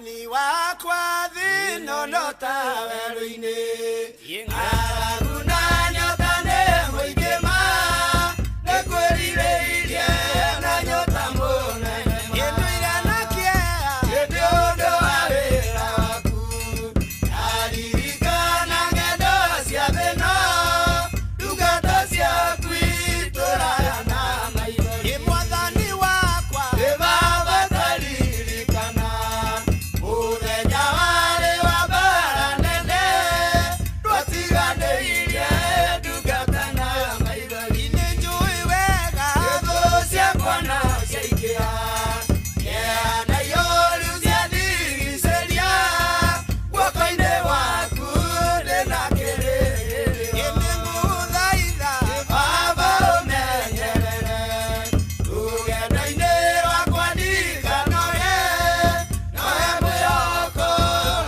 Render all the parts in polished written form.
Mwathani wakwa thĩno no ta werũ-inĩ, ng'aragu na nyota nĩ mũingĩ ma, nĩngwĩrirĩirie na nyota mũnene ma. Ndũire na kĩeha nĩ ũndũ wa wĩra waku, ndaririkana ng'endo cia thĩno, ndungata ciaku itũraga na maithori. Mwathani wakwa nĩ Baba taririkana, mũthenya warĩ wa mbara nene, twatiganĩirie ndungata na maithori. Nĩ njũĩ wega thũ ciakwa na ciaingĩha, kĩeha na ihooru ciandigicĩria, guoko-inĩ gwaku ndĩna kĩrĩgĩrĩro. Nĩngũgũthaitha Baba ũmenyerere, rũgendo-inĩ rwakwa ndikanoge, nowe mwĩhoko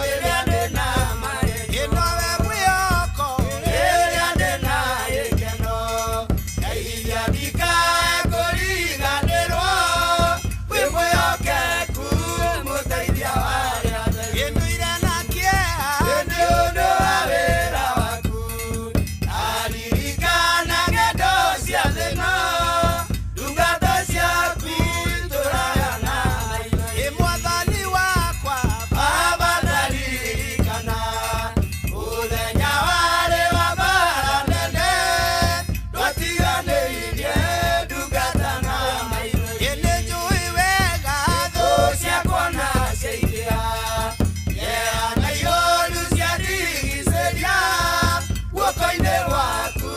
rĩrĩa ndĩna magerio, nowe mwĩhoko rĩrĩa ndĩna gĩkeno, ndeithia ndikae kũriganĩrwo, wĩ mwĩhokeku mũteithia wa arĩa atheru. Ndũire na kĩeha nĩ ũndũ wa wĩra waku, ndaririkana ng'endo cia thĩno, ndungata ciaku itũraga na maithori. Mwathani wakwa Baba ndaririkana, mũthenya warĩ wa mbara nene, twatiganĩirie ndungata na maithori. Nĩ njũĩ wega thũ ciakwa na ciaingĩha, kĩeha na ihooru ciandigicĩria, guoko-inĩ gwaku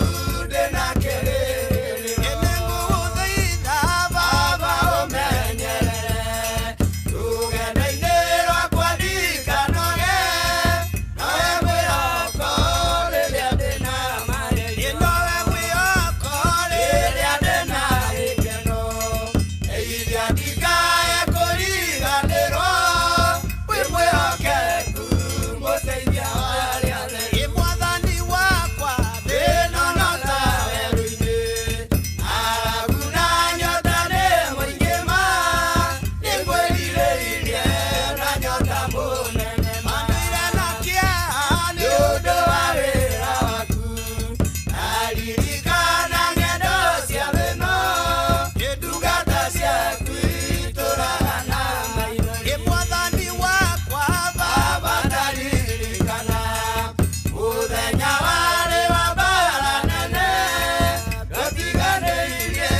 ndĩna kĩrĩgĩrĩro. Nĩngũgũthaitha Baba ũmenyerere, rũgendo-inĩ rwakwa ndikanoge, nowe mwĩhoko rĩrĩa ndĩna magerio, nowe mwĩhoko rĩrĩa ndĩna gĩkeno, ndeithia ndikae kũriganĩrwo, wĩ mwĩhokeku mũteithia wa arĩa atheru. Mwathani wakwa thĩno no ta werũ-inĩ, ng'aragu na nyota nĩ mũingĩ ma, nĩngwĩrirĩirie na nyota mũnene ma. Ndũire na kĩeha nĩ ũndũ wa wĩra waku, ndaririkana ng'endo cia thĩno, ndungata ciaku itũraga na maithori. Mwathani wakwa Baba ndaririkana, mũthenya warĩ wa mbara nene, twatiganĩirie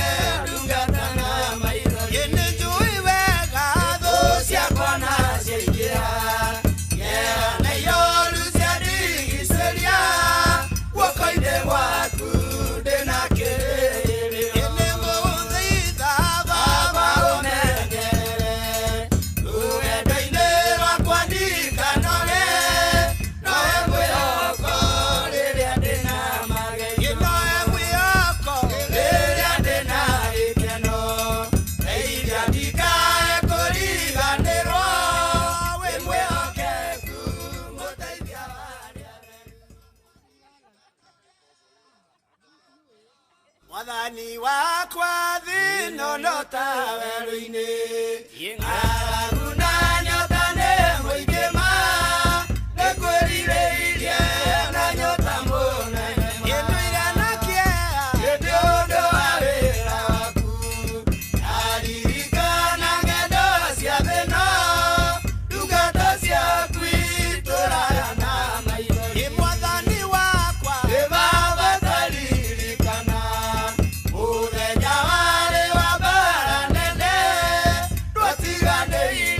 ndungata na maithori. Nĩ njũĩ wega thũ ciakwa na ciaingĩha, kĩeha na ihooru ciandigicĩria, guoko-inĩ gwaku ndĩna kĩrĩgĩrĩro. Nĩngũgũthaitha Baba ũmenyerere, rũgendo-inĩ rwakwa ndikanoge, nowe mwĩhoko rĩrĩa ndĩna magerio, nowe mwĩhoko rĩrĩa ndĩna gĩkeno, ndeithia ndikae kũriganĩrwo, wĩ mwĩhokeku mũteithia wa arĩa atheru. Mwathani wakwa thĩno no ta werũ-inĩ, ng'aragu na nyota nĩ mũingĩ ma, nĩngwĩrirĩirie na nyota mũnene ma. Ndũire na kĩeha nĩ ũndũ wa wĩra waku, ndaririkana ng'endo cia thĩno, ndungata ciaku itũraga na maithori. Mwathani wakwa nĩ Baba taririkana, mũthenya warĩ wa mbara nene, twatiganĩirie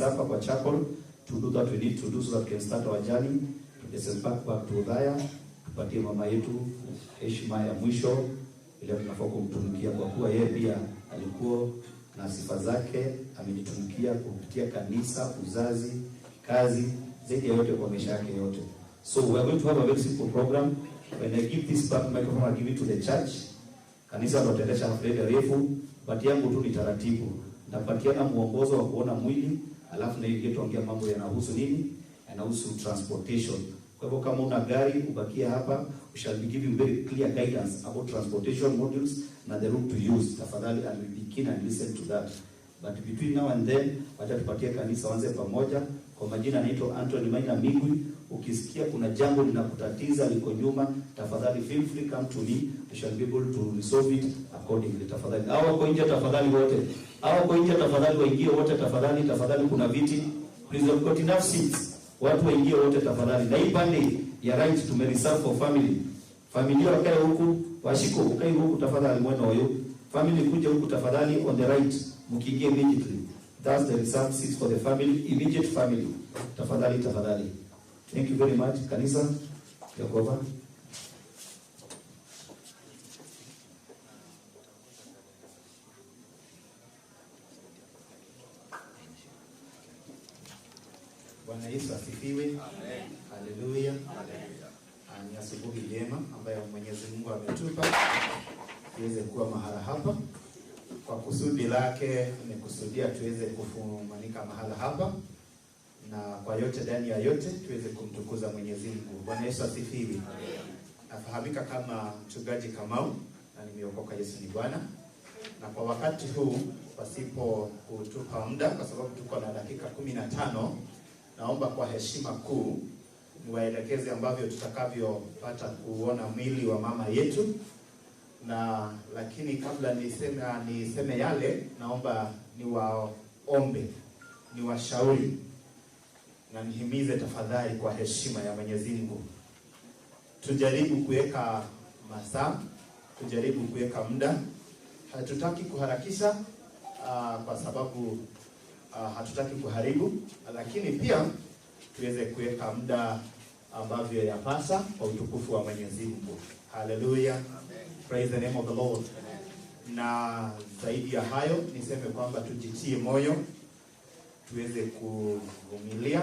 minutes hapa kwa chapel to do that we need to do so that we can start our journey to disembark back to Othaya, tupatie mama yetu heshima ya mwisho ile tunafaa kumtumikia, kwa kuwa yeye pia alikuwa na sifa zake, amenitumikia kupitia kanisa, uzazi, kazi, zaidi ya yote kwa maisha yake yote. So we are going to have a very simple program. When I give this back microphone, I give it to the church. Kanisa ndo tutaendesha hafla refu, but yangu tu ni taratibu. Napatiana mwongozo wa kuona mwili, alafu na hiyo tuongea mambo yanahusu nini? Yanahusu transportation. Kwa hivyo kama una gari ubakia hapa, we shall be giving very clear guidance about transportation modules na the route to use. Tafadhali, and we be keen and listen to that. But between now and then, wacha tupatie kanisa wanze pamoja. Kwa majina naitwa Anthony Maina Migwi. Ukisikia kuna jambo linakutatiza liko nyuma, tafadhali feel free, come to me. We shall be able to resolve it accordingly. Tafadhali. Hao wako nje tafadhali wote. Hao wako nje tafadhali waingie wote tafadhali, tafadhali kuna viti. Please, we've got enough seats. Watu waingie wote tafadhali. Na hii pande ya right tume reserve for family. Familia wakae huku, washiko ukae huku tafadhali mwana huyo. Family kuja huku tafadhali on the right, mkiingia immediately. That's the reserved seats for the family, immediate family. Tafadhali, tafadhali. Thank you very much. Kanisa, take over. Bwana Yesu asifiwe. Amen. Haleluya. Haleluya. Ni asubuhi njema ambayo Mwenyezi Mungu ametupa tuweze kuwa mahala hapa. Kwa kusudi lake amekusudia tuweze kufumanika mahala hapa, na kwa yote ndani ya yote tuweze kumtukuza Mwenyezi Mungu. Bwana Yesu asifiwe. Amen. Nafahamika kama Mchungaji Kamau na nimeokoka, Yesu ni Bwana. Na kwa wakati huu pasipo kutupa muda, kwa sababu tuko na dakika 15, naomba kwa heshima kuu niwaelekeze ambavyo tutakavyopata kuona mwili wa mama yetu. Na lakini kabla niseme yale, naomba niwaombe, niwashauri na nihimize tafadhali kwa heshima ya Mwenyezi Mungu, tujaribu kuweka masaa, tujaribu kuweka muda. Hatutaki kuharakisha kwa sababu hatutaki kuharibu, lakini pia tuweze kuweka muda ambavyo yapasa kwa utukufu wa Mwenyezi Mungu. Hallelujah. Amen. Praise the name of the Lord. Amen. Na zaidi ya hayo niseme kwamba tujitie moyo, tuweze kuvumilia.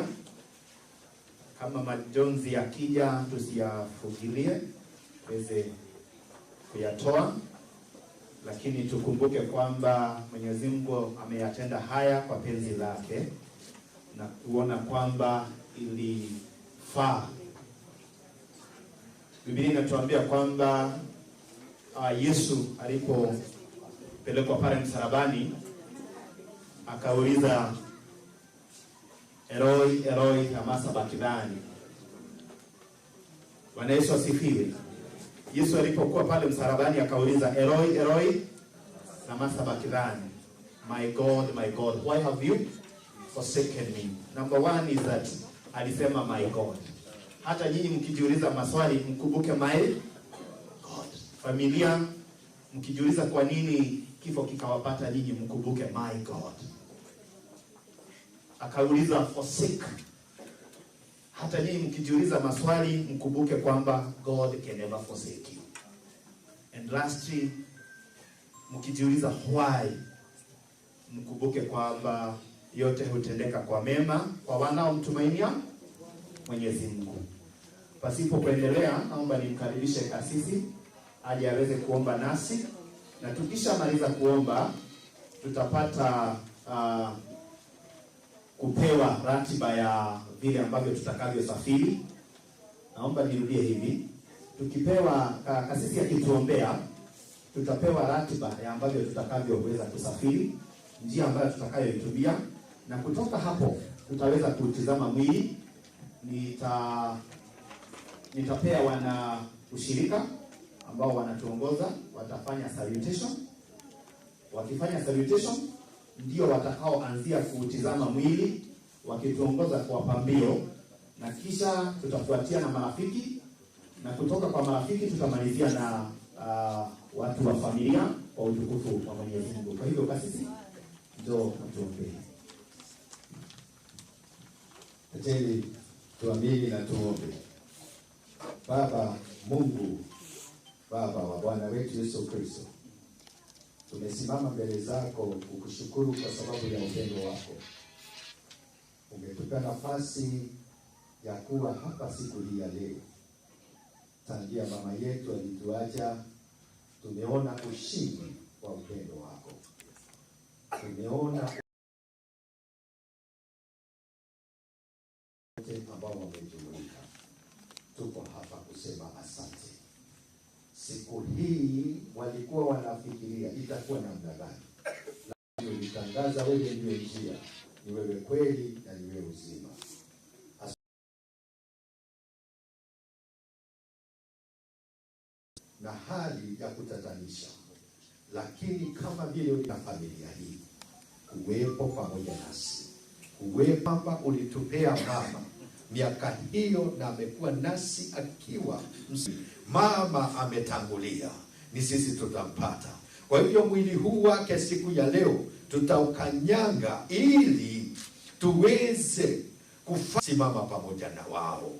Kama majonzi yakija tusiyafugilie, tuweze kuyatoa, lakini tukumbuke kwamba Mwenyezi Mungu ameyatenda haya kwa penzi lake na kuona kwamba ilifaa. Biblia inatuambia kwamba Yesu alipopelekwa pale msalabani akauliza Eloi, Eloi, lama sabachthani. Bwana Yesu asifiwe. Yesu alipokuwa pale msalabani akauliza Eloi, Eloi, lama sabachthani. My God, my God, why have you forsaken me? Number one is that alisema my God. Hata nyinyi mkijiuliza maswali mkumbuke my God. Familia mkijiuliza kwa nini kifo kikawapata nyinyi, mkumbuke my God. Akauliza forsake. Hata nyinyi mkijiuliza maswali mkumbuke kwamba God can never forsake you. And lastly, mkijiuliza why, mkumbuke kwamba yote hutendeka kwa mema kwa wanaomtumainia Mwenyezi Mungu. Pasipo kuendelea, naomba nimkaribishe kasisi aje aweze kuomba nasi, na tukishamaliza kuomba tutapata kupewa ratiba ya vile ambavyo tutakavyosafiri. Naomba nirudie hivi, tukipewa kasisi akituombea, tutapewa ratiba ya ambavyo tutakavyoweza kusafiri, njia ambayo tutakayoitumia, na kutoka hapo tutaweza kutizama mwili. Nitapea wana ushirika ambao wanatuongoza, watafanya salutation. Wakifanya salutation ndio watakaoanzia kutizama mwili, wakituongoza kwa pambio, na kisha tutafuatia na marafiki, na kutoka kwa marafiki tutamalizia na watu wa familia kwa utukufu wa Mwenyezi Mungu. Kwa hivyo kasisi, njoo tuombe. Acheni tuamini na tuombe. Baba Mungu, Baba wa Bwana wetu Yesu Kristo, tumesimama mbele zako kukushukuru kwa sababu ya upendo wako. Umetupa nafasi ya kuwa hapa siku hii ya leo. Tangia mama yetu alituacha, tumeona ushindi wa upendo wako. Tumeona wote ambao wamejumuika. Tuko hapa kusema asante. Siku hii walikuwa wanafikiria itakuwa namna gani, lakini ulitangaza wewe ndiwe njia, ni wewe kweli na ni wewe uzima. Na hali ya kutatanisha, lakini kama vile na familia hii kuwepo pamoja nasi, kuwepo kwamba ulitupea mama miaka hiyo na amekuwa nasi akiwa mama ametangulia, ni sisi tutampata. Kwa hivyo mwili huu wake siku ya leo tutaukanyanga ili tuweze kusimama pamoja na wao,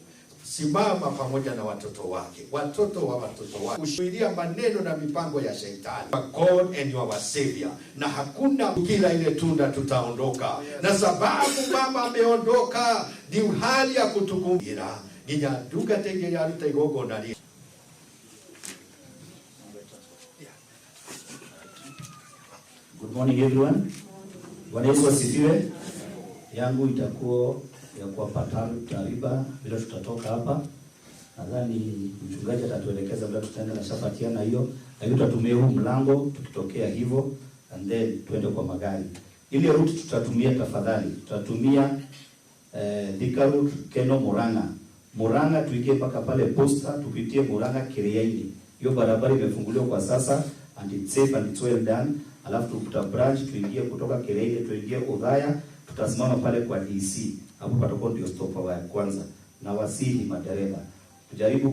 simama pamoja na watoto wake, watoto wa watoto wake, kushikilia maneno na mipango ya shetani. God and your Savior. Na hakuna kila ile tunda tutaondoka, na sababu mama ameondoka ni hali ya kutukumbira nginyaduka tegera rutaigogo na. Good morning everyone. Bwana Yesu asifiwe. Yangu itakuwa ya kuwapa taarifa bila tutatoka hapa. Nadhani mchungaji atatuelekeza bila tutaenda na shafatiana hiyo, lakini tutatumia huu mlango tukitokea hivyo and then tuende kwa magari. Ile route tutatumia, tafadhali tutatumia Thika Road, Keno, Murang'a. Murang'a tuingie mpaka pale Posta, tupitie Murang'a Kiriaini. Hiyo barabara imefunguliwa kwa sasa and it's safe and it's well done. Alafu tuta branch tuingie kutoka Kiriaini tuingie Othaya, tutasimama pale kwa DC. Hapo patakuwa ndio stop ya kwanza. Na wasihi madereva tujaribu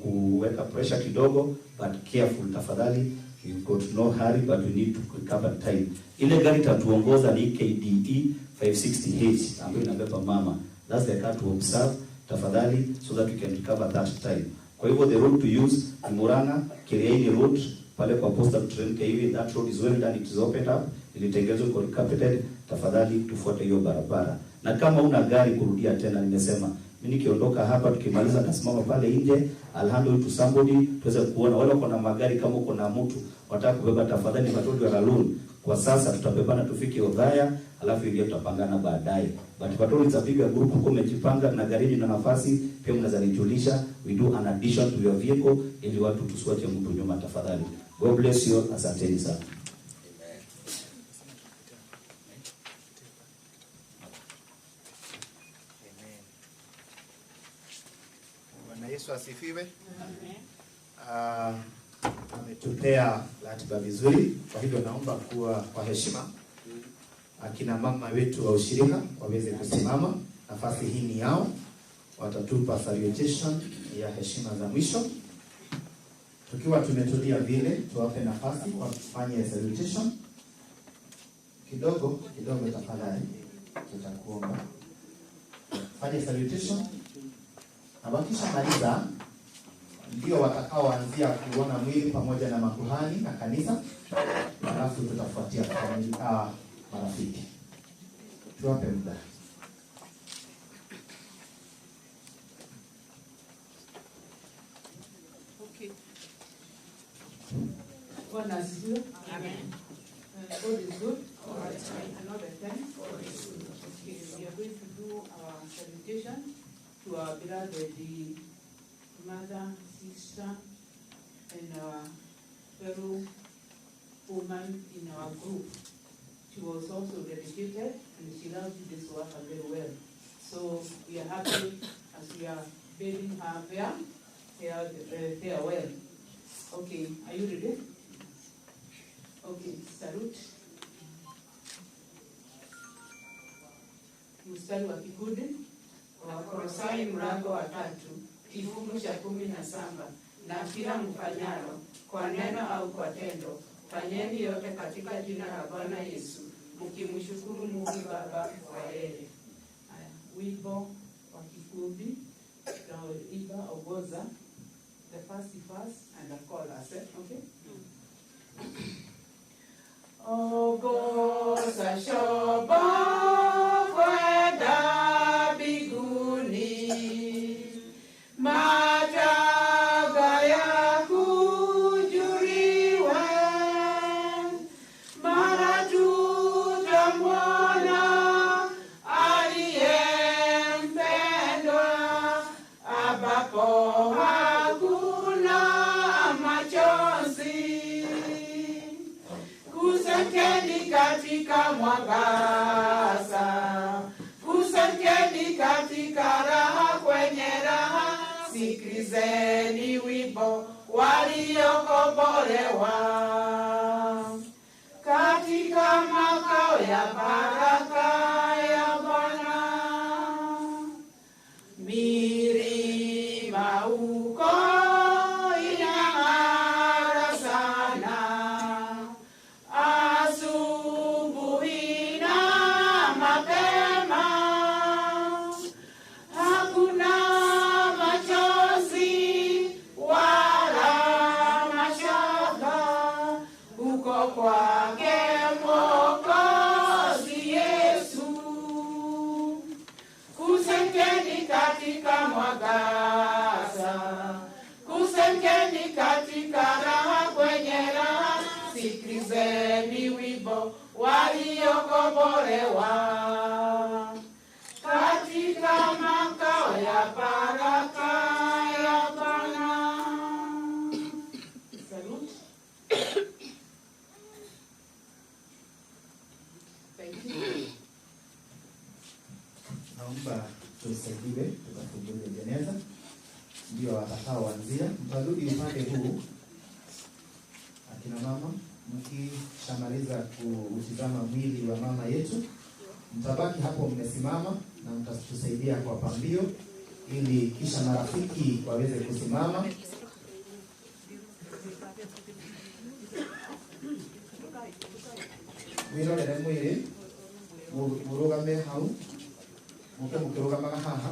kuweka pressure kidogo, but careful tafadhali. You've got no hurry, but we need to recover time. Ile gari tatuongoza ni KDE 560H ambayo inabeba mama. That's the car to observe tafadhali, so that we can recover that time. Kwa hivyo the road to use ni Murang'a Kiriaini road pale kwa Posta tuteremke hivi. That road is well done, it is opened up, ilitengenezwa kwa carpeted. Tafadhali tufuate hiyo barabara. Na kama una gari kurudia tena, nimesema mimi nikiondoka hapa tukimaliza nasimama pale nje, I'll handle to somebody tuweze kuona wale wako na magari. Kama uko na mtu wataka kubeba, tafadhali watoto wa alone. Kwa sasa tutabebana tufike Othaya, alafu ile tutapangana baadaye. But watoto itapiga group huko, umejipanga na gari na nafasi pia mnaweza nijulisha, we do an addition to your vehicle ili watu tusiwache mtu nyuma tafadhali. God bless you, asanteni sana. Yesu asifiwe. Amen. Ametupea ratiba vizuri, kwa hivyo naomba kuwa kwa heshima akina mama wetu wa ushirika waweze kusimama. Nafasi hii ni yao, watatupa salutation ya heshima za mwisho. Tukiwa tumetulia vile, tuwape nafasi wafanye salutation kidogo kidogo, tafadhali tutakuomba fanye salutation. Na wakishamaliza ndio watakaoanzia kuona mwili pamoja na makuhani na kanisa, alafu tutafuatia familia, marafiki. Tuwape muda. Okay. Bwana asifiwe. Amen. God is good. All the time. And all the time. God is good. Okay, we are going to do our salutation to our beloved mother, sister, and our fellow woman in our group. She was also dedicated and she loved this work very well. So we are happy as we are bidding her farewell. Okay, are you ready? Okay, salute. Mstari wa kikundi Wakolosai mlango wa 3 kifungu cha 17, na kila mfanyalo kwa neno au kwa tendo, fanyeni yote katika jina la Bwana Yesu, mkimshukuru Mungu Baba kwa yeye. Wimbo wa kikundi, tutaimba Ogoza, the first verse and the chorus, eh? Okay? Ogoza shobo kwenda mbinguni, mataga ya kujuriwe, mara tutamwona aliyempendwa, ambapo hakuna machozi. Kusanyikeni katika mwangaza, kusanyikeni katika raha, kwenye raha, sikilizeni wimbo waliokombolewa. Katika makao ya baraka ya Bwana, milima huko inang'ara sana, asubuhi na mapema, hakuna machozi wala mashaka, huko kwake Mwokozi Yesu. Kusanyikeni katika mwangaza, kusanyikeni katika raha, kwenye raha, sikilizeni wimbo waliokombolewa. Katika makao ya baraka ya Bwana. Salute. Thank you. Naomba tusaidiwe tukafungulie jeneza, ndio watakaoanzia. Mtarudi upande huu, akina mama, mkishamaliza kuutizama mwili wa mama yetu, mtabaki hapo mmesimama na mtatusaidia kwa pambio, ili kisha marafiki waweze kusimama. Mwirorere mwili, murugame hau, muke mukirugamaga haha.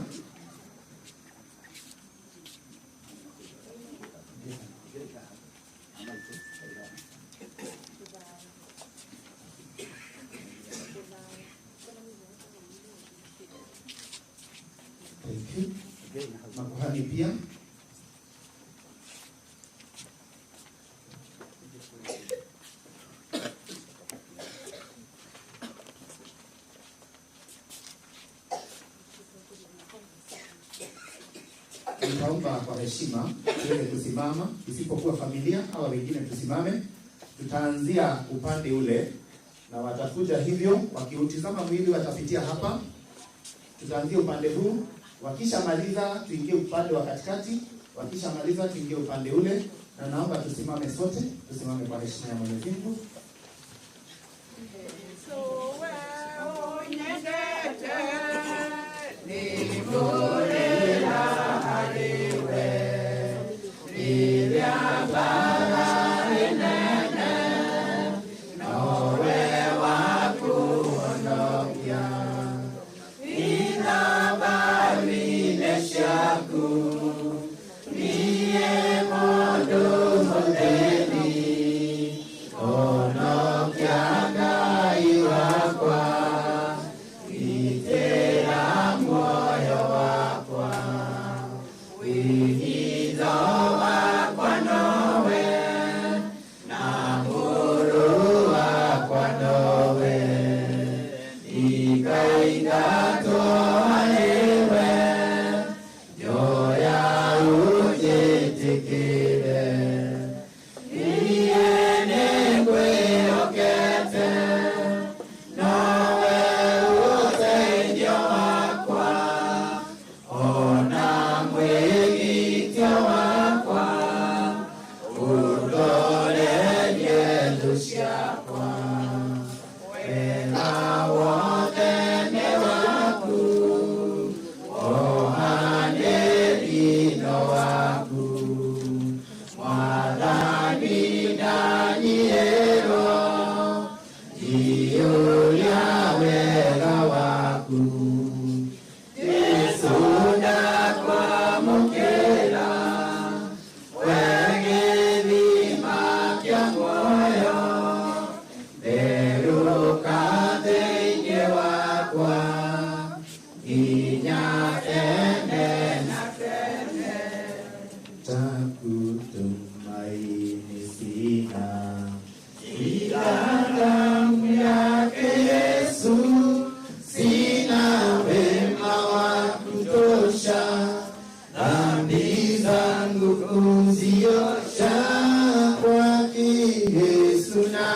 Thank you. Makuhani pia. Nitaomba kwa heshima tuweze kusimama, isipokuwa familia hawa wengine tusimame. Tutaanzia upande ule na watakuja hivyo, wakiutizama mwili watapitia hapa. Tutaanzia upande huu, wakishamaliza tuingie upande wa katikati, wakishamaliza tuingie upande ule, na naomba tusimame sote, tusimame kwa heshima ya Mwenyezi Mungu.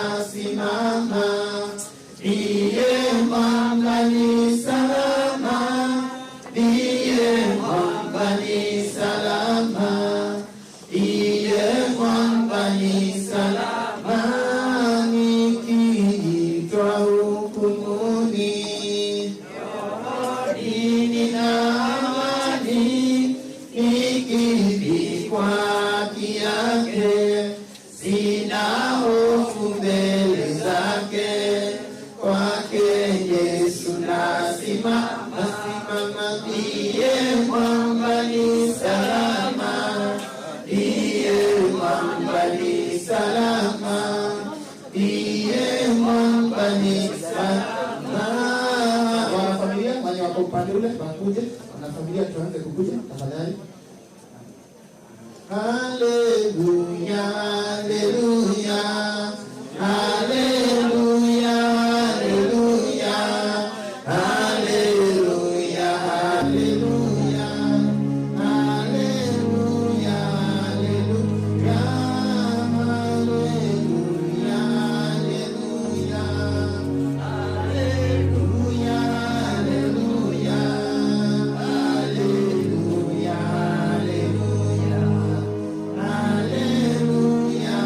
nasimama, ndiye mwamba ni salama, ndiye mwamba ni salama, ndiye mwamba ni salama, nikiitwa hukumuni, rohoni nina amani, nikivikwa haki yake, sina hofu mbele zake, kwake Yesu nasimama, simama, ndiye mwamba ni salama, ndiye mwamba ni salama, ndiye mwamba ni salama. Wanafamilia wenye wako upande ule wakuje, wanafamilia tuanze kukuja tafadhali. Haleluya, haleluya, haleluya, haleluya, haleluya, haleluya, haleluya, haleluya, haleluya, haleluya, haleluya, haleluya, haleluya. Haleluya,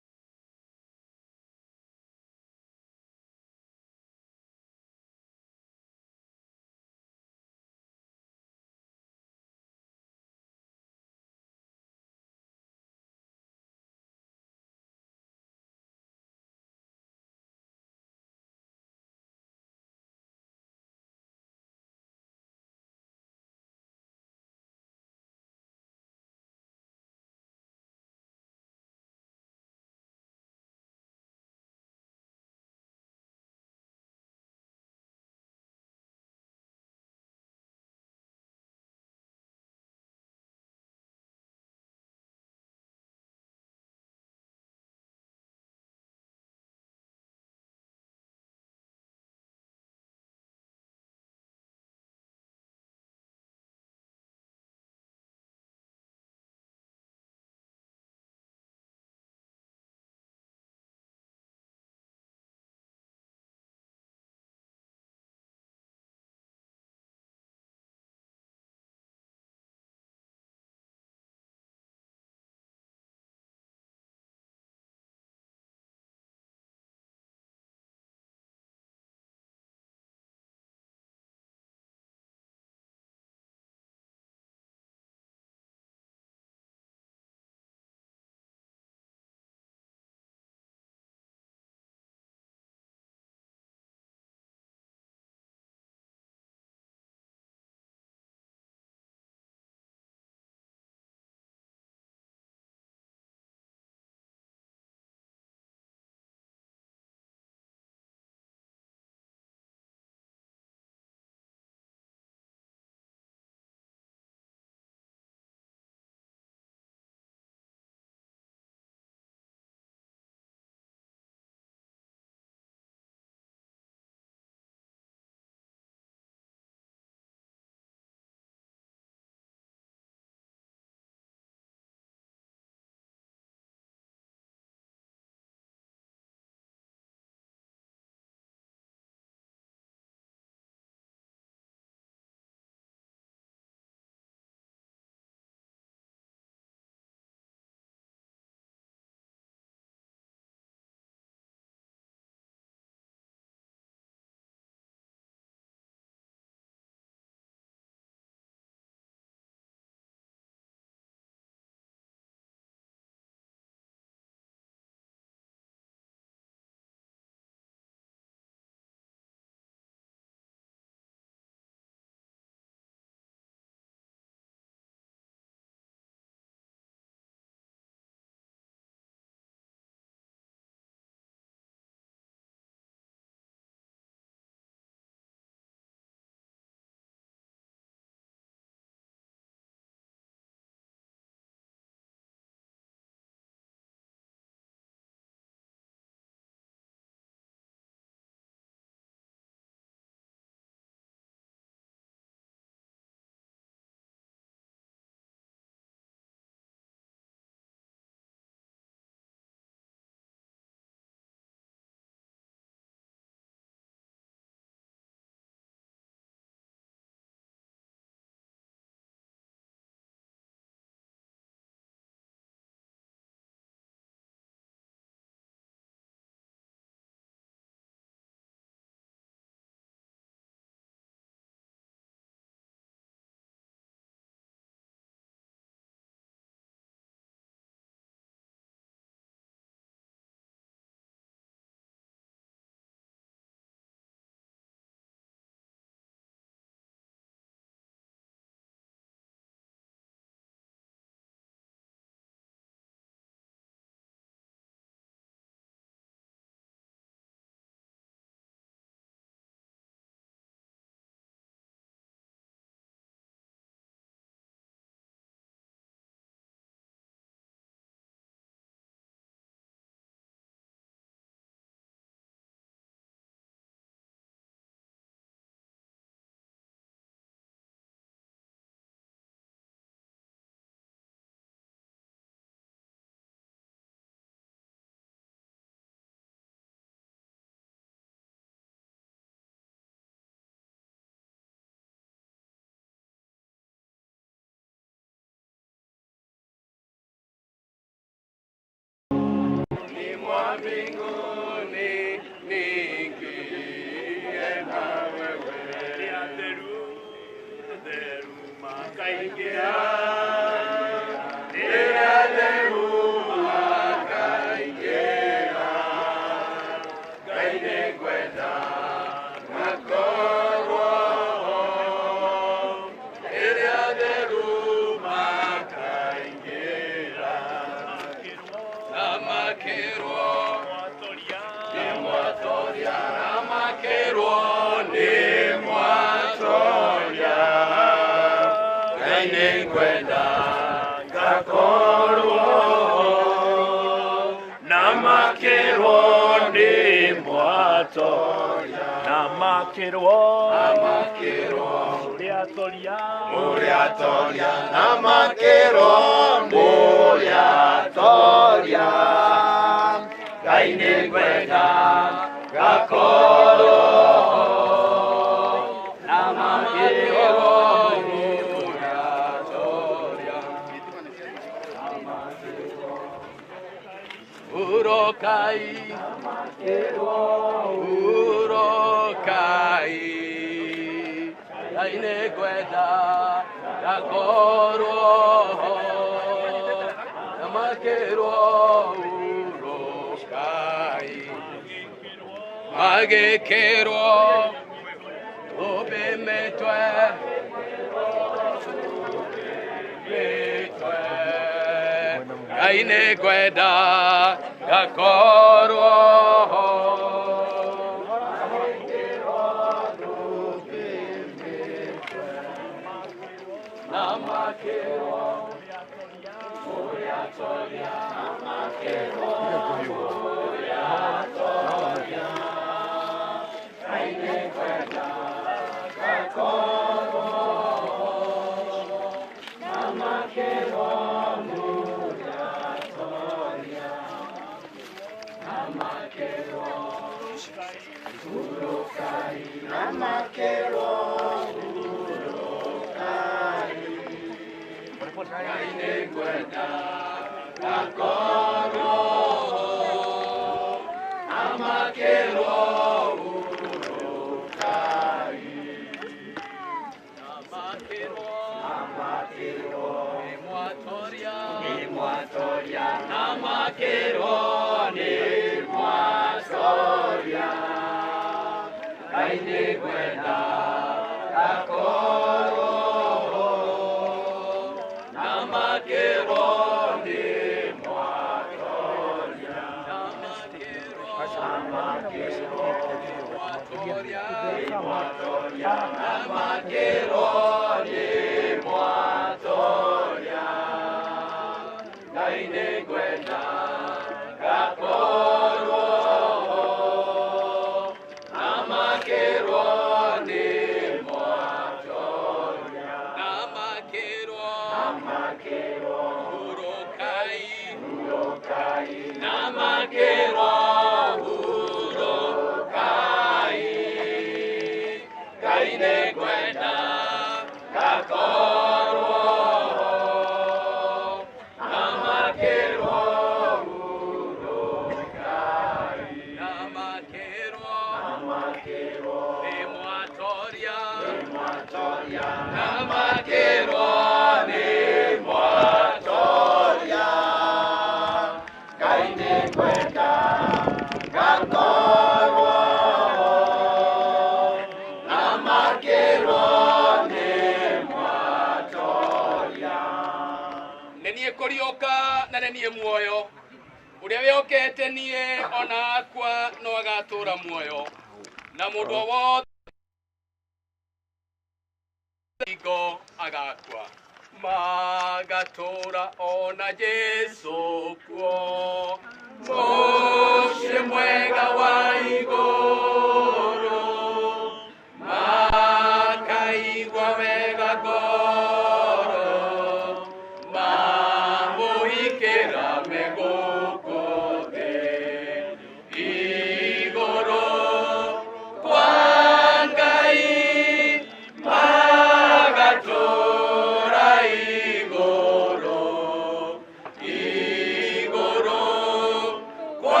Kwa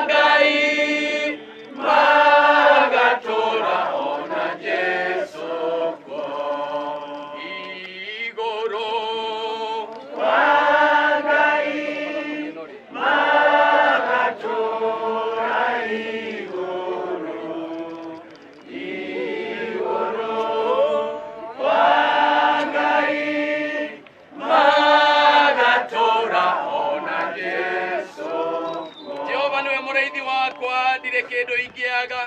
Ngai Kĩndũ ingĩaga.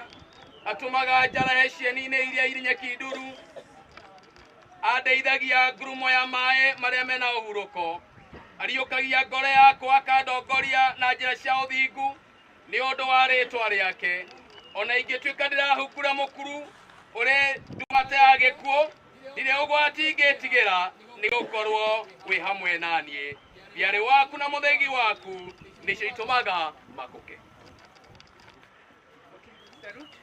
Atũmaga njarahe cieni-inĩ iria irĩ nyeki nduru. Andeithagia ngurumo ya maĩ marĩa mena ũhurũko. Ariũkagia ngoro yakwa, akandongoria na njĩra cia ũthingu nĩ ũndũ wa rĩtwa rĩake. Ona ingĩtuĩka ndĩrahungura mũkuru ũrĩ ndumate ya gĩkuũ, ndirĩ ũgwati ingĩtigĩra, nĩ gũkorwo wĩ hamwe na niĩ. Thiarĩ waku na mũthĩgi waku nĩcio itũmaga makũke. Salute.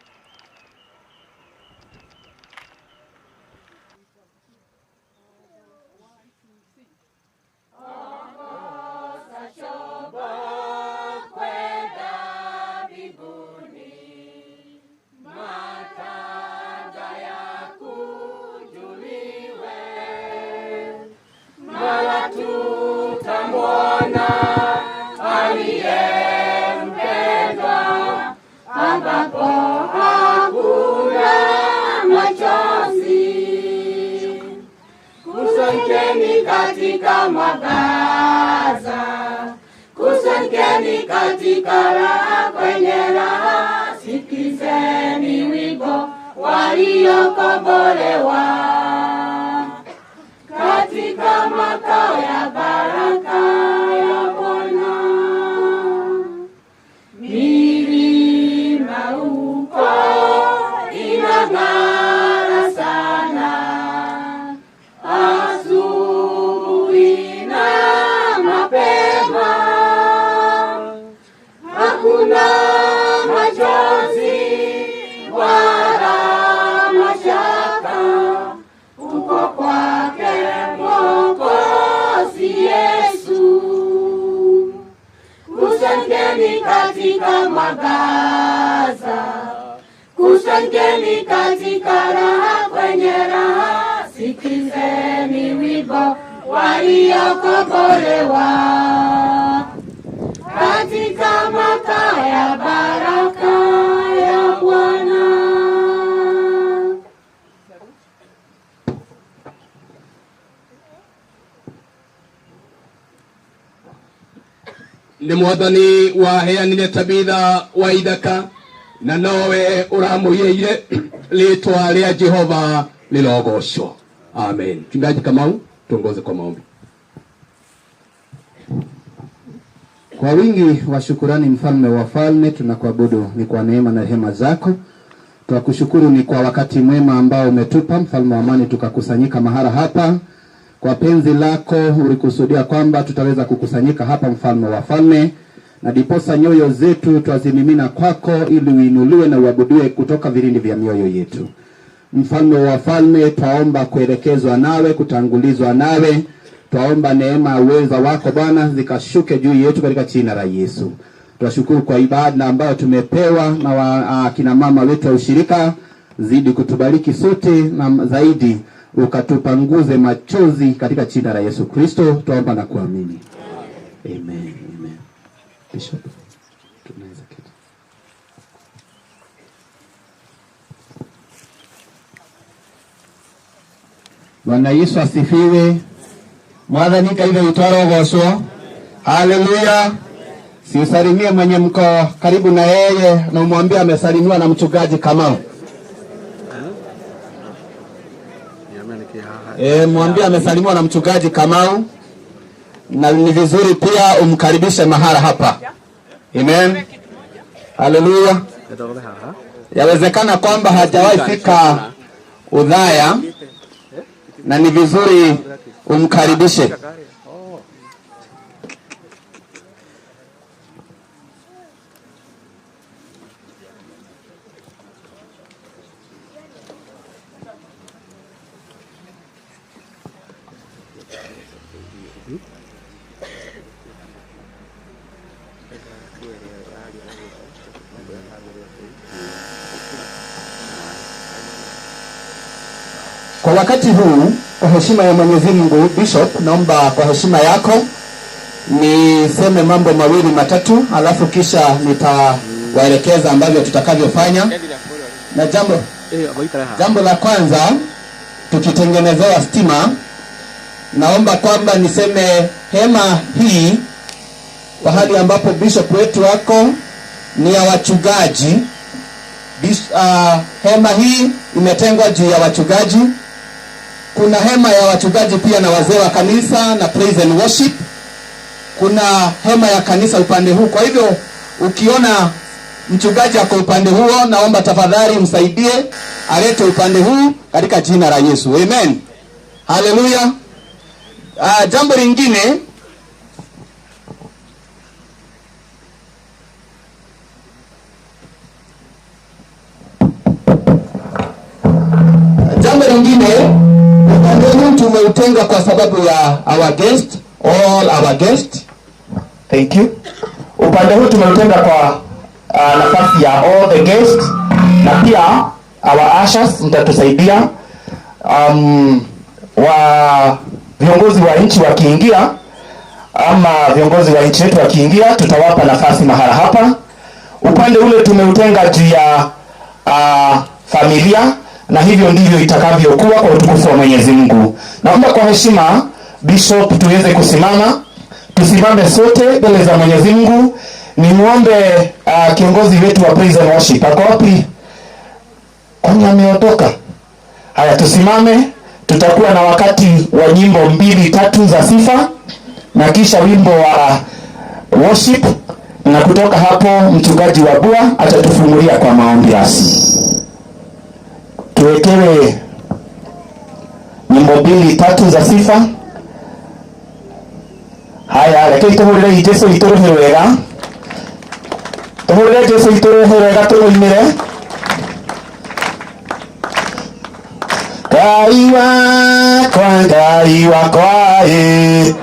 Mara tutamwona aliyempendwa, ambapo hakuna machozi. Kusanyikeni katika mwangaza, kusanyikeni katika raha, kwenye raha, sikizeni wimbo waliokombolewa katika makao ya baraka ya Bwana. Milima huko inang'ara sana, asubuhi na mapema, hakuna machozi wala mashaka, uko kwake Mwokozi Yesu. Kusanyikeni katika mwangaza, kusanyikeni katika raha, kwenye raha, sikizeni wimbo waliokombolewa katika makao ya baraka ya Bwana. Nĩ Mwathani waheanire Tabitha wa ithaka na nowe ũramũigĩire. Rĩtwa rĩa Jehova lilogocwo. Amen. Mchungaji Kamau, tuongoze kwa maombi. Kwa wingi wa shukurani, Mfalme wa falme, tunakuabudu ni kwa neema na rehema zako. Twakushukuru ni kwa wakati mwema ambao umetupa, Mfalme wa amani, tukakusanyika mahala hapa. Kwa penzi lako ulikusudia kwamba tutaweza kukusanyika hapa, Mfalme wa falme, na diposa nyoyo zetu twazimimina kwako ili uinuliwe na uabudiwe kutoka vilindi vya mioyo yetu. Mfalme wa falme, twaomba kuelekezwa nawe, kutangulizwa nawe. Twaomba neema, uweza wako Bwana zikashuke juu yetu katika jina la Yesu. Twashukuru kwa ibada ambayo tumepewa na kina mama wetu wa ushirika. Zidi kutubariki sote na zaidi ukatupanguze machozi katika jina la Yesu Kristo twaomba na kuamini. Amen. Amen. Bishop, tunaweza keti. Bwana Yesu asifiwe. Mwathani kaithe witũ arogocwo. Haleluya. Si usalimie mwenye mko karibu na yeye na umwambie amesalimiwa na mchungaji Kamau. Mwambie amesalimiwa na mchungaji Kamau, na ni vizuri pia umkaribishe mahala hapa. Amen. Haleluya. Yawezekana kwamba hajawahi fika Udhaya, na ni vizuri umkaribishe. Kwa wakati huu, kwa heshima ya Mwenyezi Mungu, Bishop, naomba kwa heshima yako niseme mambo mawili matatu, alafu kisha nitawaelekeza ambavyo tutakavyofanya. Na jambo la kwanza, tukitengenezewa stima, naomba kwamba niseme hema hii pahali ambapo bishop wetu wako ni ya wachungaji. Hema hii imetengwa juu ya wachungaji. Kuna hema ya wachungaji pia na wazee wa kanisa na praise and worship. Kuna hema ya kanisa upande huu. Kwa hivyo ukiona mchungaji ako upande huo, naomba tafadhali msaidie alete upande huu katika jina la Yesu. Amen. Haleluya. Jambo lingine, upande huu tumeutenga kwa sababu ya our guest, all our guest. Thank you. Upande huu tumeutenga kwa nafasi ya all the guests na pia our ushers mtatusaidia. Wa viongozi wa nchi wakiingia ama viongozi wa nchi yetu wakiingia, tutawapa nafasi mahala hapa. Upande ule tumeutenga juu ya familia, na hivyo ndivyo itakavyokuwa kwa utukufu wa Mwenyezi Mungu. Naomba kwa heshima Bishop tuweze kusimama, tusimame sote mbele za Mwenyezi Mungu. Nimuombe kiongozi wetu wa praise and worship. Ako wapi? Kwani ameondoka? Haya, tusimame. Tutakuwa na wakati wa nyimbo mbili tatu za sifa na kisha wimbo wa worship, na kutoka hapo mchungaji wa Bua atatufungulia kwa maombi rasmi. Tuwekewe nyimbo mbili tatu za sifa. Haya, rekei tũhũrĩre Jesũ witũ rũhĩ wega. Tũhũrĩre Jesũ witũ rũhĩ wega tũmũinĩre. Ngai wakwa, Ngai wakwa, ĩ.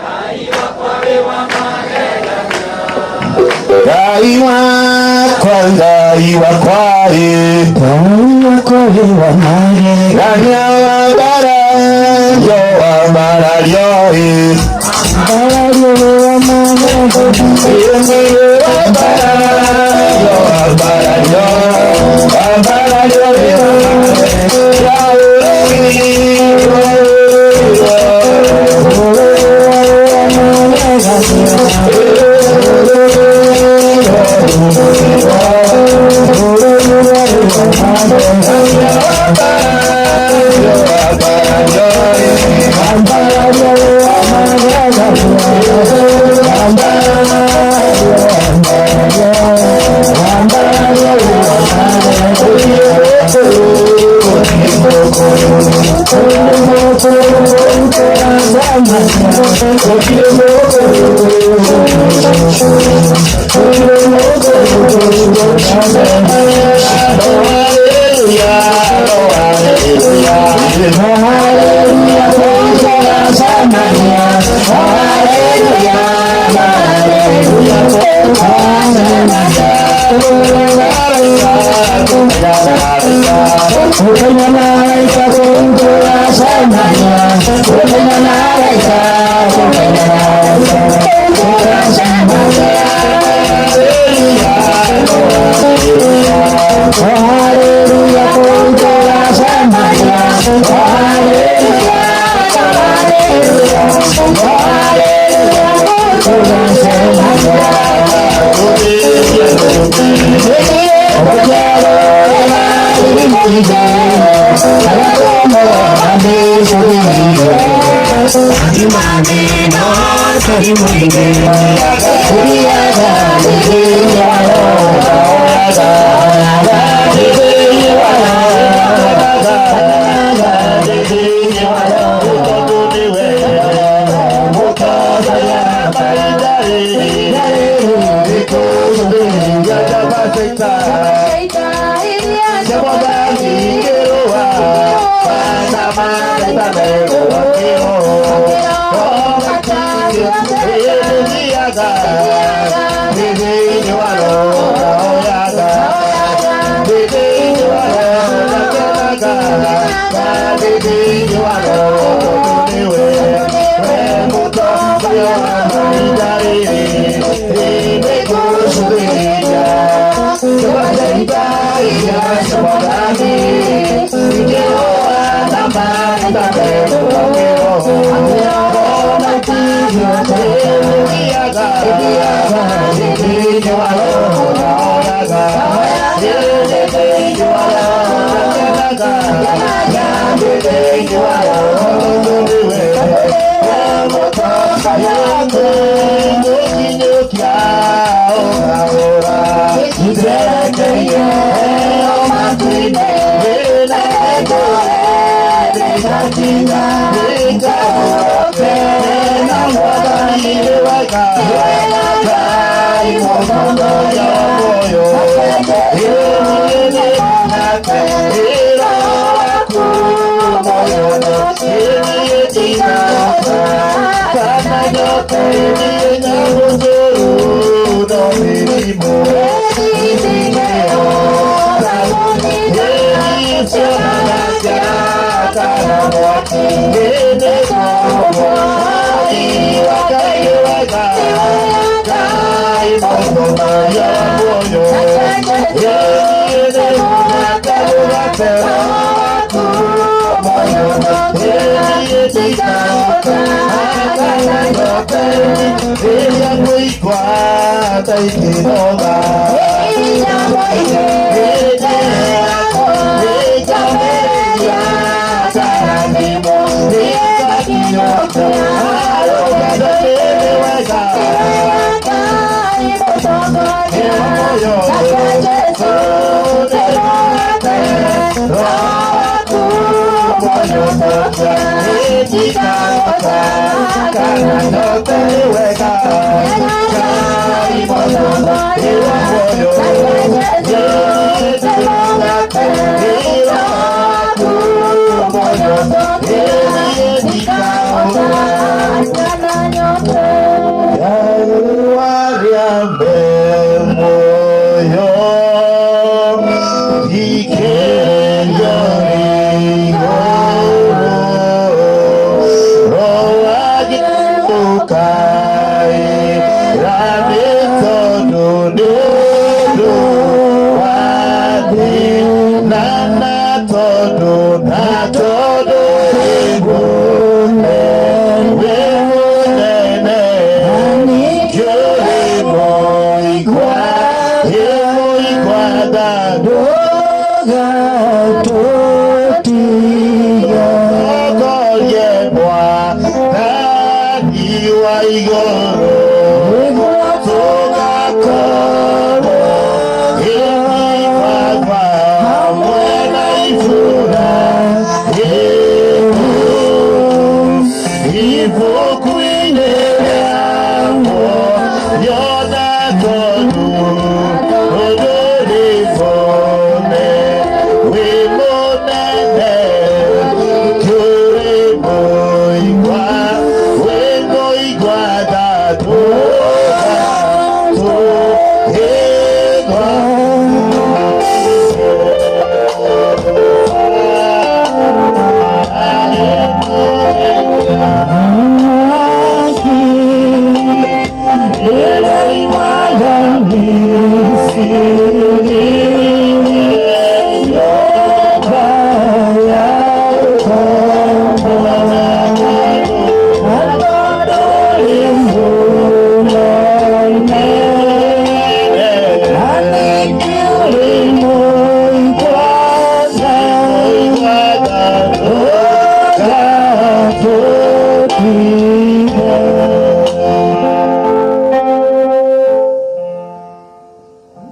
Ngai wakwa, Ngai wakwa, ĩ. Ngai wakwa wĩ wa magegania, wambarario, wambarario, ĩ. Wambarario wĩ wa magegania, ĩ, wambarario, wambarario, wambarario wĩ wa magegania.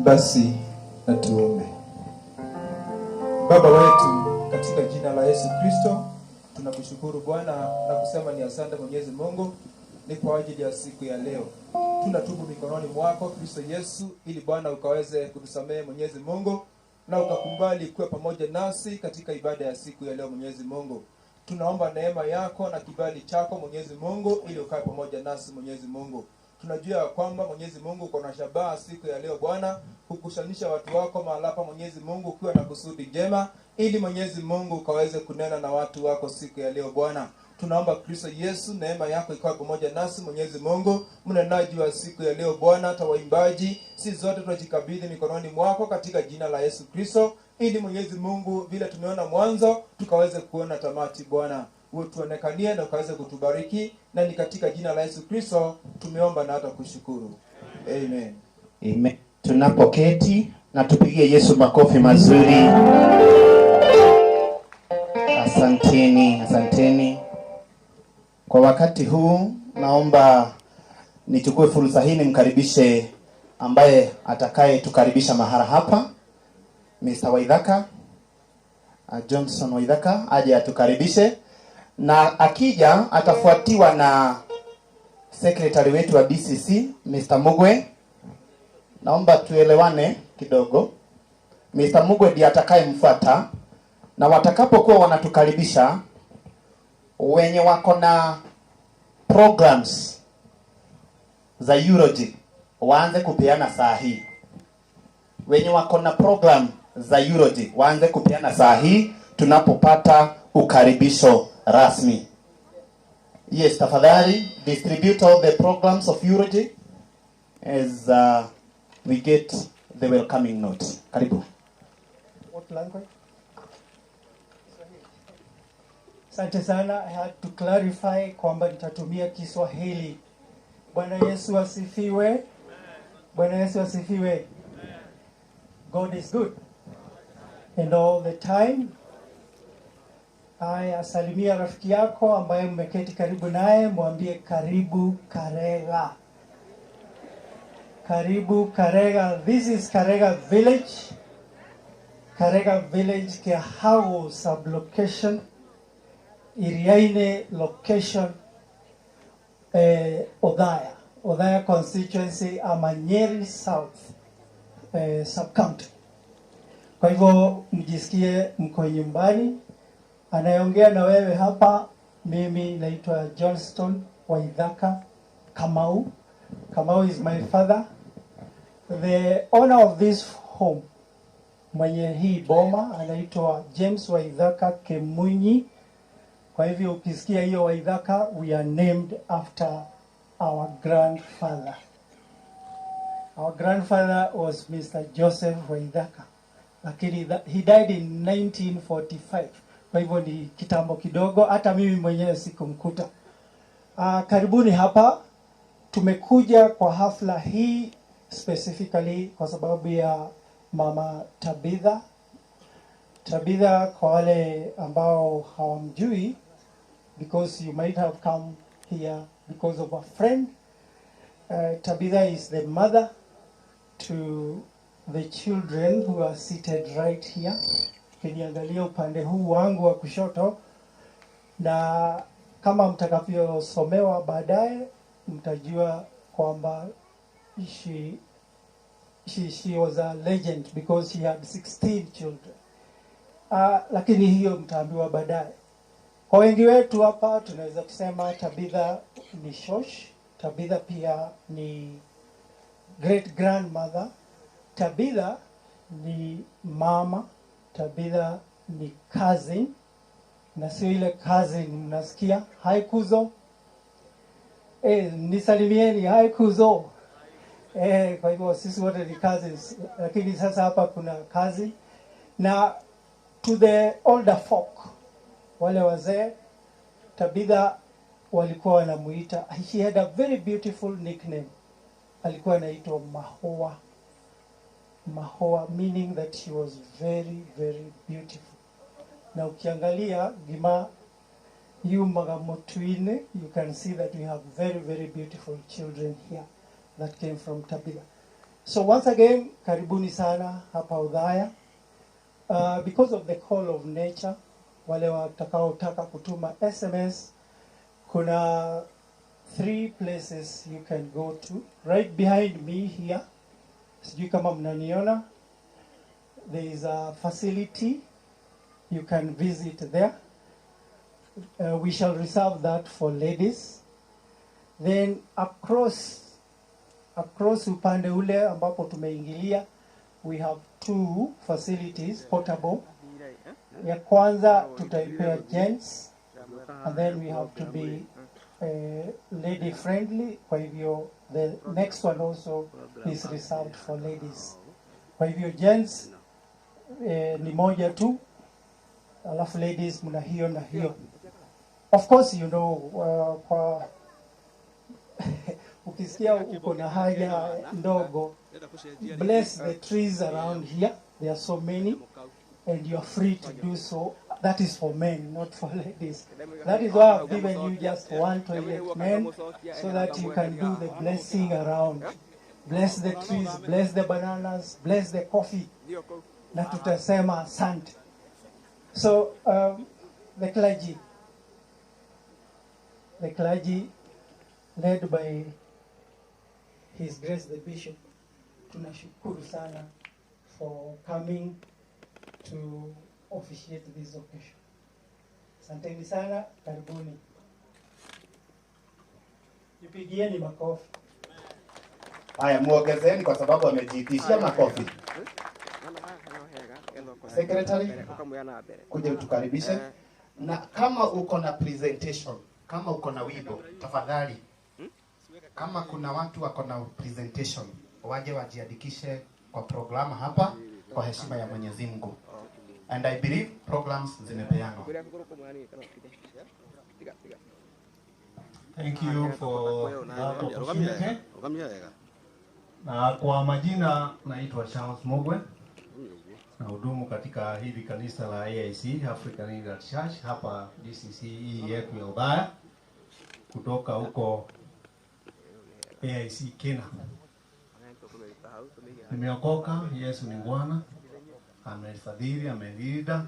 Basi na tuombe. Baba wetu, katika jina la Yesu Kristo tunakushukuru Bwana na kusema ni asante Mwenyezi Mungu ni kwa ajili ya siku ya leo. Tunatubu mikononi mwako Kristo Yesu, ili Bwana ukaweze kutusamehe Mwenyezi Mungu na ukakubali kuwa pamoja nasi katika ibada ya siku ya leo Mwenyezi Mungu. Tunaomba neema yako na kibali chako Mwenyezi Mungu ili ukae pamoja nasi Mwenyezi Mungu. Tunajua kwamba Mwenyezi Mungu uko na shabaha siku ya leo Bwana, kukusanyisha watu wako mahali hapa Mwenyezi Mungu ukiwa na kusudi njema, ili Mwenyezi Mungu ukaweze kunena na watu wako siku ya leo Bwana. Tunaomba Kristo Yesu, neema yako ikawe pamoja nasi Mwenyezi Mungu, mnenaji wa siku ya leo Bwana, hata waimbaji, si zote tunajikabidhi mikononi mwako katika jina la Yesu Kristo, ili Mwenyezi Mungu vile tumeona mwanzo tukaweze kuona tamati Bwana. Utuonekanie na ukaweze kutubariki, na ni katika jina la Yesu Kristo tumeomba na hata kushukuru. Amen. Amen. Tunapoketi na tupigie Yesu makofi mazuri. Asante. Asanteni, asanteni. Kwa wakati huu naomba nichukue fursa hii nimkaribishe ambaye atakaye tukaribisha mahala hapa, Mr. Waithaka, Johnson Waithaka aje atukaribishe, na akija atafuatiwa na secretary wetu wa DCC, Mr. Mugwe. Naomba tuelewane kidogo. Mr. Mugwe ndiye atakayemfuata, na watakapokuwa wanatukaribisha, wenye wako na programs za eulogy waanze kupeana saa hii. Wenye wako na program za eulogy waanze kupeana saa hii tunapopata ukaribisho rasmi. Yes, tafadhali distribute all the programs of eulogy as we get the welcoming note. Karibu. What language? Asante sana. I had to clarify kwamba nitatumia Kiswahili. Bwana Yesu asifiwe. Bwana Yesu asifiwe. God is good and all the time. Haya, salimia rafiki yako ambaye mmeketi karibu naye, mwambie karibu Karega. Karibu Karega. This is Karega Village. Karega Village, Kiahago sublocation, Iriaini location, Othaya. Othaya constituency ama Nyeri South sub-county. Kwa hivyo mjisikie mko nyumbani. Anayeongea na wewe hapa, mimi naitwa Johnston Waithaka Kamau. Kamau is my father. The owner of this home, mwenye hii boma, anaitwa James Waithaka Kemunyi. Kwa hivyo ukisikia hiyo Waithaka, we are named after our grandfather. Our grandfather was Mr. Joseph Waithaka, lakini he died in 1945. Kwa hivyo ni kitambo kidogo, hata mimi mwenyewe sikumkuta. Karibuni hapa. Tumekuja kwa hafla hii specifically kwa sababu ya Mama Tabitha. Tabitha, kwa wale ambao hawamjui, because you might have come here because of a friend. Tabitha is the mother to the children who are seated right here. Ukiniangalia upande huu wangu wa kushoto, na kama mtakavyosomewa baadaye mtajua kwamba she was a legend because she had 16 children. Lakini hiyo mtaambiwa baadaye. Kwa wengi wetu hapa tunaweza kusema Tabitha ni shosh, Tabitha pia ni great grandmother, Tabitha ni mama, Tabitha ni cousin, na sio ile cousin mnasikia. Hi kuzo. Nisalimieni, hi kuzo. Kwa hivyo sisi wote ni cousins, lakini sasa hapa kuna cousin. Na to the older folk, wale wazee, Tabitha walikuwa wanamuita, she had a very beautiful nickname. Alikuwa anaitwa Mahoa. Mahoa meaning that she was very, very beautiful. Na ukiangalia gima yumaga motwine, you can see that we have very, very beautiful children here that came from Tabitha. So once again, karibuni sana hapa Othaya. Because of the call of nature, wale watakaotaka kutuma SMS, kuna three places you can go to. Right behind me here, sijui kama mnaniona, there is a facility you can visit there. We shall reserve that for ladies. Then across upande ule ambapo tumeingilia, we have two facilities portable. Ya kwanza tutaipea gents, and then we have to be lady friendly. Kwa hivyo the next one also is reserved for ladies. Kwa hivyo gents ni moja tu, alafu ladies mna hiyo na hiyo. Of course you know, kwa ukisikia uko na haja ndogo, bless the trees around here. There are so many, and you are free to do so. That is for men, not for ladies. That is why I've given you just one toilet, men, so that you can do the blessing around. Bless the trees, bless the bananas, bless the coffee. Na tutasema asante. So the clergy led by His Grace the Bishop, tunashukuru sana for coming to officiate this occasion. Asanteni sana, karibuni. Jipigieni makofi. Haya, muongezeni kwa sababu amejiitishia makofi. Secretary, kuja utukaribishe. Na kama uko na presentation, kama uko na wimbo, tafadhali. Kama kuna watu wako na presentation, waje wajiandikishe kwa programa hapa kwa heshima ya Mwenyezi Mungu. And I believe programs zimepeanwa. Thank you for that opportunity. Na kwa majina naitwa Charles Mugwe. Nahudumu katika hili kanisa la AIC, African Inland Church, hapa DCC yetu ya Othaya, kutoka huko AIC Kenya. Nimeokoka, Yesu ni Bwana, amenifadhili, amenilinda,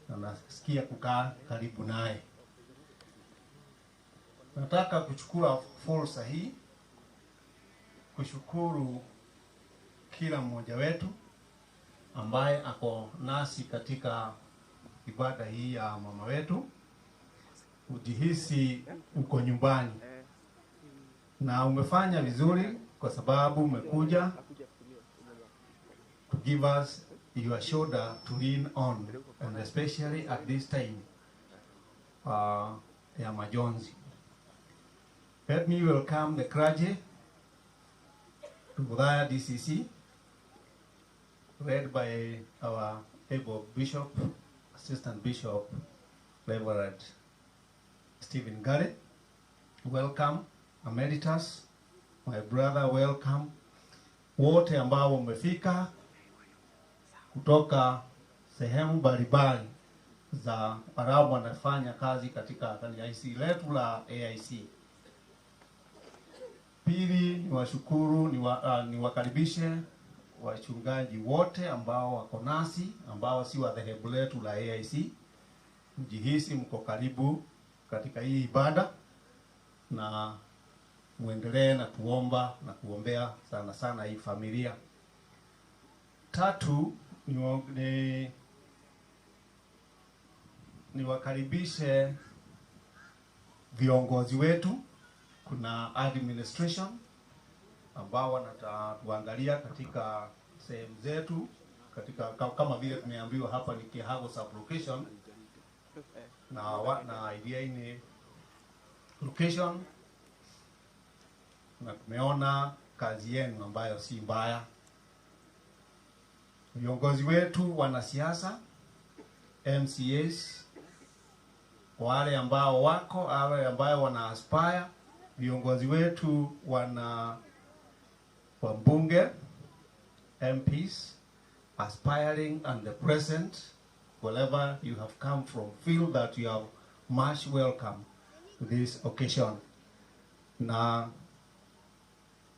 na nasikia kukaa karibu naye. Nataka kuchukua fursa hii kushukuru kila mmoja wetu ambaye ako nasi katika ibada hii ya mama wetu. Ujihisi uko nyumbani na umefanya vizuri kwa sababu umekuja to give us your shoulder to lean on, and especially at this time ya majonzi. Let me welcome the clergy to Othaya DCC, led by our able Bishop, Assistant Bishop, Reverend Stephen Gary. Welcome, Emeritus, my brother, welcome. Wote ambao wamefika kutoka sehemu mbalimbali za Arabu wanafanya kazi katika kanisa letu la AIC. Pili, niwashukuru, niwakaribishe wachungaji wote ambao wako nasi, ambao si wa dhehebu letu la AIC. Mjihisi mko karibu katika hii ibada na muendelee na kuomba na kuombea sana sana hii familia. Tatu, niwakaribishe viongozi wetu. Kuna administration ambao wanatuangalia katika sehemu zetu, katika kama vile tumeambiwa hapa ni Kihago sub-location na idea ni location, na tumeona kazi yenu ambayo si mbaya. Viongozi wetu wanasiasa, MCAs, wale ambao wako, wale ambao wana aspire, viongozi wetu wana wabunge, MPs, aspiring and the present, wherever you have come from, feel that you are much welcome to this occasion. Na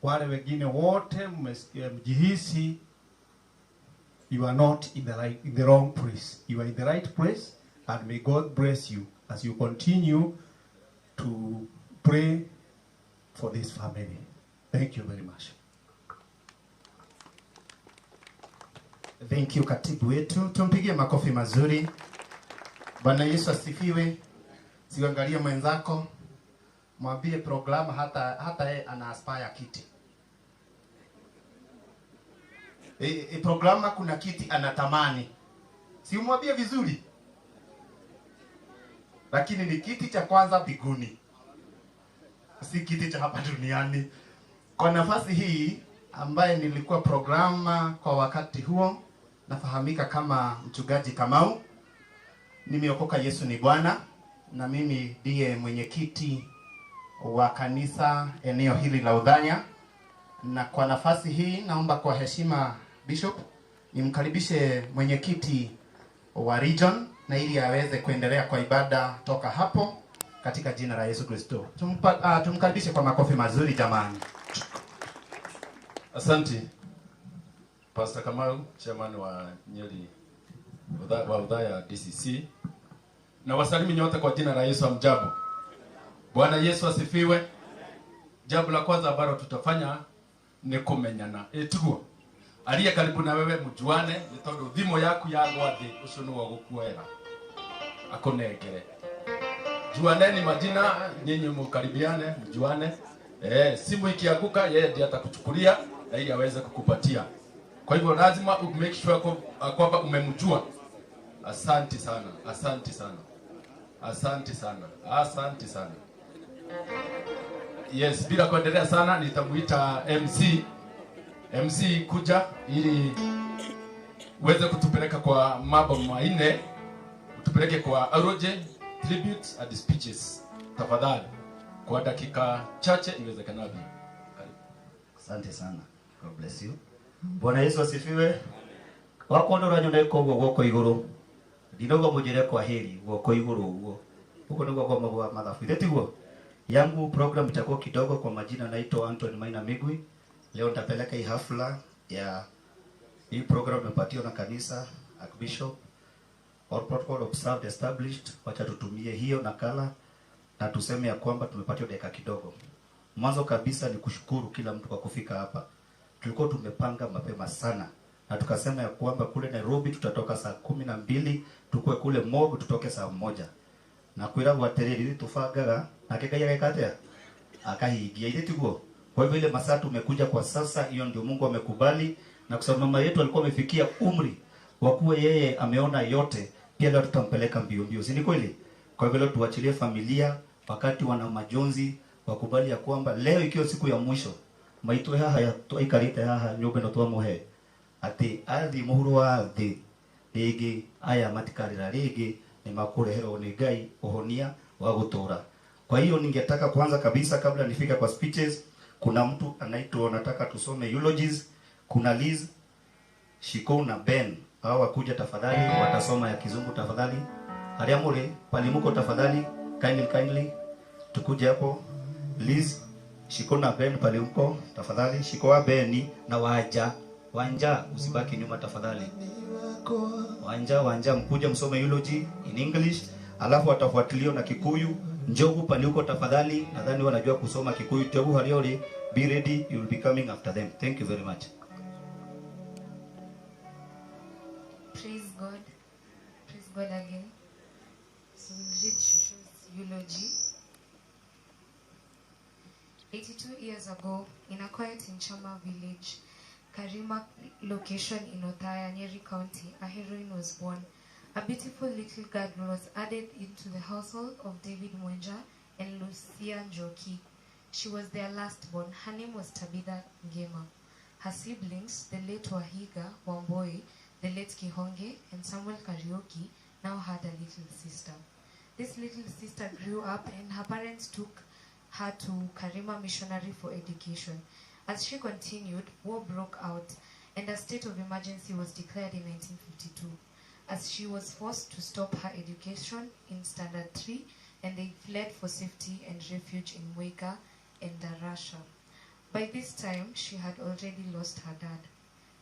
wale wengine wote mjihisi you are not in the wrong place. You are in the right place, and may God bless you as you continue to pray for this family. Thank you very much. Thank you, katibu wetu. Tumpigie makofi mazuri. Bwana Yesu asifiwe. Siangalie mwenzako, mwambie programu hata yeye ana aspire kiti. Programa kuna kiti anatamani. Si umwambie vizuri. Lakini ni kiti cha kwanza mbinguni, si kiti cha hapa duniani. Kwa nafasi hii ambaye nilikuwa programa kwa wakati huo, nafahamika kama Mchungaji Kamau. Nimeokoka, Yesu ni Bwana, na mimi ndiye mwenyekiti wa kanisa eneo hili la Othaya. Na kwa nafasi hii naomba kwa heshima Bishop nimkaribishe mwenyekiti wa region, na ili aweze kuendelea kwa ibada toka hapo katika jina la Yesu Kristo. Tumkaribishe kwa makofi mazuri jamani. Asante Pastor Kamau, chairman wa Nyeri wa Othaya DCC. Na wasalimu nyote kwa jina la Yesu. Hamjambo? Bwana Yesu asifiwe. Jambo la kwanza ambalo tutafanya ni kumenyana. Etiguo aliye karibu na wewe mjuane, ni tondu thimo yaku yagwa thi ucio ni gukuera akunengere. Juaneni majina, nyinyi mkaribiane, mjuane. Simu ikianguka yeye ndiye atakuchukulia na ili aweze kukupatia. Kwa hivyo lazima make sure kwamba umemjua. Asante sana, asante sana, asante sana, asante sana. Yes, bila kuendelea sana nitamuita MC. MC kuja ili uweze kutupeleka kwa mambo manne, utupeleke kwa eulogy, tributes and speeches. Tafadhali kwa dakika chache iwezekanavyo. Asante sana. God bless you. Bwana Yesu asifiwe. Wako ndo ranyonda ko guoko iguru. Ndinogo mujire kwa heri guoko iguru uguo. Uko niguo kwa magwa mathabu. Ithetiguo. Yangu program itakuwa kidogo. Kwa majina naitwa Anthony Maina Migwi. Leo nitapeleka hii hafla ya hii program imepatiwa na kanisa Archbishop. All protocol observed established. Wacha tutumie hiyo nakala na tuseme ya kwamba tumepatiwa dakika kidogo. Mwanzo kabisa ni kushukuru kila mtu kwa kufika hapa. Tulikuwa tumepanga mapema sana na tukasema ya kwamba kule Nairobi tutatoka saa 12, tukue kule Morgue tutoke saa 1. Na kwira gwatereri tufagaga na kekaya gekatea akahigia ile tiguo. Kwa hivyo ile masaa tumekuja kwa sasa, hiyo ndio Mungu amekubali, na kwa sababu mama yetu alikuwa amefikia umri wa kuwa yeye ameona yote, pia leo tutampeleka mbio mbio, si ni kweli? Kwa hivyo leo tuachilie familia wakati wana majonzi wakubali ya kwamba leo ikiwa siku ya mwisho maitwe haha ya twaikarite haha nyumba no twamuhe ati athi muhuro wa thi ringi aya matikarira ringi ni makureherwo ni Ngai uhonia wa gutura. Kwa hiyo ningetaka kwanza kabisa kabla nifika kwa speeches, kuna mtu anaitwa nataka tusome eulogies. Kuna Liz, Shiko na Ben, hao wakuja tafadhali, watasoma ya kizungu tafadhali. Hariamure palimuko tafadhali, kindly tukuje hapo. Liz, Shiko na Ben palimuko tafadhali. Shiko wa Ben na waja wanja usibaki nyuma tafadhali. Wanja mkuja msome eulogy in English, alafu watafuatiliwa na Kikuyu. Njogu paliuko tafadhali, nadhani wanajua kusoma Kikuyu. Njogu hariori, be ready, you will be coming after them. Thank you very much. Praise God. Praise God again. So we'll read Shosho's eulogy. 82 years ago, in a quiet Nchama village, Karima location in Othaya, Nyeri County, a heroine was born. A beautiful little girl was added into the household of David Mwenja and Lucia Njoki. She was their last born. Her name was Tabitha Ngema. Her siblings, the late Wahiga Wamboi, the late Kihonge, and Samuel Kariuki, now had a little sister. This little sister grew up and her parents took her to Karima Missionary for education. As she continued, war broke out and a state of emergency was declared in 1952. As she was forced to stop her education in Standard 3, and they fled for safety and refuge in Mweka and Darasha. By this time, she had already lost her dad.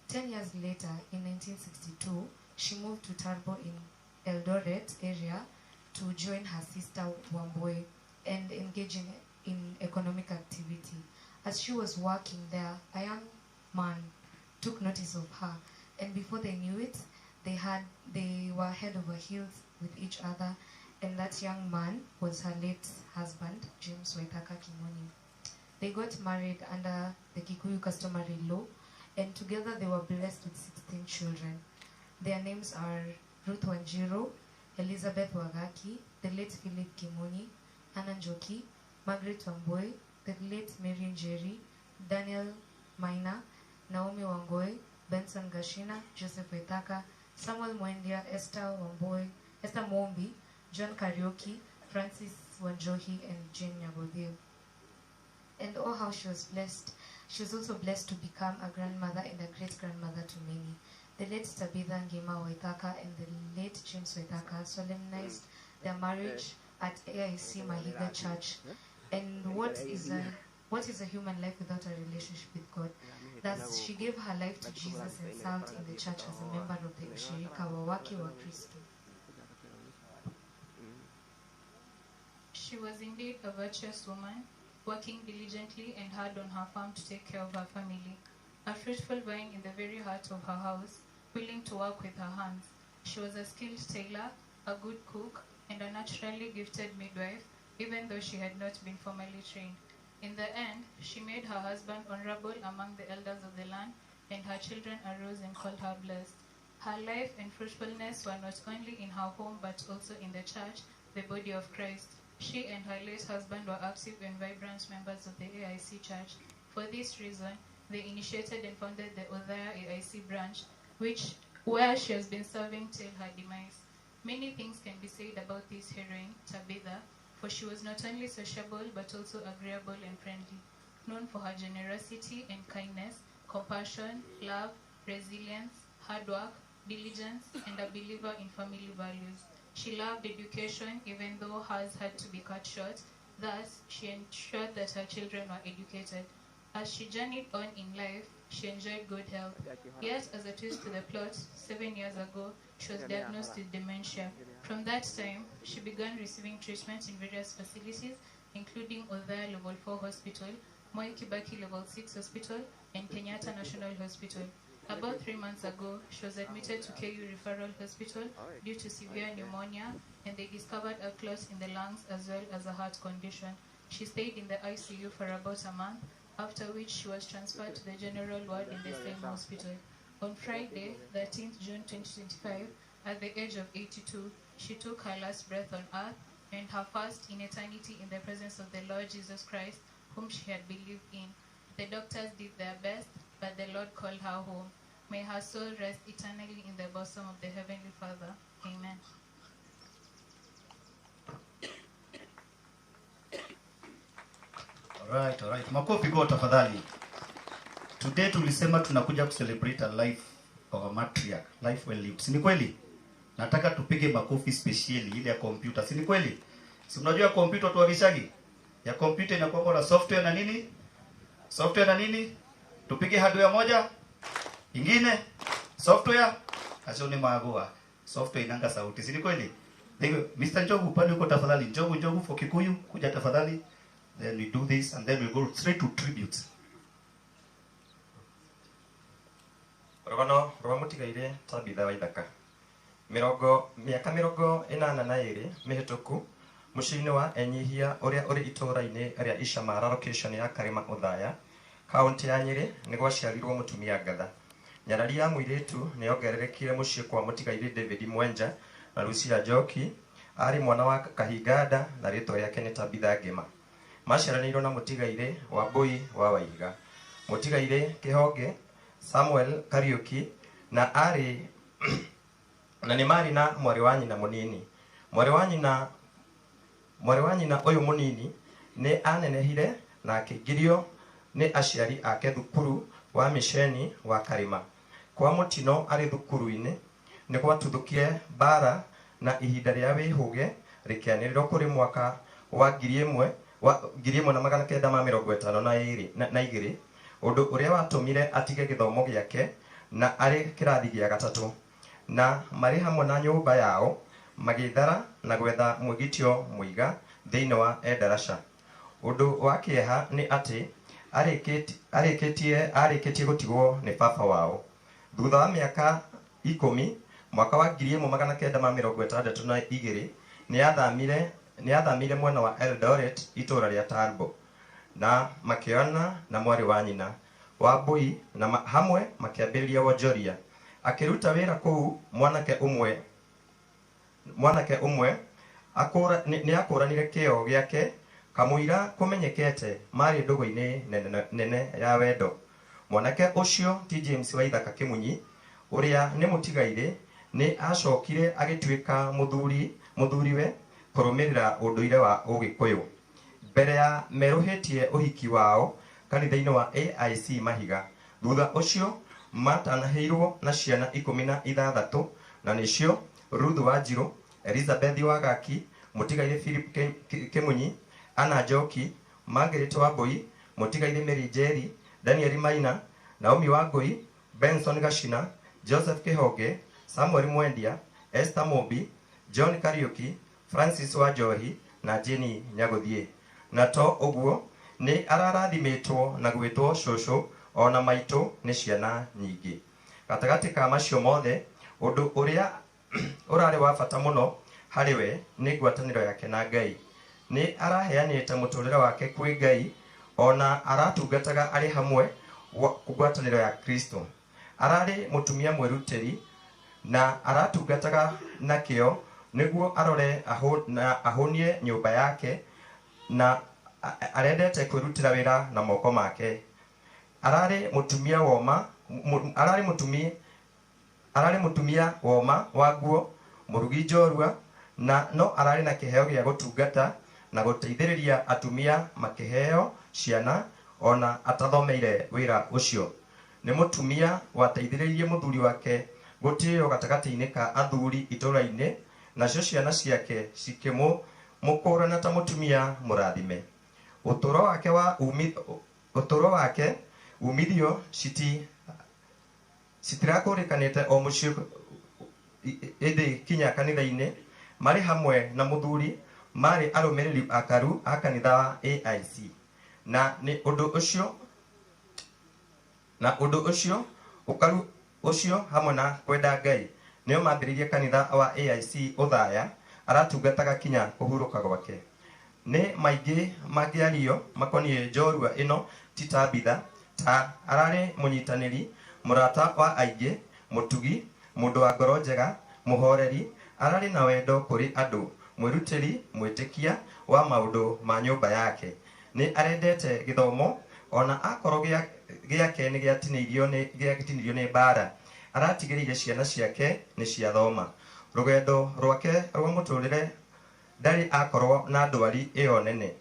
10 years later, in 1962, she moved to Tarbo in Eldoret area to join her sister Wamboi and engage in economic activity. As she was working there, a young man took notice of her, and before they knew it, they were head over heels with each other, and that young man was her late husband, James Waithaka Kimunyi. They got married under the Kikuyu customary law, and together they were blessed with 16 children. Their names are Ruth Wanjiru, Elizabeth Wagaki, the late Philip Kimunyi, Anna Njoki, Margaret Wamboi, the late Mary Njeri, Daniel Maina, Naomi Wangoi, Benson Gashina, Joseph Waithaka, Samuel Mwendia, Esther Wamboi, Esther Mombi, John Kariuki, Francis Wanjohi, and Jane Nyagothie. And oh, how she was blessed. She was also blessed to become a grandmother and a great-grandmother to many. The late Tabitha Ngima Waithaka and the late James Waithaka solemnized their marriage at AIC Mahiga Church. And what is a human life without a relationship with God? Thus, she gave her life to Jesus and served in the church as a member of the Ushirika wa Wake wa Kristo. She was indeed a virtuous woman, working diligently and hard on her farm to take care of her family. A fruitful vine in the very heart of her house, willing to work with her hands. She was a skilled tailor, a good cook, and a naturally gifted midwife, even though she had not been formally trained. In the end, she made her husband honorable among the elders of the land, and her children arose and called her blessed. Her life and fruitfulness were not only in her home but also in the church, the body of Christ. She and her late husband were active and vibrant members of the AIC Church. For this reason, they initiated and founded the Othaya AIC branch, where she has been serving till her demise. Many things can be said about this heroine, Tabitha, for she was not only sociable but also agreeable and friendly, known for her generosity and kindness, compassion, love, resilience, hard work, diligence, and a believer in family values. She loved education, even though hers had to be cut short. Thus, she ensured that her children were educated. As she journeyed on in life, she enjoyed good health. Yet, as a twist to the plot, 7 years ago, she was diagnosed with dementia. From that time, she began receiving treatment in various facilities, including Othaya Level 4 Hospital, Moi Kibaki Level 6 Hospital, and Kenyatta National Hospital. About 3 months ago, she was admitted to KU Referral Hospital due to severe pneumonia, and they discovered a clot in the lungs as well as a heart condition. She stayed in the ICU for about a month, after which she was transferred to the general ward in the same hospital. On Friday, 13th June 2025, at the age of 82, she took her last breath on earth and her first in eternity in the presence of the Lord Jesus Christ, whom she had believed in. The doctors did their best, but the Lord called her home. May her soul rest eternally in the bosom of the Heavenly Father. Amen. Alright, alright. Makofi kwa tafadhali. Today tulisema tunakuja kucelebrate a life of a matriarch, life well lived. Si ni kweli? Nataka tupige makofi specially ile ya computer. Si ni kweli? Si unajua computer tuwakishagi? Ya computer inakuwa na software na nini? Software na nini? Tupige hardware moja, ingine, software, asione magoa. Software inanga sauti. Si ni kweli? Mr. Njogu pale uko tafadhali. Njogu Njogu for Kikuyu kuja tafadhali. Then we do this and then we go straight to tributes. Rugano rwa mutigaire Tabitha Waithaka. Miaka 82 mihituku muciĩ-inĩ wa Enyihia ũrĩa ũrĩ itũũra-inĩ rĩa Icamara location ya Karima Othaya, kaunti ya Nyeri nĩ gwaciarirwo mũtumia ngatha. Nyarari ya mũirĩtu nĩ yongererekire mũciĩ kwa mũtigaire David Mwenja na Lucia Njoki, arĩ mwana wa Kahinganda na rĩtwa rĩake nĩ Tabitha Ngima. Maciaranĩirwo na mũtigaire Wambui wa Waihiga, mũtigaire Kĩhonge Samuel Kariuki, na arĩ na nĩ marĩ na mwarĩ wa nyina mũnini. Mwarĩ wa nyina ũyũ mũnini nĩ anenehire na akĩingĩrio nĩ aciari ake thukuru wa misheni wa Karima. Kwa mũtino arĩ thukuru-inĩ nĩ gwatuthũkire mbara na ihinda rĩa wĩhũge rĩkĩanĩrĩrwo kũrĩ mwaka wa 1952, ũndũ ũrĩa watũmire atige gĩthomo gĩake na arĩ kĩrathi gĩa gatatũ, na marĩ hamwe na nyũmba yao magĩthara na gwetha mwĩgitio mũiga thĩinĩ wa Endarasha. Ũndũ wa kĩeha nĩ atĩ arĩkĩtie gũtigwo nĩ baba wao. Thutha wa mĩaka 10, mwaka wa 1962 nĩ athamire mwena wa Eldoret itũũra rĩa Tarbo, na makĩona na mwarĩ wa nyina Wambui na hamwe makĩambĩrĩria wonjoria. Akĩruta wĩra kũu mwanake ũmwe nĩ akũranire kĩo gĩake kamũira kũmenyekete marĩ ndũgũ-inĩ nene ya wendo. Mwanake ũcio ti James Waithaka Kĩmunyi ũrĩa nĩ mũtigaire nĩ acokire agĩtuĩka mũthuriwe kũrũmĩrĩra ũndũire wa Ũgĩkũyũ. Mbere ya merũhĩtie ũhiki wao kanitha-inĩ wa AIC Mahiga. Thutha ũcio Matanahĩirwo na ciana 16 na nĩcio Ruth Wanjiru, Elizabeth Wagaki, Mũtigairĩ Philip Kĩmunyi, Anna Njoki, Margaret Wambui, Mũtigairĩ Mary Njeri, Daniel Maina, Naomi Wangui, Benson Gashina, Joseph Kĩhonge, Samuel Mwendia, Esther Mumbi, John Kariuki, Francis Wanjohi na Jenny Nyagũthiĩ. Na to ũguo nĩ ararathimĩtwo na gwĩtwo cũcũ ona maitũ nĩ ciana nyingĩ. Gatagatĩ ka macio mothe, ũndũ ũrĩa ũrarĩ wa bata mũno harĩ we nĩ ngwatanĩro yake na Ngai. Nĩ araheanĩte mũtũrĩre wake kwĩ Ngai ona aratungataga arĩ hamwe ngwatanĩro ya Kristo. Ararĩ mũtumia mwĩrutĩri na aratungataga na kĩo nĩguo arore na ahũnie nyũmba yake na arendete kwĩrutĩra wĩra na moko make. Ararĩ mũtumia woma, ararĩ mũtumia woma wa nguo, mũrugi njorua na no ararĩ na kĩheo gĩa gũtungata na gũteithĩrĩria atumia makĩheo ciana ona atathomeire wĩra ũcio. Nĩ mũtumia wateithĩrĩirie mũthuri wake gũtĩĩo gatagatĩ-inĩ ka athuri itũũra-inĩ, nacio ciana ciake cikĩmũkũrana ta mũtumia mũrathime. Ũtũũro wake umithio citirakũrĩkanĩte o mũciĩ ĩndĩ kinya kanitha-inĩ marĩ hamwe na mũthuri marĩ arũmĩrĩri akaru a kanitha wa AIC. Na nĩ ũndũ ũcio ũkaru ũcio hamwe na kwenda Ngai nĩo mambĩrĩirie kanitha wa AIC Othaya aratungataga kinya kũhurũka gwake. Nĩ maingĩ mangĩario makoniĩ njorua ĩno ti Tabitha, ta ararĩ mũnyitanĩri, mũrata wa aingĩ, mũtugi, mũndũ wa ngoro njega, mũhoreri, ararĩ na wendo kũrĩ andũ, mwĩrutĩri, mwĩtĩkia wa maũndũ ma nyũmba yake. Nĩ arendete gĩthomo ona akorwo gĩake nĩ gĩatinĩirio nĩ mbara. Aratigĩrĩire ciana ciake nĩ ciathoma. Rũgendo rwake rwa mũtũrĩre ndarĩ akorwo na ndwari ĩyo nene.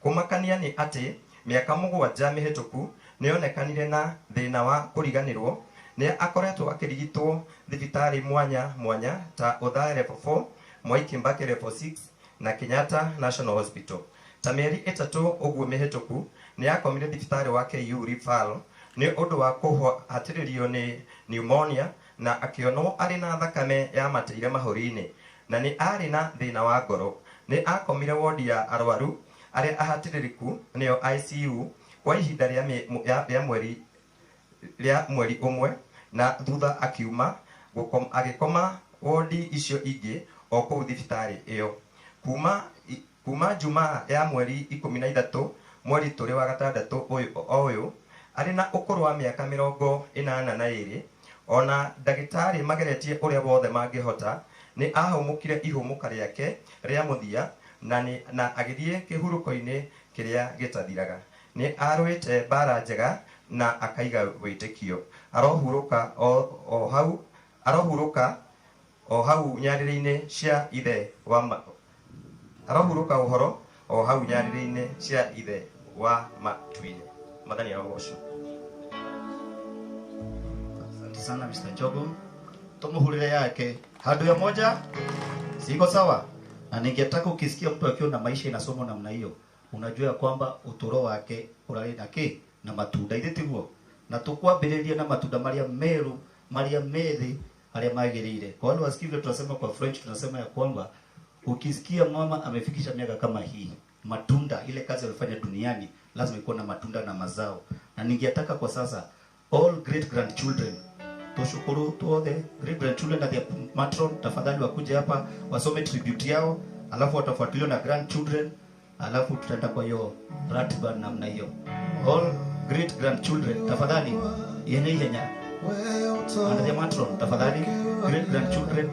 Kũmakania nĩ atĩ mĩaka 7 mĩhĩtũku nĩonekanire na thĩna wa kũriganĩrwo. Nĩ akoretwo akĩrigitwo thibitarĩ mwanya mwanya ta Othaya Level 4, Mwai Kibaki Level 6 na Kenyatta National Hospital. Ta mĩeri 3 ũguo mĩhĩtũku nĩ akomire thibitarĩ wa KU Referral nĩ ũndũ wa kũhatĩrĩrio nĩ pneumonia na akĩonwo arĩ na thakame ya mateire mahũri-inĩ na nĩ arĩ na thĩna wa ngoro. Nĩ akomire wodi ya arwaru arĩa ahatĩrĩrĩku nĩyo ICU kwa ihinda rĩa mweri ũmwe na thutha akiuma agĩkoma wodi icio ingĩ o kũu thibitarĩ ĩyo. Kuma Jumaa ya mweri 13 mweri tũrĩ wa gatandatũ ũyũ arĩ na ũkũrũ wa mĩaka 82 ona ndagĩtarĩ mageretie ũrĩa wothe mangĩhota nĩ ahũmũkire ihũmũka rĩake rĩa mũthia na agĩthiĩ kĩhurũko-inĩ kĩrĩa gĩtathiraga. Nĩ arũĩte mbara njega na akaiga wĩtĩkio. Arohurũka o hau nyarĩrĩ-inĩ cia ithe wa arohurũka ũhoro o hau nyarĩrĩ-inĩ cia ithe wa matuinĩ. Mwathani arogocwo. Asante sana Mr. Chogo. Tumuhurire yake handu ya moja siko sawa. Na ningetaka ukisikia mtu akiwa na maisha inasomwa namna hiyo, unajua kwamba utoro wake urari na ki na matunda ithe tiguo. Na tukwambĩrĩria na matunda maria meru maria methi aria magĩrĩire. Kwa wale wasikivu tunasema kwa French, tunasema ya kwamba ukisikia mama amefikisha miaka kama hii, matunda ile kazi alifanya duniani lazima ikuwe na matunda na mazao. Na ningetaka kwa sasa all great grandchildren tushukuru to all the great grandchildren na their matron, tafadhali wakuje hapa wasome tribute yao, alafu watafuatiliwa na grandchildren, alafu tutaenda kwa hiyo ratiba namna hiyo. All great grandchildren tafadhali yenye ihenya and their matron tafadhali great grandchildren.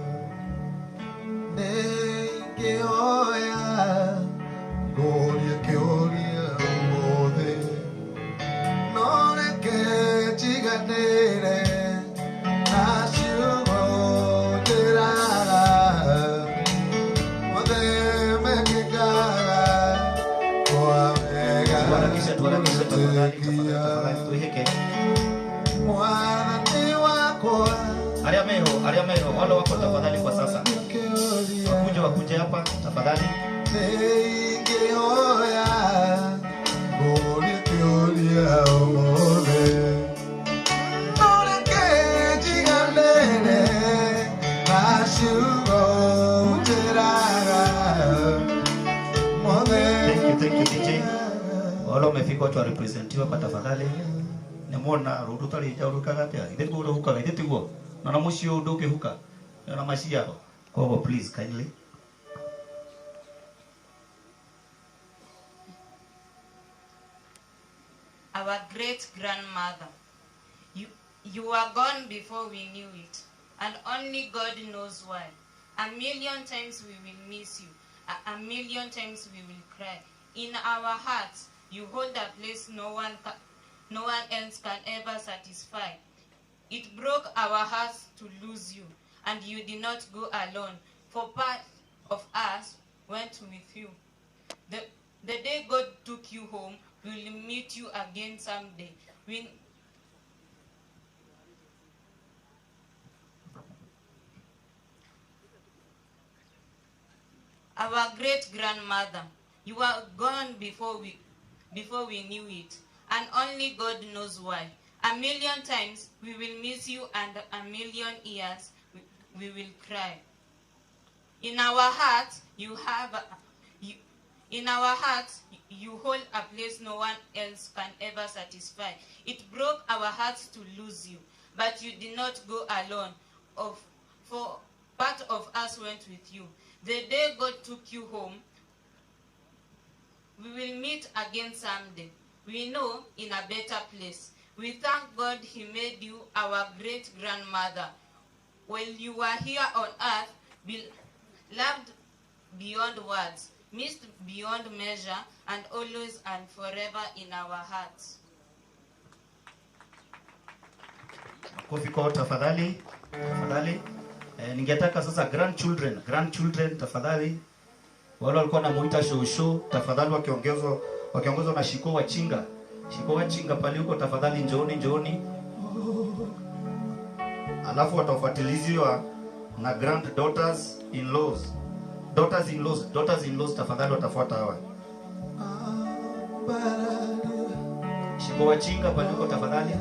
Tuharakishe tafadhali, tafadhali, tuhike. Wale wako tafadhali kwa sasa. Wakuje wakuje hapa tafadhali. Thank you DJ. Wale wamefika watu warepresentiwa kwa tafadhali. Nimona rudu tali jauruka atia. Ithe guo huka ithe tiguo. Na na mucio ndukihuka. Na maciaro. Kwa hivyo please kindly. Our great grandmother, you were gone before we knew it, and only God knows why. A million times we will miss you. A million times we will cry. In our hearts, you hold a place no one else can ever satisfy. It broke our hearts to lose you, and you did not go alone, for part of us went with you. The day God took you home, we will meet you again someday. Our great grandmother, you were gone before we knew it, and only God knows why. A million times we will miss you, and a million years we will cry. In our hearts, you hold a place no one else can ever satisfy. It broke our hearts to lose you, but you did not go alone. For part of us went with you. The day God took you home, we will meet again someday. We know in a better place. We thank God he made you our great grandmother. While you were here on earth, loved beyond words, missed beyond measure, and always and forever in our hearts. Makofi kwao tafadhali, tafadhali. Ningetaka sasa grandchildren tafadhali. Wale walikuwa wanamuita shosho tafadhali, wakiongozwa na Shiko Wachinga. Shiko Wachinga pale huko tafadhali, njooni njooni. Alafu watafuatiliziwa na granddaughters in laws. Daughters in laws tafadhali watafuata hawa. Shiko Wachinga pale huko tafadhali.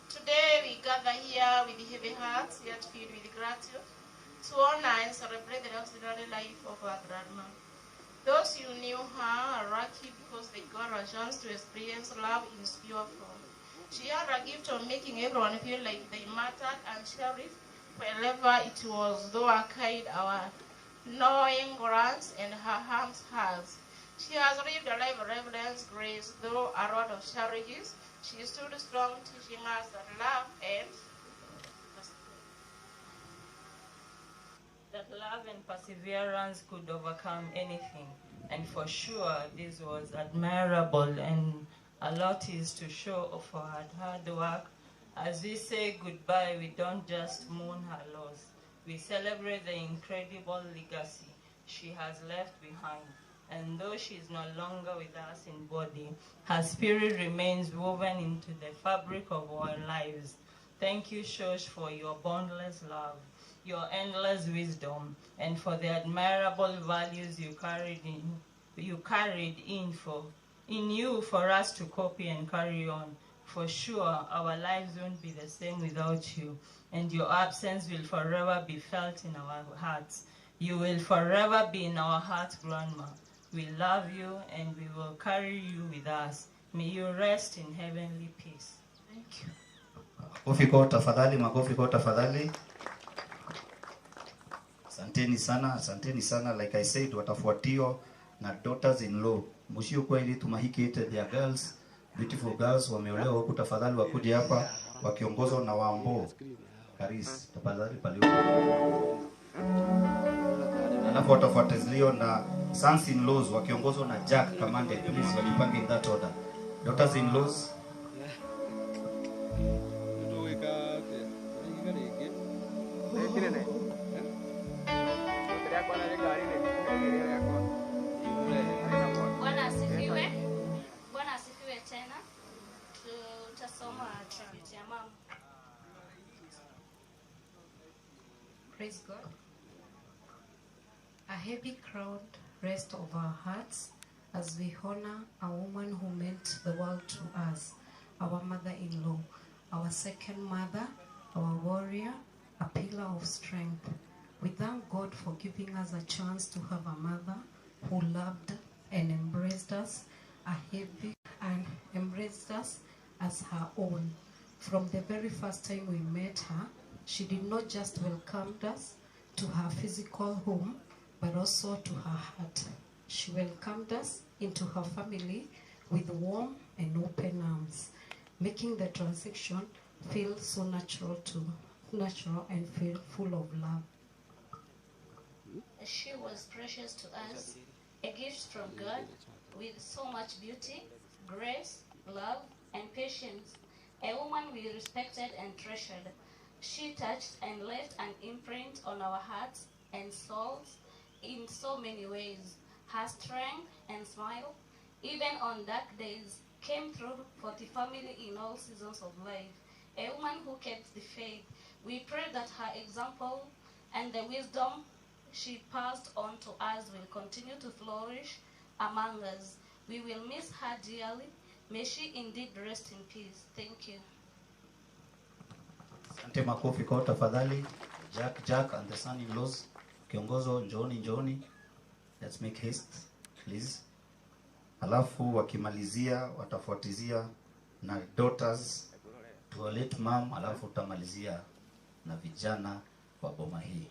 Today we gather here with heavy hearts, yet filled with gratitude, to honor and celebrate the extraordinary life of our grandma. Those who knew her are lucky because they got a chance to experience love in its pure form. She had a gift of making everyone feel like they mattered and cherished wherever it was, though a kind, our knowing glance and her arms hugs. She has lived a life of reverence, grace, though a lot of challenges. She stood strong, teaching us that love and perseverance could overcome anything. And for sure, this was admirable, and a lot is to show for her hard work. As we say goodbye, we don't just mourn her loss. We celebrate the incredible legacy she has left behind. And though she is no longer with us in body, her spirit remains woven into the fabric of our lives. Thank you, Shosh, for your boundless love, your endless wisdom, and for the admirable values you carried in you for us to copy and carry on. For sure, our lives won't be the same without you, and your absence will forever be felt in our hearts. You will forever be in our hearts, Grandma. We love you, and we will carry you with us. May you rest in heavenly peace. Thank you. Makofi kwa tafadhali, makofi kwa tafadhali. Asanteni sana, asanteni sana. Like I said, watafuatiwa na daughters in law. Mushio kwa ili tumahikite their girls, beautiful girls wameolewa huku, tafadhali wakuje hapa wakiongozwa na Wambo Karis, tafadhali pale. Alafu watafuatiliwa na sons in laws wakiongozwa na Jack Kamande. Please wajipange in that order. Daughters in laws. Bwana asifiwe. Bwana asifiwe tena. Tutasoma tribute ya mama. Praise God. A heavy crowd rests over our hearts as we honor a woman who meant the world to us, our mother-in-law, our second mother, our warrior, a pillar of strength. We thank God for giving us a chance to have a mother who loved and embraced us, as her own. From the very first time we met her, she did not just welcome us to her physical home, but also to her heart. She welcomed us into her family with warm and open arms, making the transition feel so natural and feel full of love. She was precious to us, a gift from God, with so much beauty, grace, love, and patience. A woman we respected and treasured. She touched and left an imprint on our hearts and souls in so many ways. Her strength and smile, even on dark days, came through for the family in all seasons of life. A woman who kept the faith. We pray that her example and the wisdom she passed on to us will continue to flourish among us. We will miss her dearly. May she indeed rest in peace. Thank you. Asante, makofi kwa tafadhali. Jack, Jack and the son-in-laws. Kiongozo, njooni, njooni. Let's make haste, please. Alafu wakimalizia watafuatizia na daughters to late mom, alafu utamalizia na vijana wa boma hii.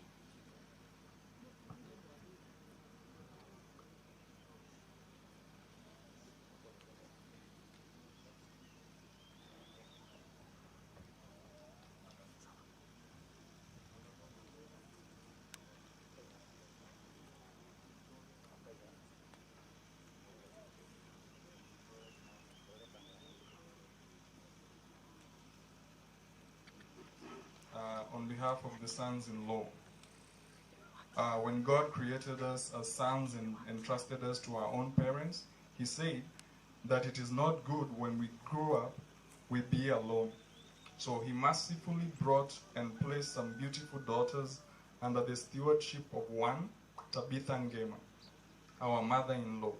On behalf of the sons-in-law. When God created us as sons and entrusted us to our own parents, he said that it is not good when we grow up, we be alone. So he mercifully brought and placed some beautiful daughters under the stewardship of one, Tabitha Ngema, our mother-in-law.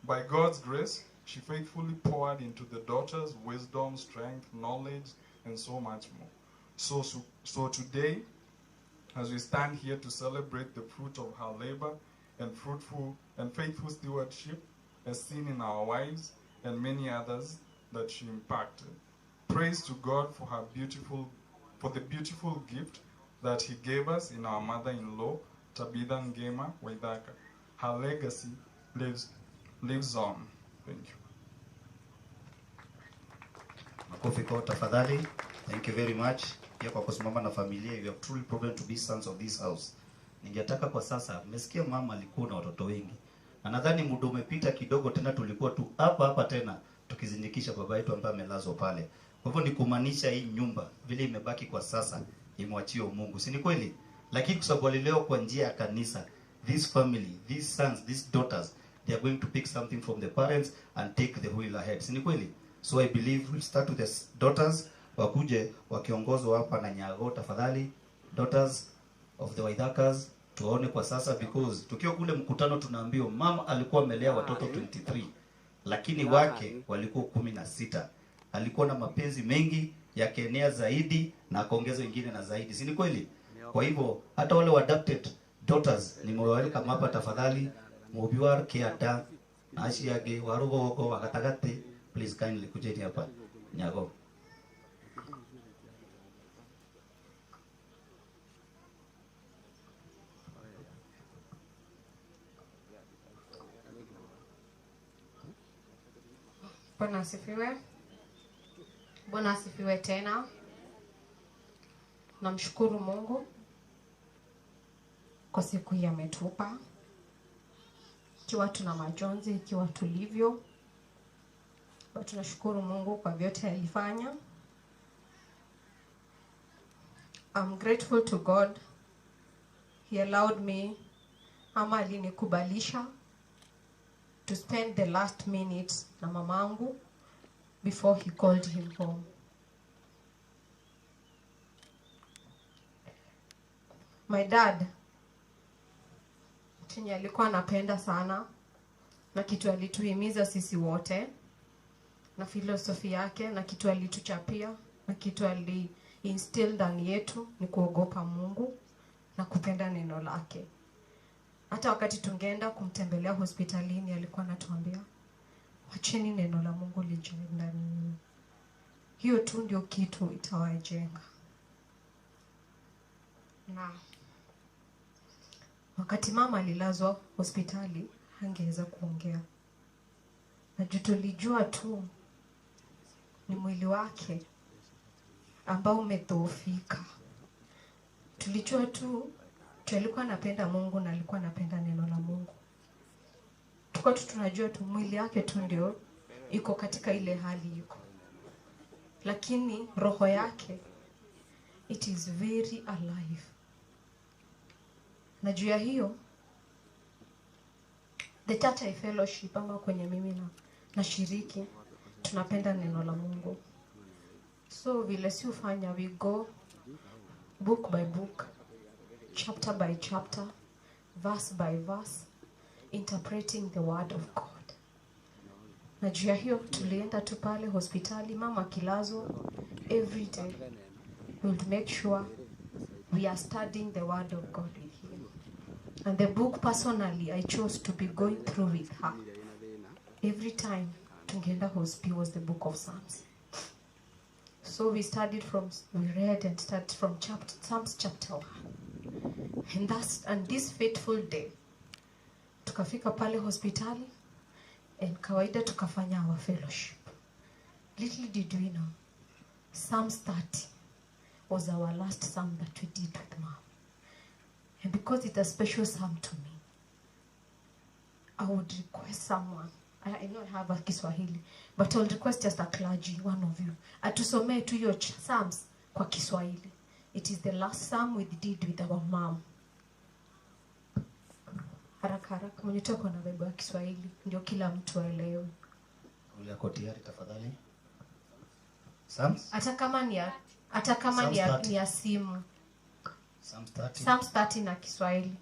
By God's grace, she faithfully poured into the daughters wisdom, strength, knowledge, and so much more. So today, as we stand here to celebrate the fruit of her labor and fruitful and faithful stewardship as seen in our wives and many others that she impacted. Praise to God for her beautiful, for the beautiful gift that he gave us in our mother-in-law, Tabitha Ngema Waithaka. Her legacy lives on. Thank you. Makofi kwa tafadhali. Thank you very much. Pia kwa kusimama na familia, you have truly proven to be sons of this house. Ningetaka kwa sasa, mmesikia mama alikuwa na watoto wengi. Na nadhani muda umepita kidogo tena, tulikuwa tu hapa hapa tena tukizindikisha baba yetu ambaye amelazwa pale. Kwa hivyo ni kumaanisha hii nyumba vile imebaki kwa sasa imwachiwe Mungu. Si ni kweli? Lakini kwa sababu leo kwa njia ya kanisa, this family, these sons, these daughters, they are going to pick something from the parents and take the wheel ahead. Si ni kweli? So I believe we'll start with the daughters wakuje wakiongozwa hapa na Nyago tafadhali, daughters of the Waithakas, tuone kwa sasa, because tukiwa kule mkutano tunaambiwa mama alikuwa amelea watoto 23 lakini wake walikuwa 16. Alikuwa na mapenzi mengi yakaenea zaidi na akaongeza wengine na zaidi. Si ni kweli? Kwa hivyo hata wale adopted daughters ni mwalika hapa tafadhali, mubiwar kiata na ashiage warugo wako wakatagate, please kindly kujeni hapa Nyago. Bwana asifiwe. Bwana asifiwe tena. Namshukuru Mungu kwa siku hii ametupa. Ikiwa tuna majonzi, ikiwa tulivyo, but tunashukuru Mungu kwa vyote alifanya. I'm grateful to God. He allowed me, ama alinikubalisha to spend the last minute na mamangu before he called him home. My dad, chenye alikuwa anapenda sana na kitu alituhimiza sisi wote, na filosofi yake, na kitu alituchapia, na kitu ali instill ndani yetu ni kuogopa Mungu na kupenda neno lake. Hata wakati tungeenda kumtembelea hospitalini alikuwa anatuambia, wacheni neno la Mungu lijae ndani yenu. Hiyo tu ndio kitu itawajenga. Na wakati mama alilazwa hospitali hangeweza kuongea. Na tulijua tu ni mwili wake ambao umedhoofika. Tulijua tu alikuwa anapenda Mungu na alikuwa anapenda neno la Mungu. Tulikuwa tu tunajua tu mwili yake tu ndio iko katika ile hali iko. Lakini roho yake, it is very alive. Na juu ya hiyo, the church I fellowship ama kwenye mimi na shiriki, tunapenda neno la Mungu. So vile si ufanya, we go book by book, chapter by chapter, verse by verse, interpreting the word of God. Na juu ya hiyo tulienda tu pale hospitali, mama akilazwa, every day we would make sure we are studying the word of God with him. And the book personally I chose to be going through with her every time tungeenda hospital was the book of Psalms. So we studied from, we read and studied from Psalms chapter 1. And this fateful day, tukafika pale hospitali, and kawaida tukafanya our fellowship. Little did we know, Psalms 30 was our last psalm that we did with mom. And because it's a special psalm to me, I would request someone, I don't have a Kiswahili, but I'll request just a clergy, one of you, atusomee tu your psalms kwa Kiswahili. It is the last psalm we did with our mom. Haraka haraka, mwenye tuko na Bible ya Kiswahili ndio kila mtu aelewe. Ule ako tayari tafadhali. Psalms? Hata kama ni ya simu. Psalms 30. Psalms 30 na Kiswahili.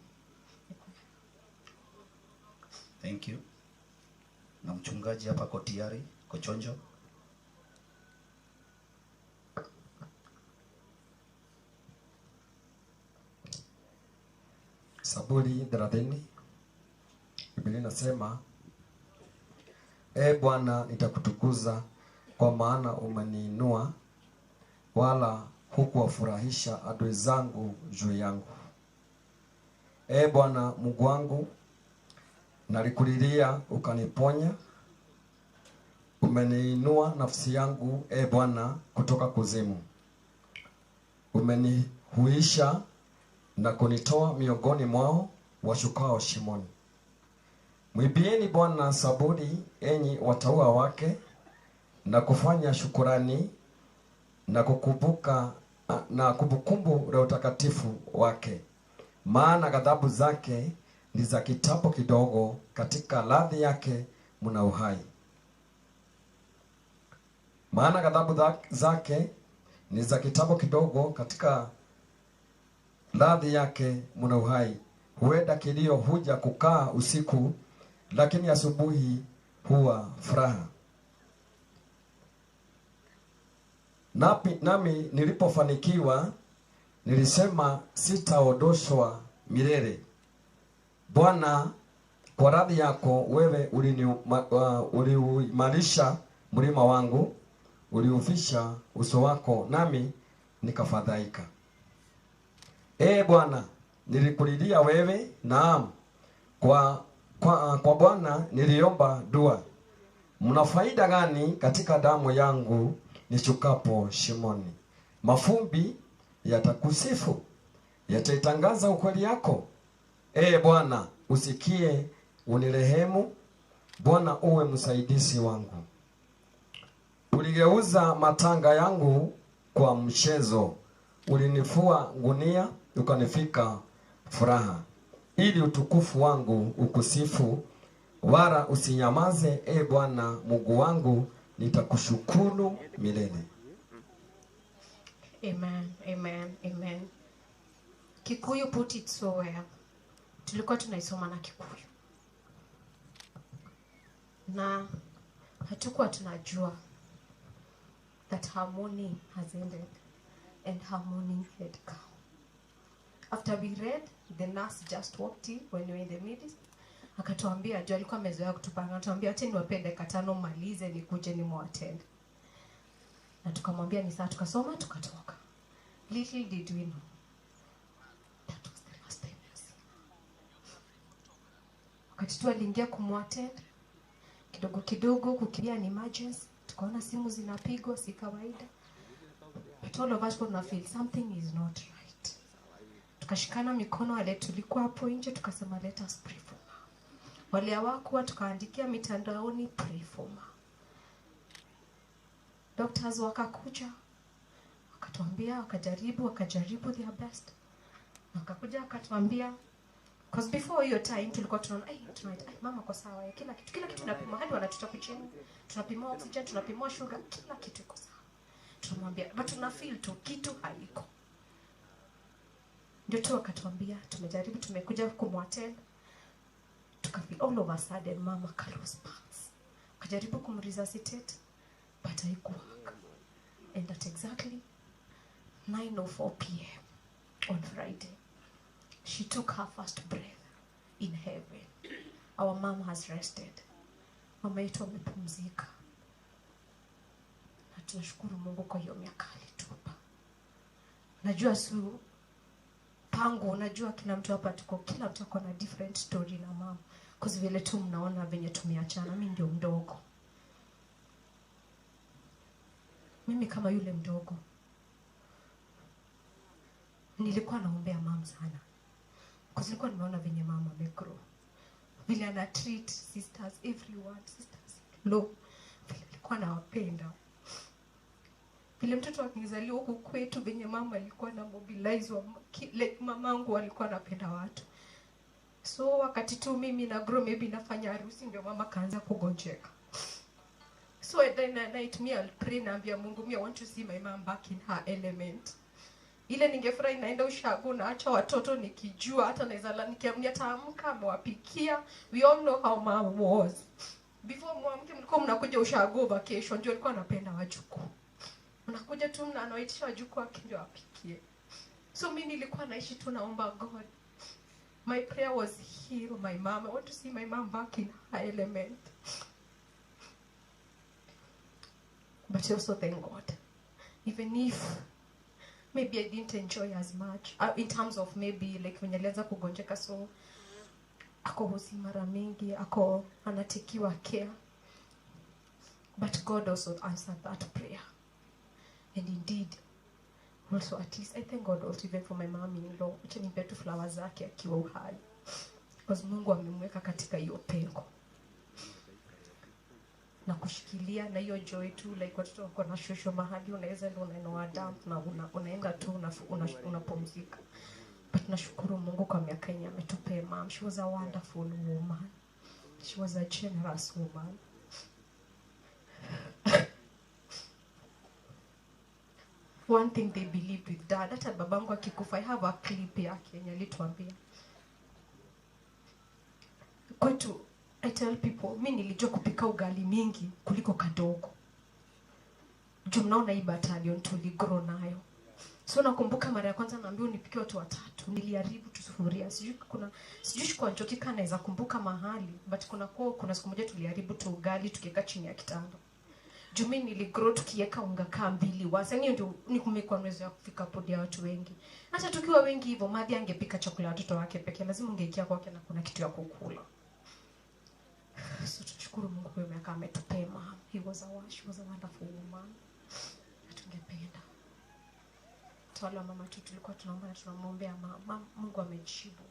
Thank you. Na mchungaji hapa ako tayari, kochonjo. Zaburi 30. Biblia inasema, E Bwana, nitakutukuza kwa maana umeniinua, wala hukuwafurahisha adui zangu juu yangu. E Bwana Mungu wangu, nalikulilia ukaniponya. Umeniinua nafsi yangu, E Bwana, kutoka kuzimu. Umenihuisha na kunitoa miongoni mwao washukao shimoni. Mwibieni Bwana saburi, enyi wataua wake, na kufanya shukurani na kukumbuka na kumbukumbu la utakatifu wake. Maana ghadhabu zake ni za kitambo kidogo, katika radhi yake mna uhai. Maana ghadhabu zake ni za kitambo kidogo, katika radhi yake mna uhai. Huenda kilio huja kukaa usiku, lakini asubuhi huwa furaha. Nami nilipofanikiwa nilisema, sitaondoshwa milele. Bwana, kwa radhi yako wewe uliuimarisha mlima wangu, uliufisha uso wako, nami nikafadhaika. Ee Bwana, nilikulilia wewe, naam, kwa Bwana niliomba dua. Mna faida gani katika damu yangu nishukapo shimoni? Mafumbi yatakusifu, yataitangaza ukweli yako. Ee Bwana, usikie unirehemu. Bwana, uwe msaidizi wangu. Uligeuza matanga yangu kwa mchezo, ulinifua gunia ukanifika furaha, ili utukufu wangu ukusifu, wala usinyamaze. E Bwana Mungu wangu, nitakushukuru milele. Amen, amen, amen. Kikuyu put it so well. Tulikuwa tunaisoma na Kikuyu na hatukuwa tunajua that her mourning has ended and her mourning had come. After we read, the nurse just walked in when we were in the midst. Akatuambia, juu alikuwa amezoea kutupanga, akatuambia acha niwape dakika 5 malize nikuje nimuattend. Na tukamwambia ni saa, tukasoma tukatoka. Little did we know that was the last time we seen. Wakati tu aliingia kumuattend, kidogo kidogo kukimbia ni emergency, tukaona simu zinapigwa si kawaida. But all of us were feel something is not right. Tukashikana mikono, wale tulikuwa hapo nje, tukasema let us pray for her. Wale hawakuwa tukaandikia mitandaoni pray for her. Doctors wakakuja, wakatuambia, wakajaribu their best. Wakakuja wakatuambia, because before hiyo time tulikuwa tunaona mama kwa sawa, kila kitu tunapima, hadi wanatuta kuchini, tunapima oxygen, tunapima sugar, kila kitu iko sawa. Tunamwambia but tuna feel tu kitu haiko. Ndio tu akatuambia tumejaribu, tumekuja kumwattend, tukafeel all of a sudden mama ka lose pulse. Akajaribu kumresuscitate but haikuwork. And at exactly 9:04 p.m. on Friday, she took her first breath in heaven. Our mom has rested. Mama yetu amepumzika. Na tunashukuru Mungu kwa hiyo miaka alitupa. Najua su pango, najua kila mtu hapa tuko, kila mtu ako na different story na mama. Cause vile tu mnaona venye tumeachana, mimi ndio mdogo. Mimi kama yule mdogo nilikuwa naombea mama sana. Cause nilikuwa nimeona venye mama amegrow. Vile ana treat sisters, everyone, sisters. Lo, vile alikuwa anawapenda. Vile mtoto akizaliwa huku kwetu, venye mama alikuwa na mobilize wa, like mamangu alikuwa anapenda watu. So wakati tu mimi na grow, maybe nafanya harusi, ndio mama kaanza kugonjeka. So at the night me I'll pray, naambia Mungu, me I want to see my mom back in her element. Ile ningefurahi naenda ushago naacha watoto nikijua hata naweza nikiamnia taamka amewapikia. We all know how mom was. Before muamke mlikuwa mnakuja ushago vacation, ndio alikuwa anapenda wajukuu. Mnakuja tu mnaanaitisha wajukuu akinjo apikie. So mimi nilikuwa naishi tu naomba God. My prayer was heal my mom. I want to see my mom back in her element. But also thank God. Even if maybe I didn't enjoy as much in terms of maybe like when alianza kugonjeka, so ako hosi mara mingi, ako anatekiwa care. But God also answered that prayer. And indeed, also at least I thank God also even for my mom-in-law. Acha nimpe tu flowers zake akiwa uhai. Because Mungu amemweka katika hiyo pengo. Na kushikilia na hiyo joy tu, like watoto wako na shosho mahali unaweza ndio unainoa dump na unaenda tu unapumzika. But nashukuru Mungu kwa miaka yenye ametupea mom. She was a wonderful woman. She was a generous woman. One thing they believed with dad, hata babangu akikufa, I have a clip yake yenye alituambia. Kwetu, I tell people, mimi nilijua kupika ugali mingi kuliko kadogo. Juu mnaona hii battalion tuligrow nayo. So nakumbuka mara ya kwanza naambiwa nipikie watu watatu, niliharibu tu sufuria. Sijui kwa Njoki kana naweza kumbuka mahali, but kuna siku moja tuliharibu tu ugali tukiweka chini ya kitanda. Juu mimi niligrow tukiweka unga kaa mbili. Wasa hiyo ndio nikumekuwa mwezo ya kufika podi ya watu wengi. Hata tukiwa wengi hivyo, madhi angepika chakula watoto wake pekee, lazima ungeikia kwake na kuna kitu ya kukula. So Tunashukuru Mungu kwa miaka ametupea mama. She was a wonderful woman. Na tungependa wale wa mama tu tulikuwa tunaomba na tunamwombea mama, Mungu amejibu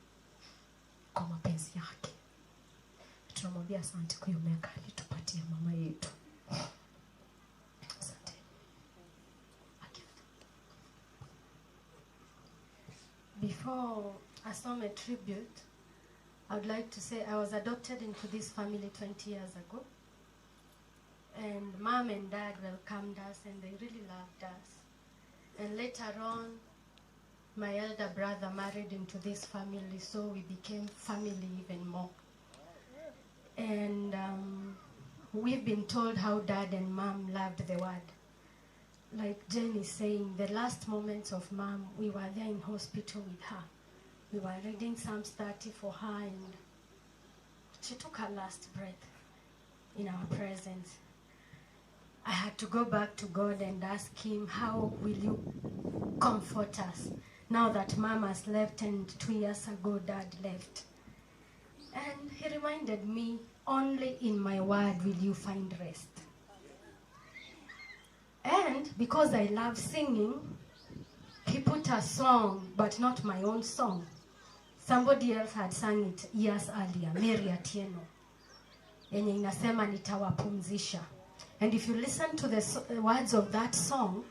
kwa mapenzi yake. Tunamwambia asante kwa hiyo miaka alitupatia mama yetu. Asante. Before asome tribute, I would like to say I was adopted into this family 20 years ago. And mom and dad welcomed us and they really loved us. And later on, my elder brother married into this family, so we became family even more. And we've been told how dad and mom loved the word. Like Jen is saying, the last moments of mom, we were there in hospital with her. We were reading Psalms 30 for her, and she took her last breath in our presence. I had to go back to God and ask him, how will you comfort us now that mom has left and 2 years ago dad left? And he reminded me, only in my word will you find rest. And because I love singing, he put a song, but not my own song. Somebody else had sung it years earlier, Mary Atieno, yenye inasema nitawapumzisha. And if you listen to the words of that song,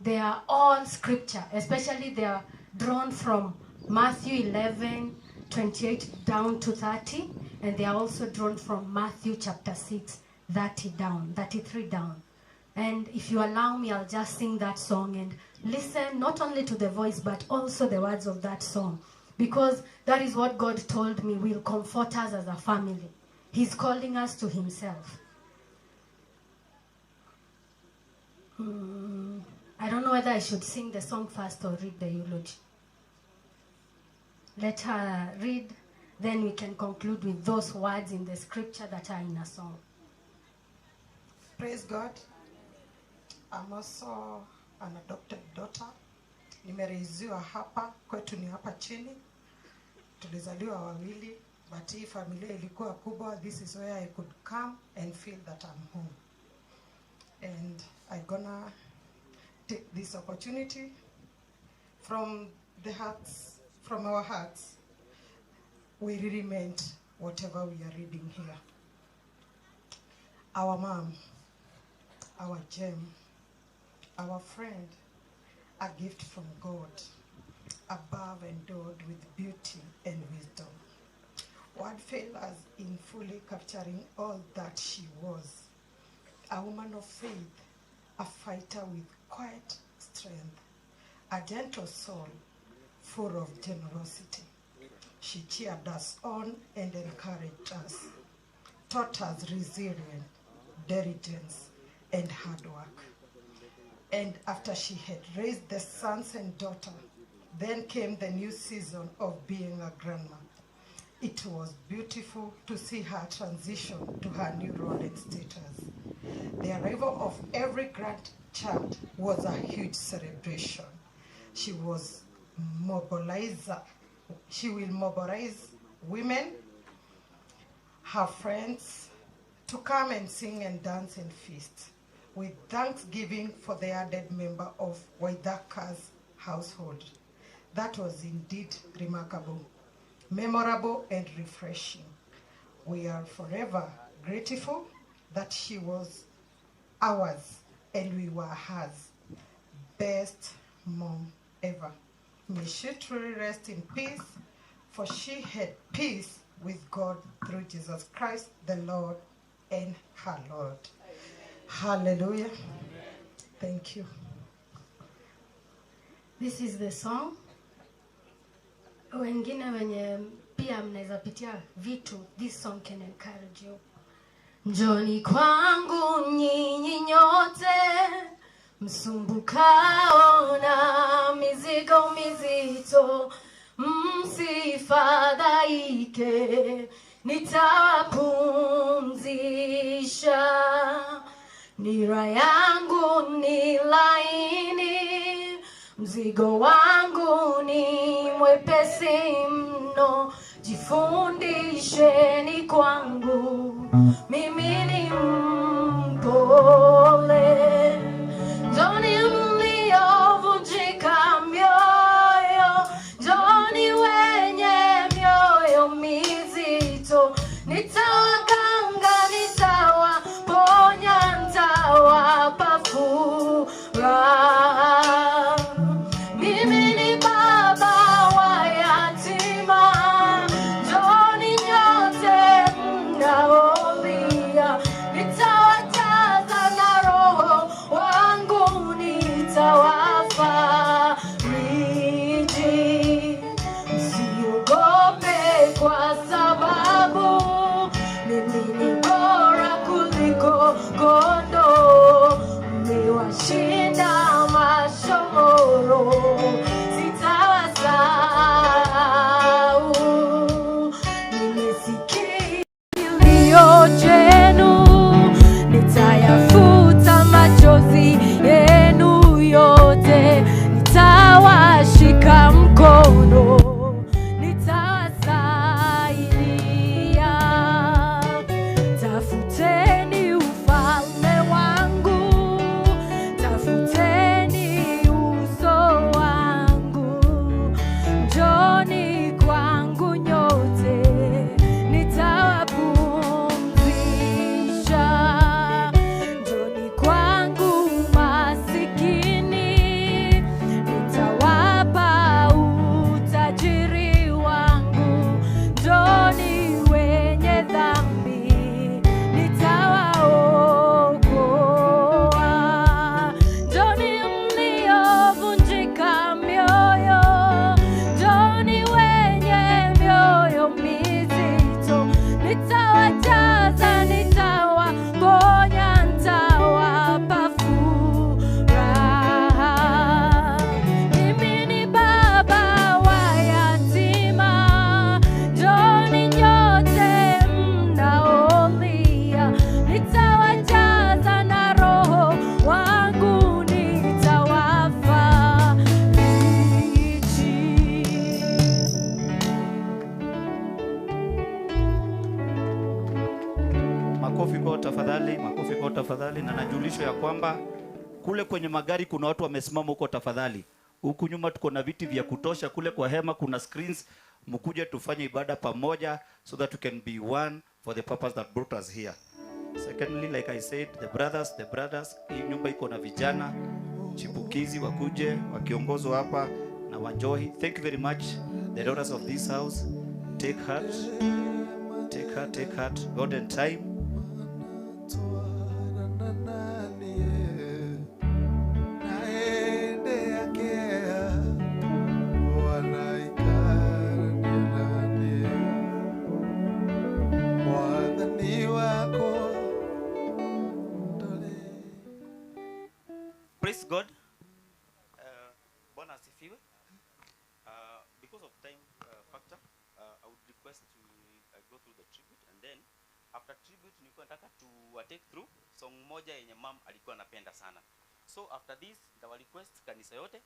they are all scripture, especially they are drawn from Matthew 11:28 down to 30, and they are also drawn from Matthew chapter 6, 30 down, 33 down. And if you allow me, I'll just sing that song and listen not only to the voice, but also the words of that song. Because that is what God told me will comfort us as a family. He's calling us to himself. I don't know whether I should sing the song first or read the eulogy. Let her read, then we can conclude with those words in the scripture that are in a song. Praise God. I'm also an adopted daughter. Nimereiziwa hapa, kwetu ni hapa chini. Tulizaliwa wawili, but hii familia ilikuwa kubwa. This is where I could come and feel that I'm home. And I'm gonna take this opportunity from the hearts, from our hearts. We really meant whatever we are reading here. Our mom, our gem, our friend, a gift from God, above endowed with beauty and wisdom. Word failed us in fully capturing all that she was. A woman of faith, a fighter with quiet strength, a gentle soul, full of generosity. She cheered us on and encouraged us, taught us resilience, diligence, and hard work. And after she had raised the sons and daughter, then came the new season of being a grandma. It was beautiful to see her transition to her new role and status. The arrival of every grandchild was a huge celebration. She was mobilizer. She will mobilize women, her friends, to come and sing and dance and feast, with thanksgiving for the added member of Waithaka's household. That was indeed remarkable, memorable, and refreshing. We are forever grateful that she was ours and we were hers. Best mom ever. May she truly rest in peace, for she had peace with God through Jesus Christ, the Lord and her Lord. Hallelujah. Amen. Thank you. This is the song. Wengine wenye pia mnaweza pitia vitu, this song can encourage you. Njoni kwangu nyinyi nyote msumbukao na mizigo mizito, msifadhaike, nitawapumzisha. Nira yangu ni laini, mzigo wangu ni mwepesi mno. Jifundisheni kwangu, Mimi ni mpole. Njooni mliovunjika mioyo, njooni wenye mioyo mizito, nitawaganga, nitawaponya, nitawapa furaha. Mimi ni baba wa yatima, njooni nyote mnaolia, nitawajaza na Roho wangu, nitawafariji. Msiogope kwa sababu mimi ni bora kuliko kondoo, mmewashinda mashomoro, sitawasahau. Nimesikia kilio chenu, nitayafuta machozi yenu yote, nitawashika mkono, nitawasaidia. Tafuteni ufalme wangu, tafuteni uso wangu, njooni kwangu nyote, nitawapumzisha. Njooni kwangu masikini, nitawapa utajiri wangu. Njooni wenye dhambi, nitawaokoa. Njooni mliovunjika mioyo, njooni wenye mioyo mizito, nitawajaza, nitawaponya, nitawapa furaha. Mimi ni baba wa yatima, njooni nyote mnaolia, nitawajaza na Roho wangu, nitawafariji. Makofi kwao tafadhali, makofi kwao tafadhali. Na najulishwa ya kwamba kule kwenye magari kuna watu wamesimama huko tafadhali. Huku nyuma tuko na viti vya kutosha, kule kwa hema kuna screens. Mkuje tufanye ibada pamoja so that we can be one for the purpose that brought us here. Secondly, like I said, the brothers, hii nyumba iko na vijana chipukizi wakuje wakiongozwa hapa na Wanjohi. Thank you very much, the daughters of this house. Take heart, take heart, take heart. Golden time. Praise God. Bwana asifiwe. Because of time factor, I would request to go through the tribute, and then after tribute nilikuwa nataka to take through song moja yenye mam alikuwa anapenda sana. So after this nitawa request kanisa yote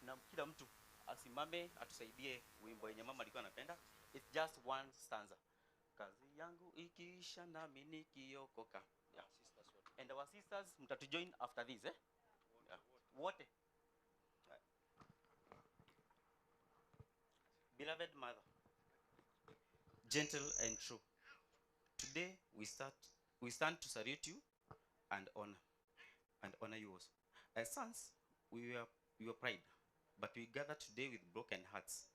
na kila mtu asimame atusaidie wimbo yenye mama alikuwa anapenda. It's just one stanza. Kazi yangu ikiisha nami nikiokoka. Yeah. And our sisters mtatujoin after this, eh? Yeah. Wote. Beloved mother, gentle and true, today we stand to salute you and honor you also. As sons, we were your pride, but we gather today with broken hearts.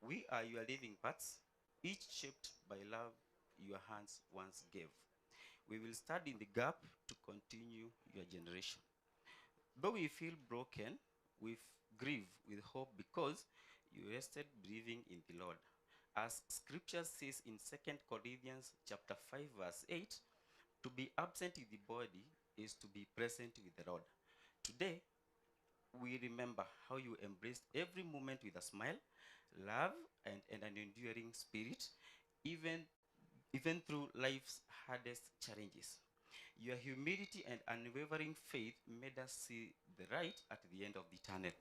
We are your living parts, each shaped by love your hands once gave. We will stand in the gap to continue your generation. Though we feel broken, we grieve with hope because you rested believing in the Lord. As scripture says in 2 Corinthians chapter 5 verse 8, to be absent in the body is to be present with the Lord. Today, we remember how you embraced every moment with a smile, love, and an enduring spirit, even through life's hardest challenges. Your humility and unwavering faith made us see the light at the end of the tunnel.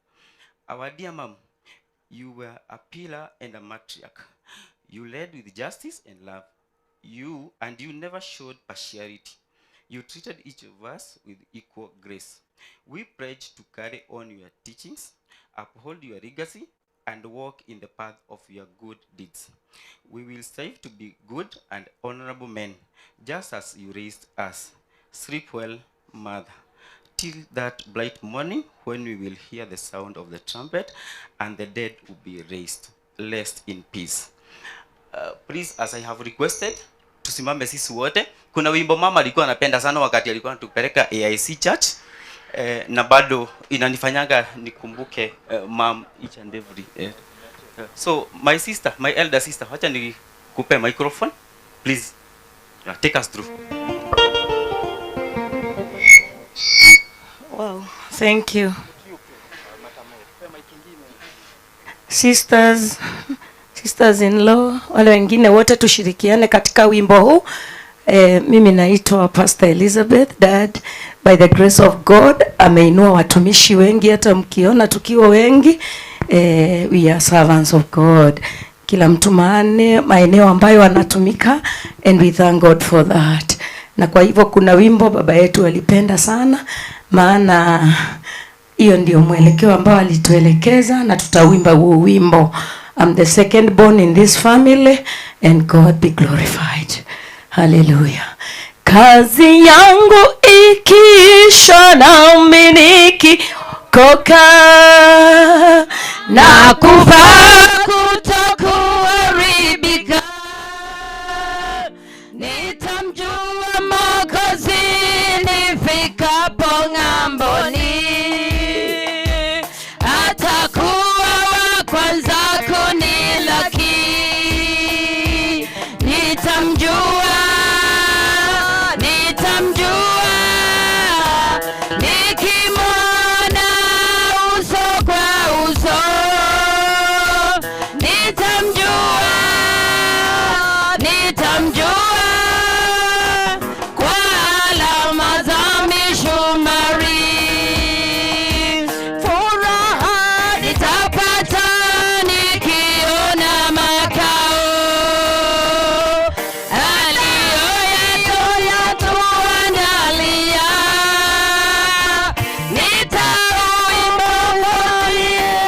Our dear mom, you were a pillar and a matriarch. You led with justice and love. You never showed partiality. You treated each of us with equal grace. We pledge to carry on your teachings, uphold your legacy, and walk in the path of your good deeds. We will strive to be good and honorable men, just as you raised us. Sleep well, mother, till that bright morning when we will hear the sound of the trumpet and the dead will be raised. Rest in peace. Please, as I have requested, tusimame sisi wote. Kuna wimbo mama alikuwa anapenda sana wakati alikuwa anatupeleka AIC Church. Na bado inanifanyanga nikumbuke mom each and every. So my sister, my elder sister, wacha nikupe microphone. Please, take us through. Wow, thank you. Sisters, sisters-in-law, wale wengine wote tushirikiane katika wimbo huu. Mimi naitwa Pastor Elizabeth. Dad, by the grace of God, ameinua watumishi wengi, hata mkiona tukiwa wengi, we are servants of God. Kila mtu maeneo ambayo anatumika, and we thank God for that. Na kwa hivyo kuna wimbo baba yetu alipenda sana, maana hiyo ndio mwelekeo ambao alituelekeza, na tutawimba huo wimbo. I'm the second born in this family, and God be glorified. Hallelujah. Kazi yangu ikiisha nami nikikoka, na kufa kutokuharibika, nitamjua Mwokozi nifikapo ng'amboni, atakuwa wa kwanza kunilaki, nitamjua, nitamjua, nikimwona uso kwa uso, nitamjua, nitamjua kwa alama za mishumari. Furaha nitapata nikiona makao aliyoyatuandalia, nitauimba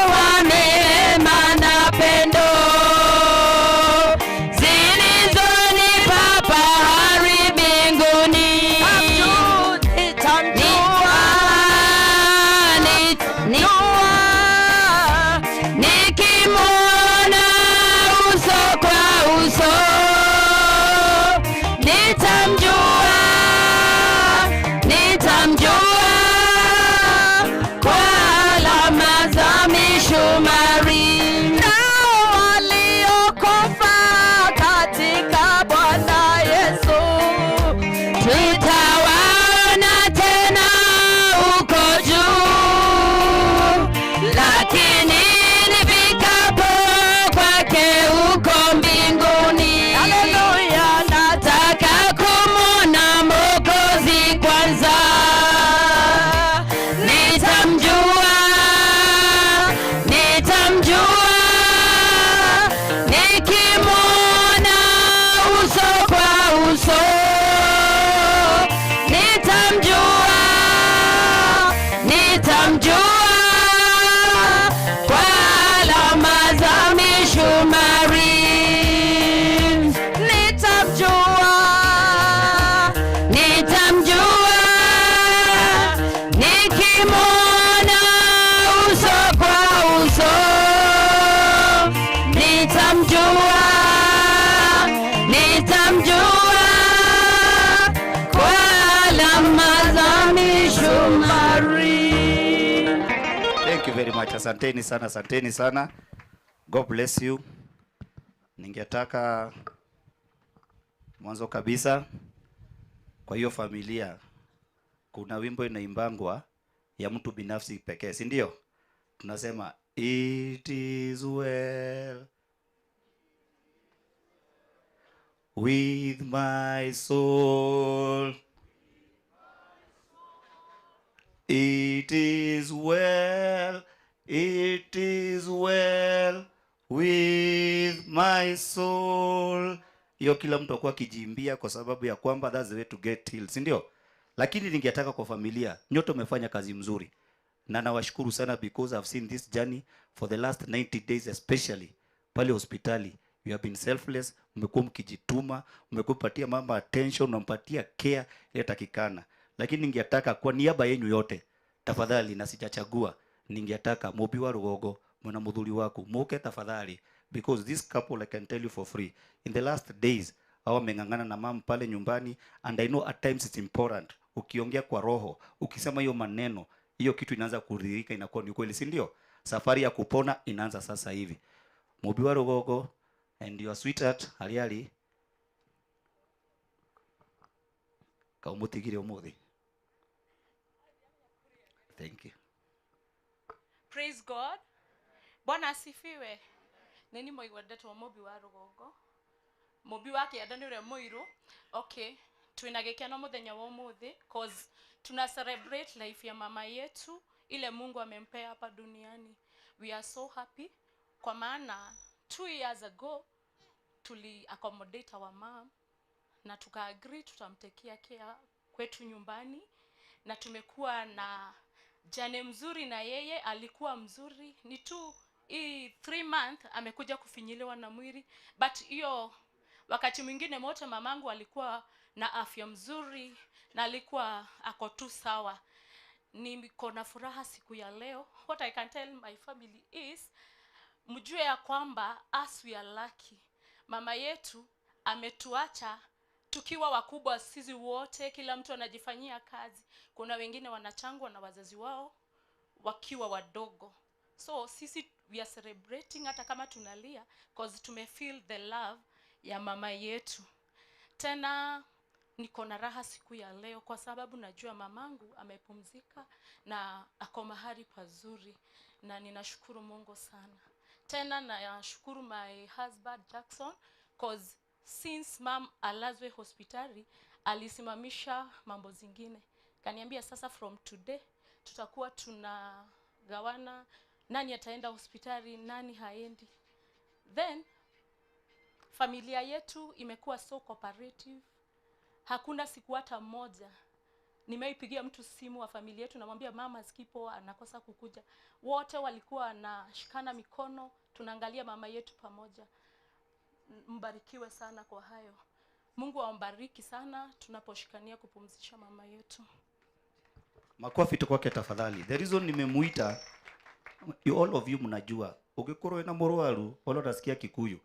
wa neema na pendo zilizonipa fahari mbinguni. Nikimwona uso kwa uso, nitamjua, nitamjua kwa alama za mishumari. Nao waliokufa katika Bwana Yesu tutawaona tena huko juu, lakini nifikapo kwake huko mbinguni, haleluya, nataka kumwona Mwokozi kwanza. Nitamjua, nitamjua, nikimwona uso kwa uso, nitamjua, nitamjua kwa alama za mishumari. Nitamjua, nitamjua, nikimwona uso kwa uso, nitamjua, nitamjua kwa alama za mishumari. Thank you very much. Asanteni sana, asanteni sana. God bless you. Ningetaka mwanzo kabisa kwa hiyo familia kuna wimbo inaimbangwa ya mtu binafsi pekee, si ndio? Tunasema it is well with my soul. It is well, it is well with my soul. Hiyo kila mtu akuwa akijiimbia kwa sababu ya kwamba that's the way to get healed, si ndio? Lakini ningetaka kwa familia, nyote umefanya kazi mzuri. Na nawashukuru sana because I've seen this journey for the last 90 days, especially pale hospitali. You have been selfless, mmekuwa mkijituma, mmekuwa mpatia mama attention, unampatia care ile takikana. Lakini ningetaka kwa niaba yenu yote, tafadhali, na sijachagua, ningetaka Mubi wa Rugogo mwana muthuri waku muke tafadhali, because this couple, I can tell you for free, in the last days hao wameng'ang'ana na mama pale nyumbani, and I know at times it's important ukiongea kwa roho, ukisema hiyo maneno, hiyo kitu inaanza kudhihirika, inakuwa ni kweli, si ndio? Safari ya kupona inaanza sasa hivi. Mubi wa Rugogo and your sweetheart Hariali kaumutigire umuthi. Thank you. Praise God. Bwana asifiwe. Nini moigwendetwo Mubi wa Rugongo. Mubi wa kĩanda nĩ ũrĩa mũirũ. Okay, twina gĩkeno mũthenya wa ũmũthĩ cause tuna celebrate life ya mama yetu ile Mungu amempea hapa duniani. We are so happy kwa maana 2 years ago tuli accommodate our mom na tuka agree tutamtekea care kwetu nyumbani, na tumekuwa na jane mzuri na yeye alikuwa mzuri. Ni tu hii 3 month amekuja kufinyiliwa na mwili, but hiyo wakati mwingine mote mamangu alikuwa na afya mzuri na alikuwa ako tu sawa. Niko na furaha siku ya leo. What I can tell my family is, mjue ya kwamba as we are lucky, mama yetu ametuacha tukiwa wakubwa sisi wote, kila mtu anajifanyia kazi. Kuna wengine wanachangwa na wazazi wao wakiwa wadogo. So sisi we are celebrating hata kama tunalia, cause tumefeel the love ya mama yetu. Tena niko na raha siku ya leo kwa sababu najua mamangu amepumzika na ako mahali pazuri, na ninashukuru Mungu sana. Tena nashukuru my husband Jackson, cause since mom alazwe hospitali alisimamisha mambo zingine. Kaniambia sasa from today tutakuwa tunagawana nani ataenda hospitali, nani haendi. Then familia yetu imekuwa so cooperative. Hakuna siku hata moja nimeipigia mtu simu wa familia yetu namwambia mama sikipo anakosa kukuja. Wote walikuwa wanashikana mikono, tunaangalia mama yetu pamoja. Mbarikiwe sana kwa hayo. Mungu awambariki sana tunaposhikania kupumzisha mama yetu. Makofi tu kwake tafadhali. The reason nimemuita, you all of you mnajua, ukikorwo na murwaru wala unasikia Kikuyu,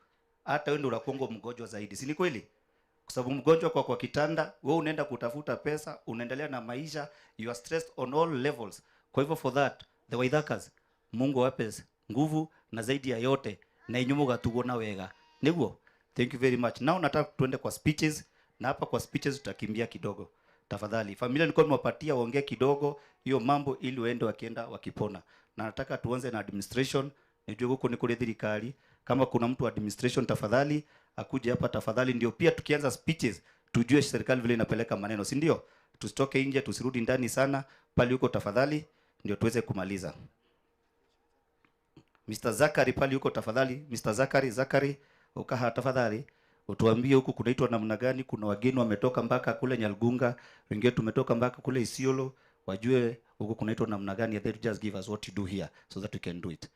hata wewe ndio unakuwa mgonjwa zaidi, si ni kweli? Kwa sababu mgonjwa kwa kitanda, wewe unaenda kutafuta pesa, unaendelea na maisha, you are stressed on all levels. Kwa hivyo for that, the Waithakas, Mungu awape nguvu na zaidi ya yote na inyumu gatugo wega. Niguo, thank you very much. Now nataka tuende kwa speeches, na hapa kwa speeches tutakimbia kidogo. Tafadhali, familia nilikuwa nimewapatia waongee kidogo hiyo mambo ili waende wakienda wakipona. Na nataka tuanze na administration. Nijue huko ni kule thirikari. Kama kuna mtu wa administration tafadhali akuje hapa tafadhali, ndio pia tukianza speeches tujue serikali vile inapeleka maneno, si ndio? Tusitoke nje, tusirudi ndani sana. Pale huko tafadhali ndio tuweze kumaliza. Mr. Zakari pale huko tafadhali. Mr. Zakari ukaha tafadhali. Utuambie huku kunaitwa namna gani, kuna wageni wametoka mpaka kule Nyalgunga, wengine tumetoka mpaka kule Isiolo, wajue huku kunaitwa namna gani, and they just give us what to do here so that we can do it.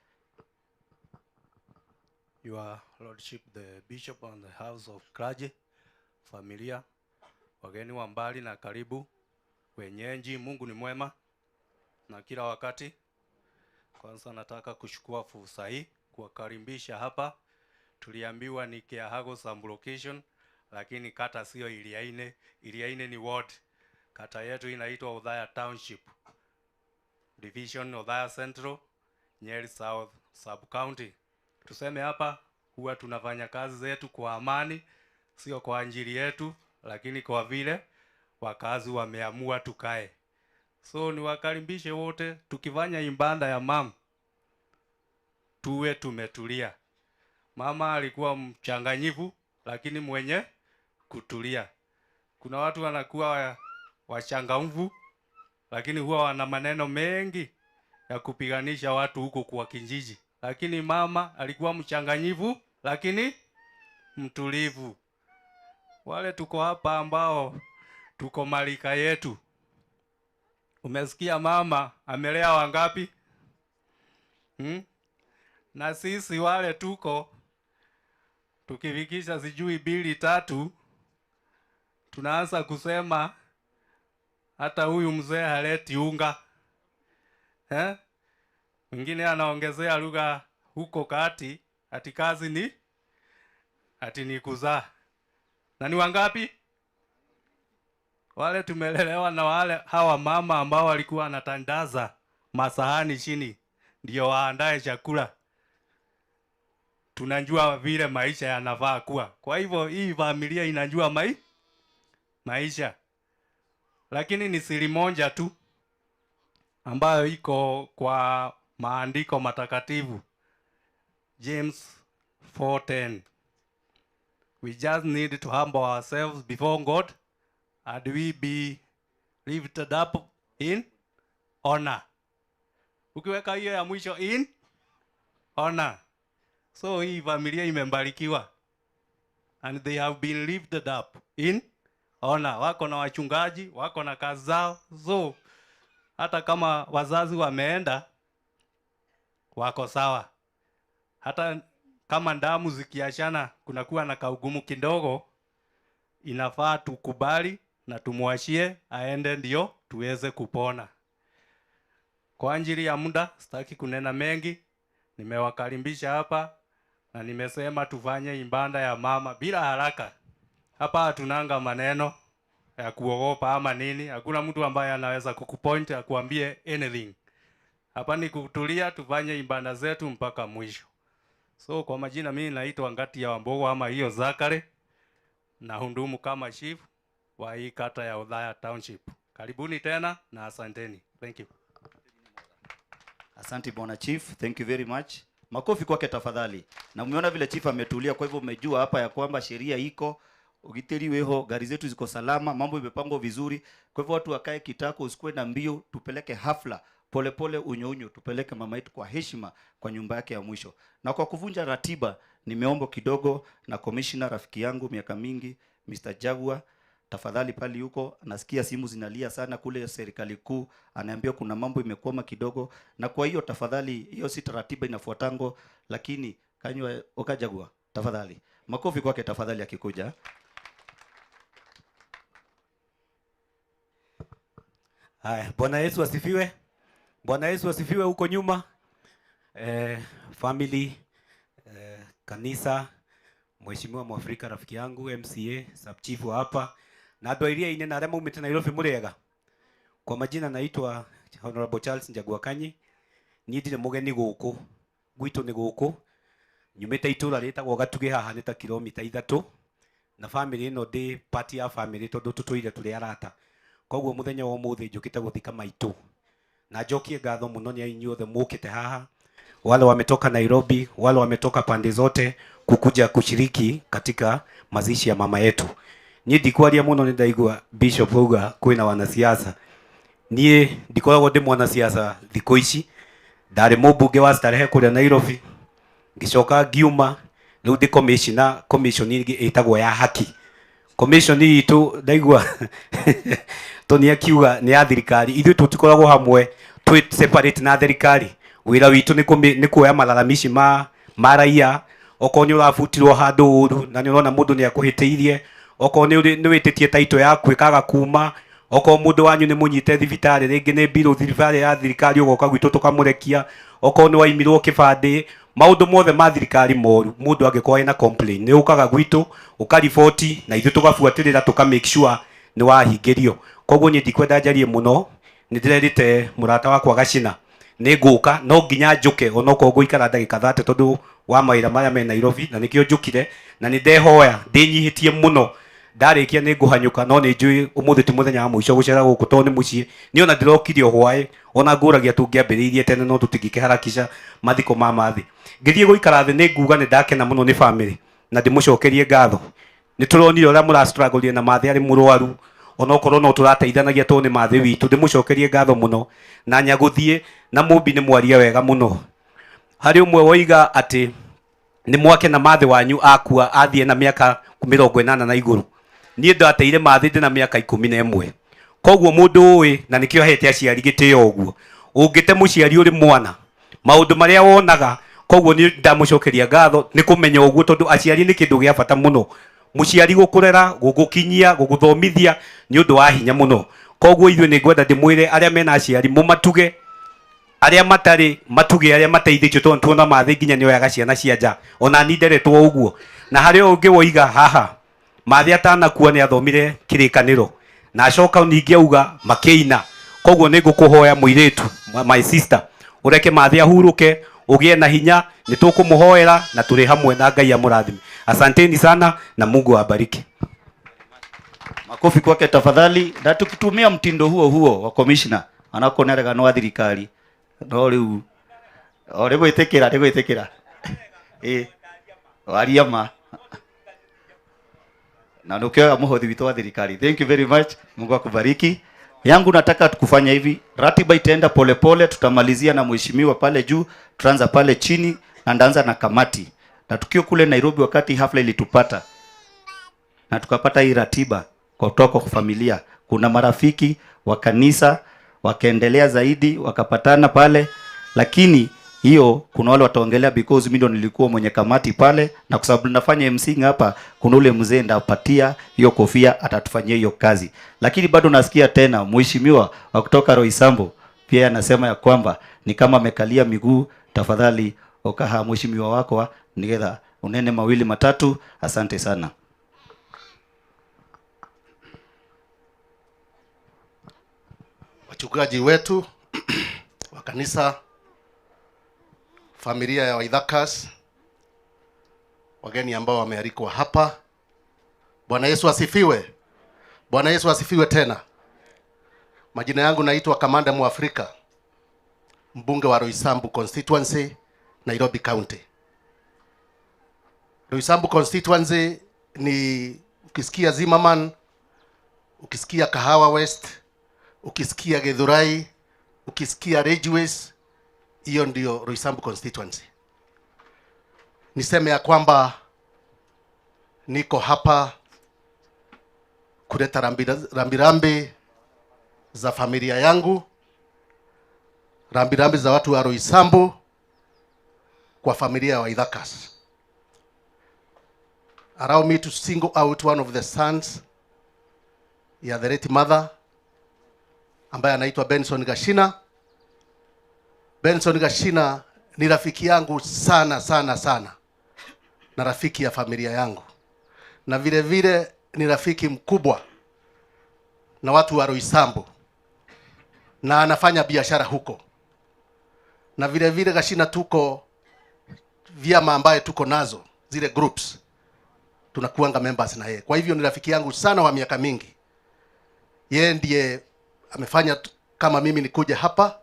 Your Lordship the Bishop on the House of Clergy, familia, wageni wa mbali na karibu, wenyeji, Mungu ni mwema na kila wakati. Kwanza nataka kuchukua fursa hii kuwakaribisha hapa. Tuliambiwa ni Kiahago sub-location, lakini kata sio Iriaini. Iriaini ni ward. Kata yetu inaitwa Othaya Township, Division Othaya Central, Nyeri South Sub-County. Tuseme hapa huwa tunafanya kazi zetu kwa amani, sio kwa ajili yetu, lakini kwa vile wakazi wameamua tukae. So niwakaribishe wote, tukifanya ibada ya mama tuwe tumetulia. Mama alikuwa mchanganyifu lakini mwenye kutulia. Kuna watu wanakuwa wachangamfu lakini huwa wana maneno mengi ya kupiganisha watu huko kwa kijiji. Lakini mama alikuwa mchanganyifu lakini mtulivu. Wale tuko hapa ambao tuko malika yetu, umesikia mama amelea wangapi? Na sisi wale tuko tukifikisha sijui 2 3 tunaanza kusema hata huyu mzee haleti unga. Mwingine anaongezea lugha huko kati ati kazi ni ati ni kuzaa. Na ni wangapi? Wale tumelelewa na wale hawa mama ambao walikuwa wanatandaza masahani chini ndio waandae chakula. Tunajua vile maisha yanafaa kuwa. Kwa hivyo hii familia inajua maisha. Lakini ni siri moja tu ambayo iko kwa maandiko matakatifu. James 4:10. We just need to humble ourselves before God and we be lifted up in honor. Ukiweka hiyo ya mwisho in honor. So hii familia imebarikiwa. And they have been lifted up in honor. Wako na wachungaji, wako na kazi zao. So hata kama wazazi wameenda, wako sawa. Hata kama damu zikiachana kunakuwa na kaugumu kidogo, inafaa tukubali na tumuachie aende ndio tuweze kupona. Kwa ajili ya muda sitaki kunena mengi. Nimewakaribisha hapa na nimesema tufanye ibada ya mama bila haraka. Hapa hatunanga maneno ya kuogopa ama nini. Hakuna mtu ambaye anaweza kukupoint akuambie anything. Hapa ni kutulia, tufanye ibada zetu mpaka mwisho. So kwa majina mimi naitwa Ngati ya Wambogo ama hiyo Zakare, na hundumu kama chief wa hii kata ya Othaya Township. Karibuni tena na asanteni. Thank you. Asante bwana chief, thank you very much. Makofi kwake tafadhali. Na umeona vile chief ametulia, kwa hivyo umejua hapa ya kwamba sheria iko, ugiteri weho, gari zetu ziko salama, mambo imepangwa vizuri. Kwa hivyo watu wakae kitako, usikue na mbio, tupeleke hafla polepole unyo unyo, tupeleke mama yetu kwa heshima kwa nyumba yake ya mwisho. Na kwa kuvunja ratiba, nimeomba kidogo na commissioner rafiki yangu miaka mingi, Mr. Jaguar, tafadhali pali yuko, nasikia simu zinalia sana kule serikali kuu, anaambia kuna mambo imekwama kidogo, na kwa hiyo tafadhali, hiyo si taratiba inafuatango, lakini kanywa okajagua tafadhali. Makofi kwake tafadhali akikuja. Haya, Bwana Yesu asifiwe. Bwana Yesu asifiwe huko nyuma. Family, kanisa, Mheshimiwa Mwafrika rafiki yangu MCA, sub chief wa hapa. Na andũ a iria-inĩ na arĩa maumĩte Nairobi mũrĩega. Kwa majina naitwa Honorable Charles Njagua Kanyi. Niĩ ndirĩ mũgeni gũkũ, gwitũ nĩ gũkũ. Nyumĩte itũra rĩtagwo Gatugĩ haha nĩ ta kilomita 3. Na family ĩno ndĩ part ya family tondũ tũtũire tũrĩ arata. Koguo mũthenya wa ũmũthĩ njũkĩte gũthika maitũ. Na njokie ngatho mũno nĩ inyuothe mũkĩte haha. Wale wametoka Nairobi, wale wametoka pande zote kukuja kushiriki katika mazishi ya mama yetu. Niĩ ndikwaria mũno nĩ ndaigua Bishop auga kwĩna wanasiasa. Niĩ ndikoragwo ndĩ mwanasiasa thikũ ici. Ndarĩ mũmbunge wa Starehe kũrĩa Nairobi. Ngĩcoka ngiuma, rĩu ndĩ commissioner, commission ĩngĩ ĩtagwo ya haki. Commission itũ ndaigua Tony akiuga nĩ ya thirikari. Ithuĩ tũtikoragwo hamwe, twĩ separate na thirikari. Wĩra witũ nĩ kuoya malalamishi ma raia. Okorwo nĩ ũrabutirwo handũ ũru na nĩ ũrona mũndũ nĩ akũhĩtĩirie, okorwo nĩ wĩtĩtie title yaku ĩkaga kuma, okorwo mũndũ wanyu nĩ mũnyite thibitarĩ, rĩngĩ nĩ mbirũ thibitarĩ ya thirikari ũgoka gwitũ tũkamũrekia, okorwo nĩ waimirwo kĩbandĩ, maũndũ mothe ma thirikari moru, mũndũ angĩkorwo ena complaint nĩ ũkaga gwitũ ũkariboti na ithuĩ tũgabuatĩrĩra tũka make sure nĩ wahingĩrio. Koguo niĩ ndikwenda njarie mũno, nĩ ndĩrerĩte mũrata wakwa Gacina nĩ ngũka, no nginya njũke onokorwo ngũikara ndagĩka 30 tondũ wa mawĩra marĩa me Nairobi, na nĩkĩo njũkire na nĩ ndehoya ndĩnyihĩtie mũno. Ndarĩkia nĩ ngũhanyũka, no nĩ njũĩ ũmũthĩ ti mũthenya wa mũico gũcera gũkũ tondũ nĩ mũciĩ. Niĩ ona ndĩrokire o hwaĩ, ona ngũragia tũngĩambĩrĩirie tene no tũtingĩkĩharakisha mathiko ma mathĩ. Ngĩthiĩ gũikara thĩ nĩ nguga nĩ ndakena mũno nĩ family na ndĩmũcokerie ngatho. Nĩ tũronire ũrĩa mũra-struggle na mathĩ arĩ mũrwaru, onokorwo no tũrateithanagia tondũ nĩ mathĩ witũ. Ndĩmũcokerie ngatho mũno na nyagũthiĩ na Mũmbi nĩ mwaria wega mũno. Harĩ ũmwe woiga atĩ nĩ mwake na mathĩ wanyu akua athiĩ na mĩaka 80 na igũrũ. Niĩ ndateire mathĩ ndĩ na mĩaka 11. Koguo mũndũ ũĩ na nĩkĩo hete aciari gĩtĩo ũguo. Ũngĩte mũciari ũrĩ mwana, maũndũ marĩa wonaga, koguo nĩ ndamũcokeria ngatho nĩ kũmenya ũguo tondũ aciari nĩ kĩndũ gĩa bata mũno. Mũciari gũkũrera, gũgũkinyia, gũgũthomithia nĩ ũndũ wa hinya mũno. Koguo ithuĩ nĩ ngwenda ndĩmwĩre arĩa mena aciari mũmatuge, arĩa matarĩ matuge, arĩa mateithĩtio tondũ tuona mathĩ nginya nĩ oyaga ciana cia nja. Ona ni nderetwo ũguo. Na harĩ ũngĩ woiga haha, mathĩ atanakua nĩ athomire kĩrĩkanĩro na acoka ningĩ auga makĩina. Koguo nĩ ngũkũhoya mũirĩtu, my sister, ũreke mathĩ ahurũke, ũgĩe na hinya, nĩ tũkũmũhoera na tũrĩ hamwe na Ngai amũrathime. Asanteni sana na Mungu awabariki. Makofi kwake tafadhali. Na tukitumia mtindo huo huo wa commissioner anakoneraga no thirikari no riu o rigwitikira rigwitikira waria ma na nukioya muhothi witu wa thirikari. Thank you very much. Mungu akubariki. Yangu nataka kufanya hivi, ratiba itaenda polepole, tutamalizia na mheshimiwa pale juu, tutaanza pale chini na ndaanza na kamati. Na tukio kule Nairobi wakati hafla ilitupata na tukapata hii ratiba kutoka kwa familia, kuna marafiki wa kanisa wakaendelea zaidi wakapatana pale, lakini hiyo kuna wale wataongelea because mimi ndo nilikuwa mwenye kamati pale, na kwa sababu nafanya MC hapa, kuna ule mzee ndapatia hiyo kofia atatufanyia hiyo kazi. Lakini bado nasikia tena mheshimiwa wa kutoka Roysambu pia anasema ya kwamba ni kama amekalia miguu. Tafadhali okaha mheshimiwa wako nigetha unene mawili matatu. Asante sana. Wachungaji wetu wa kanisa, familia ya Waithakas, wageni ambao wamealikwa hapa, Bwana Yesu asifiwe. Bwana Yesu asifiwe tena. Majina yangu naitwa Kamanda Mwafrika, mbunge wa Roysambu constituency, Nairobi County. Roysambu constituency ni ukisikia Zimmerman, ukisikia Kahawa West, ukisikia Githurai, ukisikia Ridgeways, hiyo ndio Roysambu constituency. Niseme ya kwamba niko hapa kuleta rambirambi za familia yangu, rambirambi za watu wa Roysambu kwa familia ya Waithakas. Allow me to single out one of the sons ya the late mother ambaye anaitwa Benson Gashina. Benson Gashina ni rafiki yangu sana sana sana, na rafiki ya familia yangu, na vile vile ni rafiki mkubwa na watu wa Roysambu, na anafanya biashara huko. Na vile vile Gashina tuko vyama ambaye tuko nazo zile groups, tunakuanga members na yeye. Kwa hivyo ni rafiki yangu sana wa miaka mingi. Yeye ndiye amefanya kama mimi nikuje hapa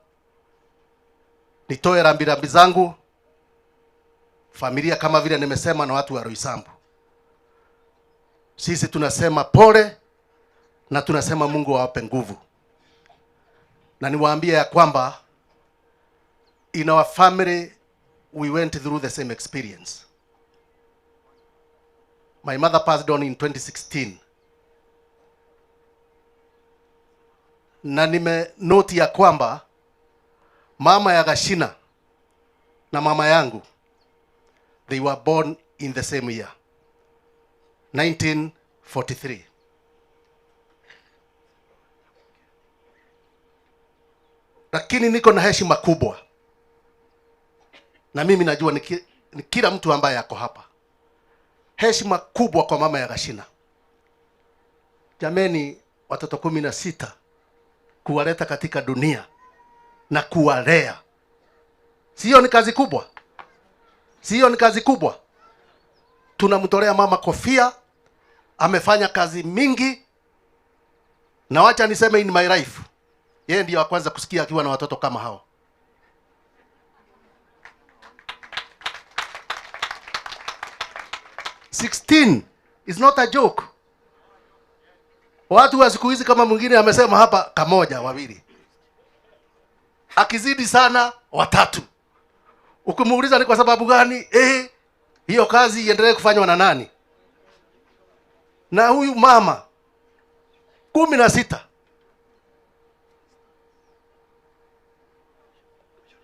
nitoe rambirambi zangu familia, kama vile nimesema, na watu wa Roysambu. Sisi tunasema pole na tunasema Mungu awape nguvu. Na niwaambie ya kwamba in our family we went through the same experience. My mother passed on in 2016. Na nime note ya kwamba mama ya Gashina na mama yangu, they were born in the same year, 1943. Lakini niko na heshima kubwa, na mimi najua ni kila mtu ambaye yako hapa, heshima kubwa kwa mama ya Gashina. Jameni, watoto 16 kuwaleta katika dunia na kuwalea, sio ni kazi kubwa? Sio ni kazi kubwa? Tunamtolea mama kofia, amefanya kazi mingi. Na wacha niseme, in my life, yeye ndiyo wa kwanza kusikia akiwa na watoto kama hao. 16 is not a joke. Watu wa siku hizi kama mwingine amesema hapa, kamoja, wawili, akizidi sana watatu. Ukimuuliza ni kwa sababu gani, hiyo kazi iendelee kufanywa na nani? Na huyu mama 16.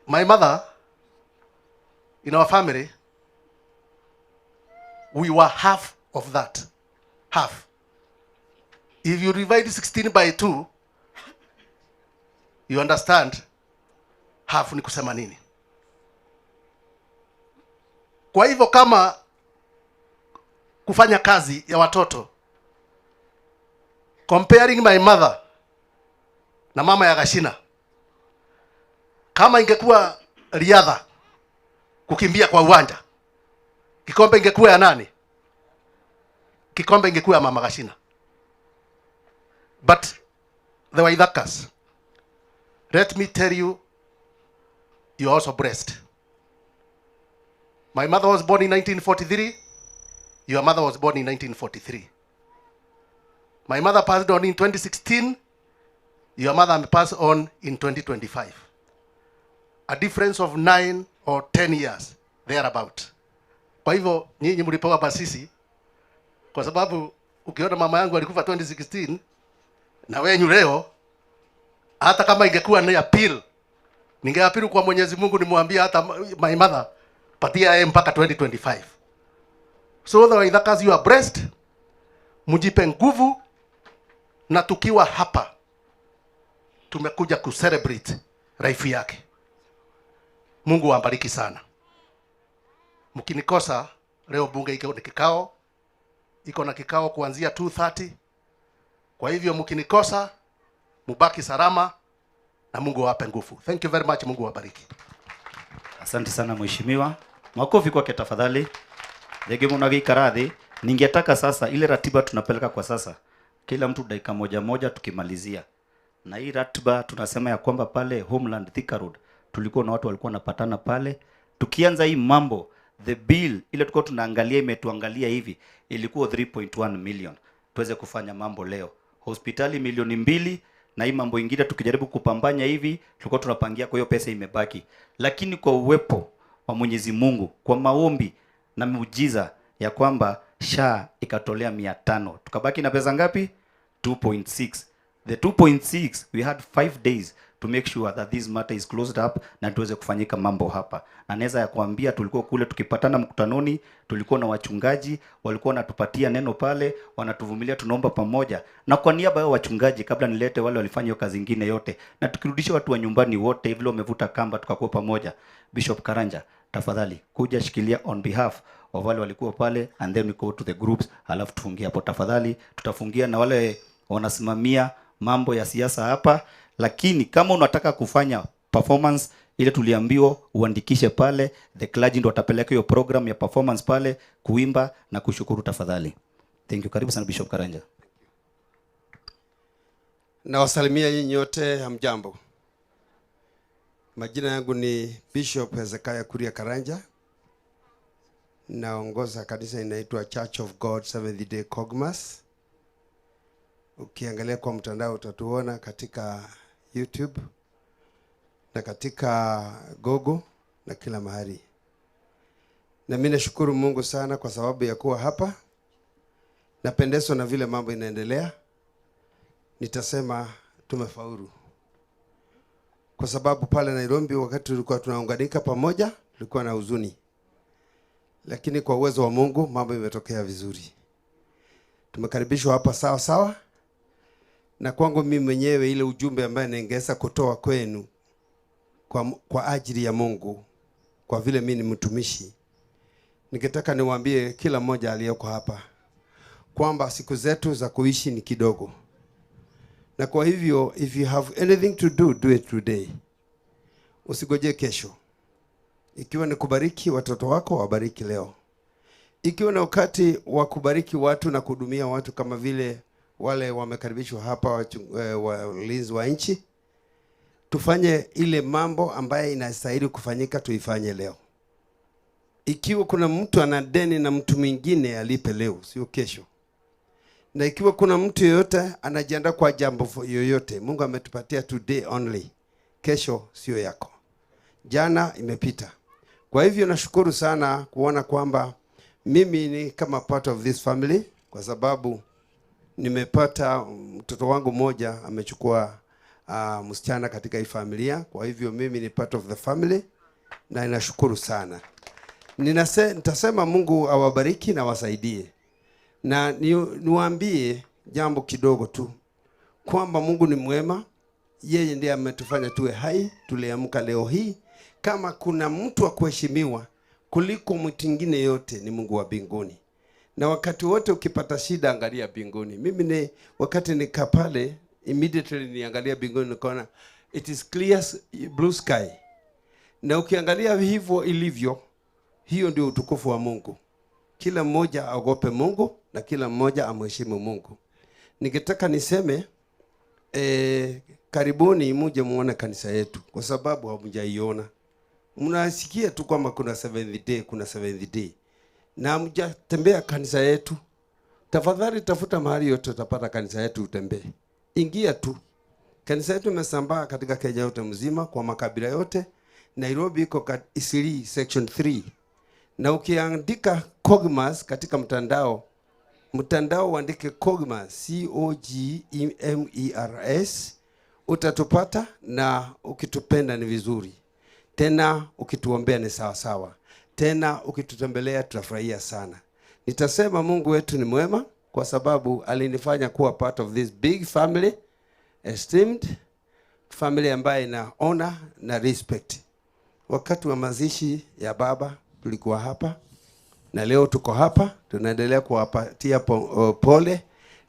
My mother, in our family, we were half of that. Half. If you divide 16 by 2, you understand half ni kusema nini. Kwa hivyo kama kufanya kazi ya watoto, comparing my mother na mama ya Gashina, kama ingekuwa riadha kukimbia kwa uwanja, kikombe ingekuwa ya nani? Kikombe ingekuwa ya mama Gashina. But the Waithakas, let me tell you, you are also blessed. My mother was born in 1943. Your mother was born in 1943. My mother passed on in 2016. Your mother passed on in 2025. A difference of 9 or 10 years, thereabout. Kwa hivyo, nyinyi mlipewa basisi, kwa sababu ukiona mama yangu alikufa 2016, na wenyu leo, hata kama ingekuwa ni appeal, ningeappeal kwa Mwenyezi Mungu nimwambie hata my mother, patia yeye mpaka 2025. So the Waithakas, you are blessed. Mjipe nguvu, na tukiwa hapa tumekuja ku celebrate life yake. Mungu awabariki sana. Mkinikosa leo, bunge iko na kikao, iko na kikao kuanzia 2:30. Kwa hivyo mkinikosa, mubaki salama na Mungu awape nguvu. Thank you very much. Mungu awabariki. Asante sana mheshimiwa. Makofi kwake tafadhali. Thengio muno agĩikara thĩ. Ningetaka sasa ile ratiba tunapeleka kwa sasa, kila mtu dakika moja moja tukimalizia. Na hii ratiba tunasema ya kwamba pale Homeland Thika Road tulikuwa na watu walikuwa wanapatana pale. Tukianza hii mambo, the bill ile tulikuwa tunaangalia imetuangalia hivi ilikuwa 3.1 million. Tuweze kufanya mambo leo. Hospitali 2 milioni na hii mambo ingine tukijaribu kupambanya hivi tulikuwa tunapangia, kwa hiyo pesa imebaki. Lakini kwa uwepo wa Mwenyezi Mungu, kwa maombi na miujiza ya kwamba SHA ikatolea 500. Tukabaki na pesa ngapi? 2.6. The 2.6, we had 5 days to make sure that this matter is closed up na tuweze kufanyika mambo hapa. Na naweza ya kuambia tulikuwa kule tukipatana mkutanoni, tulikuwa na wachungaji walikuwa wanatupatia neno pale, wanatuvumilia, tunaomba pamoja. Na kwa niaba ya wachungaji, kabla nilete wale walifanya hiyo kazi ingine yote, na tukirudisha watu wa nyumbani wote vile wamevuta kamba, tukakuwa pamoja. Bishop Karanja, tafadhali kuja shikilia on behalf of wale walikuwa pale, and then we go to the groups, halafu tufungie hapo tafadhali. Tutafungia na wale wanasimamia mambo ya siasa hapa, lakini kama unataka kufanya performance ile tuliambiwa uandikishe pale, the clergy ndio watapeleka hiyo program ya performance pale, kuimba na kushukuru tafadhali. Thank you. Karibu sana Bishop Karanja. Nawasalimia nyinyi nyote, hamjambo. Majina yangu ni Bishop Hezekiah Kuria Karanja. Naongoza kanisa inaitwa Church of God Seventh Day Cogmas. Ukiangalia kwa mtandao utatuona katika YouTube na katika Google na kila mahali. Na mimi nashukuru Mungu sana kwa sababu ya kuwa hapa. Napendezwa na vile mambo inaendelea. Nitasema tumefaulu, kwa sababu pale Nairobi wakati tulikuwa tunaunganika pamoja tulikuwa na huzuni, lakini kwa uwezo wa Mungu mambo imetokea vizuri. Tumekaribishwa hapa sawa sawa, na kwangu mimi mwenyewe ile ujumbe ambaye ningeweza kutoa kwenu kwa ajili ya Mungu, kwa vile mimi ni mtumishi, ningetaka niwaambie kila mmoja aliyoko hapa kwamba siku zetu za kuishi ni kidogo, na kwa hivyo if you have anything to do, do it today. Usigoje kesho. Ikiwa ni kubariki watoto wako, wabariki leo. Ikiwa ni wakati wa kubariki watu na kuhudumia watu kama vile wale wamekaribishwa hapa, walinzi wa nchi, tufanye ile mambo ambaye inastahili kufanyika, tuifanye leo. Ikiwa kuna mtu ana deni na mtu mwingine, alipe leo, sio kesho. Na ikiwa kuna mtu yeyote anajiandaa kwa jambo yoyote, Mungu ametupatia today only, kesho sio yako, jana imepita. Kwa hivyo nashukuru sana kuona kwamba mimi ni kama part of this family, kwa sababu Nimepata mtoto wangu mmoja amechukua msichana katika hii familia, kwa hivyo mimi ni part of the family na ninashukuru sana. Nitasema Mungu awabariki na wasaidie. Na niwaambie jambo kidogo tu kwamba Mungu ni mwema. Yeye ndiye ametufanya tuwe hai, tuliamka leo hii. Kama kuna mtu wa kuheshimiwa kuliko mtu mwingine yote ni Mungu wa mbinguni. Na wakati wote ukipata shida angalia mbinguni. Mimi ni wakati nikaa pale immediately niangalia mbinguni nikaona it is clear blue sky. Na ukiangalia hivyo ilivyo, hiyo ndio utukufu wa Mungu. Kila mmoja aogope Mungu na kila mmoja amheshimu Mungu. Ningetaka niseme karibuni muje muone kanisa yetu kwa sababu hamjaiona. Mnasikia tu kwamba kuna Seventh Day, kuna Seventh Day. Na hamjatembea kanisa yetu. Tafadhali tafuta mahali yote utapata kanisa yetu utembee. Ingia tu. Kanisa yetu imesambaa katika Kenya yote mzima kwa makabila yote. Nairobi iko Isili section 3. Na ukiandika Cogmers katika mtandao uandike Cogmers, C-O-G-M-E-R-S, utatupata. Na ukitupenda ni vizuri. Tena ukituombea ni sawa sawa. Tena ukitutembelea tutafurahia sana. Nitasema Mungu wetu ni mwema kwa sababu alinifanya kuwa part of this big family, esteemed family ambayo ina honor na respect. Wakati wa mazishi ya baba tulikuwa hapa na leo tuko hapa, tunaendelea kuwapatia pole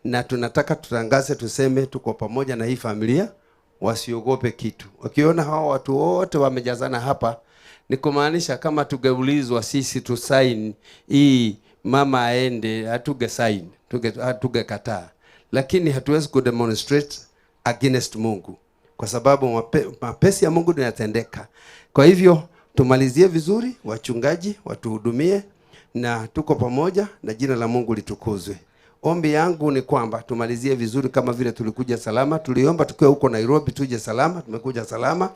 na tunataka tutangaze, tuseme tuko pamoja na hii familia, wasiogope kitu. Wakiona hawa watu wote wamejazana hapa, ni kumaanisha kama tungeulizwa sisi tu sign hii mama aende, hatuge sign, hatungekataa. Lakini hatuwezi ku demonstrate against Mungu kwa sababu mapesi ya Mungu yanatendeka. Kwa hivyo tumalizie vizuri, wachungaji watuhudumie na tuko pamoja na jina la Mungu litukuzwe. Ombi yangu ni kwamba tumalizie vizuri kama vile tulikuja salama. Tuliomba tukiwa huko Nairobi tuje salama, tumekuja salama,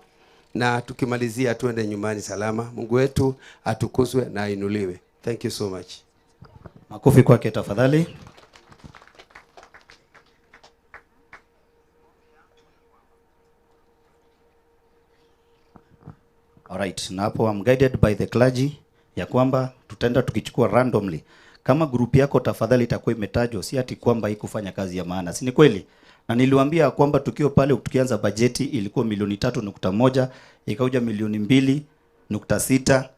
na tukimalizia tuende nyumbani salama. Mungu wetu atukuzwe na ainuliwe. Thank you so much. Makofi kwake tafadhali. Alright, na hapo I'm guided by the clergy ya kwamba tutaenda tukichukua randomly. Kama group yako tafadhali itakuwa imetajwa, si ati kwamba haikufanya kazi ya maana. Si ni kweli? Na niliwaambia kwamba tukio pale tukianza bajeti ilikuwa milioni 3.1, ikakuja milioni 2.6,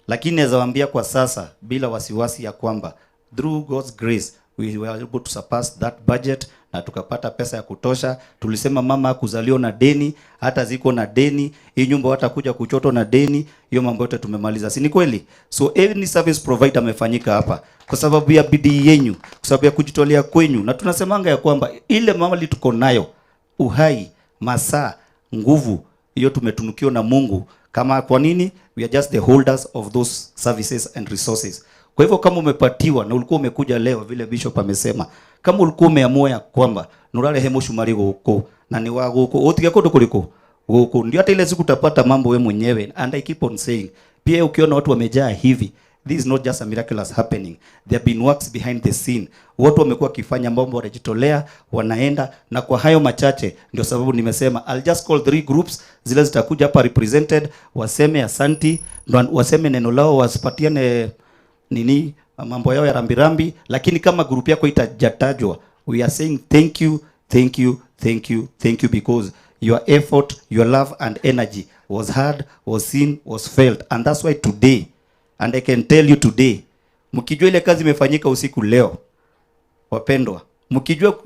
lakini naweza waambia kwa sasa bila wasiwasi ya kwamba through God's grace we were able to surpass that budget na tukapata pesa ya kutosha. Tulisema mama kuzaliwa na deni, hata ziko na deni, hii nyumba watakuja kuchotwa na deni, hiyo mambo yote tumemaliza. Si ni kweli? So any service provider amefanyika hapa kwa sababu ya bidii yenu, kwa sababu ya kujitolea kwenu. Na tunasemanga ya kwamba ile mali tuko nayo, uhai, masaa, nguvu, hiyo tumetunukiwa na Mungu. Kama kwa nini? We are just the holders of those services and resources. Kwa hivyo kama umepatiwa na ulikuwa umekuja leo vile bishop amesema, kama ulikuwa umeamua ya kwamba nurare mucumari guku na ni wa guku utige kundu kuliku guku, ndio hata ile siku utapata mambo wewe mwenyewe. And I keep on saying, pia ukiona watu wamejaa hivi, this is not just a miraculous happening. There have been works behind the scene. Watu wamekuwa kifanya mambo, wanajitolea, wanaenda. Na kwa hayo machache ndio sababu nimesema I'll just call 3 groups zile zitakuja hapa represented, waseme asanti, waseme neno lao, wasipatiane nini mambo yao ya rambirambi. Lakini kama group yako itajatajwa, we are saying thank you, thank you, thank you, thank you, because your effort, your love and energy was heard, was seen, was felt. And that's why today, and I can tell you today, mkijua ile kazi imefanyika usiku leo, wapendwa, mkijua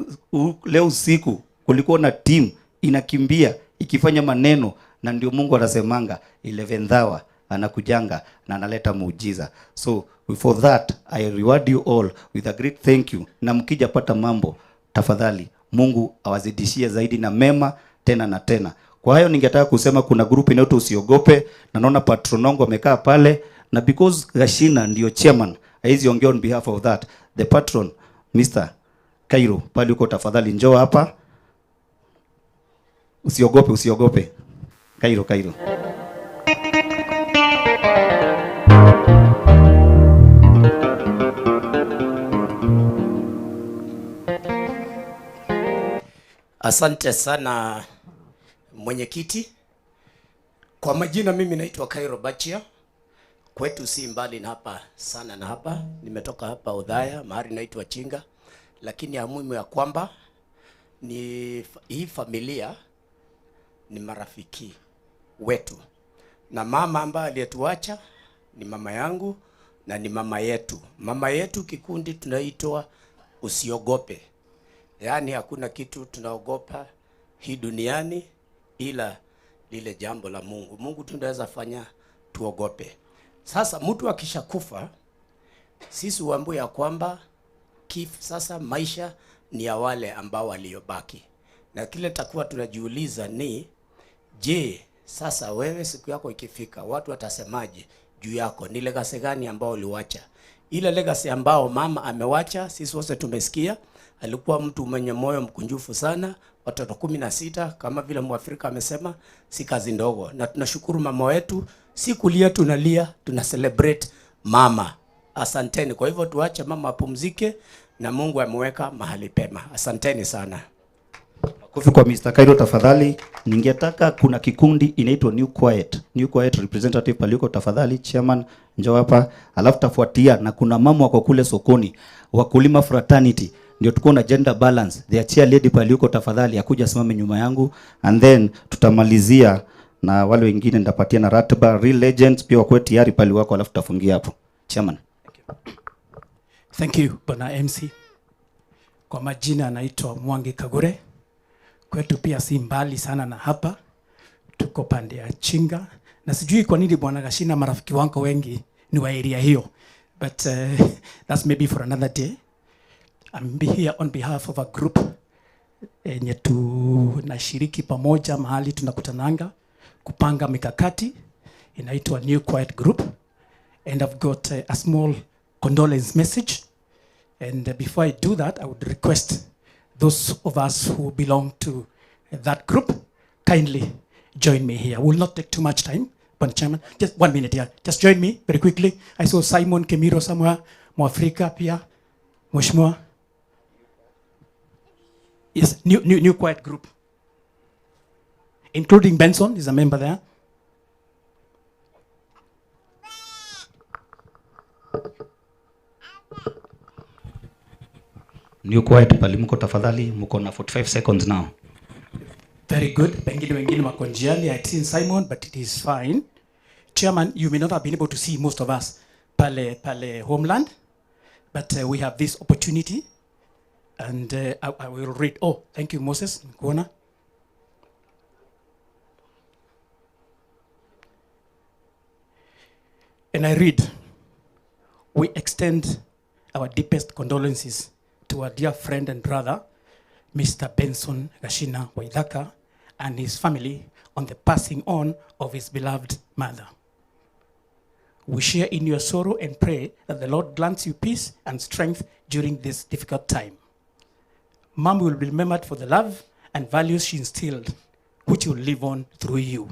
leo usiku kulikuwa na team inakimbia ikifanya maneno, na ndio Mungu anasemanga 11th hour anakujanga na analeta muujiza. So for that I reward you all with a great thank you. Na mkija pata mambo, tafadhali Mungu awazidishie zaidi na mema tena na tena. Kwa hayo ningetaka kusema kuna group inaitwa Usiogope, na naona patron wangu amekaa pale, na because Gashina ndio chairman, haizi ongea on behalf of that. The patron Mr. Cairo pale uko, tafadhali njoo hapa. Usiogope, usiogope. Cairo, Cairo. Asante sana mwenyekiti. Kwa majina mimi naitwa Cairo Bachia. Kwetu si mbali na hapa sana na hapa. Nimetoka hapa Othaya, mahali naitwa Chinga. Lakini ya muhimu ya kwamba ni hii familia ni marafiki wetu. Na mama ambaye aliyetuacha ni mama yangu na ni mama yetu. Mama yetu kikundi tunaitwa Usiogope. Yaani hakuna kitu tunaogopa hii duniani ila lile jambo la Mungu. Mungu tunaweza fanya tuogope. Sasa mtu akishakufa, sisi huambiwa ya kwamba sasa maisha ni ya wale ambao waliobaki. Na kile takuwa tunajiuliza ni je, sasa wewe siku yako ikifika watu watasemaje juu yako? Ni legacy gani ambao uliwacha? Ile legacy ambao mama amewacha, sisi wote tumesikia, alikuwa mtu mwenye moyo mkunjufu sana, watoto 16 kama vile Mwafrika amesema, si kazi ndogo. Na tunashukuru mama wetu, si kulia tunalia, tuna celebrate mama. Asanteni. Kwa hivyo tuache mama apumzike na Mungu ameweka mahali pema. Asanteni sana. Makofi kwa Mr. Cairo tafadhali. Ningetaka kuna kikundi inaitwa New Quiet. New Quiet representative paliko tafadhali, chairman njoo hapa. Alafu tafuatia na kuna mama wako kule sokoni, wakulima fraternity. Ndio tuko na gender balance. The chair lady paliko tafadhali akuja simame nyuma yangu, and then tutamalizia na wale wengine nitapatia na ratiba. Real Legends pia wako tayari pali wako, alafu tutafungia hapo. Chairman. Thank you Bwana MC. Kwa majina anaitwa Mwangi Kagure. Kwetu pia si mbali sana na hapa. Tuko pande ya Chinga. Na sijui kwa nini Bwana Gashina marafiki wangu wengi ni wa area hiyo. But that's maybe for another day. I'm here on behalf of a group yenye tunashiriki pamoja mahali tunakutananga kupanga mikakati, inaitwa New Quiet Group, and I've got a small condolence message. And before I do that, I would request those of us who belong to that group kindly join me here. We'll not take too much time, Bwana Chairman. Just 1 minute here. Just join me very quickly. I saw Simon Kemiro somewhere, Mwafrika pia, Mheshimiwa. Yes, new Quiet Group, including Benson is a member there. New Quiet pali mko tafadhali, mko na 45 seconds now. Very good. Pengine wengine wako njiani. I'd seen Simon, but it is fine. Chairman, you may not have been able to see most of us pale homeland, but we have this opportunity, and I will read. Oh, thank you, Moses Nkuona. And I read, we extend our deepest condolences to our dear friend and brother, Mr. Benson Gashina Waithaka, and his family on the passing on of his beloved mother. We share in your sorrow and pray that the Lord grants you peace and strength during this difficult time. Mom will be remembered for the love and values she instilled, which will live on through you.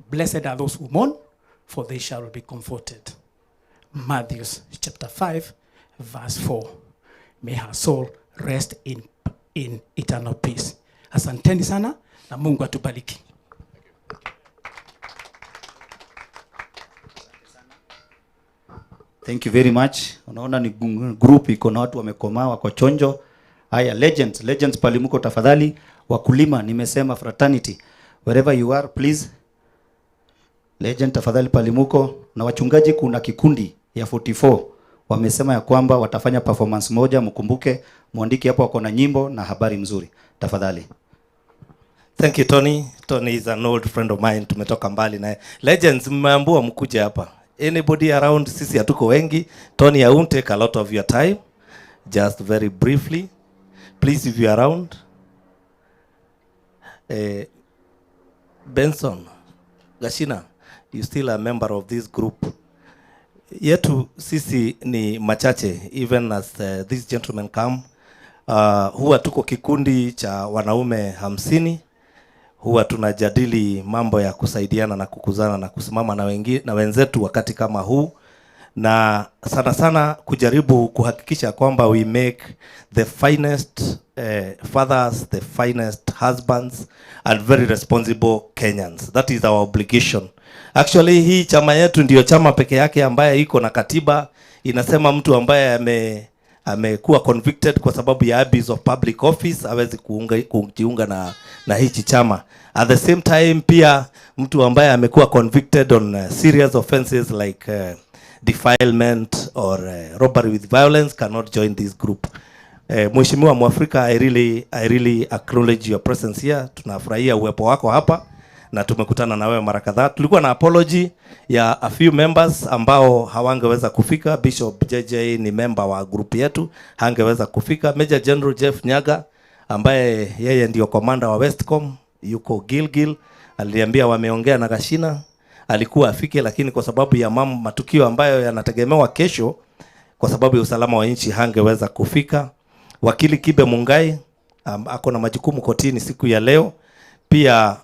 Blessed are those who mourn, for they shall be comforted. Matthew chapter 5, verse 4. May her soul rest in eternal peace. Asanteni sana na Mungu atubariki. Thank you very much. Unaona ni group iko na watu wamekomaa, wako chonjo. Haya, legends pali mko tafadhali. Wakulima nimesema fraternity, wherever you are please. Legend tafadhali pali mko. Na wachungaji, kuna kikundi ya 44 wamesema ya kwamba watafanya performance moja, mkumbuke muandike hapo, wako na nyimbo na habari mzuri. Tafadhali. Thank you Tony. Tony is an old friend of mine, tumetoka mbali naye. Legends, mmeambiwa mkuje hapa. Anybody around, sisi hatuko wengi. Tony, I won't take a lot of your time. Just very briefly. Please, if you are around. Benson Gashina, you still a member of this group. Yetu sisi ni machache, even as these gentlemen come. Huwa tuko kikundi cha wanaume 50. Huwa tunajadili mambo ya kusaidiana na kukuzana na kusimama na wengi, na wenzetu wakati kama huu. na sana sana kujaribu kuhakikisha kwamba we make the finest fathers, the finest husbands and very responsible Kenyans. That is our obligation. Actually, hii chama yetu ndiyo chama peke yake ambaye iko na katiba inasema mtu ambaye amekuwa convicted kwa sababu ya abuse of public office hawezi kujiunga na hichi chama. At the same time pia mtu ambaye amekuwa convicted on serious offenses like defilement or robbery with violence cannot join this group. Mheshimiwa Mwafrika, I really acknowledge your presence here. Tunafurahia uwepo wako hapa na tumekutana na wewe mara kadhaa. Tulikuwa na apology ya a few members ambao hawangeweza kufika. Bishop JJ ni member wa group yetu, hangeweza kufika. Major General Jeff Nyaga ambaye yeye ndio commander wa Westcom yuko Gilgil, aliambia wameongea na Gashina, alikuwa afike, lakini kwa sababu ya matukio ambayo yanategemewa kesho, kwa sababu ya usalama wa nchi hangeweza kufika. Wakili Kibe Mungai ako na majukumu kotini siku ya leo, pia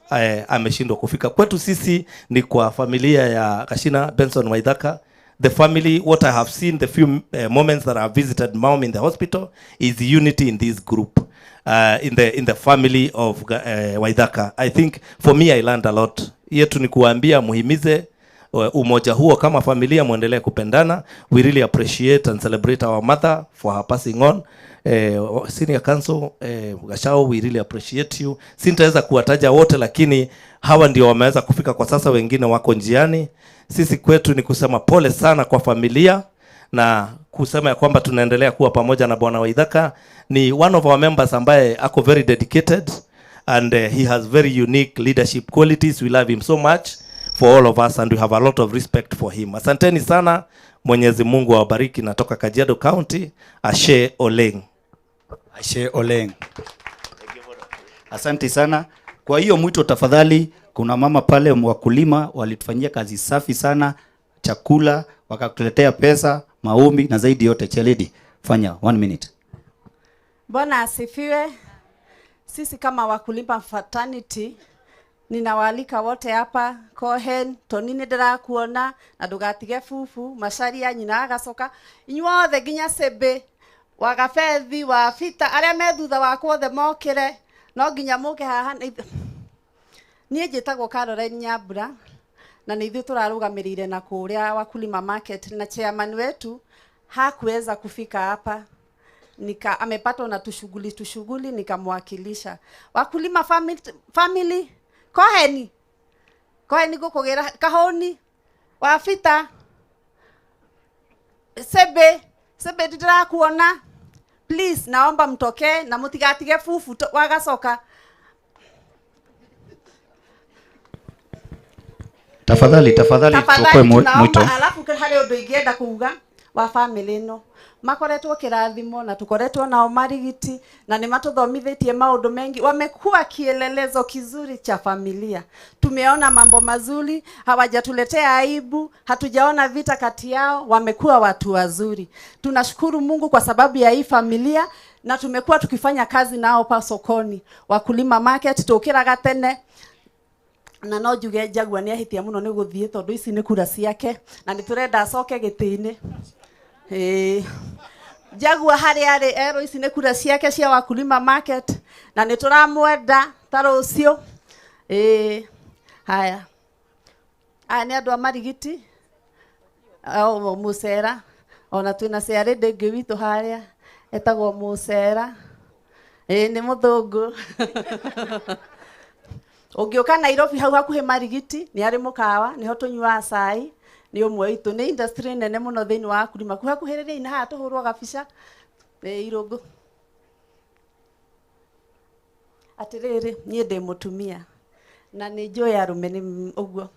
ameshindwa kufika. Kwetu sisi ni kwa familia ya Gashina Benson Waithaka. The family, what I have seen, the few moments that I have visited mom in the hospital, is unity in this group, in the family of Waithaka. I think for me I learned a lot. Yetu ni kuambia muhimize umoja huo kama familia, muendelee kupendana. We really appreciate and celebrate our mother for her passing on. Senior Council Gashao, we really appreciate you. Sintaweza kuwataja wote, lakini hawa ndio wameweza kufika kwa sasa, wengine wako njiani. Sisi kwetu ni kusema pole sana kwa familia na kusema ya kwamba tunaendelea kuwa pamoja na Bwana Waithaka. Ni one of our members ambaye ako very dedicated and he has very unique leadership qualities. We love him so much for all of us and we have a lot of respect for him. Asanteni sana, Mwenyezi Mungu awabariki. Natoka Kajiado County, Ashe Oleng. Ashe Oleng. Asante sana. Kwa hiyo mwito tafadhali, kuna mama pale wakulima walitufanyia kazi safi sana, chakula, wakatuletea pesa, maombi na zaidi yote. Cheledi, fanya 1 minute. Bwana asifiwe. Sisi kama wakulima fraternity ninawaalika wote hapa. Kohen, Tonini ndirakuona na ndugatige fufu, Macharia nyina agacoka, inyuothe nginya Sebe, Wagafethi, Wafita, aria me thutha wakwa othe mokire, no nginya muke haha. Niĩ njĩtagwo Caroline Nyambura na nĩ ithuĩ tũrarũgamĩrĩire na kũrĩa Wakulima Market, na chairman wetu hakuweza kufika hapa, amepatwa na tushughuli nikamwakilisha. Wakulima family Koheni, Koheni gũkũgĩra Kahoni, Wafita, Sebe, Sebe ndirakuona, please naomba mtokee na mutigatige fufu wagacoka. Tafadhali, tafadhali tuokoe mwito. Alafu harĩ ũndũ ingĩenda kuuga wa family ĩno, makoretwo kĩrathimo na tukoretwo nao marigiti na nĩ matũthomithĩtie maũndũ mengi. Wamekuwa kielelezo kizuri cha familia. Tumeona mambo mazuri, hawajatuletea aibu, hatujaona vita kati yao, wamekuwa watu wazuri. Tunashukuru Mungu kwa sababu ya hii familia na tumekuwa tukifanya kazi nao pa sokoni. Wakulima Market tukiraga tene na no njuge Jaguar nĩ ahĩtia mũno nĩ gũthiĩ tondũ ici nĩ kura ciake na nĩ tũrenda acoke gĩtĩ-inĩ. Jaguar harĩa arĩ erwo ici nĩ kura ciake cia Wakulima Market na nĩ tũramwenda ta rũciũ. Haya, aya nĩ andũ a Marigiti Mũcera, ona twĩna ciarĩ ndĩngĩ witũ harĩa etagwo Mũcera, nĩ mũthũngũ. Ũngĩũka Nairobi hau hakuhĩ Marigiti nĩ arĩ mũkawa, nĩho tũnyuaga cai, nĩ ũmwe witũ. Nĩ industry nene mũno thĩinĩ wa Wakulima. Kuhakuhĩrĩria na haha tũhũrwo gabica irũngũ. Atĩrĩrĩ, niĩ ndĩ mũtumia na nĩ njũĩ arũme nĩ ũguo.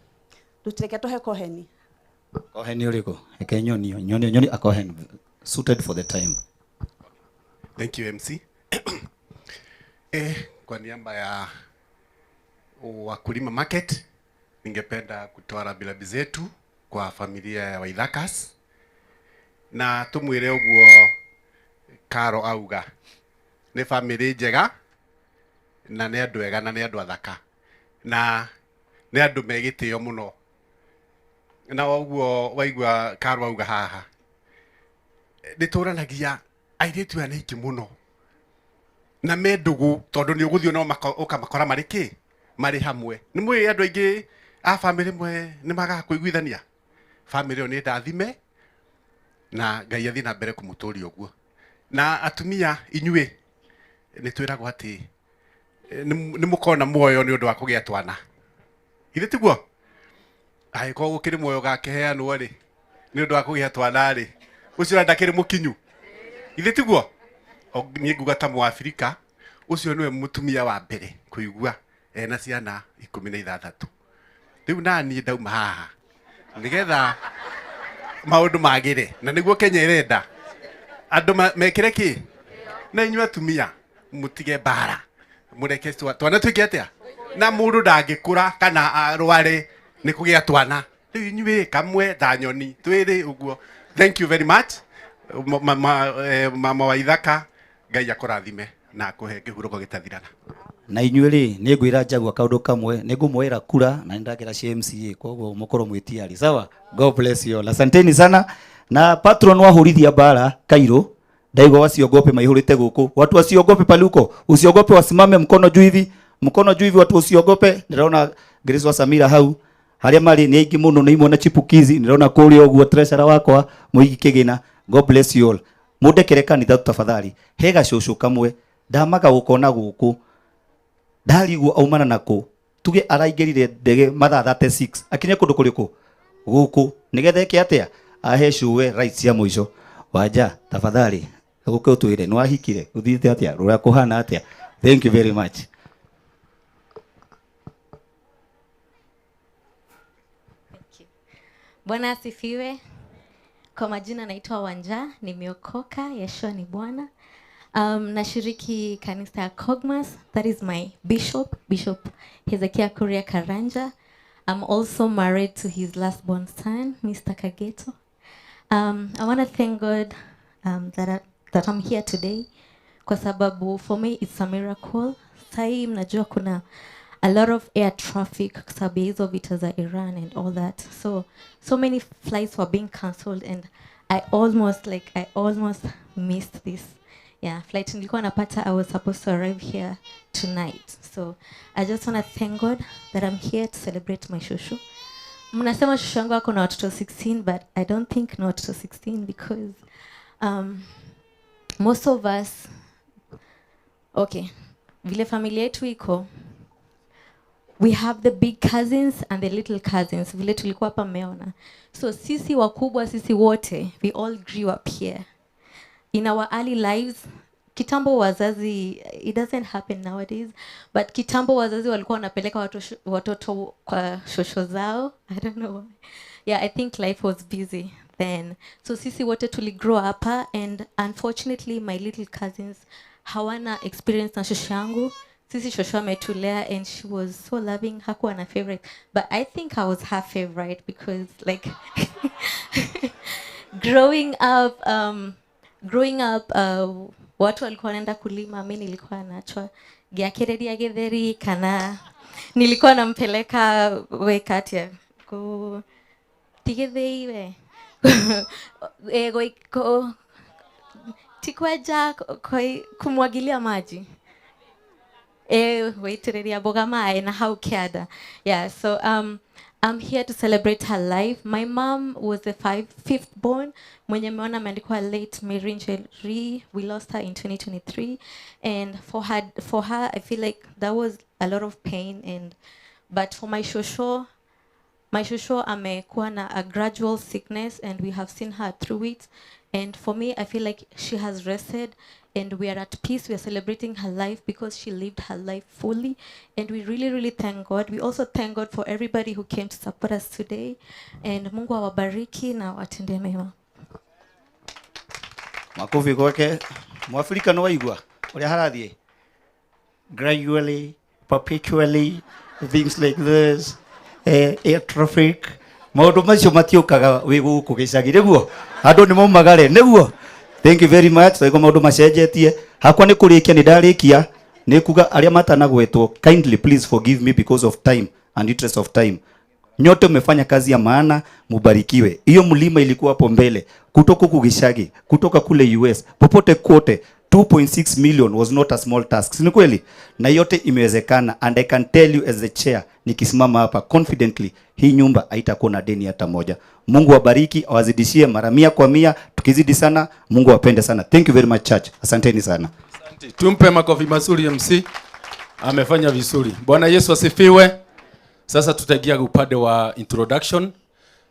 Reke tũhe Koheni. Koheni ũrĩkũ? Reke nyonio, nyonio, nyonio a Kohen suited for the time. Thank you MC. Kwa niaba ya Wakulima Market ningependa kutoa rambirambi zetu kwa familia ya Waithakas na tumwire uguo Karo auga ni family njega na nĩ andũ ega na nĩ andũ athaka na nĩ andũ me gĩtĩo mũno. Na ũguo waigua Karwa auga haha, nĩ tũranagia airĩtu aya nĩ aingĩ mũno na me ndũgũ, tondũ nĩ ũgũthiĩ no ũkamakora marĩ kĩ, marĩ hamwe. Nĩ mũĩ andũ aingĩ a bamĩrĩ ĩmwe nĩ magaga kũiguithania. Bamĩrĩ ĩyo nĩ ndathime na Ngai athiĩ na mbere kũmũtũria ũguo. Na atumia inyuĩ nĩ twĩragwo atĩ nĩ mũkona muoyo nĩ ũndũ wa kũgĩa twana. Githĩ tiguo? Angĩkorwo gũkĩrĩ muoyo gakĩheanwo rĩ, nĩ ũndũ wa kũgĩa twana rĩ, ũcio ndakĩrĩ mũkinyu. Githĩ tiguo? Niĩ nguga ta Mũabirika, ũcio nĩwe mũtumia wa mbere kũigua ena ciana 16. Rĩu naniĩ ndauma haha nĩgetha maũndũ magĩre, na nĩguo Kenya ĩrenda andũ mekĩre kĩ. Na inyuĩ atumia mũtige mbara, mũreke twana twĩke atĩa, na mũndũ ndangĩkũra kana arware nĩ kũgĩa twana. Rĩu inyuĩ kamwe ta nyoni twĩrĩ ũguo. Thank you very much mama wa Ithaka, Ngai akũrathime na akũhe kĩhurũko gĩtathiraga. Na inyuĩ rĩ, nĩ ngwĩra Njagua kaũndũ kamwe, nĩ ngũmwoera kura na nĩ ndakĩra cia MCA, koguo mũkorwo mwĩtiari. Sawa, God bless you all. Asanteni sana. Na patron wahũrithia mbara Cairo, ndaigua wasiogope maihũrĩte gũkũ. Watu wasiogope paluko, usiogope, wasimame mkono juu hivi, mkono juu hivi, watu usiogope. Ndĩrona Grace wa Samira hau, harĩa marĩ nĩ aingĩ mũno, nĩ imwe na chipukizi. Ndĩrona kũrĩa ũguo treasurer wakwa Mũigi Kĩgĩna. God bless you all. Mũndekere kanitha tafadhali. He gacũcũ kamwe ndamaga gũkona gũkũ, ndarigwo aumana nako. Tuge araingĩrire ndege mathaa 36 akinye kũndũ kũrĩkũ gũkũ, nĩgetha eke atĩa, ahe cũwe rights cia mũico. Wanja tafadhali gũke ũtwĩre nĩ wahikire, ũthiĩte atĩa, rũrĩa kũhana atĩa. Thank you very much. Thank you. Bwana asifiwe. Kwa majina naitwa Wanja, nimeokoka, Yeshua ni Bwana. Nashiriki kanisa ya Cogmas, that is my bishop, Bishop Hezekiah Kuria Karanja. I'm also married to his last born son, Mr. Kageto. I want to thank God that I'm here today, kwa sababu for me it's a miracle. Sai mnajua kuna a lot of air traffic kwa sababu ya hizo vita za Iran and all that. So many flights were being cancelled and I almost missed this. Yeah, flight nilikuwa napata, I was supposed to arrive here tonight. So I just want to thank God that I'm here to celebrate my shosho. Mnasema shosho yangu ako na watoto 16, but I don't think na watoto 16 because most of us, okay, vile familia yetu iko, we have the big cousins and the little cousins. Vile tulikuwa hapa mmeona. So sisi wakubwa, sisi wote, we all grew up here. In our early lives, kitambo wazazi, it doesn't happen nowadays, but kitambo wazazi walikuwa wanapeleka watoto kwa shosho zao. I don't know why. Yeah, I think life was busy then. So sisi wote tuli grow up, and unfortunately my little cousins hawana experience na shosho yangu. Sisi shosho ametulea and she was so loving, hakuwa na favorite. But I think I was her favorite because like growing up watu walikuwa wanaenda kulima, mimi nilikuwa naachwa giakereria githeri kana nilikuwa nampeleka we katia ku tigithei we go tikwaja kumwagilia maji waitereria boga mae na hau kiada. Yeah, so I'm here to celebrate her life. My mom was the fifth born. Mwenye meona ameandikwa late Mary Njeri. We lost her in 2023, and for her, I feel like that was a lot of pain. And but for my shosho amekuwa na a gradual sickness, and we have seen her through it. And for me, I feel like she has rested, and we are at peace. We are celebrating her life because she lived her life fully, and we really, really thank God. We also thank God for everybody who came to support us today, and Mungu awabariki na watende mema. Makofi kwake. Mwafrika no waigua uria harathie. Gradually, perpetually, things like this, air traffic, maundu macio matiukaga wi guku gicagi niguo andu ni maumagare niguo. Thank you very much. Twaigua maundu macenjetie. Hakwa ni kurikia ni ndarikia ni kuga aria matanagwetwo, kindly please forgive me because of time and interest of time. Nyote mmefanya kazi ya maana, mubarikiwe. Hiyo mlima ilikuwa hapo mbele, kutoka huku Gishagi, kutoka kule US, popote kote 2.6 million was not a small task. Si ni kweli? Na yote imewezekana, and I can tell you as the chair, nikisimama hapa confidently, hii nyumba haitakuwa na deni hata moja. Mungu awabariki, awazidishie mara 100 kwa 100, tukizidi sana, Mungu awapende sana. Thank you very much church. Asanteni sana. Asante. Tumpe makofi mazuri MC. Amefanya vizuri. Bwana Yesu asifiwe. Sasa tutaingia upande wa introduction,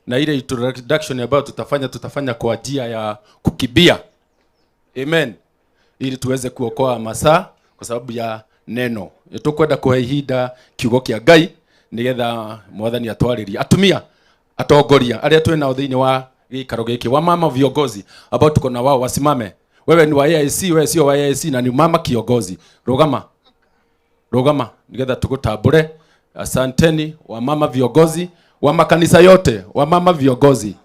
na ile introduction ambayo tutafanya kwa njia ya kukibia. Amen. Ili tuweze kuokoa masaa kwa sababu ya neno. Tukwenda kuhe ihinda kiugo kia Ngai nigetha mwathani atwaririe atumia atongoria aria twi nao thiini wa gikaro giki, wa mama viongozi ambao tuko na wao wasimame. Wewe ni wa AIC, wewe sio wa AIC na ni mama kiongozi. Rugama. Rugama nigetha tugutambure. Asanteni wa mama viongozi wa makanisa yote, wa mama viongozi.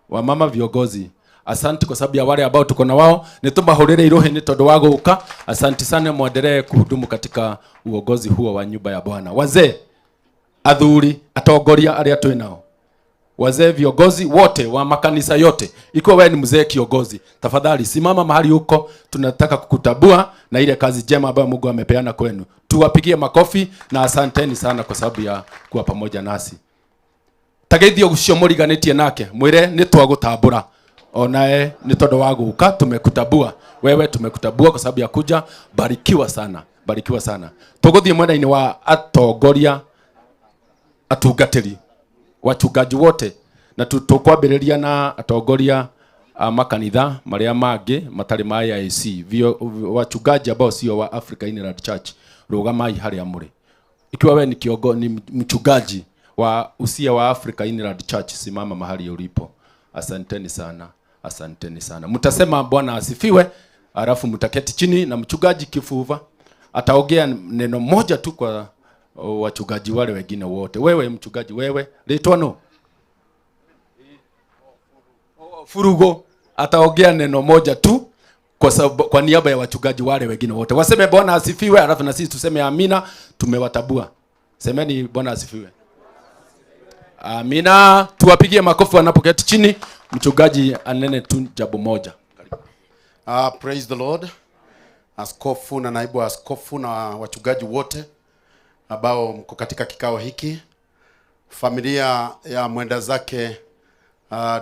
Wa mama viongozi. Asante kwa sababu ya wale ambao tuko na wao, nitumahurire irohe ni tondu wa guka. Asante sana, muendelee kuhudumu katika uongozi huo wa nyumba ya Bwana. Wazee, athuri, atongoria aria twi nao, wazee viongozi wote wa makanisa yote, ikiwa wewe ni mzee kiongozi, tafadhali simama mahali huko, tunataka kukutabua na ile kazi njema ambayo Mungu amepeana kwenu. Tuwapigie makofi na asanteni sana kwa sababu ya kuwa pamoja nasi. Tageithio ucio muriganitie nake, mwire ni twagutambura. Onae ni tondu wa guka tumekutabua. Wewe tumekutabua kwa sababu ya kuja. Barikiwa sana, barikiwa sana. Tuguthie mwena-ini wa atongoria atungatiri, wachungaji wote, na tukwambĩrĩria na atongoria a makanitha marĩa mangĩ matarĩ ma AIC, wachungaji ambao sio wa Africa Inland Church, rũgamai harĩa mũrĩ. Ikiwa wewe ni kiongo, ni mchungaji wa usia wa Africa Inland Church, simama mahali ulipo. Asanteni sana, asanteni sana. Mtasema Bwana asifiwe, alafu mtaketi chini na mchungaji Kifuva ataongea neno moja tu kwa wachungaji wale wengine wote. Wewe mchungaji, wewe Ritwano Furugo ataongea neno moja tu kwa sababu, kwa niaba ya wachungaji wale wengine wote. Waseme Bwana asifiwe, alafu na sisi tuseme amina. Tumewatabua. Semeni Bwana asifiwe. Amina. Tuwapigie makofi wanapoketi chini. Mchungaji anene tu jambo moja. Praise the Lord. Askofu na naibu askofu na wachungaji wote ambao mko katika kikao hiki, familia ya mwenda zake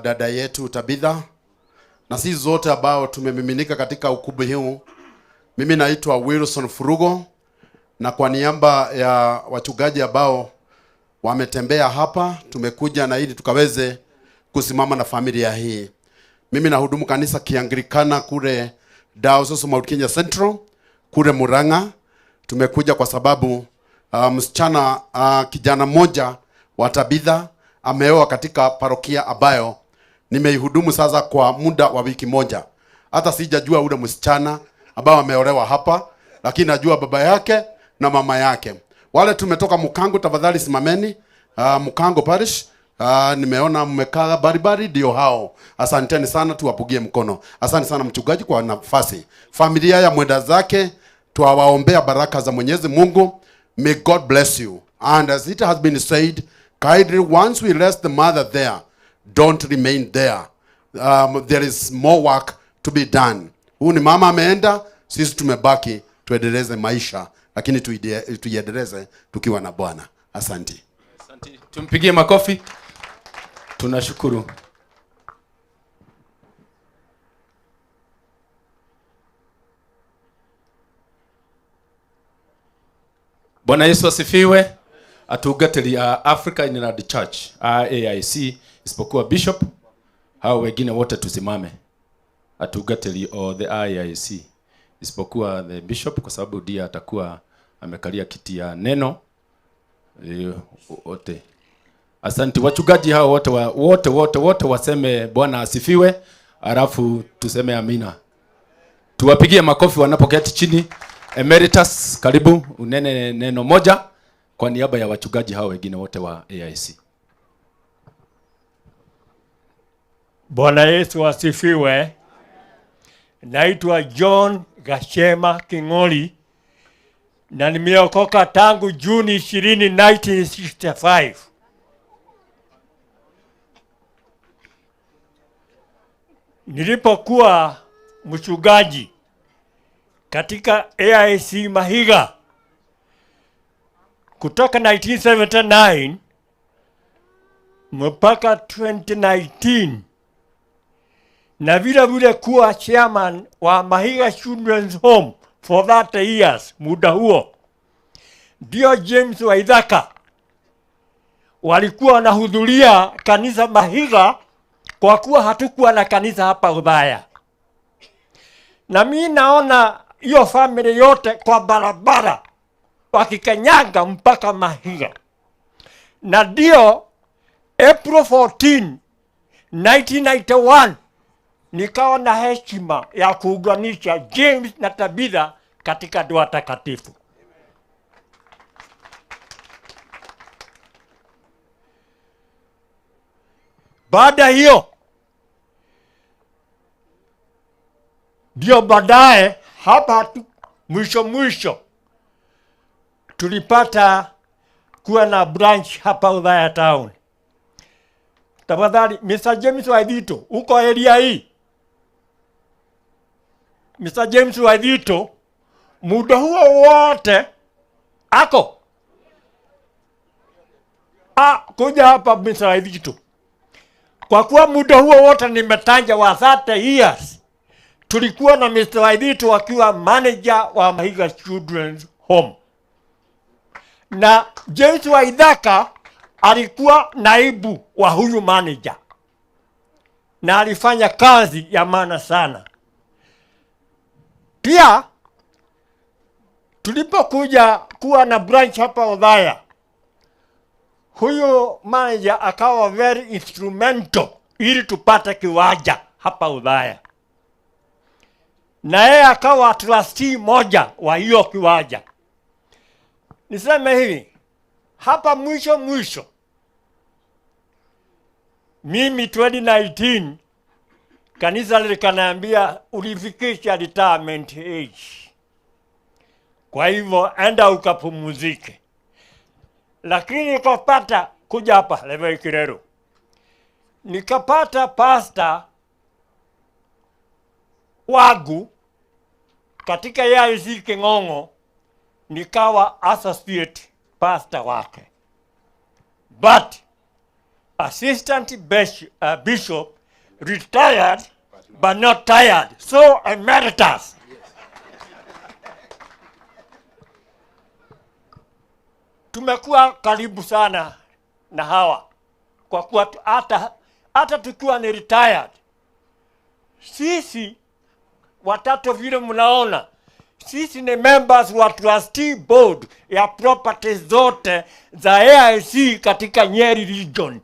dada yetu Tabitha, na sisi zote ambao tumemiminika katika ukumbi huu. Mimi naitwa Wilson Furugo, na kwa niaba ya wachungaji ambao wametembea hapa, tumekuja na ili tukaweze kusimama na familia hii. Mimi nahudumu kanisa Kianglikana kule Diocese Mount Kenya Central kule Murang'a. Tumekuja kwa sababu msichana kijana mmoja wa Tabitha ameoa katika parokia ambayo nimeihudumu sasa kwa muda wa wiki moja. Hata sijajua ule msichana ambao ameolewa hapa, lakini najua baba yake na mama yake. Wale tumetoka Mukango, tafadhali simameni. Mukango Parish, nimeona mmekaa baribari, ndio hao. Asanteni sana, tuwapugie mkono. Asante sana mchungaji kwa nafasi. Familia ya mwenda zake, tuwaombea baraka za Mwenyezi Mungu. May God bless you. And as it has been said, kindly, once we rest the mother there, don't remain there. There is more work to be done. Huyu ni mama ameenda, sisi tumebaki, tuendeleze maisha, lakini tuiendeleze tukiwa na Bwana. Asante. Asante. Tumpigie makofi. Tunashukuru. Bwana Yesu asifiwe. Atungatĩri a Africa Inland Church, AIC, isipokuwa bishop, hao wengine wote tusimame. Atungatĩri othe a AIC isipokuwa the bishop, kwa sababu ndiye atakuwa amekalia kiti ya neno wote. Asante wachungaji hao wote wote wote wote waseme Bwana asifiwe, alafu tuseme amina. Tuwapigie makofi wanapoketi chini. Emeritus, karibu unene neno moja kwa niaba ya wachungaji hao wengine wote wa AIC. Bwana Yesu asifiwe. Naitwa John Gachema King'oli na nimeokoka tangu Juni 20, 1965. Nilipokuwa mchungaji katika AIC Mahiga kutoka 1979 mpaka 2019, na vile vile kuwa chairman wa Mahiga Children's Home for 30 years, muda huo ndio James Waithaka walikuwa wanahudhuria kanisa Mahiga, kwa kuwa hatukuwa na kanisa hapa Othaya. Na mi naona hiyo family yote kwa barabara wakikanyaga mpaka Mahiga. Na ndio April 14, 1991 nikawa na heshima ya kuunganisha James na Tabitha katika ndoa takatifu. Baada hiyo ndio baadaye hapa mwisho mwisho tulipata kuwa na branch hapa Othaya Town. Tafadhali Mr. James Waithito, uko area hii? Mr. James Waithito muda huo wote ako kuja hapa Mr. Waithito. Kwa kuwa muda huo wote nimetaja wa 30 years, tulikuwa na Mr. Waithito akiwa manager wa Mahiga Children's Home, na James Waithaka alikuwa naibu wa huyu manager, na alifanya kazi ya maana sana. Pia tulipokuja kuwa na branch hapa Othaya, huyu manager akawa very instrumental ili tupate kiwanja hapa Othaya, na yeye akawa trustee moja wa hiyo kiwanja. Niseme hivi, hapa mwisho mwisho, mimi 2019 kanisa likaniambia ulifikisha retirement age, kwa hivyo enda ukapumzike. Lakini nikapata kuja hapa Levi Kirero, nikapata pastor wangu katika AIC King'ong'o, nikawa associate pastor wake, but assistant bishop, retired but not tired, so emeritus. Tumekuwa karibu sana na hawa kwa kuwa hata tukiwa ni retired, sisi watatu vile mnaona, sisi ni members wa trustee board ya properties zote za AIC katika Nyeri region.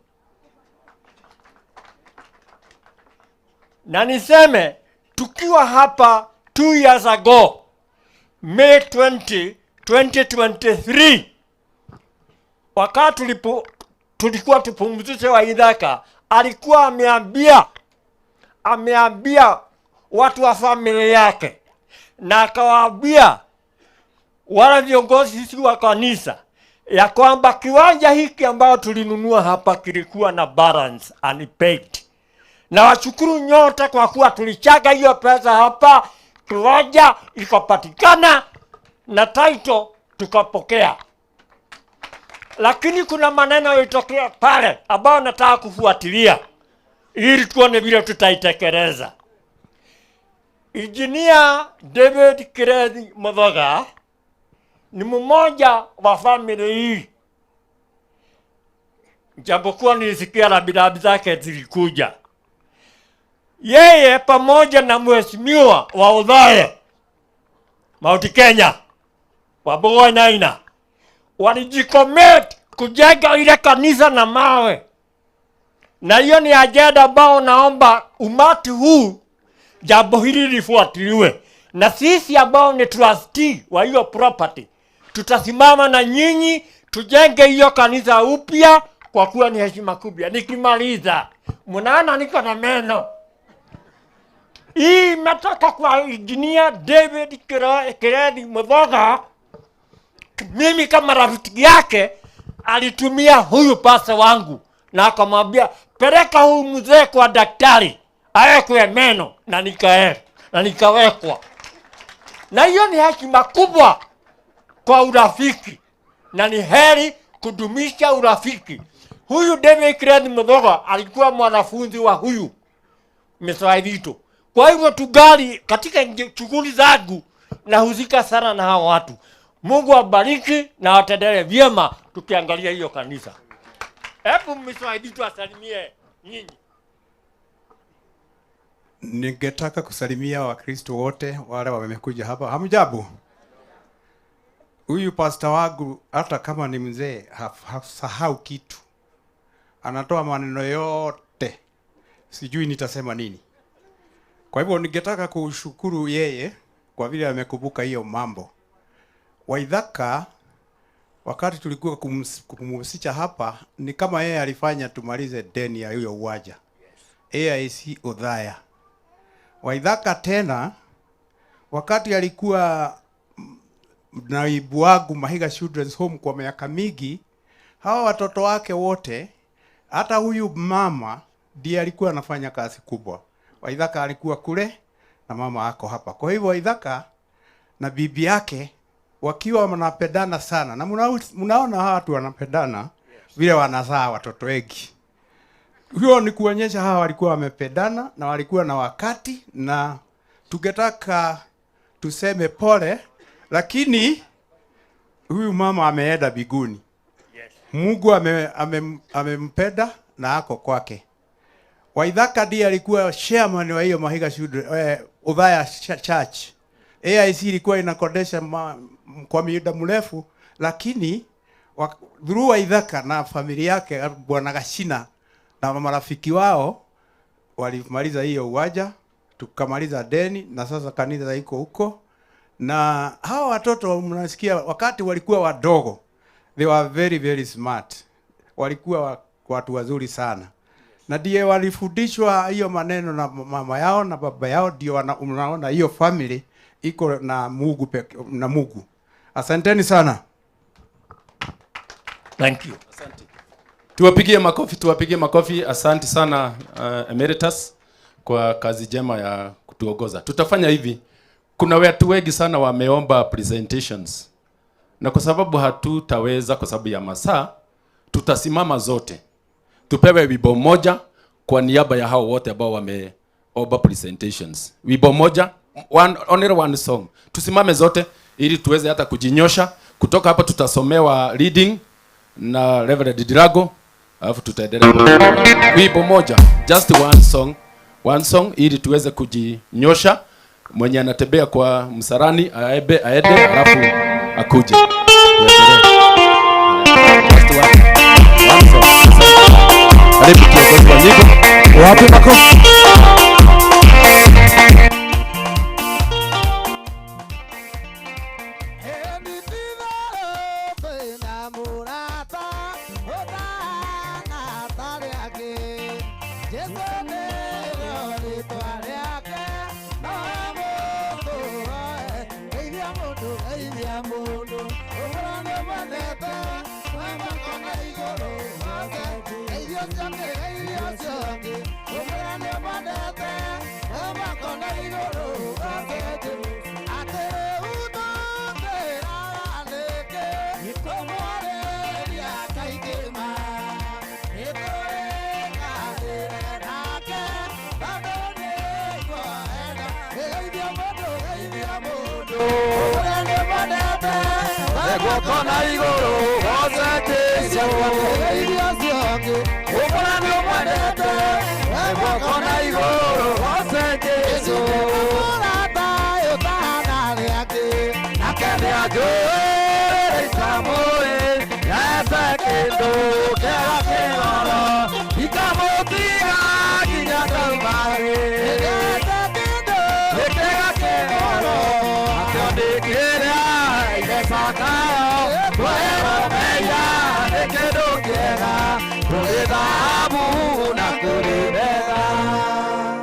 Na niseme tukiwa hapa 2 years ago, May 20, 2023, wakati tulikuwa tupumzishe Waithaka, alikuwa ameambia watu wa familia yake, na akawaambia wala viongozi sisi wa kanisa ya kwamba kiwanja hiki ambao tulinunua hapa kilikuwa na balance unpaid. Na washukuru nyote kwa kuwa tulichaga hiyo pesa hapa, kiwanja ikapatikana na title tukapokea. Lakini kuna maneno yalitokea pale ambayo nataka kufuatilia ili tuone vile tutaitekeleza. Engineer David Kirethi Muthoga ni mmoja wa familia hii. Japokuwa nilisikia rambirambi zake zilikuja. Yeye pamoja na mheshimiwa wa Othaya Mount Kenya Wambugwa Naina walijicommit kujenga ile kanisa na mawe. Na hiyo ni agenda ambao naomba umati huu jambo hili lifuatiliwe. Na sisi ambao ni trustee wa hiyo property tutasimama na nyinyi tujenge hiyo kanisa upya, kwa kuwa ni heshima kubwa. Nikimaliza, mnaona niko na meno. Hii imetoka kwa Engineer David Kirethi Muthoga. Mimi kama rafiki yake alitumia huyu pasa wangu na akamwambia peleka huyu mzee kwa daktari awekwe meno na na nikawekwa. Na hiyo ni heshima kubwa kwa urafiki, na ni heri kudumisha urafiki. Huyu David Kirethi Muthoga alikuwa mwanafunzi wa huyu Mr. Kwa hivyo tugali katika shughuli zangu nahusika sana na hawa watu. Mungu awabariki na atendele vyema tukiangalia hiyo kanisa. Hebu Mr. asalimie nyinyi. Ningetaka kusalimia Wakristo wote wale wamekuja hapa. Hamjambo? Huyu pastor wangu hata kama ni mzee hasahau kitu. Anatoa maneno yote. Sijui nitasema nini. Kwa hivyo ningetaka kushukuru yeye kwa vile amekumbuka hiyo mambo. Waithaka wakati tulikuwa kumhusisha hapa ni kama yeye alifanya tumalize deni ya hiyo uwanja. AIC Othaya. Waithaka tena wakati alikuwa naibu wangu Mahiga Children's Home kwa miaka mingi, hawa watoto wake wote, hata huyu mama ndiye alikuwa anafanya kazi kubwa. Waithaka alikuwa kule na mama ako hapa. Kwa hivyo Waithaka na bibi yake wakiwa wanapendana sana. Na mnaona hawa watu wanapendana vile wanazaa watoto wengi. Hiyo ni kuonyesha hawa walikuwa wamependana na walikuwa na wakati, na tungetaka tuseme pole, lakini huyu mama ameenda biguni. Mungu amempenda na ako kwake. Waithaka ndiye alikuwa chairman wa hiyo Mahiga Othaya Church. AIC ilikuwa inakodesha kwa muda mrefu, lakini through Waithaka na familia yake Bwana Gashina na marafiki wao walimaliza hiyo uwanja, tukamaliza deni na sasa kanisa iko huko. Na hawa watoto mnasikia wakati walikuwa wadogo, they were very very smart. Walikuwa watu wazuri sana. Na ndiye walifundishwa hiyo maneno na mama yao na baba yao, ndio unaona hiyo family iko na Mungu peke, na Mungu. Asanteni sana. Thank you. Asante. Tuwapigie makofi, tuwapigie makofi. Asante sana Emeritus kwa kazi jema ya kutuongoza. Tutafanya hivi. Kuna watu wengi sana wameomba presentations. Na kwa sababu hatutaweza kwa sababu ya masaa, tutasimama zote. Tupewe wimbo moja kwa niaba ya hao wote ambao wameomba presentations. Wimbo moja, only one song. Tusimame zote ili tuweze hata kujinyosha. Kutoka hapa tutasomewa reading na Reverend Drago, alafu tutaendelea. Wimbo moja, just one song. One song ili tuweze kujinyosha. Mwenye anatembea kwa msarani aebe aende, alafu akuje. Tuendelee. Just one song. Karibu kiongozi wa nyimbo. Wapi makofi?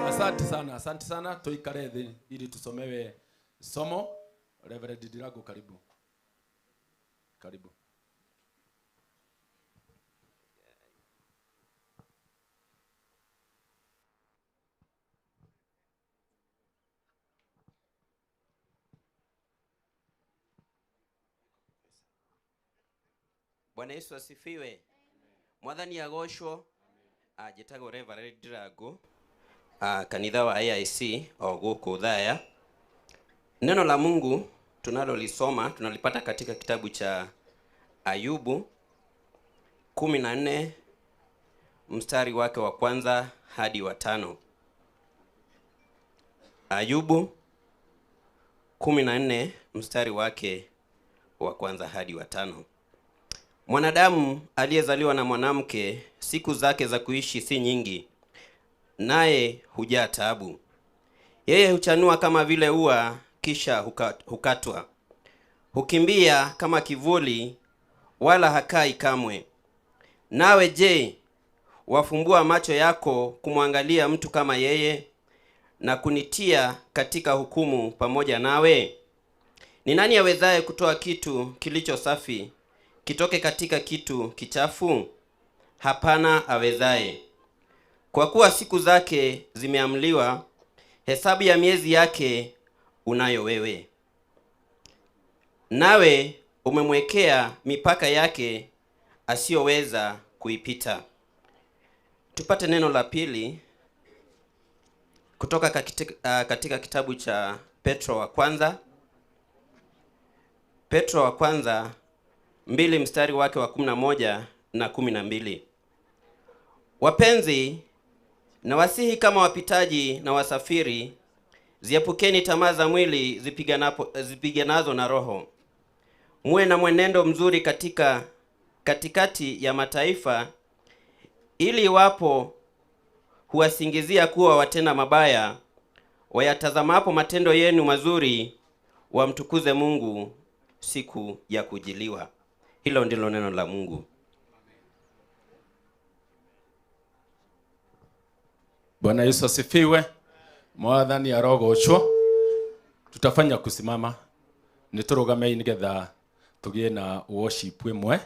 Asante sana, asante sana. Tuikare thi ili tusomewe somo. Reverend Dirago, karibu. Karibu. Bwana Yesu asifiwe. Mwathani agocwo. Njĩtagwo Reverend Ndirangu, kanitha wa AIC o gũkũ Thaya. Neno la Mungu tunalolisoma tunalipata katika kitabu cha Ayubu 14 mstari wake wa kwanza hadi wa 5. Ayubu 14 mstari wake wa kwanza hadi wa 5. Mwanadamu aliyezaliwa na mwanamke, siku zake za kuishi si nyingi, naye hujaa taabu. Yeye huchanua kama vile ua, kisha hukatwa. Hukimbia kama kivuli, wala hakai kamwe. Nawe je, wafumbua macho yako kumwangalia mtu kama yeye, na kunitia katika hukumu pamoja nawe? Ni nani awezaye kutoa kitu kilicho safi kitoke katika kitu kichafu? Hapana awezaye. Kwa kuwa siku zake zimeamliwa, hesabu ya miezi yake unayo wewe. Nawe umemwekea mipaka yake asiyoweza kuipita. Tupate neno la pili kutoka katika kitabu cha Petro wa kwanza. Petro wa kwanza 2 mstari wake wa 11 na 12. Wapenzi, na wasihi kama wapitaji na wasafiri, ziepukeni tamaa za mwili zipiganazo na roho. Muwe na mwenendo mzuri katika katikati ya mataifa, ili iwapo huwasingizia kuwa watenda mabaya, wayatazamapo matendo yenu mazuri, wamtukuze Mungu siku ya kujiliwa. Hilo ndilo neno la Mungu. Bwana Yesu asifiwe. Mwathani arogocwo. Tutafanya kusimama niturugamei nigetha tugie na worship imwe,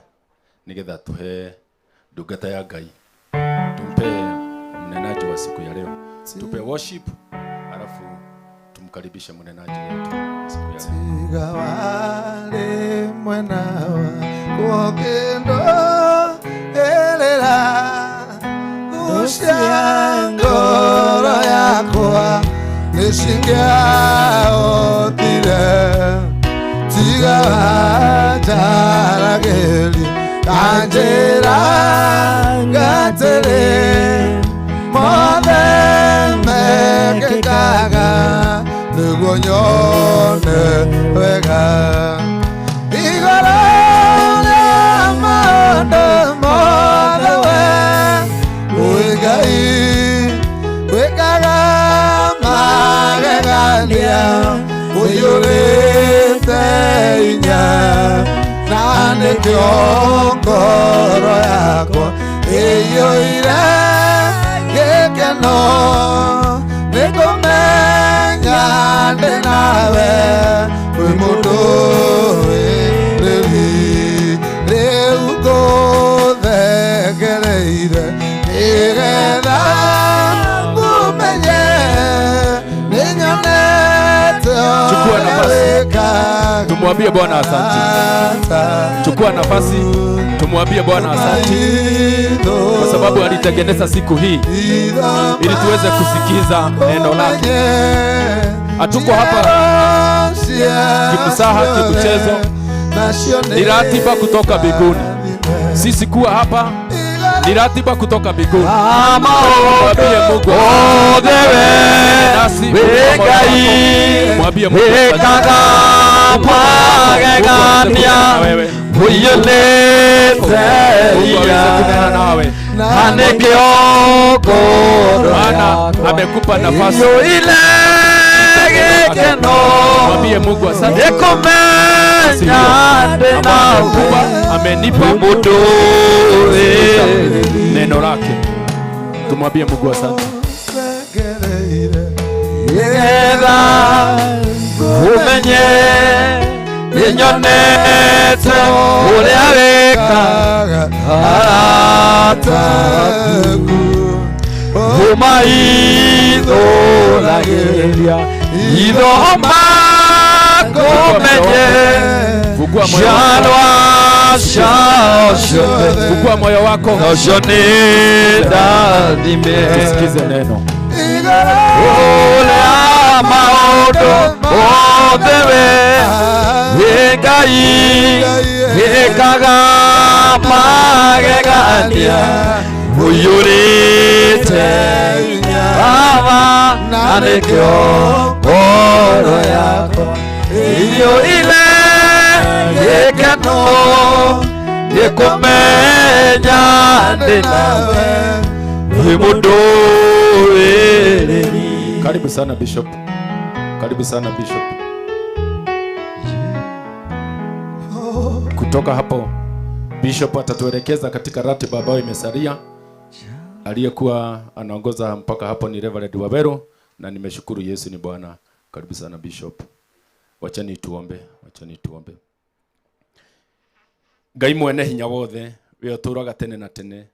nigetha tuhe ndungata ya Ngai, tumpe mnenaji wa siku ya leo, tupe worship alafu tumkaribishe mnenaji wetu siku ya leo. Tiga wale mwena wa kendo elera gucia ngoro yakwa nishingiaotire tiga wajarageli kanjira ngatere mothe mekekaga niguo nyone wega igoro rĩa maũndũ mothe we wĩ Ngai wĩkaga magegania ũiyũrĩte hinya na nĩkĩo ngoro yakwa ĩiyũire gĩkeno nĩkũmenya ndĩ nawe wĩ mũndũ wĩrĩri rĩu ngũthekereire nĩgetha ngũmenye nĩnyonete. Chukua nafasi, tumwambie Bwana asante. Chukua nafasi, tumwambie Bwana asante, kwa sababu alitengeneza siku hii ili tuweze kusikiza neno lake. Hatuko hapa kimsaha, kimchezo, ni ratiba kutoka mbinguni. Sisi kuwa hapa ni ratiba kutoka mbinguni. Mwambie Mungu nasi, mwambie Mungu maana amekupa nafasi. Mwambie Mungu asante. Amenipa neno lake. Tumwambie Mungu asante. Umenye ninyonete uria wĩkaga arataku umaithũragĩria itho Ngũmenye Fungua moyo ciarwa ciao ciothe. Fungua moyo wako. Ũcio nĩ ndathime. Tusikize neno. Ũrĩa maũndũ mothe we wĩ Ngai wĩkaga magegania ũiyũrĩte Baba na nĩkĩo ngoro yakwa iyũire gĩkeno nĩ kũmenya ndĩ nawe wĩ mũndũ wĩrĩri. Karibu sana Bishop. Karibu sana Bishop. Kutoka hapo Bishop atatuelekeza katika ratiba ambayo imesalia. Aliyekuwa anaongoza mpaka hapo ni Reverend Waweru, na nimeshukuru Yesu ni Bwana. Karibu sana Bishop. Wachani tuombe, wachani tuombe. Ngai mwene hinya wothe, we ũtũũraga tene na tene.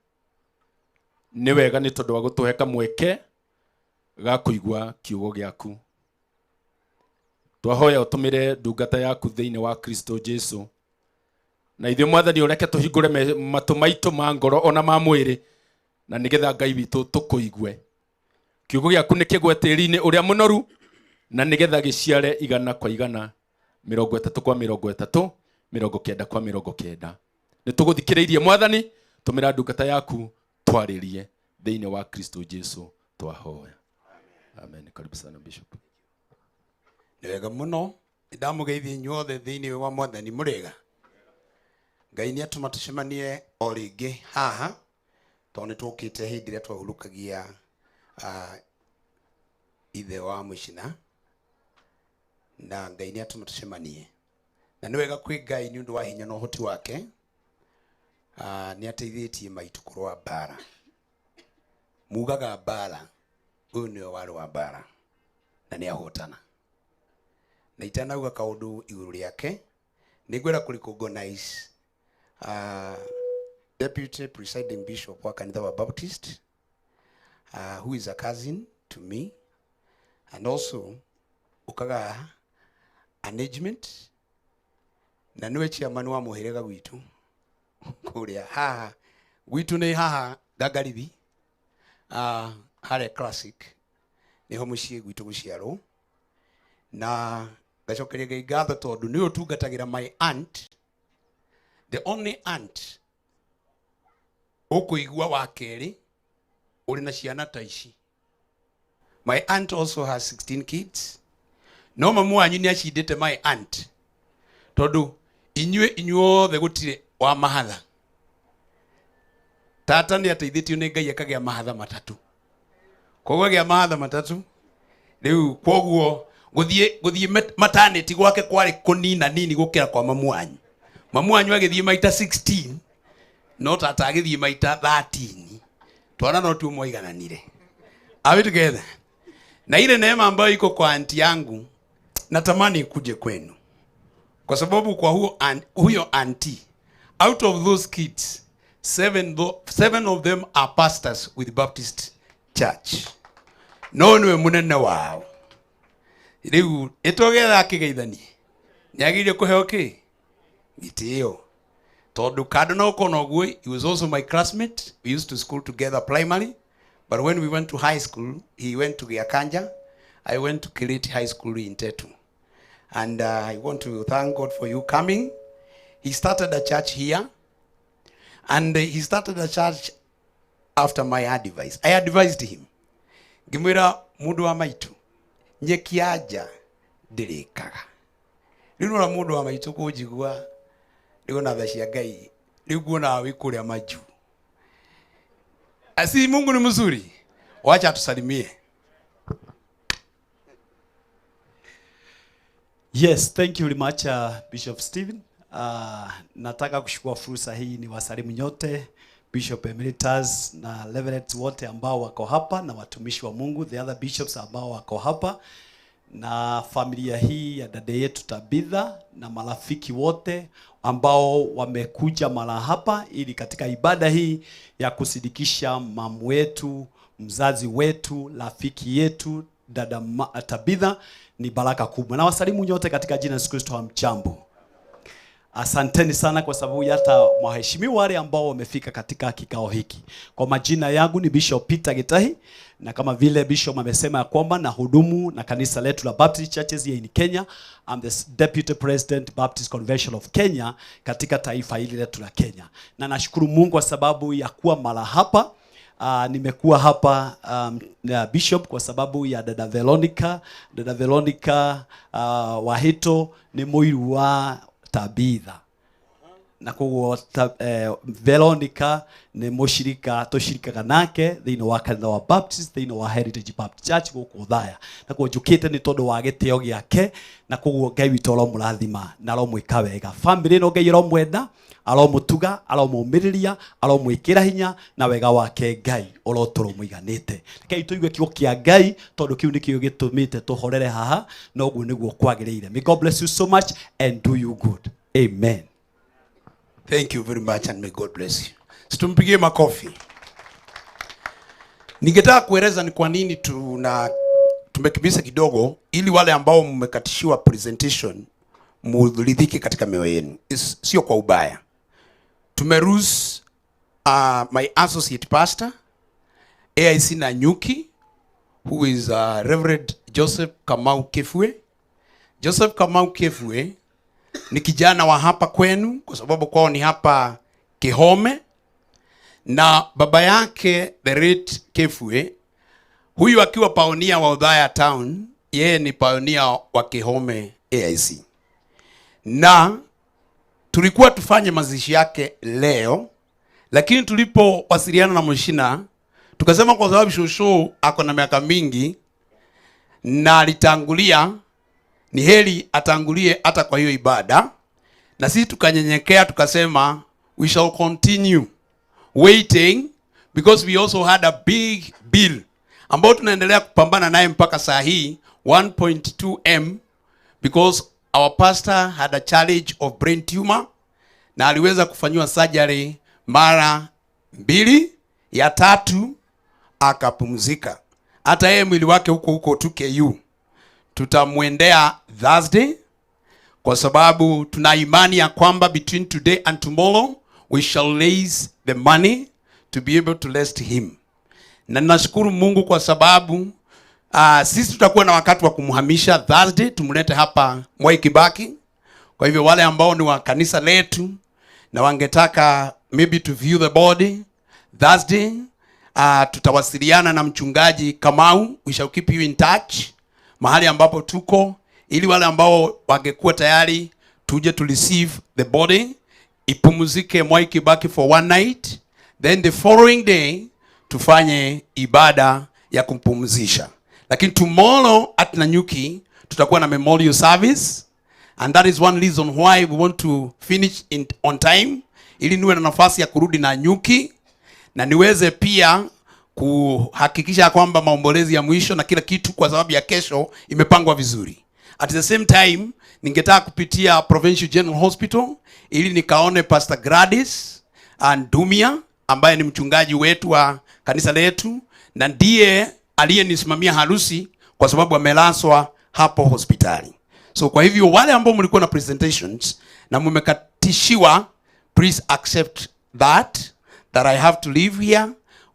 Nĩ wega nĩ tondũ wa gũtũhe kamweke ga kũigua kiugo gĩaku. Twahoya ũtũmĩre ndungata yaku thĩinĩ wa Kristo Jesu. Na ithuĩ Mwathani ũreke tũhingũre matũ maitũ ma ngoro ona ma mwĩrĩ, na nĩgetha Ngai witũ tũkũigue. Kiugo gĩaku nĩ kĩgwe tĩri-inĩ ũrĩa mũnoru, na nĩgetha gĩciare 100 kwa 100, 30 kwa 30, 90 kwa 90. Nĩ tũgũthikĩrĩirie Mwathani, tũmĩra ndungata yaku twarĩrie thĩinĩ wa Kristo Jesu twahoya. Amen. Karibu sana Bishop. Nĩ wega mũno ndamũgeithia inyuothe thĩinĩ wa Mwathani mũrĩega. Ngai nĩ atũma tũcemanie o rĩngĩ haha tondũ nĩ tũkĩte hĩndĩ ĩrĩa twahurũkagia ithe wa mũcina, na Ngai nĩ atũma tũcemanie. Na nĩ wega kwĩ Ngai nĩ ũndũ wa hinya na ũhoti wake. Nĩ ateithĩtie maitũ kũrũa mbara. Mugaga mbara, ũyũ nĩwe warũa mbara na nĩ ahotana. Na itanauga kaũndũ igũrũ rĩake, nĩ ngwenda kũ recognize Deputy Presiding Bishop wa kanitha wa Baptist, who is a cousin to me, and also ukaga management, na niwe chairman wa mũhĩrĩga gwitũ kũrĩa haha gwitũ nĩ haha Gangarithi, harĩa Classic nĩho mũciĩ gwitũ gũciarwo. Na ngacokeria Ngai ngatho tondũ nĩwe ũtungatagĩra my aunt, the only aunt ũkũigua wa kerĩ ũrĩ na ciana ta ici. My aunt also has 16 kids. No mamu wanyu nĩ acindĩte my aunt tondũ inyuĩ inyuothe gũtirĩ wa mahatha. Tata nĩ ateithĩtio nĩ Ngai akagĩa mahatha matatũ. Koguo agĩa mahatha matatũ rĩu, koguo gũthiĩ maternity gwake kwarĩ kũnina nini gũkĩra kwa mamu wanyu. Mamu wanyu agĩthiĩ maita 16, no tata agĩthiĩ maita 13. Twana no tuo mwaigananire. Are we together? Na ile neema ambayo iko kwa anti yangu natamani ikuje kwenu. Kwa sababu kwa huyo anti, out of those kids, seven of them are pastors with Baptist Church. No niwe munene wao. Rĩu ĩtogetha akĩgeithanie nĩagĩrĩire kũheo kĩ gĩtĩo, tondũ kando na ũkorwo na ũguo, he was also my classmate. We used to school together primary, but when we went to high school, he went to Giakanja, I went to Kiriti High School in Tetu. And I want to thank God for you coming. He started a church here, and he started a church after my advice. I advised him. Ngĩmwĩra mũndũ wa maitũ nyeki ya nja ndĩrĩkaga. Rĩu nora mũndũ wa maitũ kũnjigua rĩu na tha cia Ngai rĩu nguona wĩ kũrĩa majuu. Asi Mungu ni mzuri. Wacha atusalimie. Yes, thank you very much Bishop Stephen. Nataka kuchukua fursa hii ni wasalimu nyote, Bishop Emeritus na Reverends wote ambao wako hapa na watumishi wa Mungu, the other bishops ambao wako hapa, na familia hii ya dada yetu Tabitha na marafiki wote ambao wamekuja mara hapa ili katika ibada hii ya kusidikisha mamu wetu, mzazi wetu, rafiki yetu dada Tabitha ni baraka kubwa. Na wasalimu nyote katika jina la Yesu Kristo, hamjambo. Asanteni sana kwa sababu hata waheshimiwa wale ambao wamefika katika kikao hiki. Kwa majina yangu ni Bishop Peter Gitahi, na kama vile Bishop amesema ya kwamba na hudumu na kanisa letu la Baptist Churches here in Kenya. I'm the Deputy President Baptist Convention of Kenya katika taifa hili letu la Kenya. Na nashukuru Mungu kwa sababu ya kuwa mara hapa. Nimekuwa hapa na Bishop kwa sababu ya dada Veronica. Dada Veronica Wahito ni muiru wa Tabitha, na koguo Veronica nĩ mũcirika tũcirikaga nake thĩinĩ wa kanitha wa Baptist, thĩinĩ wa Heritage Baptist Church gũkũ Othaya, na koguo njũkĩte nĩ tondũ wa gĩtĩo gĩake, na koguo Ngai witũ aromũrathima na aromwĩka wega. Family ĩno Ngai aromwenda, aromũtuga, aromũmĩrĩria, aromwĩkĩra hinya, na wega wake Ngai ũrotũrwo mũiganĩte. Rekei tũigue kiugo kĩa Ngai tondũ kĩu nĩkĩo gĩtũmĩte tũhorere haha, na ũguo nĩguo kwagĩrĩire. May God bless you so much and do you good. Amen. Thank you very much and may God bless you. Situmpigie makofi. Ningetaka kueleza ni kwa nini tumekibisa kidogo ili wale ambao mmekatishiwa presentation muridhike katika mioyo yenu. Sio kwa ubaya. Tumeruhusu my associate pastor AIC Nanyuki, who is Reverend Joseph Kamau Kefue. Joseph Kamau Kefue ni kijana wa hapa kwenu kwa sababu kwao ni hapa Kihome, na baba yake the late Kefue, huyu akiwa pioneer wa Othaya Town, yeye ni pioneer wa Kihome AIC. Na tulikuwa tufanye mazishi yake leo, lakini tulipowasiliana na mshina tukasema kwa sababu shosho ako na miaka mingi na alitangulia, ni heri atangulie hata kwa hiyo ibada. Na sisi tukanyenyekea tukasema we shall continue waiting because we also had a big bill ambao tunaendelea kupambana naye mpaka saa hii 1.2 M, because our pastor had a challenge of brain tumor na aliweza kufanyiwa surgery mara 2, ya 3 akapumzika. Hata yeye mwili wake huko huko 2KU. Tutamwendea Thursday kwa sababu tuna imani ya kwamba between today and tomorrow we shall raise the money to be able to rest him. Na nashukuru Mungu kwa sababu sisi tutakuwa na wakati wa kumhamisha Thursday, tumlete hapa Mwai Kibaki. Kwa hivyo wale ambao ni wa kanisa letu na wangetaka maybe to view the body Thursday, tutawasiliana na mchungaji Kamau, we shall keep you in touch mahali ambapo tuko, ili wale ambao wangekuwa tayari tuje to receive the body, ipumzike Mwai Kibaki for one night, then the following day tufanye ibada ya kumpumzisha. Lakini tomorrow at Nanyuki tutakuwa na memorial service, and that is one reason why we want to finish on time, ili niwe na nafasi ya kurudi Nanyuki na niweze pia kuhakikisha kwamba maombolezi ya mwisho na kila kitu kwa sababu ya kesho imepangwa vizuri. At the same time, ningetaka kupitia Provincial General Hospital ili nikaone Pastor Gladys Andumia ambaye ni mchungaji wetu wa kanisa letu na ndiye aliyenisimamia harusi kwa sababu amelazwa hapo hospitali. So kwa hivyo wale ambao mlikuwa na presentations na mmekatishiwa, please accept that I have to leave here,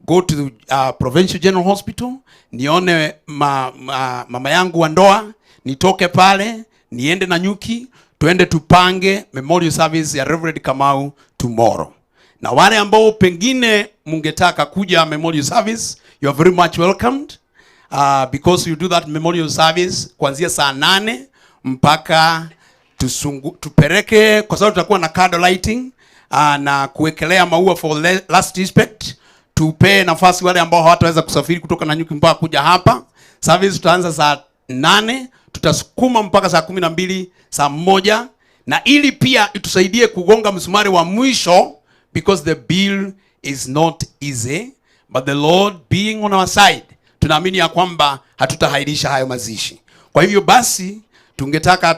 go to the Provincial General Hospital, nione mama yangu wa ndoa, nitoke pale, niende Nanyuki, tuende tupange memorial service ya Reverend Kamau tomorrow. Na wale ambao pengine mungetaka kuja memorial service, you are very much welcomed, because you do that memorial service kuanzia saa 8 mpaka tupeleke, kwa sababu tutakuwa na candle lighting na kuwekelea maua for last respect. Tupe nafasi wale ambao hawataweza kusafiri kutoka Nanyuki mpaka kuja hapa. Service tutaanza saa 8, tutasukuma mpaka saa 12, saa 1, na ili pia itusaidie kugonga msumari wa mwisho, because the bill is not easy, but the Lord being on our side, tunaamini ya kwamba hatutahairisha hayo mazishi. Kwa hivyo basi tungetaka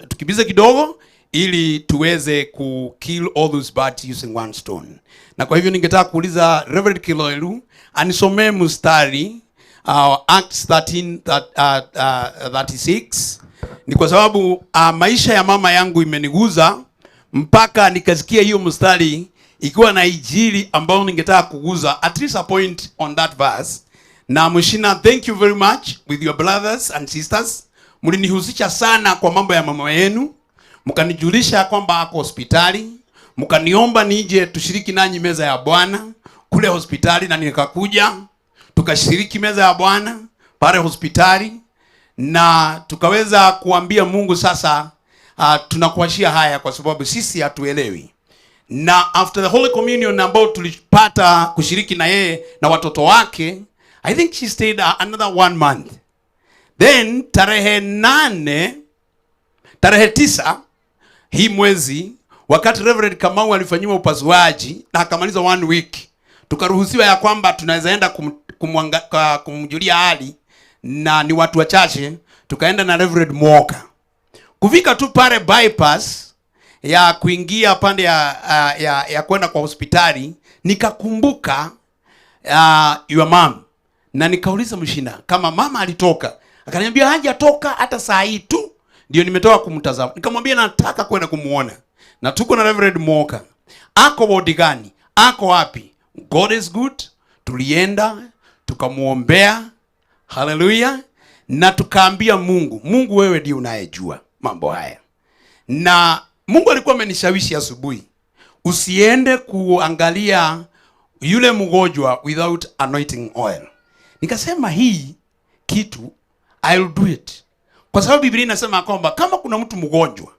tukibize kidogo ili tuweze ku kill all those birds using one stone. Na kwa hivyo ningetaka kuuliza Reverend Kiloelu anisomee mstari Acts 13 36 ni kwa sababu maisha ya mama yangu imeniguza mpaka nikasikia hiyo mstari ikiwa na injili ambayo ningetaka kuguza at least a point on that verse. Na Mshina, thank you very much with your brothers and sisters, mlinihusisha sana kwa mambo ya mama yenu, mkanijulisha kwamba ako hospitali, mkaniomba nije tushiriki nanyi meza ya Bwana kule hospitali, na nikakuja tukashiriki meza ya Bwana pale hospitali, na tukaweza kuambia Mungu sasa, tunakuachia haya kwa sababu sisi hatuelewi. Na after the Holy Communion ambao tulipata kushiriki na yeye na watoto wake, I think she stayed another one month. Then tarehe 8, tarehe 9 hii mwezi, wakati Reverend Kamau alifanyiwa upasuaji na akamaliza one week, tukaruhusiwa ya kwamba tunaweza enda kumjulia hali, na ni watu wachache, tukaenda na Reverend Mwoka. Kufika tu pale bypass ya kuingia pande ya kwenda kwa hospitali, nikakumbuka your mom, na nikauliza Mshina kama mama alitoka. Akaniambia hajatoka hata saa hii tu ndio nimetoka kumtazama. Nikamwambia nataka kwenda kumuona, na tuko na Reverend Mwoka. Ako wodi gani? Ako wapi? God is good. Tulienda tukamuombea, haleluya, na tukaambia Mungu, Mungu wewe ndiye unayejua mambo haya. Na Mungu alikuwa amenishawishi asubuhi, usiende kuangalia yule mgonjwa without anointing oil. Nikasema hii kitu I'll do it. Kwa sababu Biblia inasema kwamba kama kuna mtu mgonjwa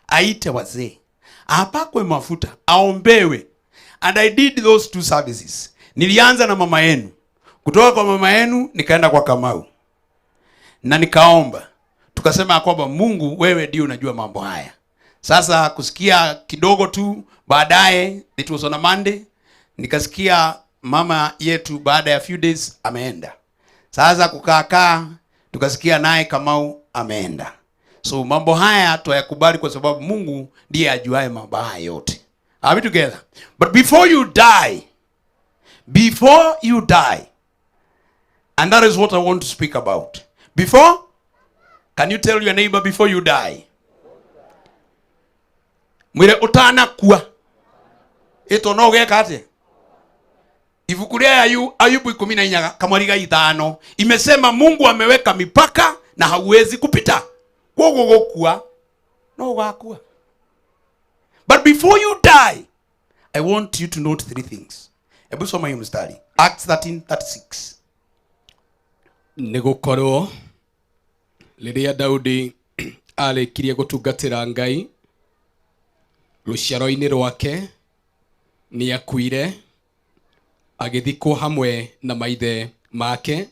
aite wazee, apakwe mafuta, aombewe. And I did those two services. Nilianza na mama yenu. Kutoka kwa mama yenu nikaenda kwa Kamau. Na nikaomba. Tukasema kwamba Mungu wewe ndiye unajua mambo haya. Sasa kusikia kidogo tu baadaye, it was on a Monday, nikasikia mama yetu baada ya few days ameenda. Sasa kukaa tukasikia naye Kamau ameenda. So mambo haya tuyakubali kwa sababu Mungu ndiye ajuaye mambo haya yote. Are we together? But before you die, and that is what I want to speak about. Before, can you tell your neighbor before you die? Mwire utana kuwa. Ito no geka ate. Ibuku rĩa Ayubu 14 kamwariga 5 imesema Mungu ameweka mipaka na hauwezi kupita. Koguo gukua no gakua. But before you die, I want you to note three things. Ebu soma hiyo mstari. Acts 13:36. Nĩgũkorwo rĩrĩa Daudi arĩkirie gũtungatĩra Ngai rũciaro-inĩ rwake, nĩakuire agĩthikwo hamwe na maithe make,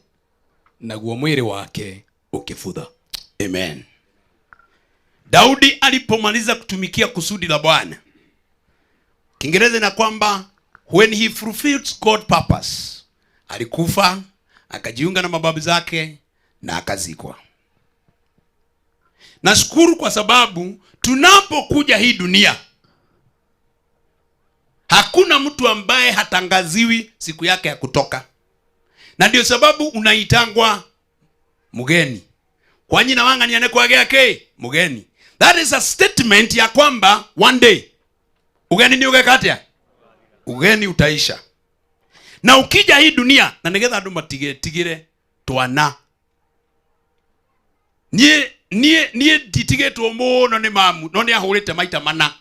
naguo mwĩrĩ wake ũkĩbutha. Amen. Daudi alipomaliza kutumikia kusudi la Bwana, Kiingereza na kwamba when he fulfilled God's purpose, alikufa akajiunga na mababu zake na akazikwa. Nashukuru kwa sababu tunapokuja hii dunia hakuna mtu ambaye hatangaziwi siku yake ya kutoka. Na ndio sababu unaitangwa mgeni. Kwa nyina wanga ni kwagea ke mgeni. That is a statement ya kwamba one day ugeni ni ugekatia, ugeni utaisha. Na ukija hii dunia na nigetha andu matigetigire twana. Nie nditigetwo muno ni mamu, no ni ahurite maita mana.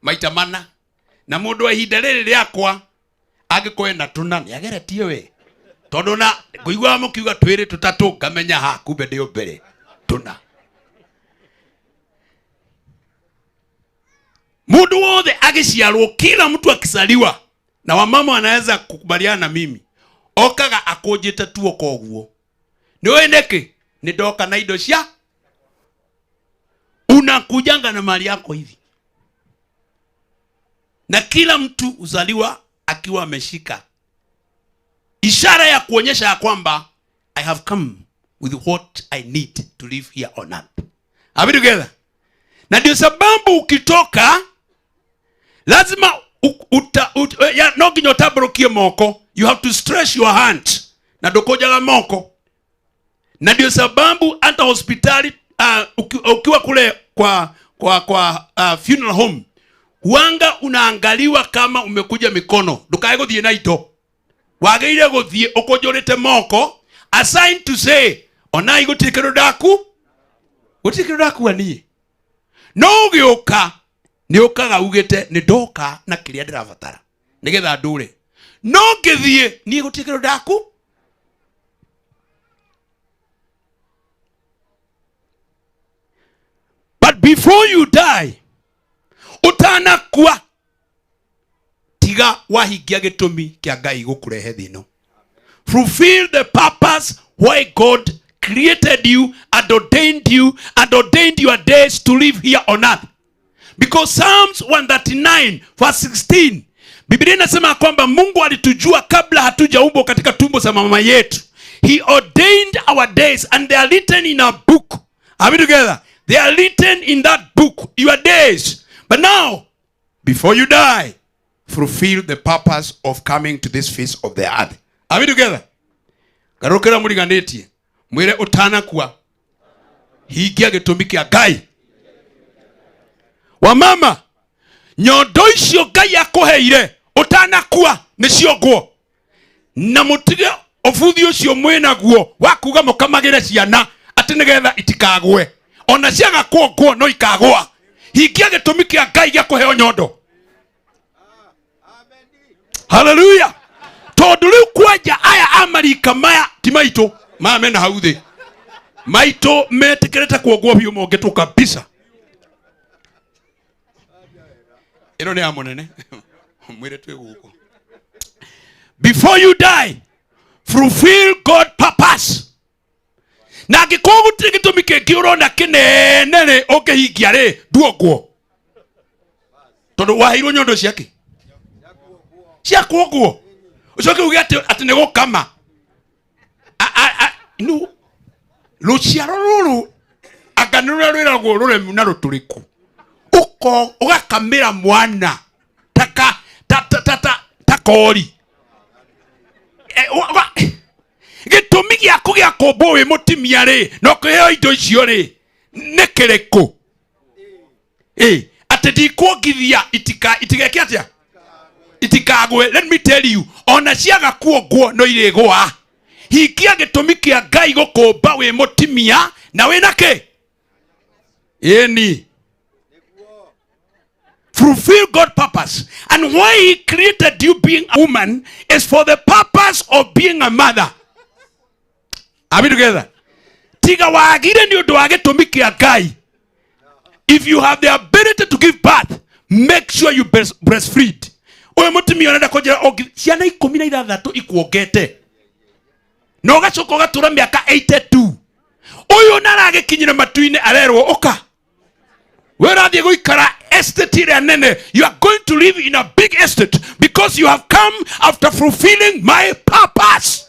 Maita mana. Na mundu wa ihinda rĩrĩ rĩakwa angĩkorwo ena tũna nĩ ageretie we. Tondũ na ngũigua mũkiuga twĩrĩ tũtatũ ngamenya ha kumbe ndĩ mbere tũna. Mundu wothe agĩciarwo, kila mtu akisaliwa, na wamama wanaweza kukubaliana na mimi, okaga akũnjĩte tuoko ũguo. Nĩũĩ nĩkĩ? Nĩ ndoka na indo cia unakujanga na mali yako hivi. Na kila mtu uzaliwa akiwa ameshika ishara ya kuonyesha ya kwamba I have come with what I need to live here on earth. Are we together? Na ndio sababu ukitoka lazima Uta, ut, ya, no nginya ũtambũrũkie moko. You have to stretch your hand na ndũkũnjaga moko. Na ndio sababu hata hospitali ukiwa kule kwa funeral home huanga unaangaliwa kama umekuja mikono. Ndukae guthie na indo, wagĩrĩire gũthiĩ ũkũnjũrĩte moko, a sign to say onai gũtirĩ kĩndũ ndaku, gũtirĩ kĩndũ ndakua niĩ. No ũgĩũka nĩ ũkaga ugĩte nĩ ndoka na kĩrĩa ndĩrabatara nĩgetha ndũre, no ngĩthiĩ niĩ gũtirĩ kĩndũ ndaku. But before you die, utanakua, tiga wahingia gĩtũmi kĩa Ngai gũkũrehe thĩ ĩno. Fulfill the purpose why God created you and ordained you and ordained your days to live here on earth. Because Psalms 139 verse 16, Biblia inasema kwamba Mungu alitujua kabla hatujaumbwa katika tumbo za mama yetu. He ordained our days and they are written in a book. Are we together? They are written in that book, your days. But now, before you die, fulfill the purpose of coming to this face of the earth. Are we together? Garũkĩra mũriganĩtie, mwĩre ũtanakua, hingia gĩtũmi kĩa Ngai. Wamama, nyondo icio Ngai akũheire ũtanakua nĩcio ngwo. Na mũtige ũbuthi ũcio mwĩnaguo wa kuga mũkamagĩre ciana atĩ nĩgetha itikagwe. Ona ciaga kuongwo no ikagwa. Hingia gĩtũmi kĩa Ngai gĩa kũheo nyondo. Hallelujah. Tondũ rĩu kwanja aya a marika maya ti maitũ, maya mena hau thĩ. Maitũ metĩkĩrĩte kuongwo biũ mongetwo kabisa. Ĩno nĩ ya mũnene. Mwĩre twĩ gũkũ. Before you die, fulfill God's purpose. Na angĩkorwo gũtirĩ gĩtũmi kĩngĩ ũrona kĩnene rĩ, ũngĩhingia rĩ, nduongwo. Tondũ waheirwo nyondo ciake. Cia kuongwo. Ũcoke uge atĩ nĩ gũkama. No. Rũciaro rũrũ anga nĩ rũrĩa rwĩragwo rũremu na rũtũrĩku. Ũko ũgakamĩra mwana ta kori. Gĩtũmi gĩaku gĩa kũmbwo wĩ mũtumia rĩ, na ũkĩheo indo icio rĩ, nĩ kĩrĩkũ? Atĩ ndikuongithia itigeke atĩa? Itikagwe. Let me tell you, ona ciaga kuongwo no irĩgũa. Hingia gĩtũmi kĩa Ngai gũkũmba wĩ mũtumia na wĩna kĩ? Ĩni. Fulfill God's purpose. And why he created you being a woman is for the purpose of being a mother. Are we together? Tiga wagire ni ũndũ wa gĩtũmi kĩa Ngai. If you have the ability to give birth, make sure you breastfeed. Ũyũ mũtumia ũrenda kũnjĩra ciana 16 ikuongete. Na ũgacoka ũgatũra mĩaka 82. Ũyũ na aragĩkinyĩra matu-inĩ arerwo ũka. We ũrathiĩ gũikara estate ĩrĩa nene. You are going to live in a big estate because you have come after fulfilling my purpose.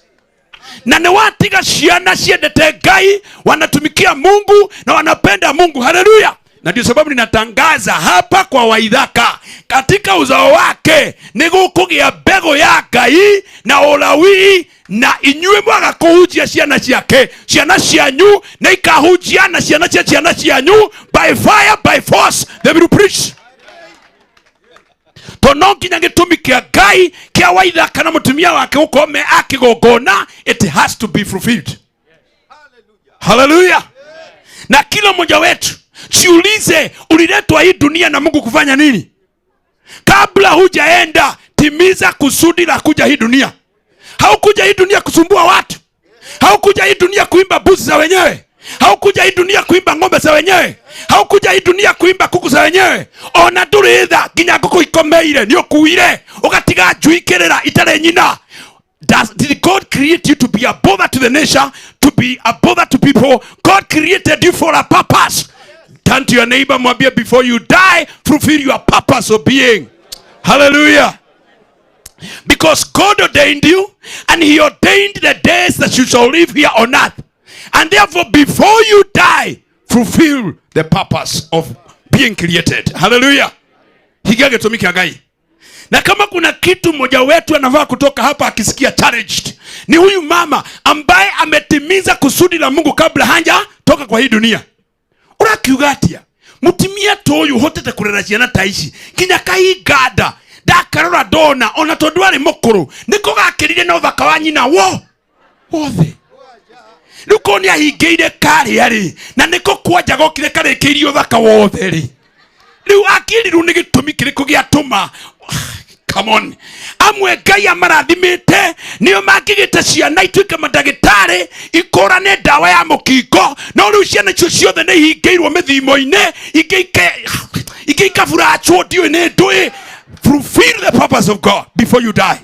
Na nĩ watiga ciana ciendete Ngai, wanatumikia Mungu na wanapenda Mungu. Haleluya. Na ndio sababu ninatangaza hapa kwa Waithaka, katika uzao wake nĩ gũkũgĩa mbegũ ya Ngai na ũlawi, na inyuĩ mwaga kũhunjia ciana ciake, ciana cianyu nĩ ikahunjia na ciana cia ciana cianyu, by fire by force they will preach. Tondũ no nginya gĩtũmi kĩa Ngai kĩa Waithaka na mũtumia wake gũkorwo me a kĩgongona, it has to be fulfilled. Hallelujah. Na kila mmoja wetu jiulize, uliletwa hii dunia na Mungu kufanya nini? Kabla hujaenda, timiza kusudi la kuja hii dunia. Haukuja hii dunia kusumbua watu. Haukuja hii dunia kuimba mbuzi za wenyewe. Haukuja hii dunia kuimba ng'ombe za wenyewe. Haukuja hii dunia kuimba kuku za wenyewe. Ona ndũrĩ tha nginya ngũkũ ikomeire nĩ ũkuire ũgatiga njui ikĩrĩra itarĩ nyina. Did God create you to be a bother to the nation, to be a bother to people? God created you for a purpose. Turn to your neighbor, mwambie, before you die, fulfill your purpose of being. Hallelujah. Because God ordained you, and he ordained the days that you shall live here on earth. And therefore, before you die, fulfill the purpose of being created. Hallelujah. Hingia gĩtũmi kĩa Ngai. Na kama kuna kitu mmoja wetu anavaa kutoka hapa akisikia challenged, ni huyu mama ambaye ametimiza kusudi la Mungu kabla hanja toka kwa hii dunia. Urakiuga atia? Mutimia toyu hotete kurera ciana ta ici nginya kahinganda ndakarora ndona ona tondu ari mukuru niko gakirire na uthaka wa nyina wo wothe. Riu ko ni ahingĩire karĩa rĩ, na nĩko kwanja gokire karĩkĩirie ũthaka wothe rĩ. Riu akĩrirwo nĩ gĩtũmi kĩrĩkũ gĩatũma? Come on. Amwe Ngai amarathimĩte nĩo mangĩgĩte ciana ituĩke mandagĩtarĩ ikũrane ndawa ya mũkingo, no rĩu ciana icio ciothe nĩ ihingĩirwo mĩthimo-inĩ, ingĩ ikaburacwo ndiũĩ nĩ ndũĩ. Fulfill the purpose of God before you die.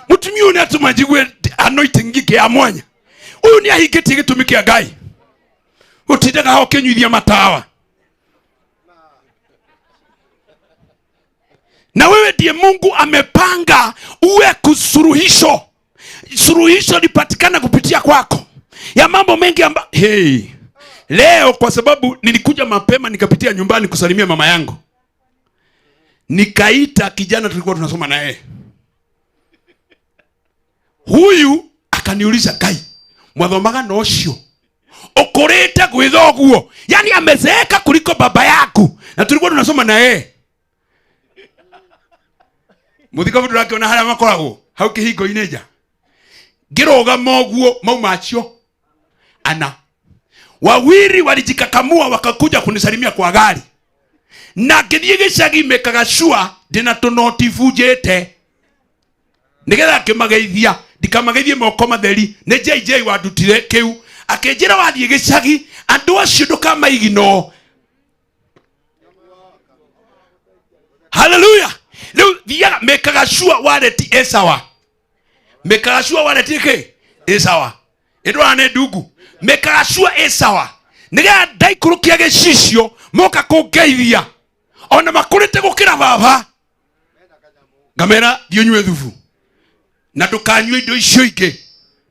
Mutumia ũyũ nĩatũma njigue anointing ngĩ ya mwanya. Ũyũ nĩahingĩtie gĩtũmi kĩa Ngai. Ũtindaga ho ũkĩnyuithia matawa. Na wewe ndiye Mungu amepanga uwe kusuruhisho. Suruhisho lipatikana kupitia kwako ya mambo mengi amba, hey. Leo kwa sababu nilikuja mapema nikapitia nyumbani kusalimia mama yangu, nikaita kijana tulikuwa tunasoma na yeye. Huyu akaniuliza, Ngai mwathomaga na ucio ukurite gwithoguo, yani amezeeka kuliko baba yaku, na tulikuwa tunasoma na yeye. Muthikabu ndurakiona haria makoragwo hau kihingo-inĩ nja, ngĩrũgama ũguo mauma acio ana wawili walijikakamua wakakuja kunisalimia kwa gari, na ngĩthiĩ gĩcagi mekaga sure ndĩna tũnoti bunjĩte nĩgetha ngĩmageithia, ndikamageithie moko matheri. Nĩ JJ wandutire kĩu, akĩnjĩra wathiĩ gĩcagi andũ acio ndũkamaiginoo. Hallelujah. Rĩu thiaga mekaga sure wallet ĩ sawa, mekaga sure wallet ĩ ĩ sawa, ĩndwara nĩ ndungu, mekaga sure ĩ sawa nĩgetha ndaikũrũkia gĩcicio moka kũngeithia ona makũrĩte gũkĩra baba, ngamera thiĩ ũnyue thubu na ndũkanyue indo icio ingĩ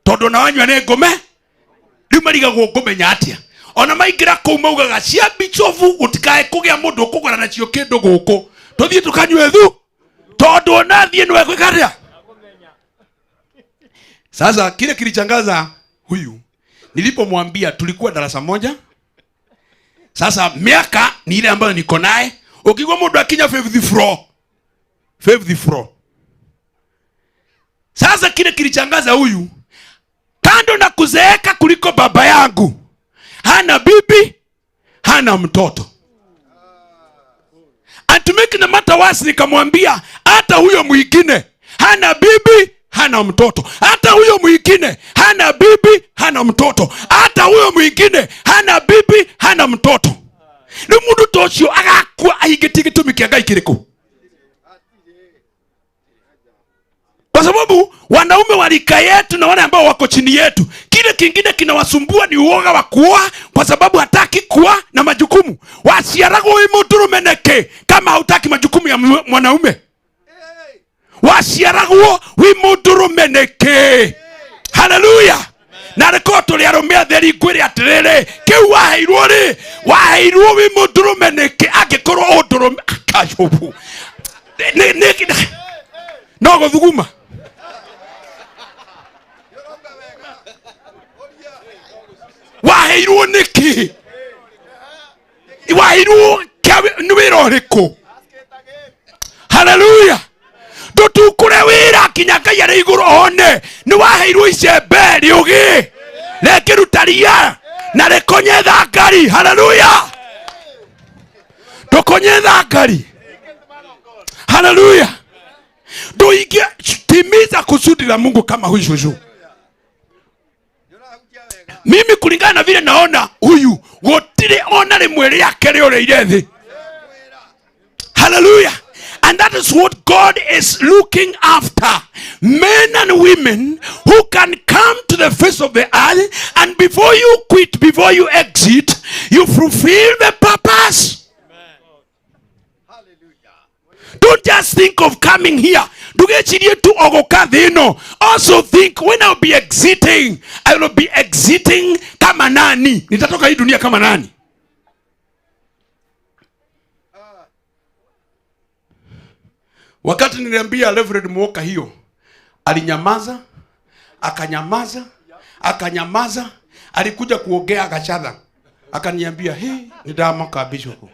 tondũ ona wanyua nĩ ngũme. Rĩu marigagwo ngũmenya atĩa? Ona maingĩra kũu maugaga cia bichobu gũtikae kũgĩa mũndũ ũkũgũra nacio kĩndũ gũkũ, tũthiĩ tũkanyue thu tondũ ona thiĩ nĩwe gwĩka atĩa. Sasa kile kilichangaza huyu, nilipomwambia tulikuwa darasa moja. Sasa miaka ni ile ambayo niko naye, ukigwa mũndũ akinya fifth floor, fifth floor. Sasa kile kilichangaza huyu, kando na kuzeeka kuliko baba yangu, hana bibi, hana mtoto. And to make the matter worse, nikamwambia hata huyo mwingine hana bibi, hana mtoto. Hata huyo mwingine hana bibi, hana mtoto. Hata huyo mwingine hana bibi, hana mtoto. Ni mundu tocio agakua ahingĩtie gĩtũmi kĩa Ngai kĩrĩkũ? Kwa sababu wanaume wa rika yetu na wale ambao wako chini yetu, kile kingine kinawasumbua ni uoga wa kuoa, kwa sababu hataki kuwa na majukumu. Waciaragwo wĩ mũndũrũme nĩkĩ kama hautaki majukumu ya mwanaume? Waciaragwo wĩ mũndũrũme nĩkĩ? Haleluya. Na rĩkorwo tũrĩ arũme atheri, ngwĩre atĩrĩrĩ, kĩu waheirwo rĩ, waheirwo wĩ mũndũrũme nĩkĩ angĩkorwo ũndũrũme akacũbu no gũthuguma? Waheirwo nĩkĩ? Waheirwo nĩ wĩra ũrĩkũ? Haleluya. Ndũtukũre wĩra nginya Ngai arĩ igũrũ one nĩ waheirwo icembe rĩũgĩ rĩkĩruta ria na rĩkonye thangari. Haleluya. Ndũkonye thangari. Haleluya. Ndoingia timiza kusudi la Mungu kama huyu shushu. Mimi kulingana na vile naona huyu gũtirĩ ona rĩmwe rĩake rĩũrĩire thĩ. Hallelujah. And that is what God is looking after. Men and women who can come to the face of the earth, and before you quit, before you exit, you fulfill the purpose. Don't just think of coming here. Ndũgecirie tu ogoka thĩ ĩno. Also think, when I'll be exiting, I will be exiting kama nani? Nitatoka hii dunia kama nani? Wakati niliambia Reverend Muoka hiyo, alinyamaza, akanyamaza, akanyamaza, alikuja kuongea akachadha. Akaniambia, "Hii ni dama kabisa huko."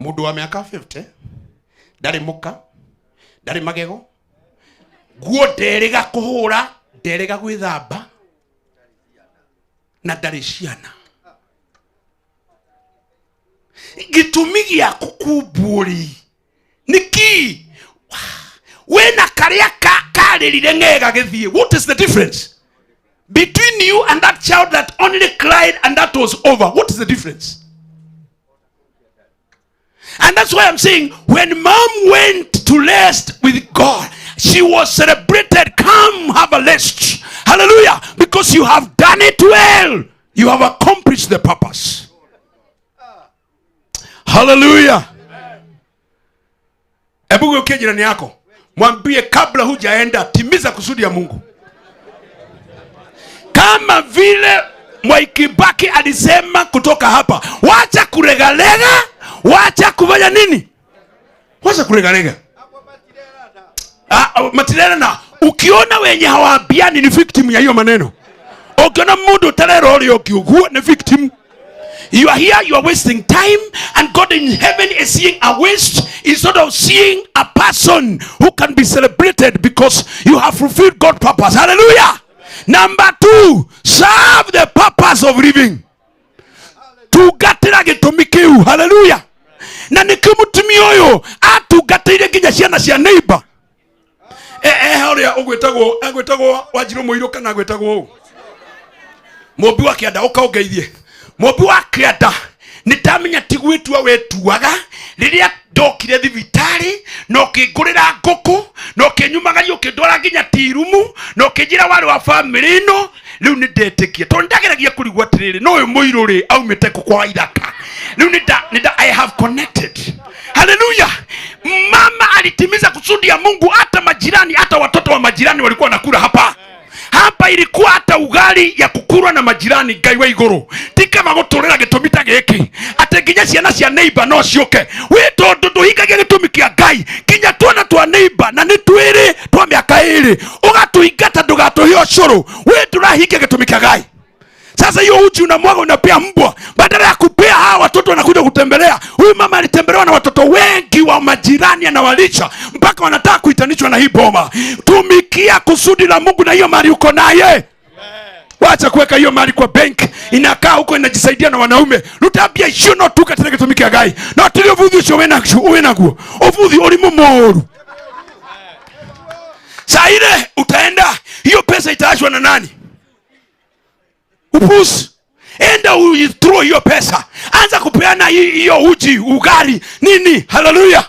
Mundu wa miaka 50 ndari muka, ndari magego, nguo nderega kuhura, nderega gwithamba na ndari ciana. Gitumi gĩa kukumbũri niki wena karia karĩrire ng'ega gĩthiĩ. What is the difference between you and that child that only cried and that was over? What is the difference? And that's why I'm saying, when mom went to rest with God, she was celebrated. Come have a rest. Hallelujah. Because you have done it well. You have accomplished the purpose. Hallelujah. Hebu geukia jirani yako, mwambie kabla hujaenda timiza kusudi ya Mungu. Kama vile Mwai Kibaki alisema kutoka hapa, wacha kuregalega, wacha kufanya nini? Wacha kuregalega. Matirera na ukiona wenye hawaambiani ni victim ya hiyo maneno. Ukiona mundu tarero uri ukiugua ni victim. You are here, you are wasting time, and God in heaven is seeing a waste instead of seeing a person who can be celebrated because you have fulfilled God's purpose. Hallelujah. Number 2, serve the purpose of living. Tungatira gĩtũmi kĩu. Hallelujah. Na nĩkĩo mũtumia ũyũ atungatĩire nginya ciana cia neighbor. Ũrĩa ũgwĩtagwo Wanjirũ Mũirũ kana agwĩtagwo ũũ? Mũmbi wa kĩanda, ũka ũngeithie. Mũmbi wa kĩanda, nĩndamenya ti gwĩtua wetuaga rĩrĩa ndokire thibitarĩ na ũkĩngũrĩra ngũkũ na ũkĩnyumagaria ũkĩndwara nginya tirumu na ũkĩnjĩra warĩ wa bamĩrĩ ĩno. Rĩu nĩndetĩkia tondũ nĩndageragia kũrigwo atĩrĩrĩ, no ũyũ mũirũ rĩ aumĩte kũ kwa ithaka. Rĩu nĩnda I have connected. Hallelujah. Mama alitimiza kusudi ya Mungu. Hata majirani, hata watoto wa majirani walikuwa nakula hapa. Hapa ilikuwa hata ugali ya kukurwa na majirani. Ngai wa iguru tikama guturira gitumi ta giki ati nginya ciana cia neighbor no ciuke wi tondu nduhingagia gitumi kia Ngai nginya twana twa neighbor na ni twiri twa miaka iri ugatuingata ndugatuhe ucuru wi ndurahingia gitumi kia Ngai. Sasa hiyo uji unamwaga unapea mbwa badala ya kupea hawa watoto wanakuja kutembelea. Huyu mama alitembelewa na watoto wengi wa majirani anawalisha mpaka wanataka kuitanishwa na hii boma. Tumikia kusudi la Mungu na hiyo mali uko naye. Wacha kuweka hiyo mali kwa bank inakaa huko inajisaidia na wanaume. Rutabia icio no tuka tena gitumikia Ngai. No tiri uvuthi ucio wena guo. Uvuthi uri mumoru. Saa ile utaenda hiyo pesa itaachwa na nani? Upusi. Enda uitrow hiyo pesa. Anza kupeana hiyo uji, ugali, nini. Hallelujah.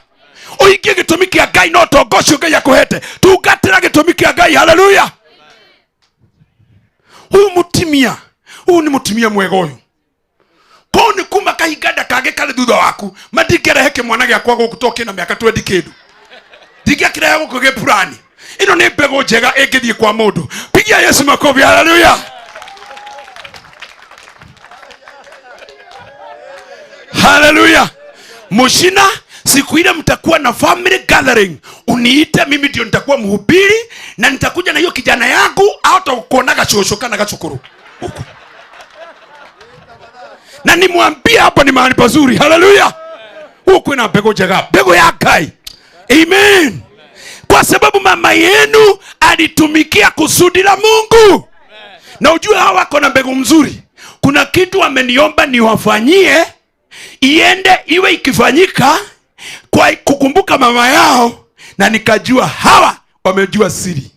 Uingie gĩtũmi kĩa Ngai no tongo ũcio Ngai akũhete. Tungatĩra gĩtũmi kĩa Ngai. Hallelujah. Huyu mutimia, huyu ni mutimia mwega ũyũ. Kũu nĩ kuma kahinga ndakage karĩ thutha waku. Mandingĩrehe kĩmwana gĩakwa gũkũ tondũ kĩna mĩaka 20 kĩndũ. Ndingĩakĩrehe gũkũ gĩ purani. Ĩno nĩ mbegũ njega ĩngĩthiĩ kwa mũndũ. Pigia Yesu makofi. Hallelujah. Hallelujah. Mushina, siku ile mtakuwa na family gathering, uniite mimi ndio nitakuwa mhubiri na nitakuja na hiyo kijana yangu hata shosho kana gachukuru huko. Na nimwambie hapa ni mahali pazuri. Hallelujah. Huko ina mbegu njega, mbegu ya Ngai. Amen. Kwa sababu mama yenu alitumikia kusudi la Mungu. Na ujue hawa wako na mbegu mzuri. Kuna kitu wameniomba niwafanyie iende iwe ikifanyika kwa kukumbuka mama yao, na nikajua hawa wamejua siri.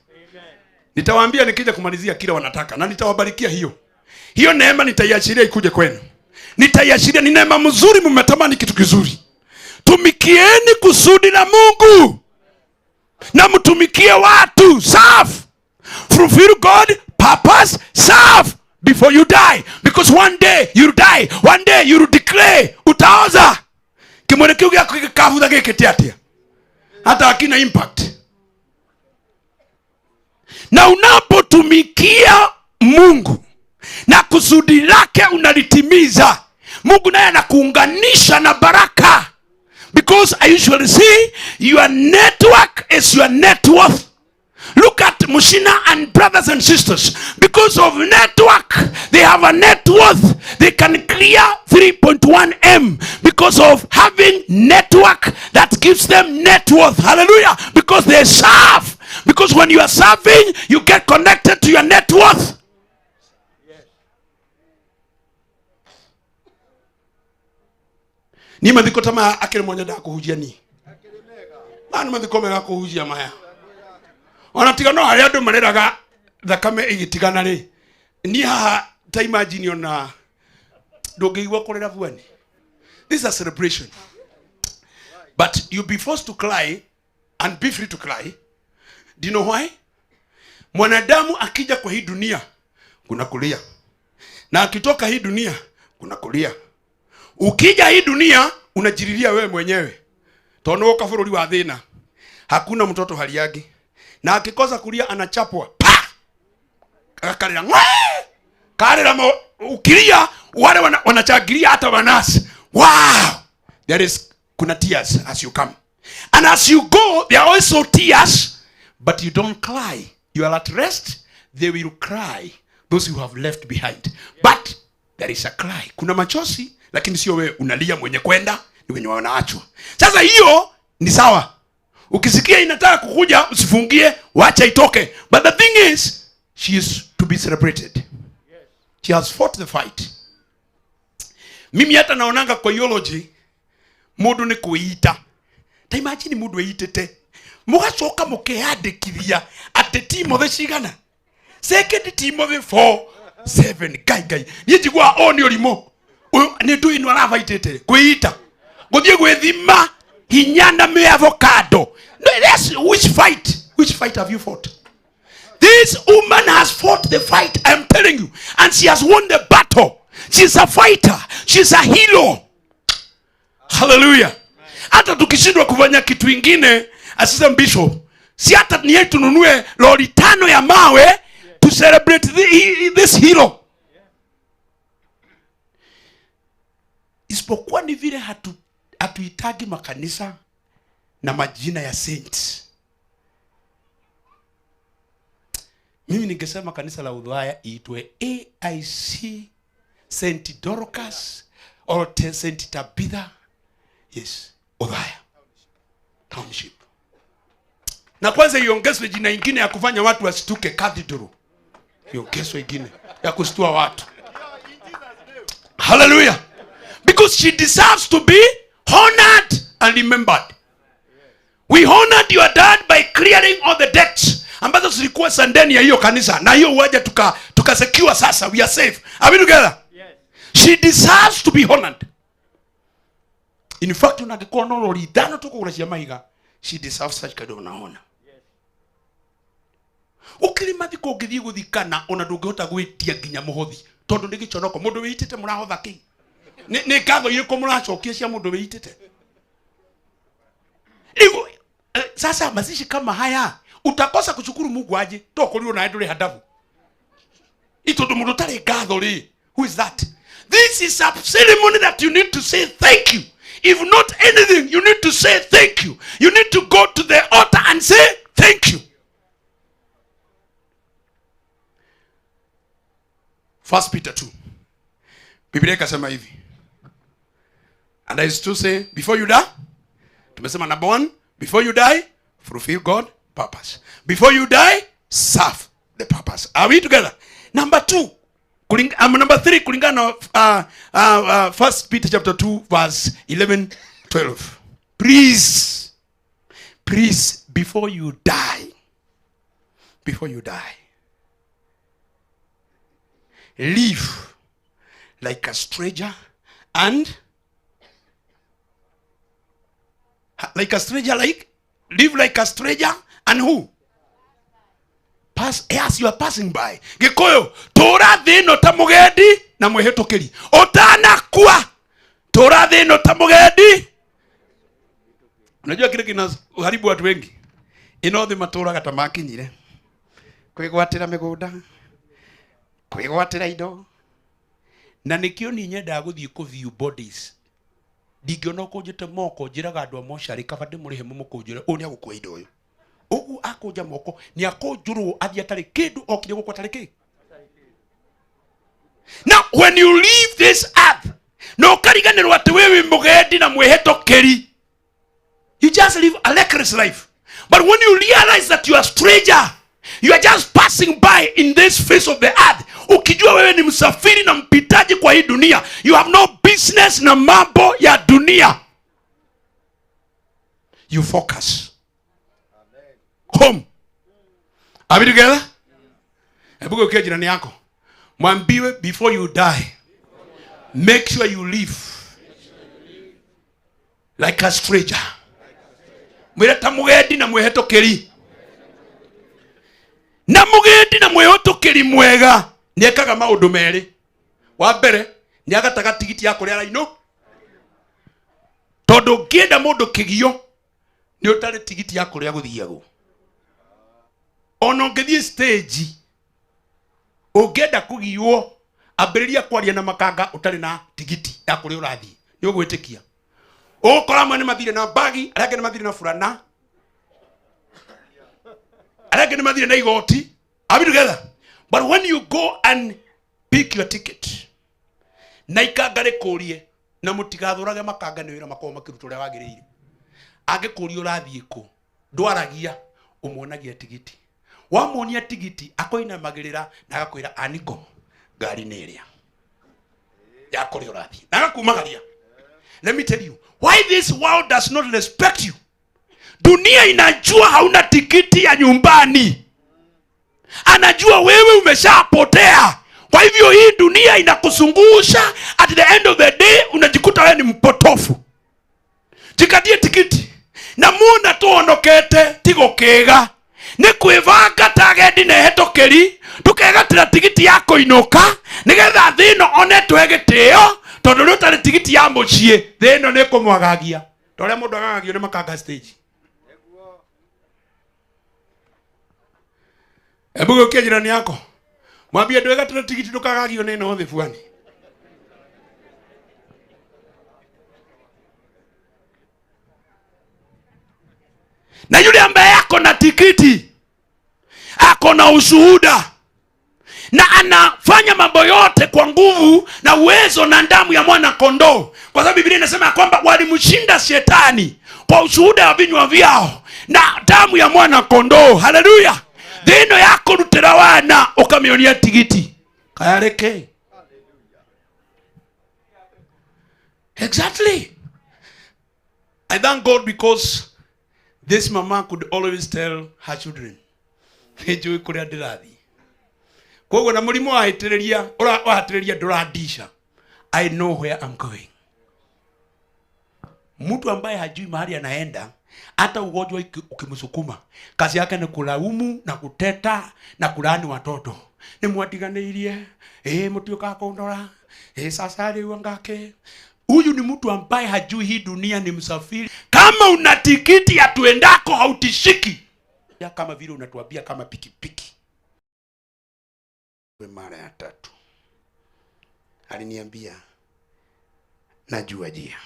Nitawaambia nikija kumalizia kile wanataka na nitawabarikia hiyo. Hiyo neema nitaiachilia ikuje kwenu. Nitaiachilia, ni neema mzuri, mmetamani kitu kizuri. Tumikieni kusudi la Mungu na mtumikie watu. Serve. Fulfill God purpose. Serve before you die, because one day you'll die, one day you'll declare. Utaoza kimwene kiu gyaku gikabutha gikite atia, hata hakina impact. Na unapotumikia Mungu na kusudi lake unalitimiza, Mungu naye anakuunganisha na baraka. Because I usually say your network is your net worth. Look at Muchina and brothers and sisters. Because of network, they have a net worth. They can clear 3.1 M because of having network that gives them net worth. Hallelujah. Because they serve. Because when you are serving, you get connected to your net worth. Ni mathiko ta maya akĩrĩ mwanya ndakũhunjia ni. Maya nĩ mathiko mega kũhunjia maya. Ona tiga no harĩa andũ mareraga thakame ĩgĩtigana rĩ, niĩ haha ta imagine ona ndũngĩigua kũrĩra buani. This is a celebration. But you'll be forced to cry and be free to cry. Do you know why? Mwanadamu akija kwa hii dunia kuna kulia, na akitoka hii dunia kuna kulia. Ukija hii dunia unajiriria wewe mwenyewe. Tono woka bũrũri wa thĩna. Hakuna mtoto haliagi. Na akikosa kulia anachapwa. Pa! Akarira ngwe! Karira ukilia wale wanachagilia hata wanasi. Wow! There is kuna tears as you come. And as you go there are also tears, but you don't cry. You are at rest. They will cry, those who have left behind. But there is a cry. Kuna machozi, lakini sio wewe unalia mwenye kwenda, ni wenye wanaachwa. Sasa hiyo ni sawa. Ukisikia inataka kukuja, usifungie, wacha itoke. But the thing is, she is to be celebrated. She has fought the fight. Mimi hata naonanga kwa eulogy, mundu ni kuita. Ta imagine mundu eitete. Mugacoka mukeandikithia ati Timothy cigana. Second Timothy 4:7. Gai gai. Niĩ njiguaga o nĩ ũrimũ. Ũyũ nĩ ndũĩ nĩ arabaitĩte kwĩita. Gũthiĩ gwĩthima hinya na mĩ avocado. No, that's which fight? Which fight have you fought? This woman has fought the fight, I am telling you. And she has won the battle. She's a fighter. She's a hero. Hallelujah. Hata tukishindwa kufanya kitu ingine, Assistant Bishop, si hata ni yetu tununue lori 5 ya mawe to celebrate this hero. Isipokuwa ni vile hatuhitaji makanisa na majina ya saints. Mimi ningesema kanisa la Udhaya iitwe AIC Saint Dorcas or Saint Tabitha. Yes, Udhaya Township. Na kwanza iongezwe jina ingine ya kufanya watu wasituke, cathedral. Iongezwe ingine ya kustua watu. Hallelujah. Because she deserves to be honored and remembered. We honored your dad by clearing all the debts ambazo zilikuwa sandeni ya hiyo kanisa, na hiyo uwaja tuka secure sasa, we are safe. Are we together? Yes. She deserves to be honored. In fact, unangekuwa no lori 5 tu kugura cia mahiga, she deserves such kind of honor. Yes. Ukirima thiko ũngĩthiĩ gũthikana ona ndũngĩhota gwĩtia nginya mũhothi tondu nĩ gĩconoko. Mũndũ wĩitĩte mũrahotha kĩ? Nĩ ngatho irĩkũ mũracokia cia mũndũ wĩitĩte? Rĩu sasa mazishi kama haya utakosa kushukuru Mungu aje tokorirwo na ndũrĩ handabu. Itondo mũndũ ũtarĩ ngatho rĩ, who is that? This is a ceremony that you need to say thank you. If not anything, you need to say thank you. You need to go to the altar and say thank you. 1 Peter 2. Biblia ikasema hivi. And I used to say, before you die, tumesema number 1, before you die, fulfill God's purpose. Before you die, serve the purpose. Are we together? Number 2, number 3, kulingana 1 Peter chapter 2 verse 11, 12. Please, please, before you die, live like a stranger and like a stranger, like live like a stranger and who? Pass as you are passing by. Gikuyu, tura thino ta mugendi na mwihitukiri. Utanakua, tura thino ta mugendi. Unajua kile kinaharibu watu wengi. Ino thi maturaga ta makinyire. Kwigwatira migunda, kwigwatira indo. Na nĩkĩo niĩ nyendaga gũthiĩ kũ view bodies. Ndingĩona ũkũnjĩte moko, njĩraga andũ a mocarĩ kaba ndĩmũrĩhe mũmũkũnjĩre, ũyũ nĩagũkua indo ũyũ. Ũguo akũnja moko, nĩakũnjũrwo athiĩ atarĩ kĩndũ, okire gũkũ atarĩ kĩ. Now, when you leave this earth, na ũkariganĩrwo atĩ wĩ wĩ mũgendi na mwĩhĩtũkĩri, you just live a reckless life. But when you realize that you are a stranger, you are just passing by in this face of the earth, ukijua wewe ni msafiri na mpitaji kwa hii dunia, you have no business na mambo ya dunia. You focus home. Are we together? Hebu geukia jirani yako, mwambiwe before you die, make sure you live like a stranger. Mwire ta mugendi na mwĩhĩtũkĩri. Na mugendi na mwĩhĩtũkĩri mwega nĩekaga maũndũ merĩ. Wa mbere nĩagataga tigiti ya kũrĩa arainũ, tondũ ũngĩenda mũndũ kĩgio nĩ ũtarĩ tigiti ya kũrĩa gũthiagwo. Ona ũngĩthiĩ stage ũngĩenda kũgiwo, ambĩrĩria kwaria na makanga ũtarĩ na tigiti ya kũrĩa ũrathiĩ, nĩ ũgwĩtĩkia. Ũgũkora amwe nĩ mathire na bagi, arĩa angĩ nĩ mathire na burana, arĩa angĩ nĩ mathire na igoti. Are we together? But when you go and pick your ticket, na ikanga rĩkũrie, na mũtigathũrage makanga nĩ wĩra makoragwo makĩruta ũrĩa wagĩrĩire. Angĩkũria ũrathiĩ kũ, ndwaragia, ũmuonagia tigiti. Wamuonia tigiti, akoinamagĩrĩra na agakwĩra aniko, ngari nĩ ĩrĩa ya kũrĩa ũrathiĩ, na agakumagaria. Let me tell you why this world does not respect you. Dunia inajua hauna tikiti ya nyumbani, anajua wewe umeshapotea. Kwa hivyo hii dunia inakusungusha. At the end of the day unajikuta wewe ni mpotofu. Jikatie tikiti na muona tuonokete tigũkĩga nĩ kwĩbanga ta agendi na ehĩtũkĩri, tũkegatĩra tigiti ya kũinũka nĩgetha thĩ ĩno one tũhe gĩtĩo, tondũ rĩu ũtarĩ tigiti ya mũciĩ, thĩ ĩno nĩ ĩkũmwagagia ta ũrĩa mũndũ agagagio nĩ makanga stage. Hebu geukia jirani yako, mwambie ndwĩgatĩre tigiti ndũkagagio nĩ ĩno thĩ buani. Na yule ambaye ako na tikiti, ako na ushuhuda, na anafanya mambo yote kwa nguvu na uwezo na damu ya mwana kondoo, kwa sababu Biblia inasema kwamba walimshinda shetani kwa ushuhuda wa vinywa vyao na damu ya mwana kondoo. Haleluya. Thino yako rutira wana ukamionia tigiti kayareke. Exactly. I thank God because this mama could always tell her children, nĩnjũĩ kũrĩa ndĩrathiĩ. Koguo na mũrimũ wahĩtĩrĩria, ũrahatĩrĩria ndũrandisha. I know where I'm going. Mtu ambaye hajui mahali anaenda, hata ugonjwa ukimsukuma, kazi yake ni kulaumu na kuteta na kulaani watoto. Nĩmwatiganĩirie, mũtiũkaga kũndora, sasa rĩu angake. Huyu ni mtu ambaye hajui hii dunia ni msafiri. Kama una tikiti ya tuendako hautishiki. Ya kama vile unatuambia kama pikipiki. Mara ya tatu aliniambia, najua njia,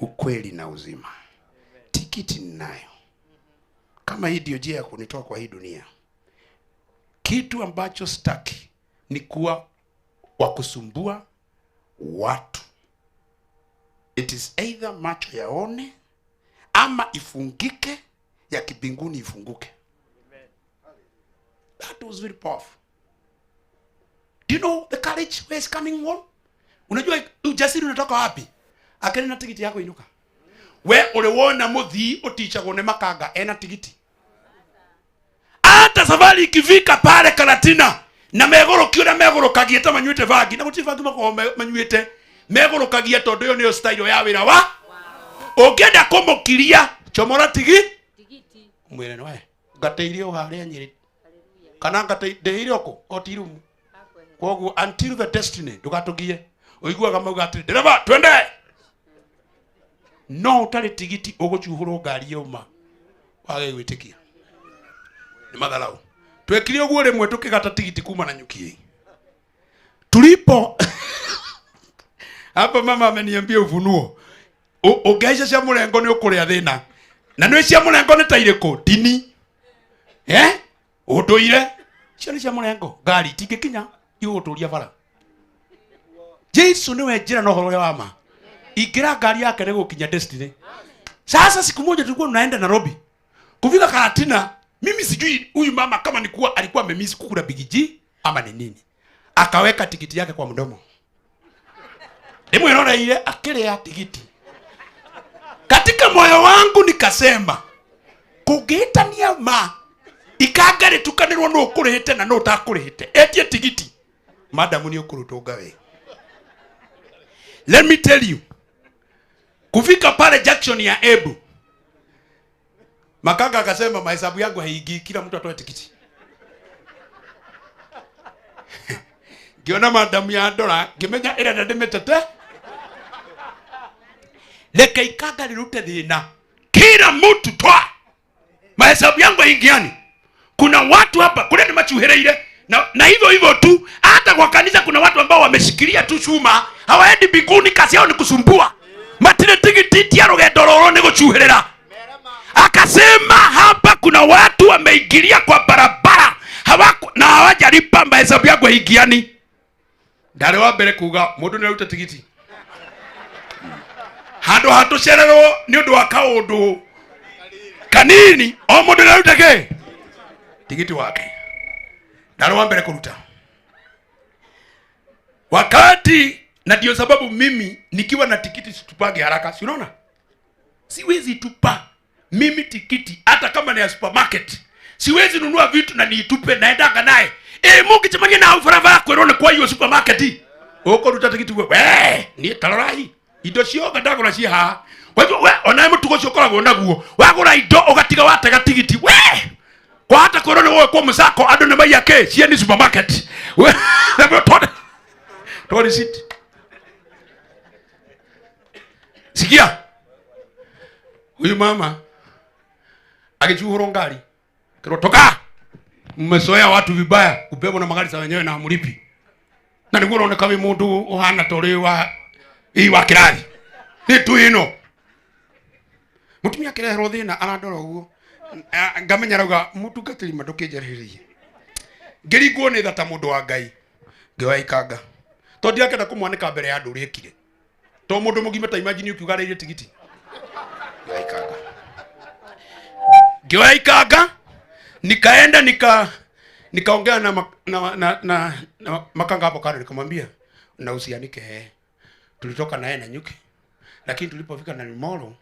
ukweli na uzima. Tikiti ninayo. Kama hii ndio njia ya kunitoa kwa hii dunia. Kitu ambacho sitaki ni kuwa wa kusumbua watu. It is either macho yaone ama ifungike, ya kibinguni ifunguke. That was very powerful. Do you know the courage where is coming from? Unajua ujasiri unatoka wapi? Akeni na tikiti yako inuka. We uliwona muthii utichagwo ni makanga ena tikiti. Hata safari ikifika pale Karatina na megũrũkio na megũrũkagia ta manyuĩte bangi, na gũtirĩ bangi makoragwo manyuĩte, megũrũkagia tondũ ĩyo nĩyo style ya wĩra wa ũngĩenda kũmũkiria chomora tigi mwĩre we ngateire o harĩa Nyĩrĩ kana ndĩire o kũ kotirumu. Koguo until the destiny ndũgatũgie ũiguaga mauga atĩrĩ ndereba twende, no ũtarĩ tigiti ũgũcuhũrwo ngari yauma wage gwĩtĩkia nĩ matharau. Twekire ũguo rĩmwe tũkĩgata tigiti kuma na nyuki tulipo Hapa mama ameniambia ufunuo. Ũngĩhaica cia mũrengo nĩ ũkũrĩa thĩna. Na nĩ cia mũrengo nĩ ta irĩkũ? Ndini. Eh? Ũndũire. Cio nĩ cia mũrengo. Ngari itingĩkinya igũgũtũria bara. Jesu niwe njĩra na ũhoro ũrĩa wa ma. Ingĩra ngari yake nĩ gũkinya destiny. Sasa siku moja tulikuwa tunaenda Nairobi. Kufika Karatina, mimi sijui huyu mama kama ni kuwa alikuwa amemiss kukula Big G ama ni nini. Akaweka tikiti yake kwa mdomo. Nimwirora ile akilea tikiti. Katika moyo wangu nikasema, kũngĩhĩtania ma ikanga rĩtukanĩrwo nũ ũkũrĩhĩte na nũ ũtakũrĩhĩte. Etie tikiti. Madam nĩ ũkũrutũnga we. Let me tell you. Kufika pale junction ya Ebu, makanga akasema mahesabu yangu haingii, kila mtu atoe tikiti. Ngiona madamu ya ndora, ngimenya ĩrenda ndĩmĩtete. Leke ikanga lirute thĩna. Kila mtu toa. Mahesabu yangu haingiani. Kuna watu hapa kule ni machuhereire na hivyo hivyo tu. Hata kwa kanisa kuna watu ambao wameshikilia tu chuma, hawaendi mbinguni, kazi yao ni kusumbua. Matire tigiti ya rugendo roro ni guchuherera. Akasema hapa kuna watu wameingilia kwa barabara hawaku, na hawajalipa mahesabu yangu haingiani. Ndari wa mbere kuga mundu ni aruta tigiti. Handu hatucererwo ni undu wa kaundu kanini, o mundu ni aruta ke tigiti wake. Ndari wa mbere kuruta wakati. Na ndio sababu mimi nikiwa na tikiti situpage haraka, si unaona? Siwezi tupa mimi tikiti hata kama ni ya supermarket. Siwezi nunua vitu na niitupe, naendanga naye. Mungichemania na barabara kwirwo ni kwa hiyo supermarket. Uko ruta tikiti we, ni tarorai. Indo ciothe ndagura ci haha. Kwa hivyo we ona mutugo ucio ukoragwo naguo. Wagura indo ugatiga watega tigiti. We! Kwa hata kwirwo ni wowe kwa musako andu ni maiya ke cie ni supermarket. We, to receipt. Sikia. Huyu mama akichuhurwo ngari. Kiro toka. Mmezoea watu vibaya kubebwa na magari za wenyewe na hamlipi. Na niguo uroneka wi mundu uhana tori wa ii wa kirathi. Ni tu ino. Mutumia akireherwo thina arandora uguo. Ngamenya rauga mutungatiri ma ndukinjerererie. Ngiringwo ni tha ta mundu wa Ngai. Ngioya ikanga. Tondu ndirakenda kumwanĩka mbere ya andu ũrĩa ekire. To mundu mugima ta imagine ukiuga arĩire tigiti. Ngioya ikanga. Ngioya ikanga. Nikaenda nikaongea na makanga hapo kando, nikamwambia na usianike. Tulitoka naye na nyuki. Lakini tulipofika na Molo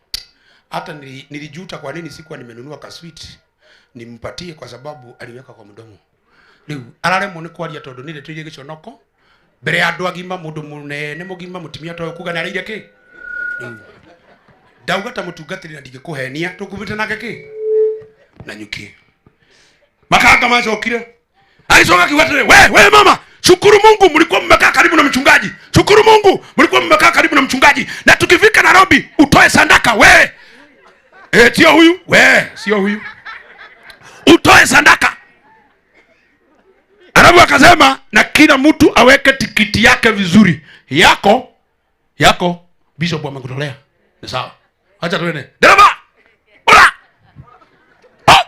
hata nilijuta kwa nini sikuwa nimenunua ka sweet nimpatie, kwa sababu aliweka kwa mdomo. Riu araremwo ni kwaria tondu ni ndeteire giconoko mbere ya andu agima, mundu munene mugima mutimia toyo kuga nariire ki. Ndauga ta mutungatiri na ndingikuhenia tukumite nake ki na nyuki. Makanga macokire alisoka kiuga atĩrĩ, we mama, shukuru Mungu mlikuwa mmekaa karibu na mchungaji. Shukuru Mungu mlikuwa mmekaa karibu na mchungaji. Na tukifika Nairobi utoe sadaka wewe. Sio huyu, we, sio huyu. Utoe sadaka. Arabu akasema na kila mtu aweke tikiti yake vizuri. Yako bishop amekutolea. Ni sawa. Acha tuende. Dereva! Ora! Oh!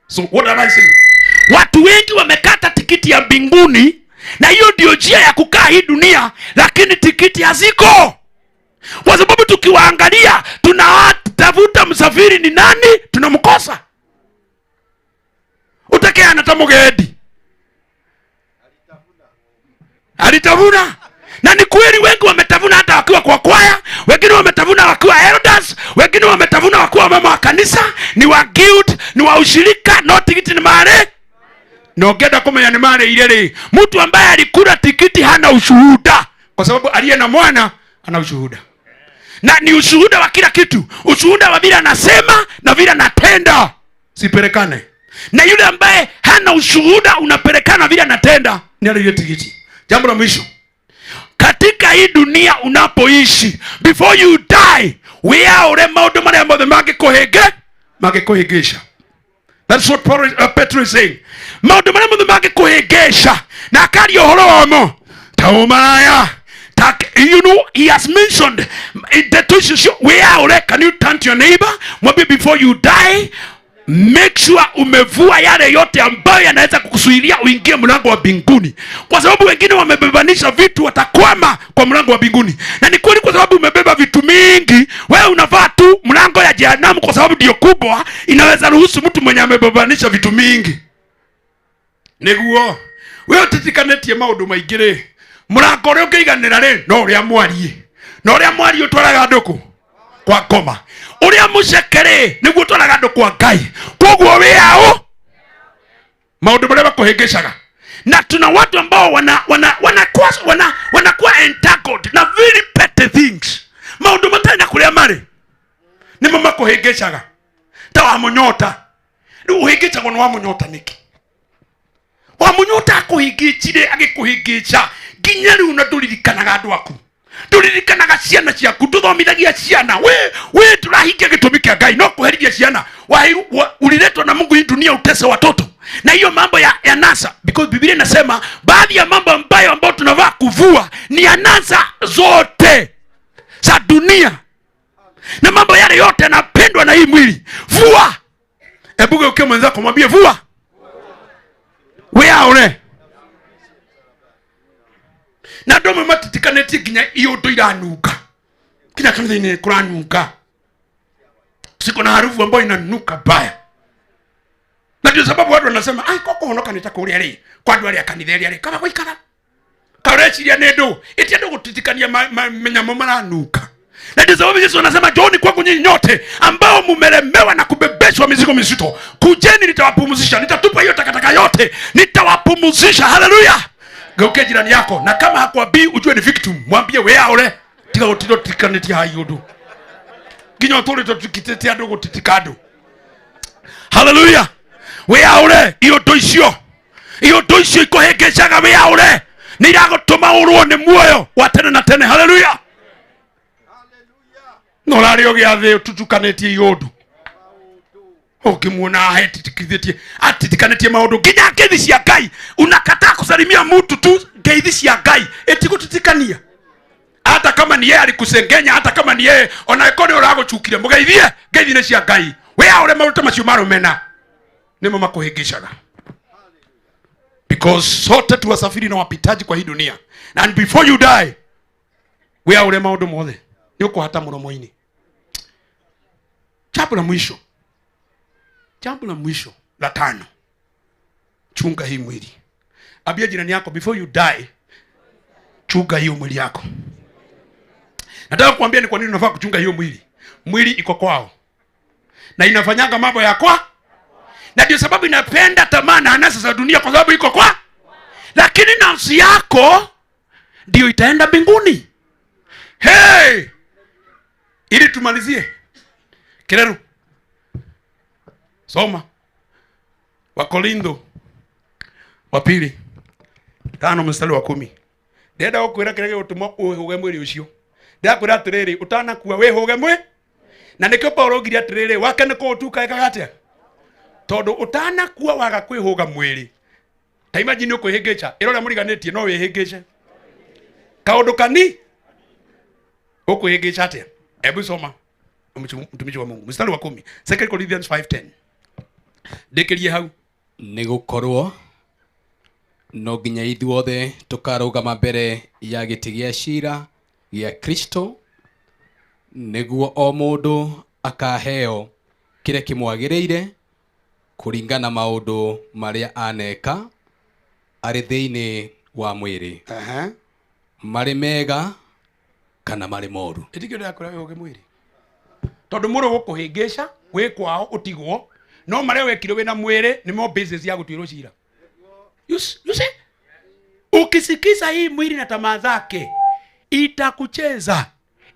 So what am I saying? Watu wengi wamekata tikiti ya mbinguni, na hiyo ndio njia ya kukaa hii dunia, lakini tikiti haziko. Kwa sababu tukiwaangalia tunatafuta msafiri ni nani, tunamkosa. Utakea anatamugendi. Alitavuna. Na ni kweli wengi wametavuna hata wakiwa kwa kwaya, wengine wametavuna wakiwa elders, wengine wametavuna wakiwa mama wa kanisa, ni wa guild, ni wa ushirika, no tikiti ni mare. No genda kumenya ni mare ile ile. Mtu ambaye alikula tikiti hana ushuhuda, kwa sababu aliye na mwana ana ushuhuda. Na ni ushuhuda wa kila kitu, ushuhuda wa vile anasema na vile anatenda. Sipelekane. Na yule ambaye hana ushuhuda unapelekana vile anatenda, ni aliye tikiti. Jambo la mwisho. Katika hii dunia unapoishi, before you die, we are maundu maria mothe mangikuhingisha. That's what Petro is saying. Maundu maria mothe mangikuhingisha na akaria uhoro wamo, ta umaraya You know, he has mentioned ndeto icio cio wĩyaũre. Can you turn to your neighbor, mwambie, before you die, make sure umevua yale yote ambayo yanaweza kukuzuilia uingie mlango wa mbinguni, kwa sababu wengine wamebebanisha vitu, watakwama kwa mlango wa mbinguni. Na ni kweli, kwa sababu umebeba vitu mingi, wewe unavaa tu mlango ya jehanamu, kwa sababu ndio kubwa inaweza ruhusu mtu mwenye amebebanisha vitu mingi. Niguo wewe utitikanetie maundu maingi ri, murango uria ungiiganira ri no uria mwarie, na uria mwarie utwaraga andu ku kwa ngoma, uria muceke ri niguo utwaraga andu kwa Ngai. Koguo wi ao maundu maria makuhingicaga. Na tuna watu ambao wanakuwa entangled na very petty things, maundu matari na kuria mari nimo makuhingicaga, ta wa munyota. Riu uhingicagwo ni wa munyota niki? Wa munyota akuhingicire, agikuhingica nginya riu na nduririkanaga andu aku, nduririkanaga ciana ciaku, nduthomithagia ciana. We turahingia gitumi kia Ngai no kuherithia ciana. Uliletwa na Mungu hii dunia utese watoto na hiyo mambo ya nasa, because Biblia inasema baadhi ya mambo ambayo tunavaa kuvua ni anasa zote za dunia na mambo yale yote yanapendwa na hii mwili. Vua. Hebu geukia mwenzako mwambie vua. Weaure. Na andũ amwe matitikanĩtie nginya iũndũ iranuka, nginya kanitha-inĩ kũranuka, siko na harufu ambayo inanuka baya. Na ndio sababu watu wanasema ai, kwa kuhonoka nĩ ta kũrĩa rĩ kwa andũ arĩa kanitha ĩrĩa rĩ kaba gũikara kaureciria nĩ ndũ ĩti andũ gũtitikania manyamũ maranuka. Na ndio sababu Yesu anasema njooni kwangu nyinyi nyote ambao mumelemewa na kubebeshwa mizigo mizito, kujeni nitawapumzisha, nitatupa hiyo takataka yote, nitawapumzisha. Haleluya. Geukia jirani yako, na kama hakuambii ujue ni victim, mwambie weaure tiga gutiro tikanitia hayudu nginya uturite tukitetea andu gutitika andu. Haleluya. Weaure iondu icio, iondu icio ikuhingicaga, weaure ni iragutuma urwo ni muoyo wa tene na tene. Haleluya. No rari ogiathi ututukanitie iondu, ukimuona ahetitikithitie atitikanetie maundu nginya ngeithi cia Ngai. Unakataa kusalimia mtu tu ngeithi cia Ngai itigutitikania, hata kama ni yeye alikusengenya, hata kama ni yeye ona iko ni uragucukire, mugeithie ngeithi ni cia Ngai. Weaure maundu macio marumena nimo makuhingicaga, because sote tuwasafiri na wapitaji kwa hii dunia, and before you die weaure maundu mothe ni ukuhata muromo-ini. Jambo la mwisho, jambo la mwisho la tano, chunga hii mwili. Ambia jirani yako, before you die, chunga hiyo mwili yako. Nataka kuambia ni kwa nini unafaa kuchunga hiyo mwili. Mwili iko kwao na inafanyanga mambo ya kwa, na ndio sababu inapenda tamaa na anasa za dunia, kwa sababu iko kwa. Lakini nafsi yako ndio itaenda mbinguni. Hey! Ili tumalizie Kireru, soma Wakorintho wa pili 5 mstari wa 10. Ndenda gukwira kiria gigutuma uhuge mwiri ucio, ndakwira atiriri, utanakua wihuge mwi. Na nikio Paulo augire atiriri, wake ni kuutuka ekaga atia, tondu utanakua waga kwihuga mwiri. Ta imagine ukwihingica ira uria muriganitie no wihingice kaundu kani ukwihingica atia. Hebu soma mtumishi wa Mungu mstari wa 10, 2 Corinthians 5:10. Ndekerie hau. Nĩgũkorwo no nginya ithuothe tũkarũgama mbere ya gĩtĩ gĩa ciira gĩa Kristo, nĩguo o mũndũ akaheo kĩrĩa kĩmwagĩrĩire kũringana maũndũ marĩa aneka arĩ thĩinĩ wa mwĩrĩ, marĩ mega kana marĩ moru. Ĩtikĩo ndĩrakwĩra wĩhũge mwĩrĩ, tondũ mũrũ gũkũhĩngĩca wĩ kwao ũtigwo, no marĩa wekire wĩna mwĩrĩ nĩmo basis ya gũtuĩrwo cira. You see? Ukisikiza hii mwili na tamaa zake itakucheza,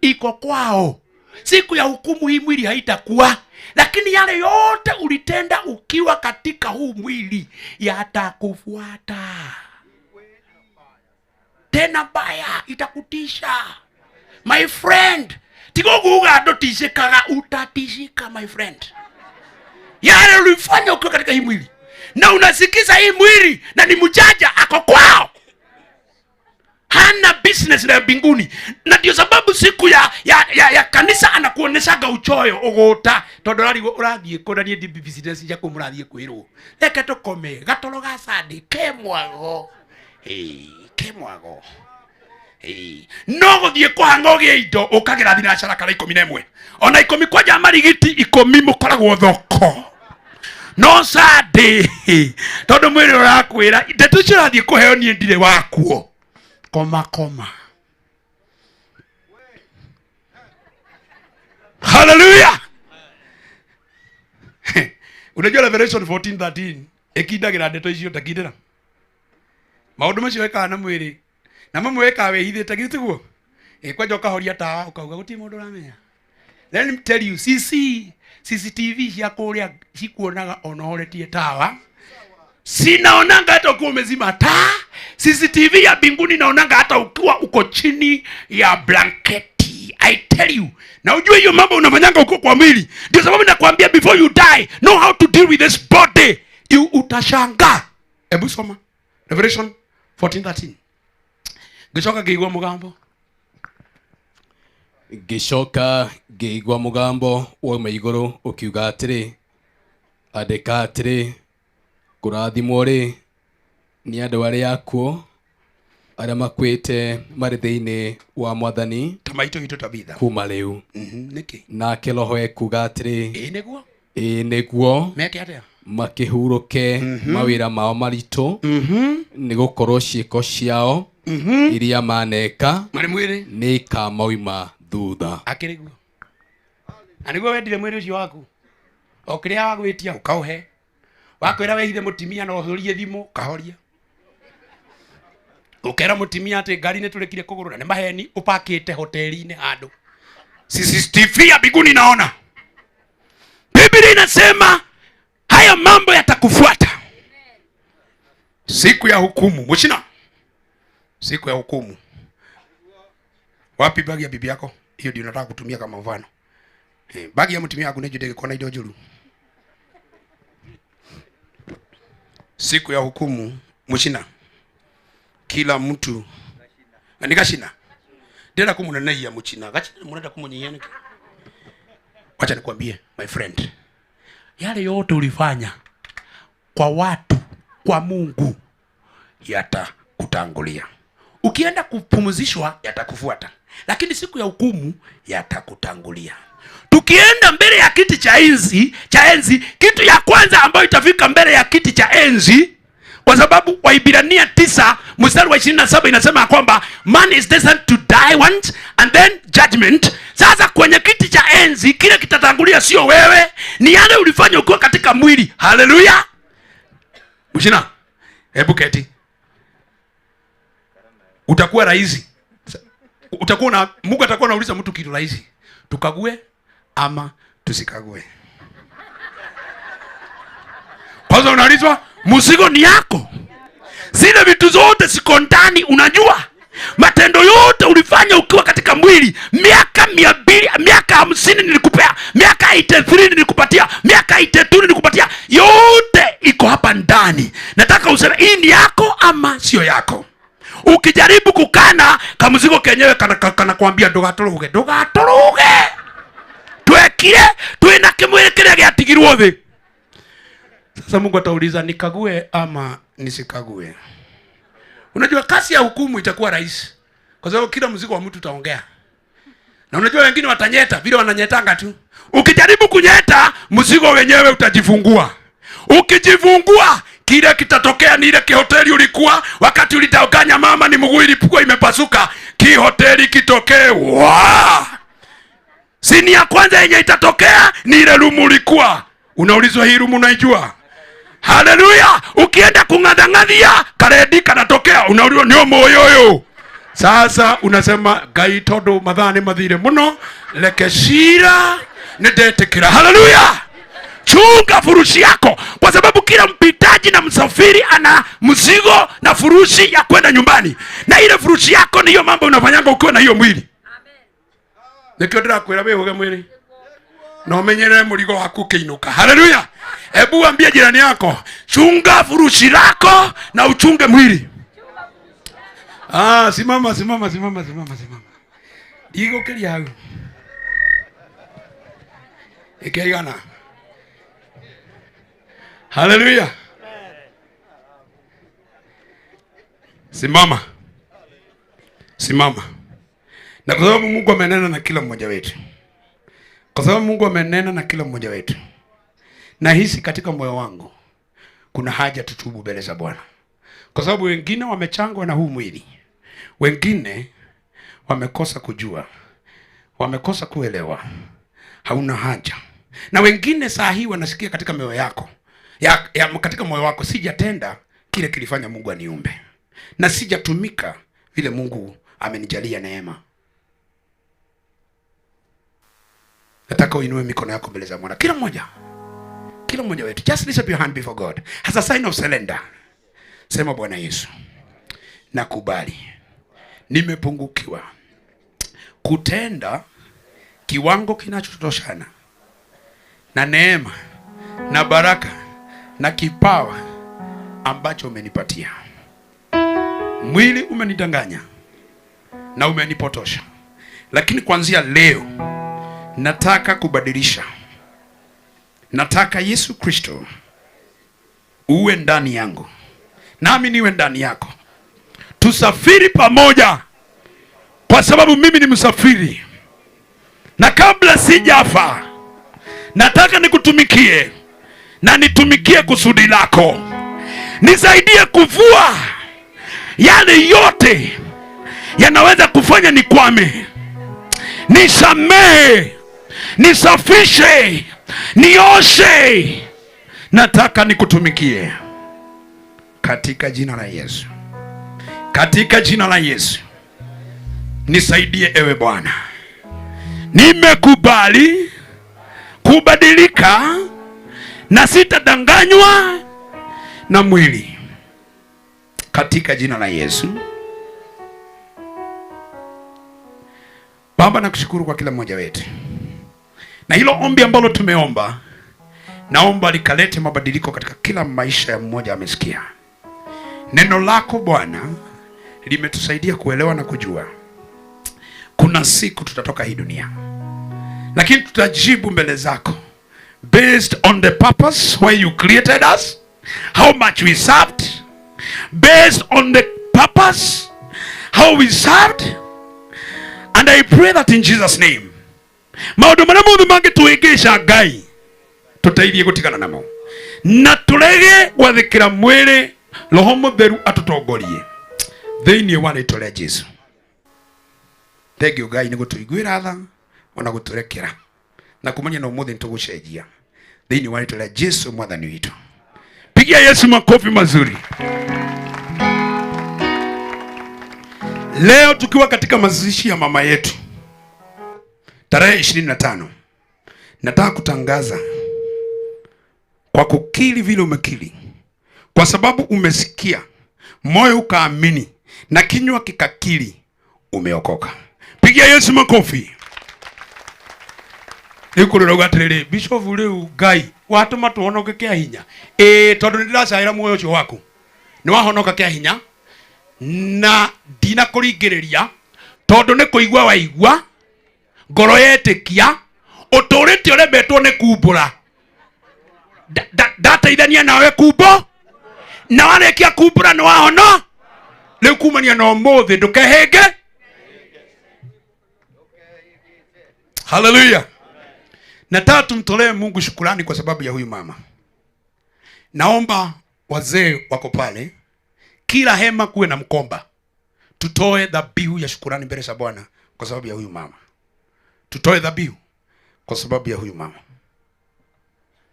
iko kwao. Siku ya hukumu hii mwili haitakuwa, lakini yale yote ulitenda ukiwa katika huu mwili yatakufuata. Tena baya itakutisha. My friend, tigoguga andu tishikaga, utatishika my friend. Yale ulifanya ukiwa katika hii mwili, na unasikiza hii mwili na ni mjanja ako kwao. Hana Hana business na mbinguni. Na ndio sababu siku ya kanisa anakuoneshaga uchoyo ugota tondu rarigwo urathie kũ na niĩ ndi business cia kũ mũrathiĩ kwĩrwo. Reke tũkome gatoro ga Sunday ke mwago. Ke mwago. No gũthiĩ kũhang'a ũgĩe indo ũkagĩra thinacara kana 11 ona 10 kwanja marigiti 10 mũkoragwo thoko. No Sunday tondu mwĩrĩ ũrakwĩra ndeto icio ũrathiĩ kũheo niĩ ndirĩ wakuo. Koma koma. Hallelujah. Unajua Revelation 14:13 ikindagira ndeto icio ndakindira. Maundu macio wekaga na mwiri na mamwe wekaga wihithite githĩ tiguo? Kwanja ukahoria tawa ukauga gutirĩ mũndũ ũramenya. Let me tell you, CCTV cia kũrĩa cikuonaga ona ũhoretie tawa. Sinaonanga hata ukiwa umezima taa. CCTV ya mbinguni naonanga hata ukiwa uko chini ya blanketi. I tell you. Na ujue hiyo mambo unafanyanga uko kwa mwili. Ndio sababu nakwambia before you die, know how to deal with this body. You utashangaa. Hebu soma Revelation 14:13. Ngicoka ngĩigua mũgambo. Ngicoka ngĩigua mũgambo wauma igũrũ ũkiuga atĩrĩ, andĩka atĩrĩ, kũrathimwo rĩ nĩ andũ arĩa akuũ arĩa makuĩte marĩ thĩinĩ wa Mwathani ta maitũ witũ Tabitha kuma rĩu. Nĩkĩ? Nake Roho ekuuga atĩrĩ, ĩĩ nĩguo, ĩĩ nĩguo, meke atĩa? Makĩhurũke mawĩra mao maritũ, nĩgũkorwo ciĩko ciao iria maneka marĩ mwĩrĩ nĩ ikamauma thutha. Akĩrĩ guo. Na nĩguo wendire mwĩrĩ ũcio waku, o kĩrĩa wagwĩtia ũkaũhe, wakwĩra wehithe mũtimia na ũhorie thimũ ũkahoria, ũkera mũtimia atĩ ngari nĩ tũrĩkire kũgũrũra nĩ maheni ũpakĩte hoteli-inĩ handũ. CCTV ya mbinguni naona. Biblia inasema haya mambo yatakufuata siku ya hukumu. Mshina, siku ya hukumu. Wapi bagi ya bibi yako? Hiyo ndio nataka kutumia kama mfano. Bagi ya mtumia yako nejo ndege kona indo njuru. Siku ya hukumu, mshina, kila mtu nikashina ndera kumunenehia mchina gachina murenda kumunyihia niki. Wacha nikwambie my friend, yale yote ulifanya kwa watu, kwa Mungu yatakutangulia. Ukienda kupumzishwa yatakufuata, lakini siku ya hukumu yatakutangulia. Tukienda mbele ya kiti cha enzi, kitu ya kwanza ambayo itafika mbele ya kiti cha enzi, kwa sababu Waibrania 9:27 inasema kwamba man is destined to die once and then judgment. Sasa kwenye kiti cha enzi kile kitatangulia sio wewe, ni yale ulifanya ukiwa katika mwili. Haleluya. Mshina, hebu keti. Utakuwa rahisi. Utakuwa na Mungu atakuwa anauliza mtu kitu rahisi. Tukague ama tusikague. Kwanza unaulizwa mzigo ni yako. Zile vitu zote ziko ndani, unajua. Matendo yote ulifanya ukiwa katika mwili. Miaka 200, miaka 50 nilikupea, miaka 83 nilikupatia, miaka 82 nilikupatia. Yote iko hapa ndani. Nataka useme hii ni yako ama sio yako. Ukijaribu kukana, kamzigo kenyewe kana kuambia ndugatũrũge, ndugatũrũge. Twekire, twina kimwĩrĩ kĩrĩa gĩatigirwo thĩ. Sasa Mungu atauliza nikague ama nisikague. Unajua kasi ya hukumu itakuwa rahisi, kwa sababu kila mzigo wa mtu utaongea. Na unajua wengine watanyeta vile wananyetanga tu. Ukijaribu kunyeta, mzigo wenyewe utajifungua. Ukijifungua, kile kitatokea ni ile kihoteli ulikuwa wakati ulitanganya mama ni mguu ilipigwa imepasuka, kihoteli kitokee. Wow! Sini ya kwanza yenye itatokea ni ile rumu ulikuwa. Unaulizwa hii rumu unaijua? Haleluya! Ukienda kungadhangadhia karedi kanatokea, unaulizwa nio moyoyo. Sasa unasema Ngai tondu mathaa ni mathire muno, leke cira nindetikira. Haleluya! Chunga furushi yako, kwa sababu kila mpitaji na msafiri ana mzigo na furushi ya kwenda nyumbani. Na ile furushi yako ni hiyo mambo unafanyanga ukiwa na hiyo mwili. Nikio ndirakwira wihuge mwili na umenyerere murigo waku ukiinuka. Haleluya! Hebu ambia jirani yako, chunga furushi lako na uchunge mwili. Ah, simama simama simama simama simama. Ndigũkĩria hau. Ĩkĩigana. Haleluya. Simama. Simama. Na kwa sababu Mungu amenena na kila mmoja wetu. Kwa sababu Mungu amenena na kila mmoja wetu. Nahisi katika moyo wangu kuna haja tutubu mbele za Bwana. Kwa sababu wengine wamechangwa na huu mwili. Wengine wamekosa kujua. Wamekosa kuelewa. Hauna haja. Na wengine saa hii wanasikia katika mioyo yako. Katika moyo wako sijatenda kile kilifanya Mungu aniumbe. Na sijatumika vile Mungu amenijalia neema. Nataka uinue mikono yako mbele za Bwana. Kila mmoja. Kila mmoja wetu. Just lift up your hand before God. As a sign of surrender. Sema, Bwana Yesu, nakubali. Nimepungukiwa kutenda kiwango kinachotoshana na neema na baraka na kipawa ambacho umenipatia. Mwili umenidanganya na umenipotosha. Lakini kuanzia leo nataka kubadilisha. Nataka Yesu Kristo uwe ndani yangu, nami niwe ndani yako. Tusafiri pamoja, kwa sababu mimi ni msafiri. Na kabla sijafa, nataka nikutumikie na nitumikie kusudi lako. Nisaidie kuvua yale yote yanaweza kufanya nikwame. Nisamehe, nisafishe, nioshe. Nataka nikutumikie katika jina la Yesu. Katika jina la Yesu. Nisaidie ewe Bwana. Nimekubali kubadilika na sitadanganywa na mwili. Katika jina la Yesu. Baba, nakushukuru kwa kila mmoja wetu. Na hilo ombi ambalo tumeomba, naomba likalete mabadiliko katika kila maisha ya mmoja amesikia. Neno lako Bwana limetusaidia kuelewa na kujua kuna siku tutatoka hii dunia, lakini tutajibu mbele zako based on the purpose why you created us, how much we served, based on the purpose how we served. And I pray that in Jesus name, maundu maria mothe mangĩtũhĩngĩca Ngai tũteithie gũtigana namo, na tũrege gwathĩkĩra mwĩrĩ. Roho Mũtheru atũtongorie thĩinĩ wa rĩtwa rĩa Jesu. Thank you Ngai nĩ gũtũiguĩra tha ona gũtũrekera na kumenya na ũmũthĩ nĩtũgũcenjia thĩinĩ wa rĩtwa rĩa Jesu mwathani witũ. Pigia Yesu makofi mazuri. Leo tukiwa katika mazishi ya mama yetu tarehe 25, nataka kutangaza kwa kukiri vile umekiri, kwa sababu umesikia, moyo ukaamini na kinywa kikakiri, umeokoka. Pigia Yesu makofi. Nikurora atiriri, Bishop riu Ngai watuma tuhonoke kia hinya. Tondu nindiracaira muoyo ucio waku. Ni wahonoka kia hinya na ndina kuringiriria, tondu ni kuigua waigua, ngoro yetikia, uturite uremetwo ni kumbura. Ndateithania nawe kumbo, na warekia kumbura ni wahono. Riu kumania na umuthi ndukehinge. Hallelujah. Nataka tumtolee Mungu shukrani kwa sababu ya huyu mama. Naomba wazee wako pale, kila hema kuwe na mkomba. Tutoe dhabihu ya shukrani mbele za Bwana kwa sababu ya huyu mama. Tutoe dhabihu kwa sababu ya huyu mama.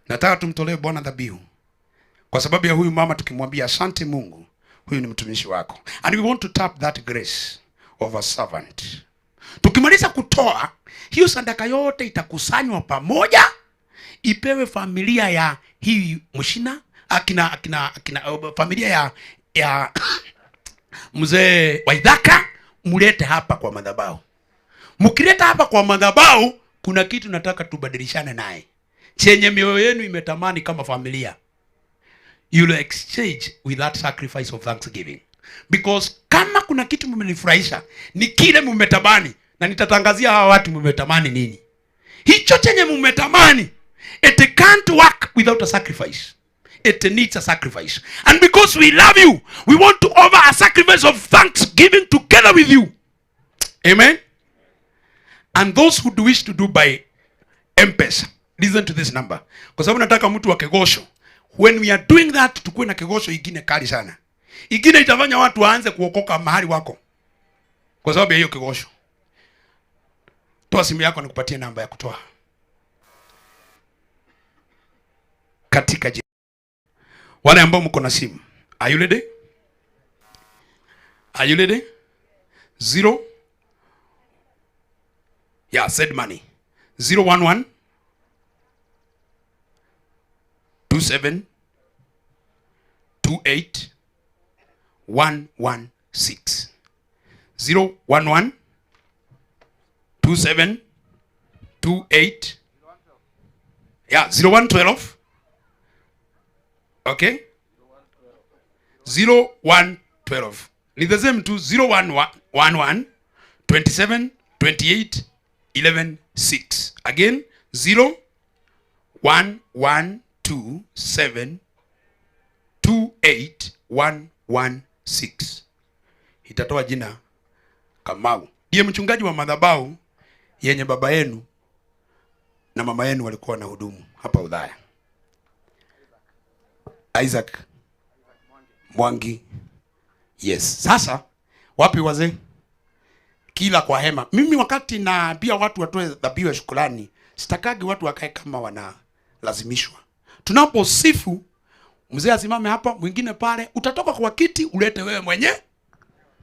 Nataka tumtolee Bwana dhabihu kwa sababu ya huyu mama, tukimwambia asante Mungu, huyu ni mtumishi wako. And we want to tap that grace of a servant. Tukimaliza kutoa hiyo sadaka yote itakusanywa pamoja, ipewe familia ya hii mshina, akina familia ya mzee Waithaka, mulete hapa kwa madhabahu. Mkileta hapa kwa madhabahu, kuna kitu nataka tubadilishane naye chenye mioyo yenu imetamani kama familia. You will exchange with that sacrifice of thanksgiving. Because kama kuna kitu mmenifurahisha ni kile mmetamani, na nitatangazia hawa watu mmetamani nini. Hicho chenye mmetamani, it can't work without a sacrifice. It needs a sacrifice. And because we love you, we want to offer a sacrifice of thanksgiving together with you. Amen. And those who do wish to do by M-Pesa, listen to this number. Kwa sababu nataka mtu wa kegosho. When we are doing that, tukue na kegosho ingine kali sana. Ingine itafanya watu waanze kuokoka mahali wako. Kwa sababu ya hiyo kegosho. Toa simu yako nikupatie namba ya kutoa. Katika jina. Wale ambao mko na simu, are you ready? Are you ready? 0. Yeah, send money. 011 27 28 116. 011 27 28. Yeah, 0112. Okay? 0112. Ni the same to 0111 27 28 11 6. Again, 0 1 1 2 7 2 8 1 1 6. Itatoa jina Kamau. Ndiye mchungaji wa madhabahu yenye baba yenu na mama yenu walikuwa na hudumu hapa Udhaya. Isaac Mwangi. Yes. Sasa wapi wazee? Kila kwa hema. Mimi wakati naambia watu watoe dhabihu ya shukrani, sitakagi watu wakae kama wanalazimishwa. Tunaposifu, mzee asimame hapa, mwingine pale, utatoka kwa kiti ulete wewe mwenye.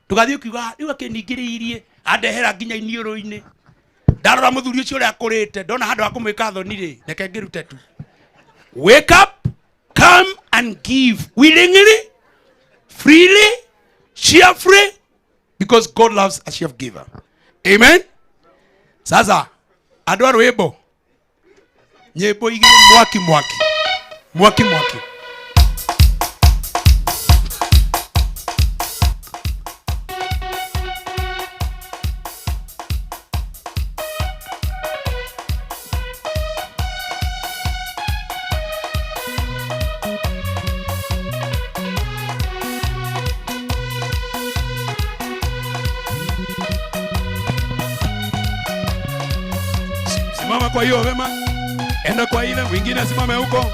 Tugathiĩ ukiuga rĩu akĩningĩrĩirie andehera nginya iniũrũ-inĩ. Ndarora mũthuri ũcio ũrĩa akũrĩte, ndona handũ ha kũmwĩka thoni rĩ, reke ngĩrute tu. Wake up, come and give willingly, freely, cheerfully, because God loves a cheerful giver. Amen. Sasa andũ a rwĩmbo, nyĩmbo igĩrĩ, mwaki mwaki mwaki mwaki. Simama kwa hiyo vema, enda kwa ile, mwingine asimame huko.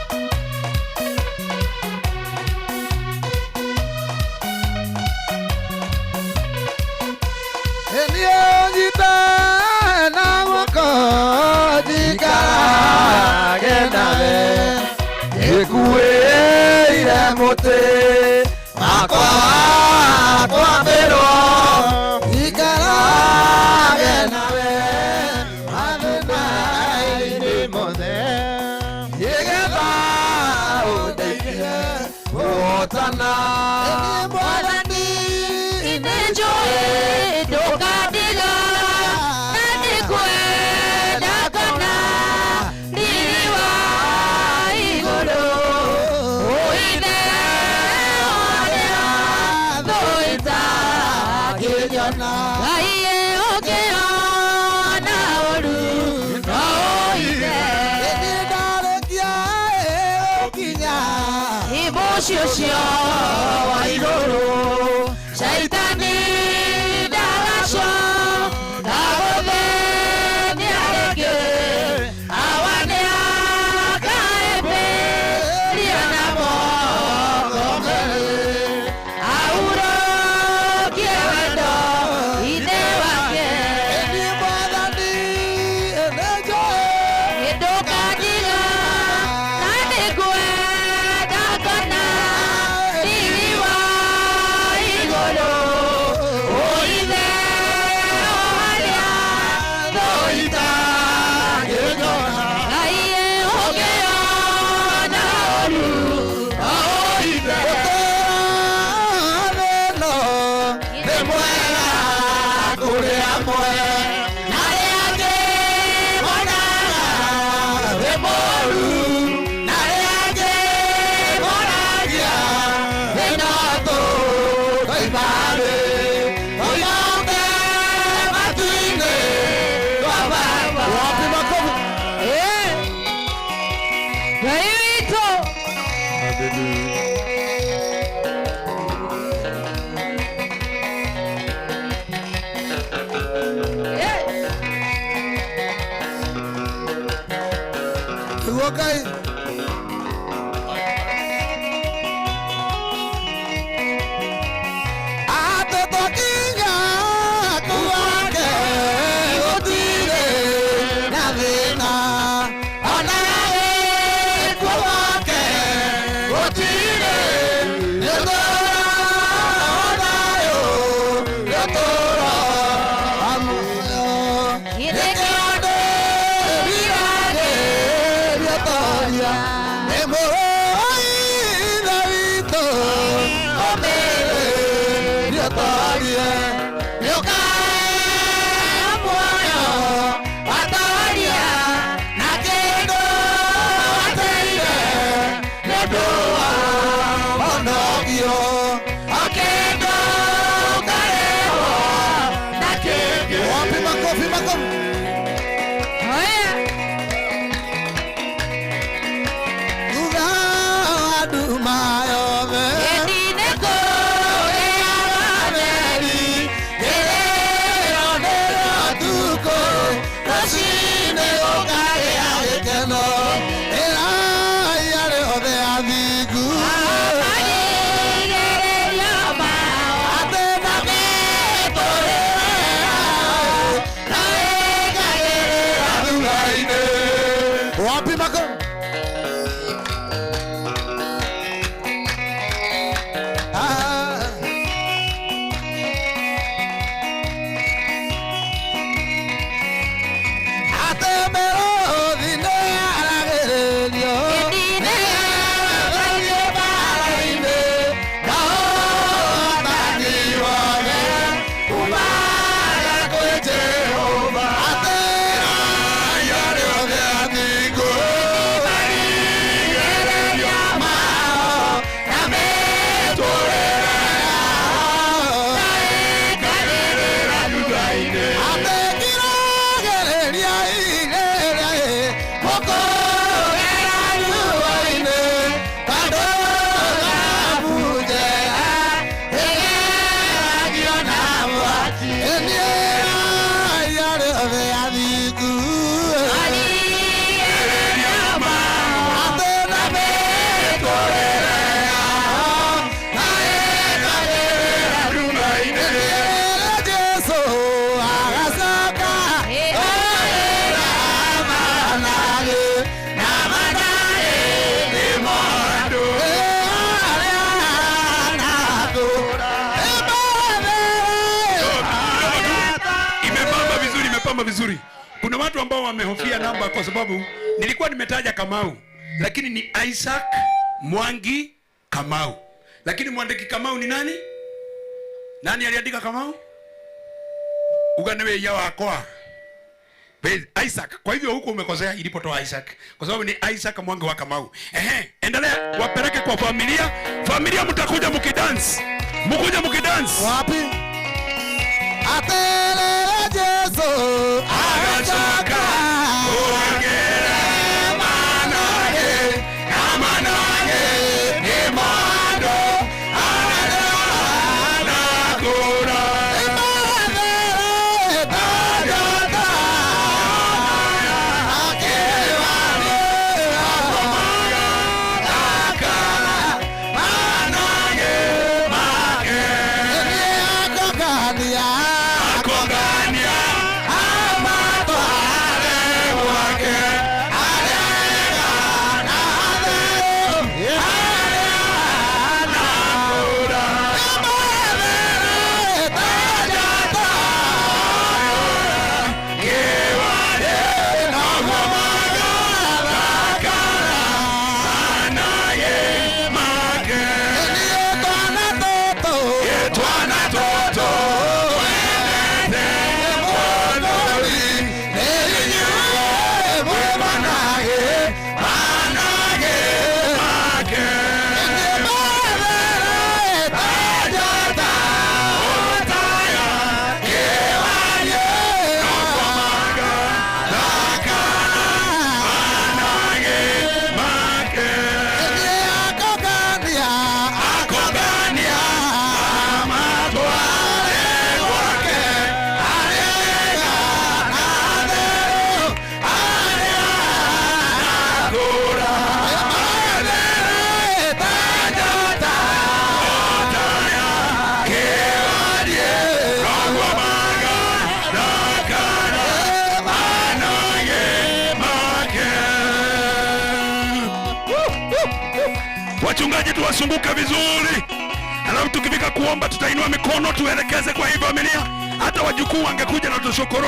Ndukandiga na nĩngwenda kana riri wa igũrũ. Ngai. Atĩ twakinya kwake gũtirĩ na thĩna, ona wĩ gwake gũtirĩ nĩũtũũro thayũ, nĩũtũũro wa muoyo. Nĩkĩo ndĩriragĩria toria nĩ mũrũ witũ ũmĩrĩria torie nĩũkahe muoyo watoria na kĩndũ wateire nĩũndũ wa honokio o kĩndũ ũkarehwo na kĩngĩ. Wapi makofi, makofi. Thutha wa nduma yothe rũcinĩ gũkagĩa gĩkeno, ĩrai arĩa othe athingu atĩ na mĩtũrĩre yao na ĩkagĩrĩra thutha-inĩ. Wapi makofi? Imepamba vizuri, imepamba vizuri. Kuna watu ambao wamehofia namba kwa sababu nilikuwa nimetaja Kamau, lakini ni Isaac Mwangi Kamau. Lakini mwandiki Kamau ni nani? Nani aliandika Kamau? Uga niwe ya wakwa. Isaac. Kwa hivyo huko umekosea ilipotoa Isaac, kwa sababu ni Isaac Mwangi wa Kamau. Ehe, endelea, wapeleke kwa familia. Familia mtakuja mkidance. Mkuja mkidance. Wapi? Atelele Jesu agacoka kũgera manage na manage nĩ mandũ aranakũra. Akongania. Wachungaji tuwasunguke vizuri, alafu tukifika kuomba tutainua mikono tuelekeze kwa hii familia. Hata wajukuu wangekuja na tushukuru.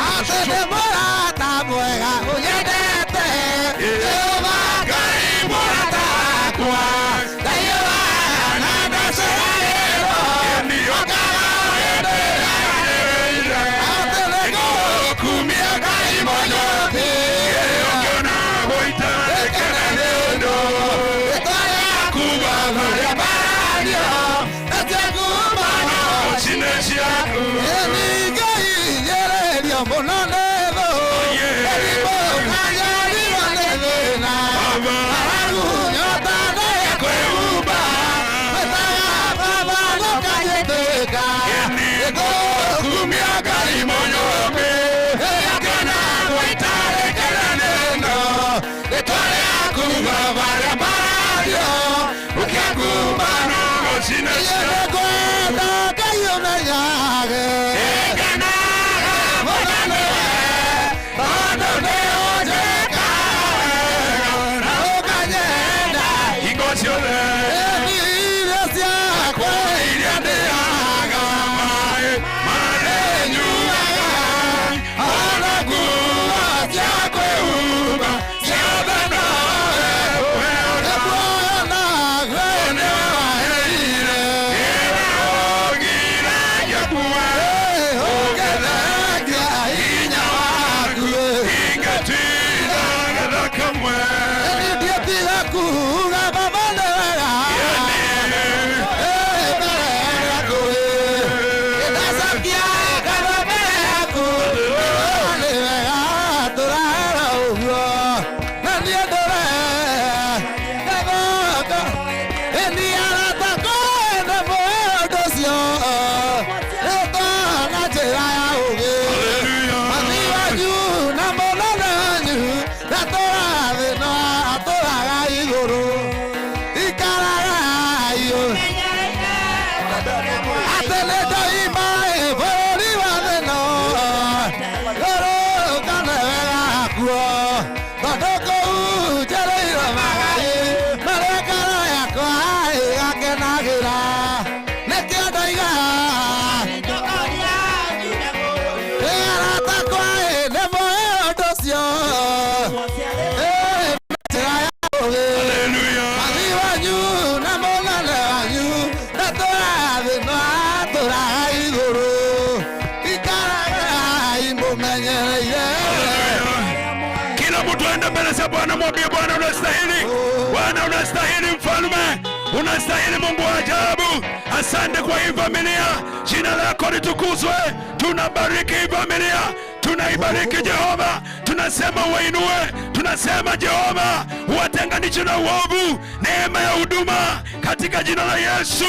Mwambie Bwana unastahili. Bwana unastahili mfalme. Unastahili Mungu wa ajabu. Asante kwa hii familia. Jina lako litukuzwe. Tunabariki hii familia. Tunaibariki Jehova. Tunasema uwainue. Tunasema Jehova uwatenganishe na uovu. Neema ya huduma katika jina la Yesu.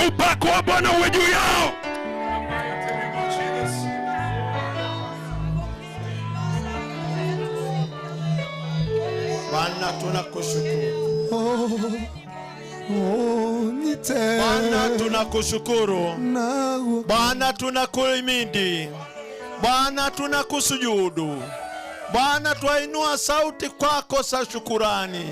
Upako wa Bwana uwe juu yao. Bwana tunakushukuru. Bwana tunakushukuru. Bwana tunakuhimidi. Bwana tunakusujudu. Bwana twainua sauti kwako za shukurani.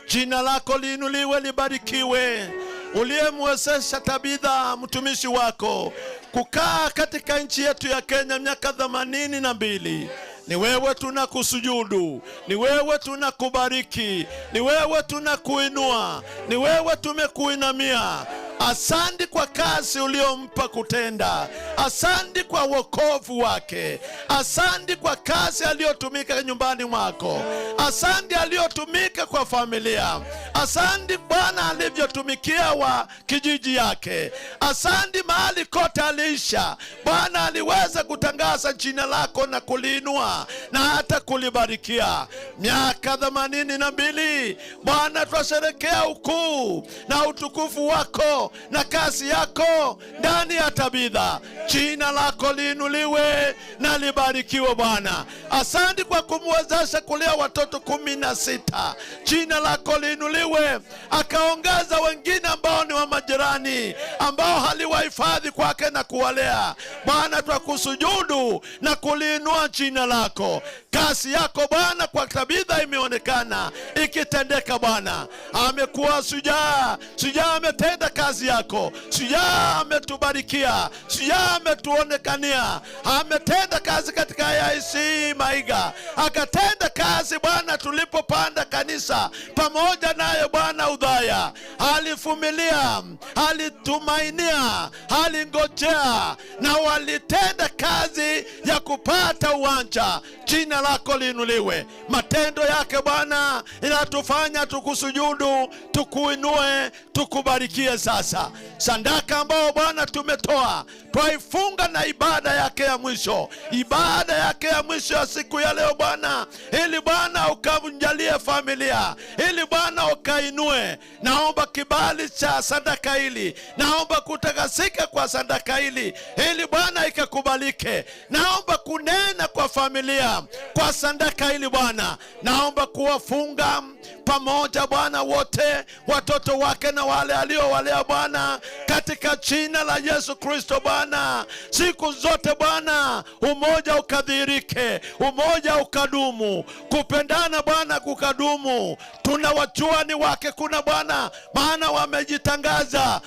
Jina lako liinuliwe, libarikiwe. Uliyemwezesha Tabitha mtumishi wako kukaa katika nchi yetu ya Kenya miaka 82. Ni wewe tunakusujudu, ni wewe tunakubariki, ni wewe tunakuinua, ni wewe tumekuinamia. Asante kwa kazi uliompa kutenda. Asante kwa wokovu wake. Asante kwa kazi aliyotumika nyumbani mwako. Asante aliyotumika kwa familia. Asante Bwana alivyotumikia wa kijiji yake. Asante mahali kote aliisha. Bwana aliweza kutangaza jina lako na kuliinua na hata kulibarikia. Miaka 82 Bwana twasherekea ukuu na utukufu wako na kazi yako ndani ya Tabitha. Jina lako liinuliwe na libarikiwe Bwana. Asante kwa kumwezesha kulea watoto 16. Jina lako liinuliwe. Akaongeza wengine ambao ni wa majirani, ambao haliwahifadhi kwake na kuwalea. Bwana, twakusujudu na kuliinua jina lako. Kasi yako Bwana kwa Tabitha imeonekana ikitendeka Bwana. Amekuwa shujaa, shujaa ametenda kazi yako, shujaa ametubarikia, shujaa ametuonekania, ametenda kazi katika AIC Maiga, akatenda kazi Bwana tulipopanda kanisa pamoja naye Bwana Udhaya. Alivumilia, alitumainia, alingojea na walitenda kazi ya kupata uwanja. Jina lako liinuliwe. Matendo yake Bwana inatufanya tukusujudu, tukuinue, tukubarikie. Sasa sadaka ambao Bwana tumetoa twaifunga na ibada yake ya mwisho, ibada yake ya mwisho ya siku ya leo Bwana, ili Bwana ukamjalie familia, ili Bwana ukainue. Naomba kibali cha sadaka hili, naomba kutakasika kwa sadaka hili, ili Bwana ikakubalike. Naomba kunena kwa familia kwa sadaka hili Bwana, naomba kuwafunga pamoja Bwana wote watoto wake na wale aliowalea Bwana, katika jina la Yesu Kristo Bwana. Siku zote Bwana umoja ukadhihirike, umoja ukadumu, kupendana Bwana kukadumu. Tunawajua ni wake kuna Bwana, maana wamejitangaza,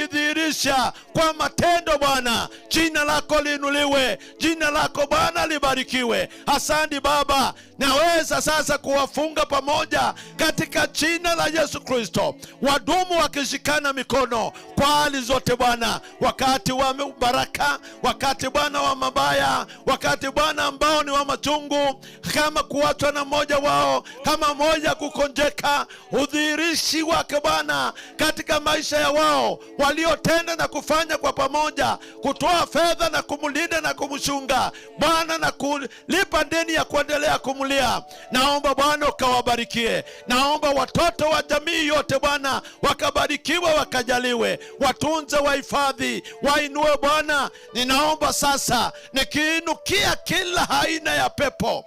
wamejidhihirisha kwa matendo Bwana. Jina lako liinuliwe, jina lako Bwana libarikiwe. Asante Baba, naweza sasa kuwafunga pamoja katika jina la Yesu Kristo, wadumu wakishikana mikono kwa hali zote Bwana, wakati wa baraka, wakati Bwana wa mabaya, wakati Bwana ambao ni wa machungu, kama kuachwa na mmoja wao, kama mmoja kukonjeka, udhihirishi wake Bwana katika maisha ya wao waliotenda na kufanya kwa pamoja, kutoa fedha na kumlinda na kumchunga Bwana na kulipa deni ya kuendelea kumlia. Naomba Bwana ukawabarikie. Naomba watoto wa jamii yote Bwana wakabarikiwe, wakajaliwe, watunze, wahifadhi, wainue Bwana. Ninaomba sasa nikiinukia kila aina ya pepo,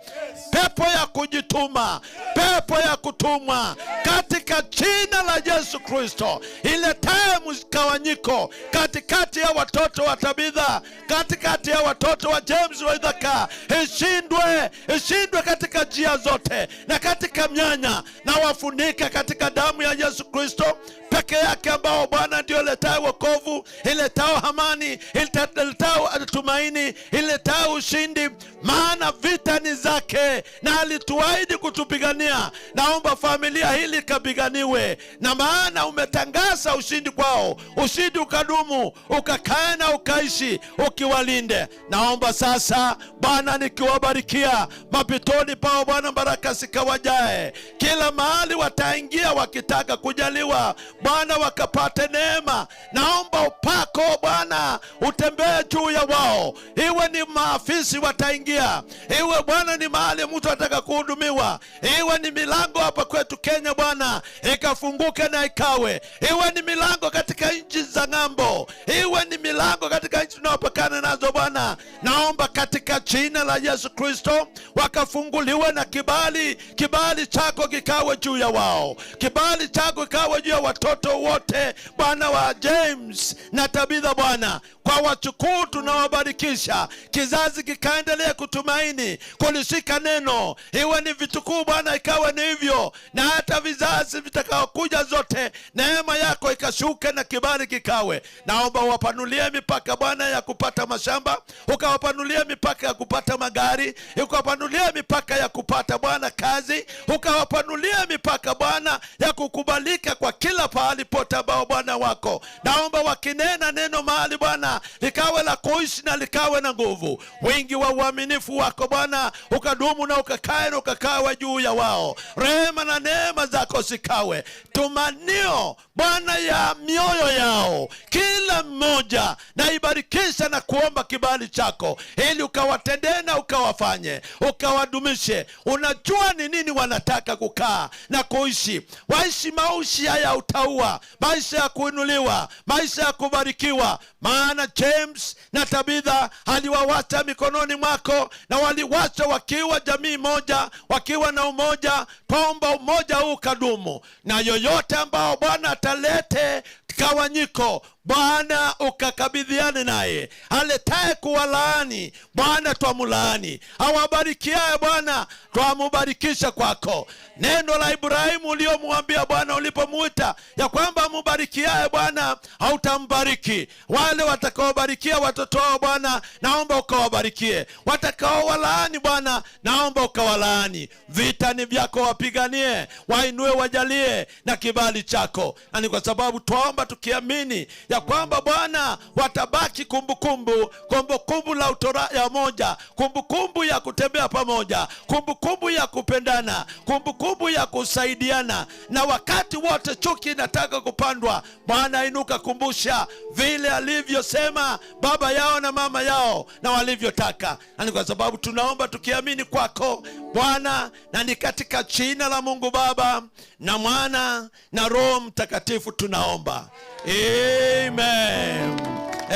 pepo ya kujituma, pepo ya kutumwa, katika jina la Yesu Kristo, iletaye mgawanyiko katikati ya watoto wa Tabitha, katikati ya watoto wa James Waithaka, ishindwe, ishindwe katika njia zote na katika mianya, na wafunika katika damu ya Yesu Kristo peke yake, ambao Bwana ndio iletayo wokovu, iletao amani, iletao tumaini, iletao ushindi, maana vita ni zake na alituahidi kutupigania. Naomba familia hili ikapiganiwe, na maana umetangaza ushindi kwao, ushindi ukadumu, ukakae na ukaishi, ukiwalinde. Naomba sasa Bwana, nikiwabarikia mapitoni pao Bwana, baraka zikawajae kila mahali wataingia wakitaka kujaliwa Bwana, wakapate neema. Naomba upako Bwana utembee juu ya wao, iwe ni maafisi wataingia, iwe Bwana ni mahali mtu ataka kuhudumiwa, iwe ni milango hapa kwetu Kenya Bwana ikafunguke na ikawe, iwe ni milango katika nchi za ng'ambo, iwe ni milango katika nchi tunayopakana nazo Bwana. Naomba katika jina la Yesu Kristo wakafunguliwe na kibali, kibali chako kikawe juu ya wao, kibali chako kikawe juu ya watoto wote Bwana wa James na Tabitha Bwana. Kwa wachukuu tunawabarikisha, kizazi kikaendelea kutumaini kulishika neno, iwe ni vitukuu Bwana ikawe ni hivyo, na hata vizazi vitakaokuja zote, neema yako ikashuke na kibali kikawe. Naomba uwapanulie mipaka Bwana ya kupata mashamba, ukawapanulie mipaka ya kupata magari, ukawapanulie mipaka ya kupata Bwana kazi, ukawapanulie mipaka Bwana ya kukubalika kwa kila pahali pote ambao Bwana wako. Naomba wakinena neno mahali Bwana likawe la kuishi na likawe na nguvu. Wingi wa uaminifu wako Bwana ukadumu na ukakae na ukakawe juu ya wao. Rehema na neema zako zikawe tumanio Bwana ya mioyo yao, kila mmoja. pamoja. Na ibarikisha na kuomba kibali chako ili ukawatendee na ukawafanye, ukawadumishe. Unajua ni nini wanataka kukaa na kuishi. Waishi maisha ya utaua, maisha ya kuinuliwa, maisha ya kubarikiwa. Maana James na Tabitha aliwawacha mikononi mwako, na waliwacha wakiwa jamii moja, wakiwa na umoja. Twaomba umoja huu kadumu, na yoyote ambao Bwana atalete gawanyiko, Bwana ukakabidhiane naye. Aletaye kuwalaani, Bwana twamulaani. Awabarikiaye Bwana twamubarikisha kwako. Neno la Ibrahimu uliomwambia Bwana ulipomuita ya kwamba mubarikiaye Bwana hautambariki. Wale watakaobarikia watoto wao Bwana, naomba ukawabarikie. Watakaowalaani Bwana, naomba ukawalaani. Vita ni vyako, wapiganie, wainue, wajalie na kibali chako. Na ni kwa sababu twaomba tukiamini ya kwamba Bwana watabaki kumbukumbu, kumbukumbu la utora ya moja, kumbukumbu ya kutembea pamoja, kumbukumbu ya kupendana, kumbukumbu ya kusaidiana. Na wakati wote chuki inataka kupandwa, Bwana inuka, kumbusha vile alivyosema baba yao na mama yao na walivyotaka. Na ni kwa sababu tunaomba tukiamini kwako Bwana, na ni katika jina la Mungu Baba na Mwana na Roho Mtakatifu tunaomba. Amen.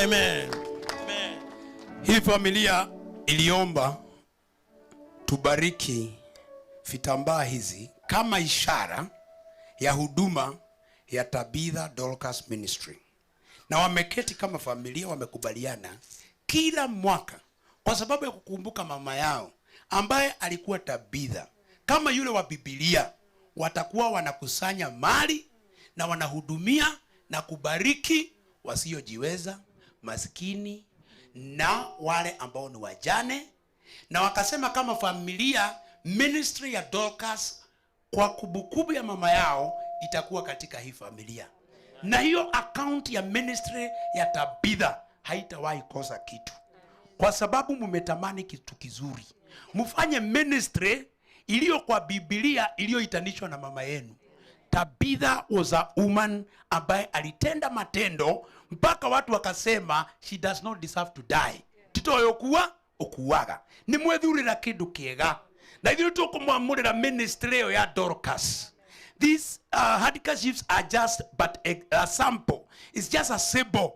Amen. Hii familia iliomba tubariki vitambaa hizi kama ishara ya huduma ya Tabitha Dorcas Ministry, na wameketi kama familia, wamekubaliana kila mwaka kwa sababu ya kukumbuka mama yao ambaye alikuwa Tabitha kama yule wa Biblia, watakuwa wanakusanya mali na wanahudumia na kubariki wasiojiweza, maskini na wale ambao ni wajane. Na wakasema kama familia, ministry ya Dorcas kwa kumbukumbu ya mama yao itakuwa katika hii familia, na hiyo account ya ministry ya Tabitha haitawahi kosa kitu, kwa sababu mumetamani kitu kizuri. Mfanye ministry iliyo kwa Biblia iliyoitanishwa na mama yenu. Tabitha was a woman ambaye alitenda matendo mpaka watu wakasema she does not deserve to die. Titoyokuwa okuwaga ni mwethurira kindu kiega, na ithuĩ tũkũmwamũrĩra ministry ĩyo ya Dorcas. These handkerchiefs are just but a sample. It's just a symbol.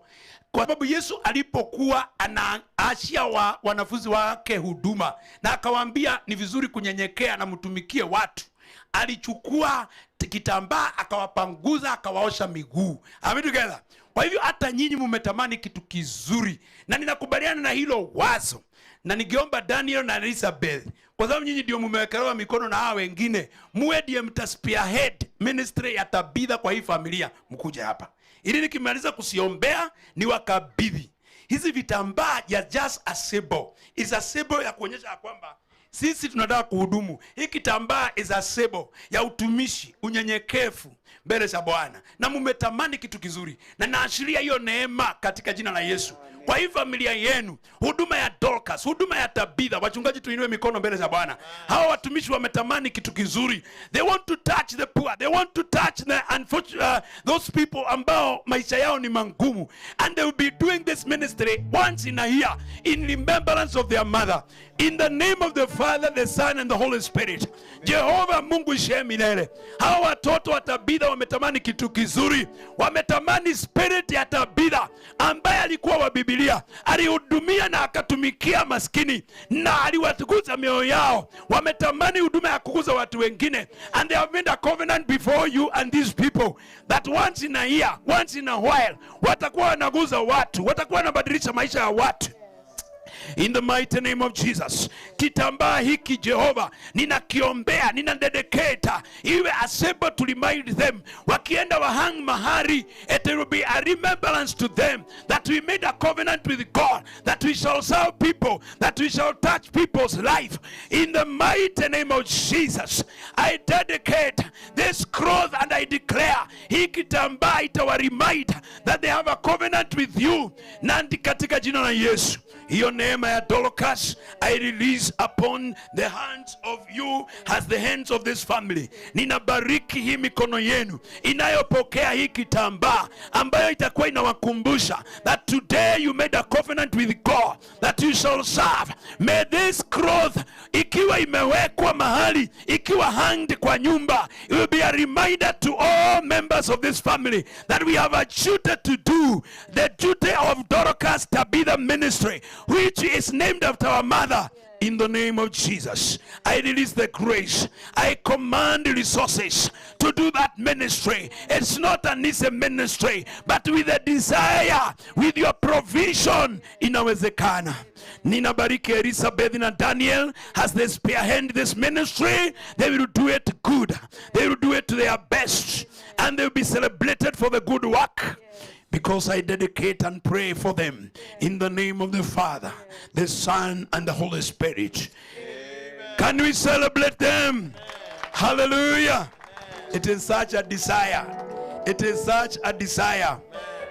Kwa sababu Yesu alipokuwa anaachia wanafunzi wake huduma na akawaambia ni vizuri kunyenyekea na mtumikie watu, alichukua kitambaa akawapanguza akawaosha miguu. Are we together? Kwa hivyo hata nyinyi mumetamani kitu kizuri, na ninakubaliana na hilo wazo, na ningeomba Daniel na Elizabeth, kwa sababu nyinyi ndio mumewekelewa mikono na hawa wengine, muwe ndiye mta spearhead ministry ya Tabitha kwa hii familia, mkuje hapa ili nikimaliza kusiombea ni wakabidhi hizi vitambaa ya just a symbol. Is a symbol ya kuonyesha kwamba sisi tunataka kuhudumu. Hii kitambaa is a symbol ya utumishi, unyenyekevu mbele za Bwana, na mumetamani kitu kizuri, na naashiria hiyo neema katika jina la Yesu kwa hii familia yenu, huduma ya Dorcas, huduma ya Tabitha. Wachungaji, tuinue mikono mbele za Bwana. Hawa watumishi wametamani kitu kizuri. They want to touch the poor, they want to touch the unfortunate, those people ambao maisha yao ni mangumu, and they will be doing this ministry once in a year in remembrance of their mother. In the name of the Father, the Son and the Holy Spirit. Jehova Mungu ishiye milele. Hawa watoto wa Tabitha wametamani kitu kizuri, wametamani spirit ya Tabitha ambaye alikuwa wa Biblia, alihudumia na akatumikia maskini na aliwatukuza mioyo yao. Wametamani huduma ya kukuza watu wengine, and they have made a covenant before you and these people that once in a year, once in a while, watakuwa wanaguza watu, watakuwa wanabadilisha maisha ya watu. In the mighty name of Jesus. Kitambaa hiki Jehova ninakiombea, nina dedicate iwe a symbol to remind them, wakienda wahang mahari, it will be a remembrance to them that we made a covenant with God, that we shall serve people, that we shall touch people's life. In the mighty name of Jesus, I dedicate this cloth and I declare hii kitambaa itawa remind that they have a covenant with you, na katika jina la Yesu, hiyo neema ya Dorcas I release upon the hands of you as the hands of this family. Ninabariki hii mikono yenu inayopokea hii kitambaa ambayo itakuwa inawakumbusha that today you made a covenant with God that you shall serve. May this cloth, ikiwa imewekwa mahali, ikiwa hanged kwa nyumba, it will be a reminder to all members of this family that we have a duty to do, the duty of Dorcas Tabitha Ministry, which is named after our mother. In the name of Jesus, I release the grace. I command resources to do that ministry. It's not an easy ministry, but with a desire, with your provision, inawezekana. Ninabariki Elizabeth na Daniel as they spearhead this ministry. They will do it good. They will do it to their best, and they will be celebrated for the good work. Because I dedicate and pray for them in the name of the Father, the Son, and the Holy Spirit. Amen. Can we celebrate them? Amen. Hallelujah. Amen. It is such a desire. It is such a desire.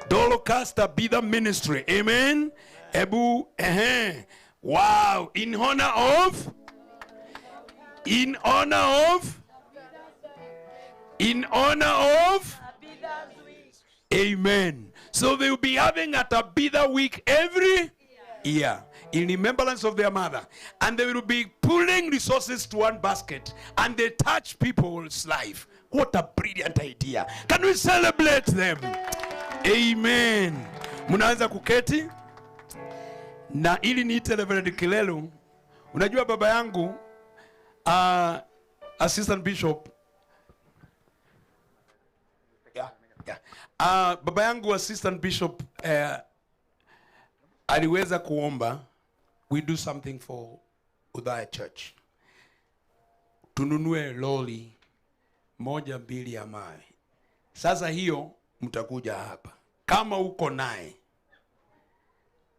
Dorcas Tabitha Ministry. Amen. Ebu, eh. Wow. In honor of? In honor of? In honor of? Amen. So they will be having a Tabitha week every year in remembrance of their mother. And they will be pulling resources to one basket, and they touch people's life. What a brilliant idea. Can we celebrate them? Amen. Mnaanza kuketi. Na ili niite Reverend Kilelu. Unajua baba yangu, Assistant Bishop. Yeah. Baba yangu Assistant Bishop aliweza kuomba we do something for Othaya Church. Tununue lori 1, 2 ya mawe. Sasa hiyo mtakuja hapa. Kama uko naye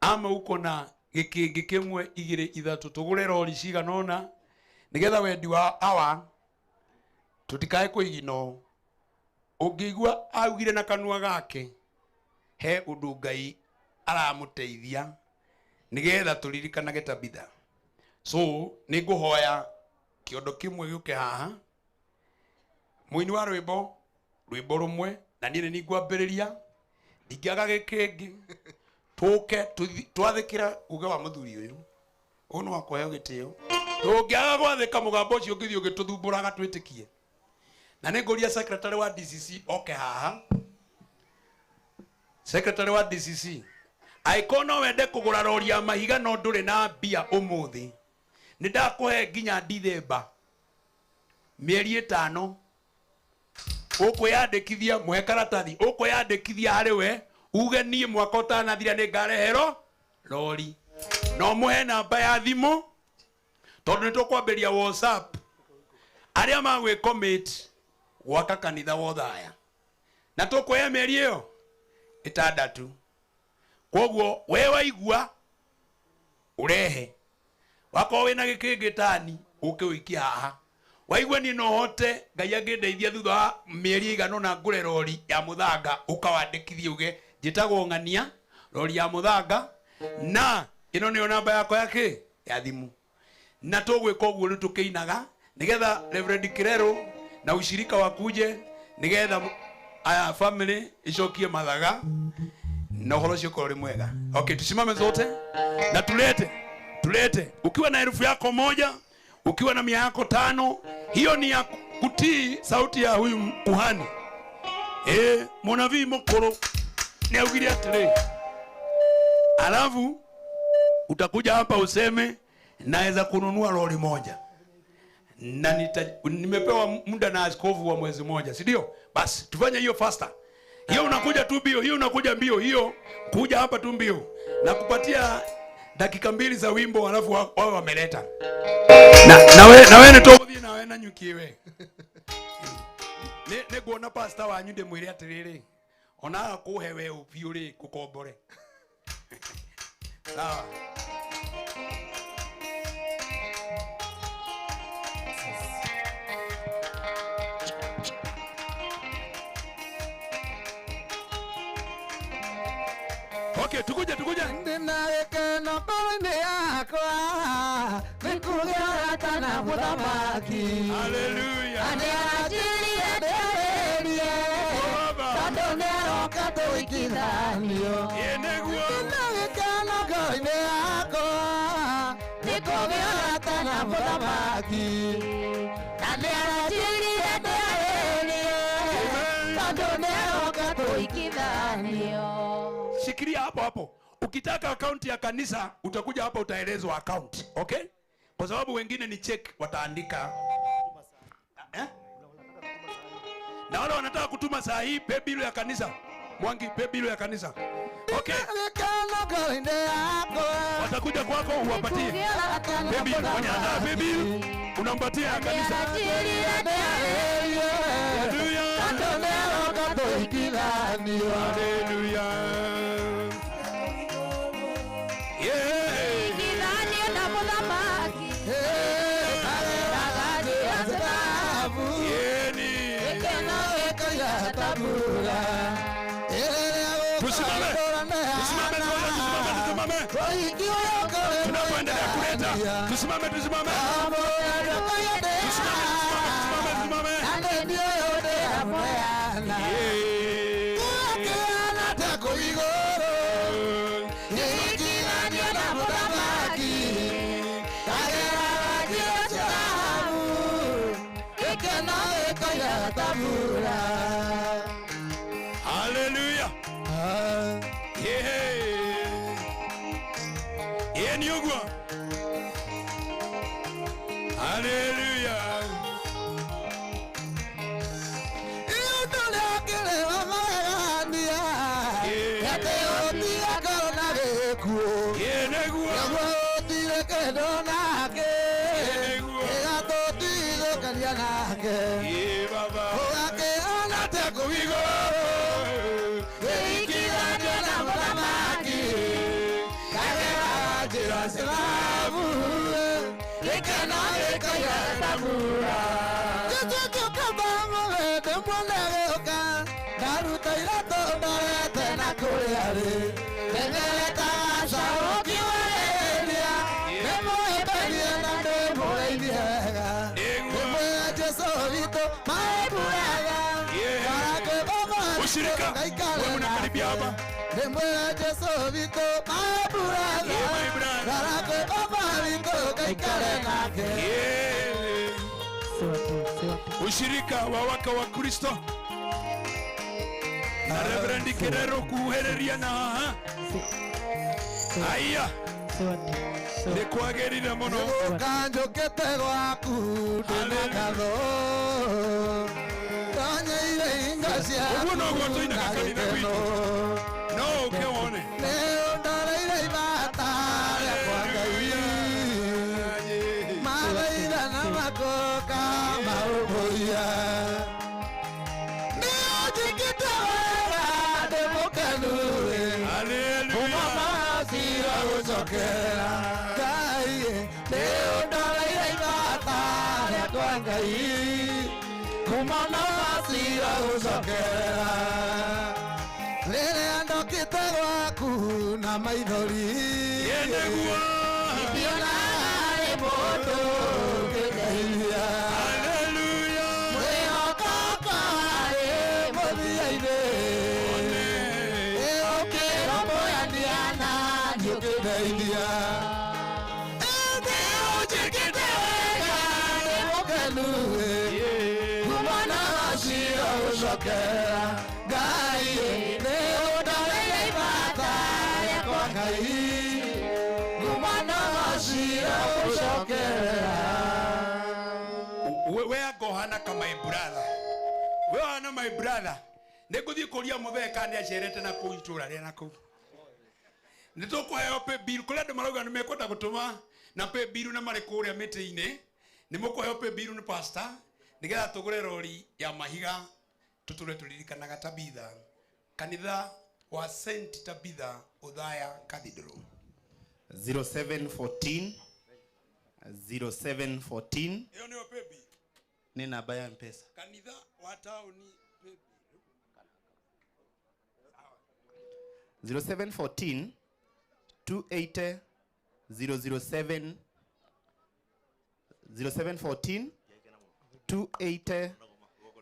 ama uko na gĩkĩngĩ kĩmwe igĩrĩ ithatũ tũgũre rori cigana ũna nĩgetha wendi wa awa tũtikae kũigino. Ũngĩigua augire na kanua gake he ũndũ Ngai aramũteithia nĩgetha tũririkanage Tabitha. So nĩngũhoya kĩondo kĩmwe gĩũke haha, mũini wa rwĩmbo rwĩmbo rũmwe, na niĩ nĩ ngwambĩrĩria, ndingĩaga gĩkĩngĩ. Tũke twathĩkĩra uge wa mũthuri ũyũ, ũyũ nĩ wa kũheo gĩtĩo. Tũngĩaga gwathĩka mũgambo ũcio ũngĩthiĩ ũgĩtũthumbũraga twĩtĩkie. Na nĩngũria secretary wa DCC oke haha. Secretary wa DCC, angĩkorwo no wende kũgũra rori ya mahiga no ndũrĩ na mbia ũmũthĩ, nĩ ndakũhe nginya Dithemba mĩeri 5, ũkwĩyandĩkithia, mũhe karatathi, ũkwĩyandĩkithia harĩ we, uge niĩ mwaka ũtanathira nĩ ngarehero rori. No mũhe namba ya thimũ, tondũ nĩ tũkwambĩrĩria WhatsApp arĩa magwĩ-commit gwaka kanitha wa Othaya, na tũkũhe mĩeri ĩyo 6. Koguo we waigua urehe, wakorwo wĩna gĩkĩngĩ tani ũke ũikie haha. Waigua niĩ no hote, Ngai angĩndeithia thutha wa mĩeri ĩigana ũna ngũre rori ya mũthanga, ũkawandĩkithie uge njĩtagwo Ng'ania, rori ya mũthanga, na ĩno nĩyo namba yakwa ya kĩ ya thimũ. Na tũgwĩka ũguo rĩu tũkĩinaga nĩgetha Reverend Kirero na ushirika wakuje, nĩgetha aya family icokie mathaga na ũhoro ũcio ũkorwo ũrĩ mwega. Okay, tusimame zote na tulete. Ukiwa na 1,000 yako, ukiwa na 100 yako 5, hiyo ni ya kutii sauti ya huyu kuhani. Mũnabii mũkũrũ nĩ augire atĩrĩ, alafu utakuja hapa useme naweza kununua lori 1 na nimepewa muda na askofu wa mwezi 1, si ndio? Basi tufanye hiyo faster. Hiyo unakuja tu mbio, hiyo unakuja mbio, hiyo kuja hapa tu mbio. Na kupatia dakika 2 za wimbo, alafu wao wameleta. Na we ni tothi na we na nyuki we. Ne guona pastor wanyu ndimwire atiriri, ona kuhe we ubiũ rĩ kukombore. Sawa. Okay, tukuje. Ndina ngoro-inĩ yakwa, nĩkũgĩa kana mũthamaki. Hallelujah. Nĩanjirie ndĩrĩrie, tondũ nĩaroka. tũikithanio. Nĩ gĩkeno ngoro-inĩ yakwa nĩ kũgĩa ũrata na mũthamaki. Na nĩaranjĩrire ndĩarĩrie tondũ nĩaroka tũikithanio. Shikilia hapo hapo. Ukitaka akaunti ya kanisa utakuja hapa utaelezwa account, okay? Kwa sababu wengine ni check wataandika. Eh? Na wale wanataka kutuma saa hii pay bill ya kanisa. Mwangi, pay bill ya kanisa. Okay. Watakuja kwako uwapatie. Pay bill, mwenye anataka pay bill unampatia ya kanisa. Hallelujah. Hallelujah. Tusimame. Tusimame, tusimame, tusimame. Tunapoendelea kuleta. Tusimame, tusimame. Tusimame, tusimame, tusimame. Hallelujah. Yeah. Yeah, ni ugwo. Hallelujah. Ushirika wewe unakaribia hapa. Ushirika wa waka wa Kristo na Reverend Kerero kuhereria na haha. Aya nĩ kwagĩrire mũno. Kanjũkĩte gwaku ndĩna ngatho tonyeire hingo ciaku. Ũguo noguo tũinaga kanitha gwitũ. No ũke wone. Nĩ ũndoreire ibata rĩakwa Ngai mathaitha na makũka maũmbũiya. Nĩ ũnjĩkĩte wega ndĩ mũkenu kuma macira gũcokera Ngai. Nĩ ũndoreire ibata rĩakwa Ngai kuma macira gũcokera. Rĩrĩa ndokĩte gwaku na maithori ndiona harĩ mũndũ ũngĩndeithia. Mwĩhoko wakwa warĩ mũthia-inĩ ũkĩrũmbũyania na niĩ ũkĩndeithia. Nĩ ũnjĩkĩte wega ndĩ mũkenu kuma na macira gũcokera Ngai. Nĩ ũndoreire ibata rĩakwa Ngai kuma na macira gũcokera. We agohana kama my brother. We hana my brother. Nĩ ngũthiĩ kũria mũthee kana nĩacerete na kũu itũra rĩa na kũu. Nĩ tũkũheo pay bill kũrĩa andũ marauga nĩ mekwenda gũtũma na pay bill na marĩ kũrĩa mĩtĩ-inĩ. Nĩ mũkũheo pay bill nĩ pastor nĩgetha tũgũre rori ya mahiga tũtũre tũririkanaga Tabitha. Kanitha wa Saint Tabitha Othaya Cathedral. 0714 0714 Hiyo ndio pay bill. Ni namba ya M-Pesa. Kanitha wa taoni pay bill. 0714 280 007 0714 280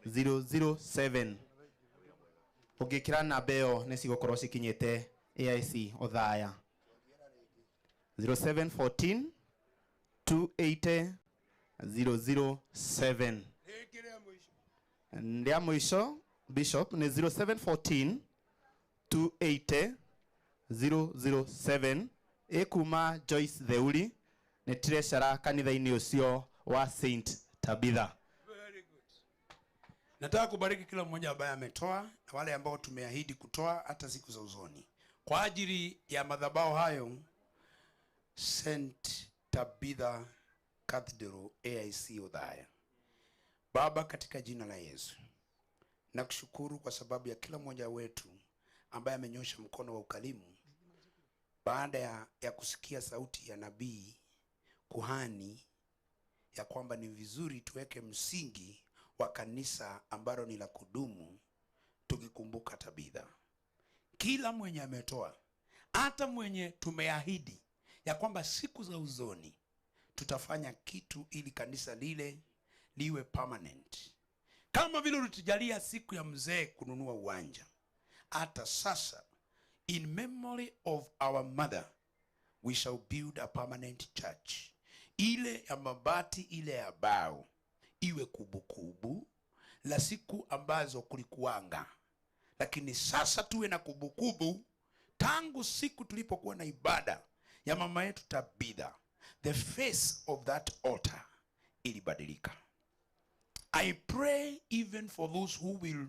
007. Ũngĩkĩra namba ĩyo nĩ cigũkorwo cikinyĩte AIC Othaya. 0714 280 007. Rĩa mũico Bishop nĩ 0714 280 007, ĩkuma Joyce Theuri, nĩ treasurer kanitha-inĩ ũcio wa Saint Tabitha. Nataka kubariki kila mmoja ambaye ametoa na wale ambao tumeahidi kutoa hata siku za usoni kwa ajili ya madhabahu hayo, Saint Tabitha Cathedral AIC Othaya. Baba, katika jina la Yesu, nakushukuru kwa sababu ya kila mmoja wetu ambaye amenyosha mkono wa ukarimu baada ya kusikia sauti ya nabii kuhani ya kwamba ni vizuri tuweke msingi wa kanisa ambalo ni la kudumu, tukikumbuka Tabitha. Kila mwenye ametoa, hata mwenye tumeahidi ya kwamba siku za uzoni tutafanya kitu ili kanisa lile liwe permanent. Kama vile ulitujalia siku ya mzee kununua uwanja, hata sasa in memory of our mother we shall build a permanent church. Ile ya mabati, ile ya bao, iwe kumbukumbu la siku ambazo kulikuanga. Lakini sasa tuwe na kumbukumbu tangu siku tulipokuwa na ibada ya mama yetu Tabitha, the face of that altar ilibadilika. I pray even for those who will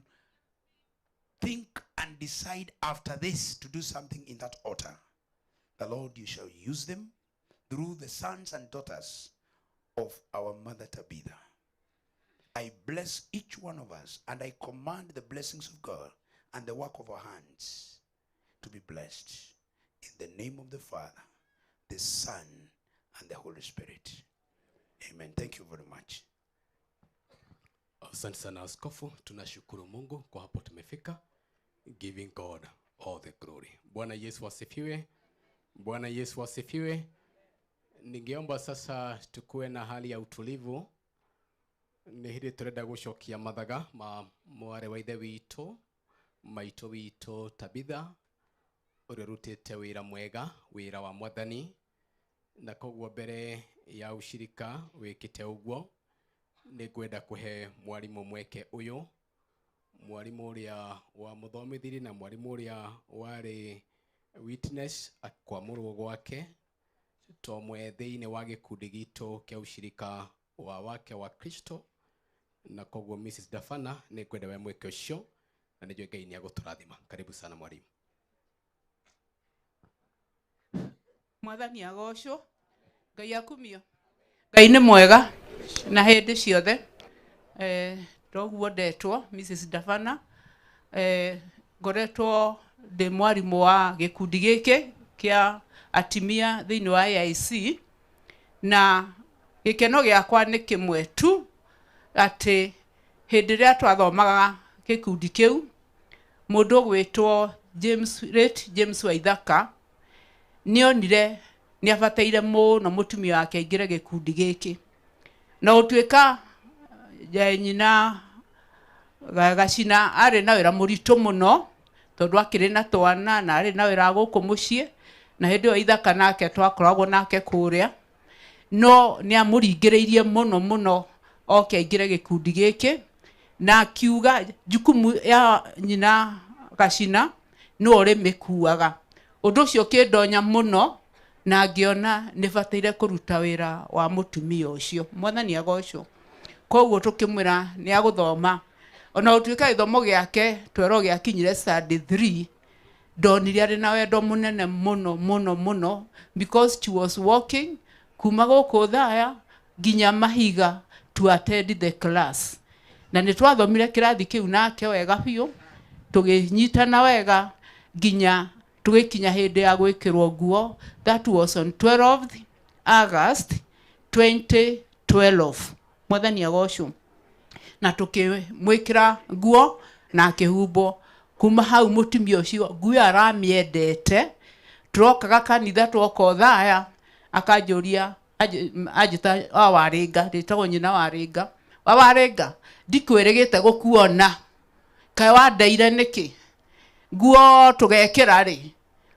think and decide after this to do something in that altar. The Lord, you shall use them through the sons and daughters of our mother Tabitha. I bless each one of us, and I command the blessings of God and the work of our hands to be blessed. In the name of the Father, the Son, and the Holy Spirit. Amen. Thank you very much. Asante sana askofu, tunashukuru Mungu kwa hapo tumefika. Giving God all the glory. Bwana Yesu asifiwe. Bwana Yesu asifiwe. Ningeomba sasa tukue na hali ya utulivu. Nĩ hĩndĩ tũrenda gũcokia mathaga ma mwarĩ wa ithe witũ, maitũ witũ Tabitha, ũrĩa ũrutĩte wĩra mwega, wĩra wa Mwathani, na koguo mbere ya ushirika wĩkĩte ũguo, nĩ ngwenda kũhe mwarimũ mweke ũyũ, mwarimũ ũrĩa wamũthomithirie na mwarimũ ũrĩa warĩ witness kwamũrwo gwake tomwe thĩinĩ wa gĩkundi gitũ kĩa ushirika wa wake wa Kristo, na koguo Mrs. Dafana nĩ ngwenda we mweke ũcio na nĩnjũĩ Ngai nĩ agũtũrathima. Karibu sana mwalimu. Mwathani agocwo, Ngai akumio. Ngai nĩ mwega na hĩndĩ ciothe. Toguo ndetwo Mrs. Dafana, ngoretwo ndĩ mwarimũ wa gĩkundi gĩkĩ kĩa atimia thĩinĩ wa AIC, na gĩkeno gĩakwa nĩ kĩmwe tu, atĩ hĩndĩ ĩrĩa twathomaga gĩkundi kĩu, mũndũ ũgwĩtwo James, late James Waithaka, nĩonire nĩ abataire mũno mũtumia wake aingĩre gĩkundi gĩkĩ. Na gũtuĩka nyina Gacina arĩ na wĩra mũritũ mũno, tondũ akĩrĩ na twana na arĩ na wĩra wa gũkũ mũciĩ, na hĩndĩ ĩyo Ithaka nake twakoragwo nake kũrĩa, no nĩ amũringĩrĩirie mũno mũno oke aingĩre gĩkundi gĩkĩ, na akiuga jukumu ya nyina Gacina nĩwe ũrĩmĩkuaga. Ũndũ ũcio ũkĩndonya mũno, na ngĩona nĩ bataire kũruta wĩra wa mũtumia ũcio. Mwathani agocwo. Koguo tũkĩmwĩra nĩ agũthoma, ona gũtuĩka gĩthomo gĩake twerwo gĩakinyire standard 3, ndonire arĩ na wendo mũnene mũno mũno mũno, because she was walking kuma gũkũ Othaya nginya Mahiga to attend the class. Na nĩ twathomire kĩrathi kĩu nake wega biũ, tũgĩnyitana wega nginya tũgĩkinya hĩndĩ ya gwĩkĩrwo nguo. That was on 12th August 2012. Mwathani agocwo. Na tũkĩmwĩkĩra nguo na akĩhumbwo. Kuma hau mũtumia ũcio nguo ĩyo aramĩendete, tũrokaga kanitha twoka Othaya, akanjũria, anjĩta wa Warĩnga, ndĩtagwo nyina Warĩnga, wa Warĩnga, ndikwĩrĩgĩte gũkuona, kaĩ wandeire nĩkĩ? Nguo tũgekĩra rĩ,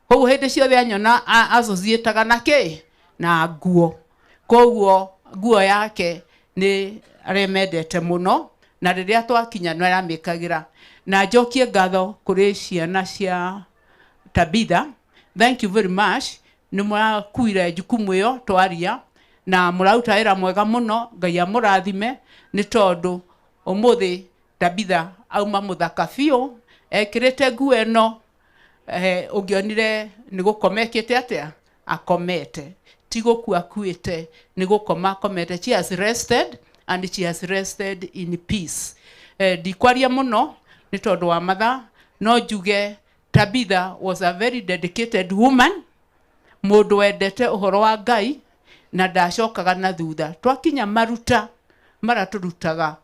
koguo hĩndĩ ciothe anyona associataga na kĩ? Na nguo. Koguo nguo yake nĩ aremendete mũno, na rĩrĩa twakinya nĩ aramĩkagĩra. Na njokie ngatho kũrĩ ciana cia Tabitha, thank you very much, nĩ mũrakuire jukumu ĩyo twaria, na mũraruta wĩra mwega mũno. Ngai amũrathime, nĩ tondũ ũmũthĩ Tabitha auma mũthaka biũ, ekĩrĩte nguo ĩno, ũngĩonire nĩ gũkoma ekĩte atĩa? Akomete. Ti gũkua akuĩte, nĩ gũkoma akomete. She has rested and she has rested in peace. Ndikwaria mũno nĩ tondũ wa mathaa, no njuge Tabitha was a very dedicated woman, mũndũ wendete ũhoro wa Ngai na ndacokaga na thutha. Twakinya maruta marĩa tũrutaga,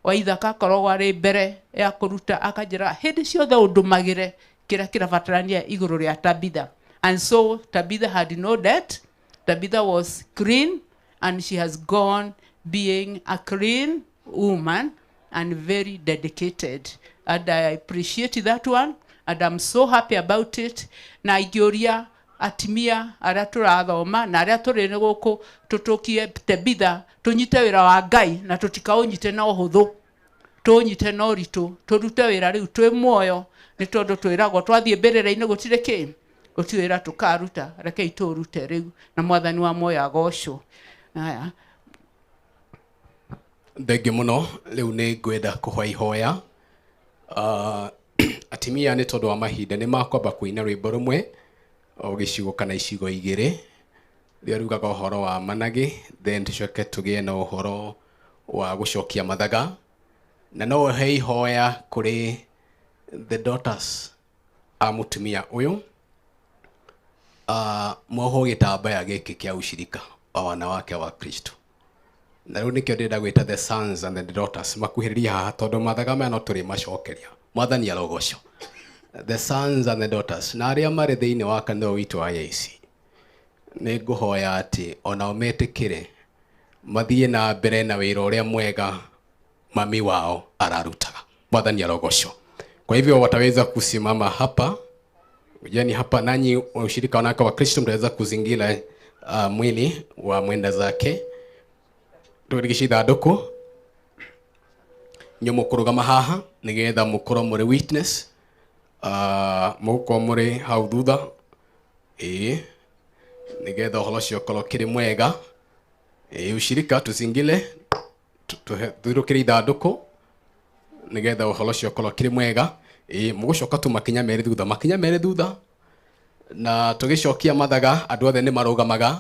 Waithaka akoragwo arĩ mbere ya kũruta, akanjĩra hĩndĩ ciothe ũndũmagĩre kĩrĩa kĩrabatarania igũrũ rĩa Tabitha. And so Tabitha had no debt. Tabitha was clean, and she has gone being a clean woman and very dedicated. And I appreciate that one, and I'm so happy about it. Na ingĩũria atimia arĩa tũrathoma na arĩa tũrĩ nĩ gũkũ, tũtũkie Tabitha, tũnyite wĩra wa Ngai na tũtikaũnyite na ũhũthũ, tũũnyite na ũritũ, tũrute wĩra rĩu twĩ muoyo, nĩ tondũ twĩragwo twathiĩ mbĩrĩra-inĩ gũtirĩ kĩ, gũtirĩ wĩra tũkaruta. Rekei tũũrute rĩu, na Mwathani wa muoyo agocwo. Haya. Thengiũ mũno. Rĩu nĩ ngwenda kũhoya ihoya. Atimia nĩ tondũ wa mahinda nĩ makwamba kũina rwĩmbo rũmwe o gĩcigo kana icigo igĩrĩ, rĩrĩa rugaga ũhoro wa managĩ, then tũcoke tũgĩe na ũhoro wa gũcokia mathaga, na no he ihoya kũrĩ the daughters a mũtumia ũyũ, muohwo gĩtambaya gĩkĩ kĩa ushirika wa wanawake wa Kristo. Na rĩu nĩkĩo ndĩrenda gwĩta the sons and the daughters makuhĩrĩrie haha, tondũ mathaga maya no tũrĩ macokeria. Mwathani arogocwo. The sons and the daughters na arĩa marĩ thĩinĩ wa kanitha witũ wa AIC, nĩ ngũhoya atĩ onao metĩkĩre mathiĩ na mbere na wĩra ũrĩa mwega mami wao ararutaga. Mwathani arogocwo. Kwa hivyo wataweza kusimama hapa. Yani hapa nanyi ushirika wanawake wa Kristo mtaweza kuzingira mwili wa mwenda zake. Tũrigici ithandũkũ, inyuĩ mũkũrũgama haha nĩgetha mũkorwo mũrĩ witness, mũgũkorwo mũrĩ hau thutha, ĩĩ, nĩgetha ũhoro ũcio ũkorwo ũkĩrĩ mwega. Ĩĩ, ushirika tuzingile, tuthirũkĩre ithandũkũ nĩgetha ũhoro ũcio ũkorwo ũkĩrĩ mwega. Ĩĩ, mũgũcoka tu makinya merĩ thutha, makinya merĩ thutha, na tũgĩcokia mathaga andũ othe nĩ marũgamaga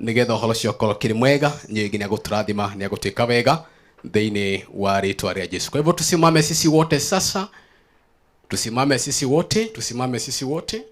nĩgetha ũhoro ũcio ũkorwo ũkĩrĩ mwega. Nyingi nĩ agũtũrathima, nĩ agũtuĩka wega thĩinĩ wa rĩtwa rĩa Yesu. Kwa hivyo tusimame sisi wote sasa, tusimame sisi wote, tusimame sisi wote.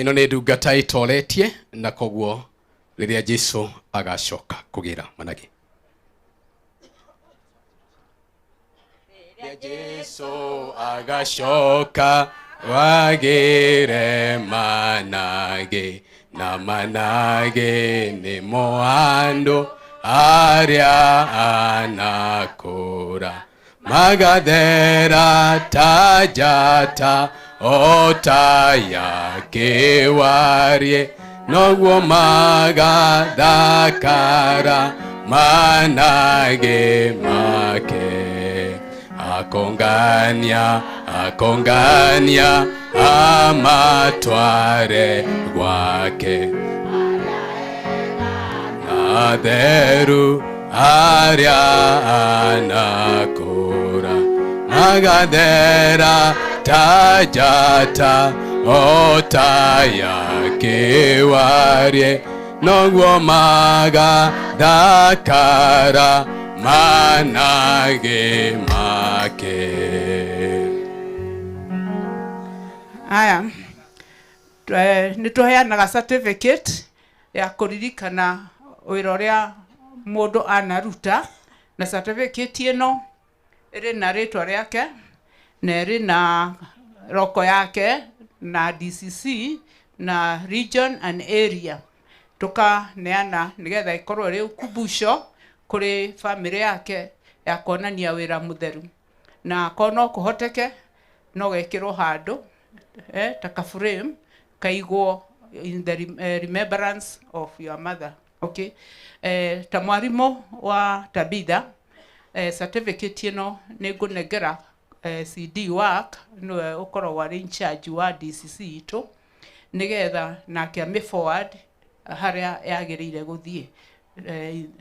Ĩno nĩ ndungata ĩtoretie, na koguo rĩrĩa Jesu agacoka kũgĩra managĩ. Rĩrĩa Jesu agacoka wagĩre managĩ, na managĩ nĩmo andũ arĩa anakũra, magathera ta njata ota ya kĩwarie, noguo magathakara managĩ make. Akongania, akongania amatware gwake, na theru arĩa anakũra, magathera ta njata ota ya kĩwarie, noguo magathakara Manage make. Aya, nĩ tũheanaga certificate ya kũririkana wĩra ũrĩa mũndũ anaruta, na certificate ĩno ĩrĩ na rĩtwa rĩake na ĩrĩ na roko yake na DCC na region and area, tukaneana nigetha ikorwo ĩrĩ ukumbusho kũrĩ family yake ya kuonania wĩra mũtheru, na korwo no kũhoteke no gekĩrwo handũ ta ka frame kaigwo in the remembrance of your mother. Okay, ta mwarimũ wa Tabitha, certificate ĩno nĩ ngũnengera CD work, nĩwe ũkoragwo arĩ in charge wa DCC itũ, nĩgetha nake amĩ forward harĩa yagĩrĩire gũthiĩ.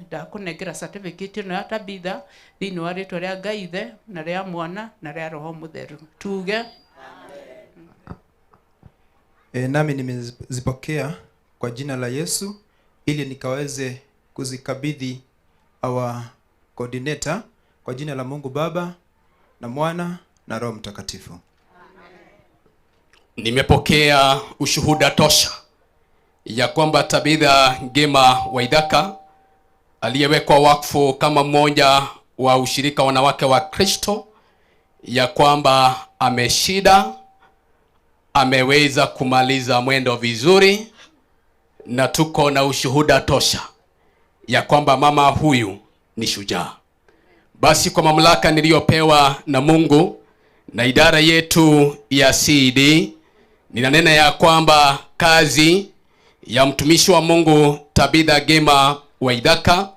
Ndakũnengera certificate ĩno ya Tabitha thĩinĩ wa rĩtwa rĩa Ngai Ithe na rĩa Mwana na rĩa Roho Mũtheru. Tuge. Nami nimezipokea kwa jina la Yesu ili nikaweze kuzikabidhi our coordinator kwa jina la Mungu Baba na Mwana na Roho Mtakatifu. Nimepokea ushuhuda tosha ya kwamba Tabitha Ngema Waithaka aliyewekwa wakfu kama mmoja wa ushirika wanawake wa Kristo, ya kwamba ameshida, ameweza kumaliza mwendo vizuri, na tuko na ushuhuda tosha ya kwamba mama huyu ni shujaa. Basi kwa mamlaka niliyopewa na Mungu na idara yetu ya CD, ninanena ya kwamba kazi ya mtumishi wa Mungu Tabitha Ngema Waithaka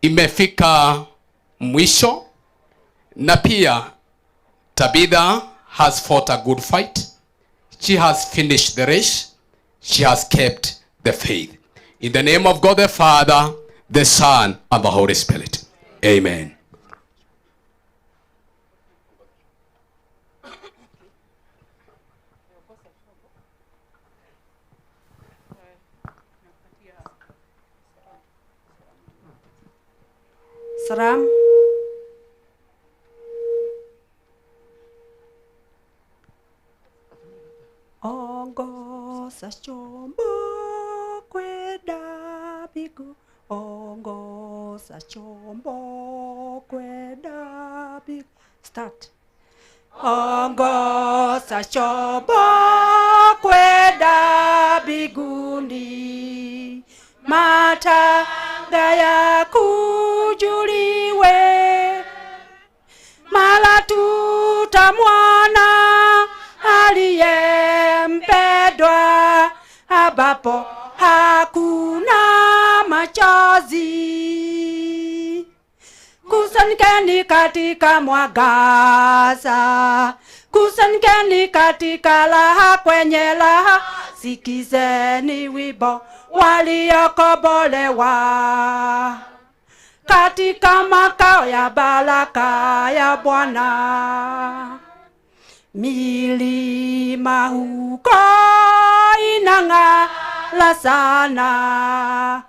imefika mwisho, na pia Tabitha has fought a good fight. She has finished the race. She has kept the faith. In the name of God the Father, the Son, and the Holy Spirit. Amen. Salam. Ongoza chombo kwenda mbingu, ongoza chombo kwenda mbingu. Start. Ongoza chombo kwenda mbinguni, matanga ya kujuliwe, mara tutamwona aliyempendwa, ambapo hakuna machozi. Kusanyikeni katika mwangaza, kusanyikeni katika raha, kwenye raha, sikizeni wimbo waliokombolewa katika makao ya baraka ya Bwana. Milima huko inang'ara sana,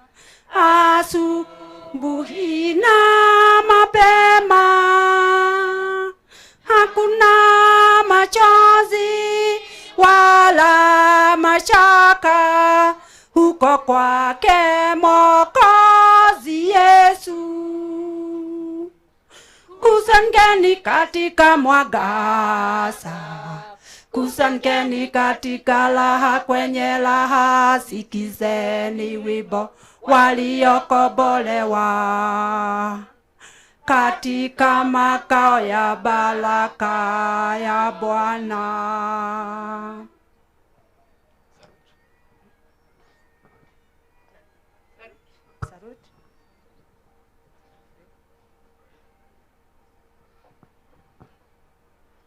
asubuhi na mapema, hakuna machozi wala mashaka, huko kwake Mwokozi Yesu. Kusanyikeni katika mwangaza, kusanyikeni katika raha, kwenye raha, sikizeni wimbo waliokombolewa katika makao ya baraka ya Bwana.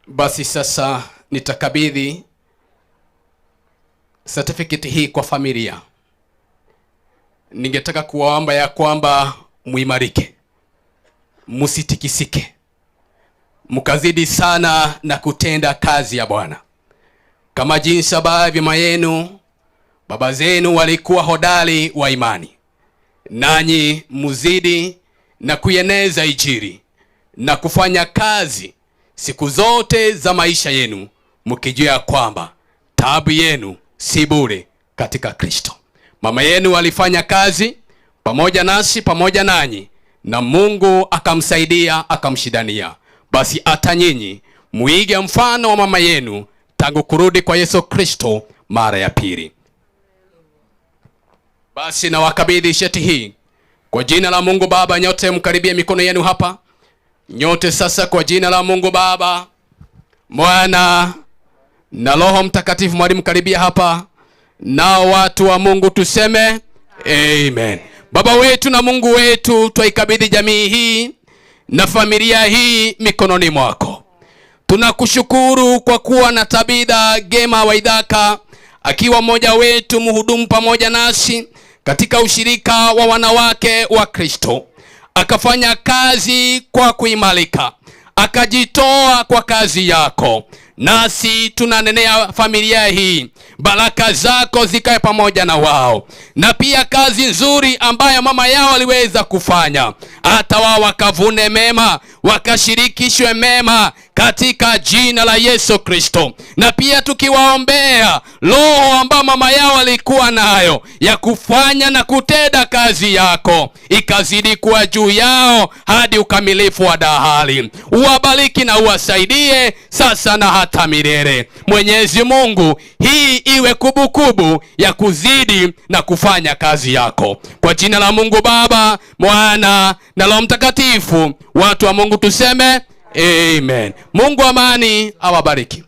Basi sasa nitakabidhi certificate hii kwa familia. Ningetaka kuwaomba ya kwamba muimarike, msitikisike, mkazidi sana na kutenda kazi ya Bwana, kama jinsi ambavyo mama yenu, baba zenu walikuwa hodari wa imani, nanyi muzidi na kuieneza Injili na kufanya kazi siku zote za maisha yenu, mkijua ya kwamba taabu yenu si bure katika Kristo. Mama yenu alifanya kazi pamoja nasi, pamoja nanyi, na Mungu akamsaidia, akamshindania. Basi hata nyinyi muige mfano wa mama yenu tangu kurudi kwa Yesu Kristo mara ya pili. Basi na wakabidhi sheti hii kwa jina la Mungu Baba. Nyote mkaribie mikono yenu hapa. Nyote sasa kwa jina la Mungu Baba, Mwana na Roho Mtakatifu, mwalimu karibia hapa. Nao watu wa Mungu tuseme amen. Baba wetu na Mungu wetu, twaikabidhi jamii hii na familia hii mikononi mwako. Tunakushukuru kwa kuwa na Tabitha Gema Waithaka akiwa mmoja wetu, mhudumu pamoja nasi katika ushirika wa wanawake wa Kristo. Akafanya kazi kwa kuimarika, akajitoa kwa kazi yako. Nasi tunanenea familia hii, baraka zako zikae pamoja na wao, na pia kazi nzuri ambayo mama yao aliweza kufanya, hata wao wakavune mema, wakashirikishwe mema katika jina la Yesu Kristo. Na pia tukiwaombea roho ambayo mama yao alikuwa nayo ya kufanya na kutenda kazi yako ikazidi kuwa juu yao hadi ukamilifu wa dahali. Uwabariki na uwasaidie sasa na hata milele. Mwenyezi Mungu, hii iwe kumbukumbu ya kuzidi na kufanya kazi yako. Kwa jina la Mungu Baba, Mwana na Roho Mtakatifu, watu wa Mungu tuseme amen. Mungu amani awabariki.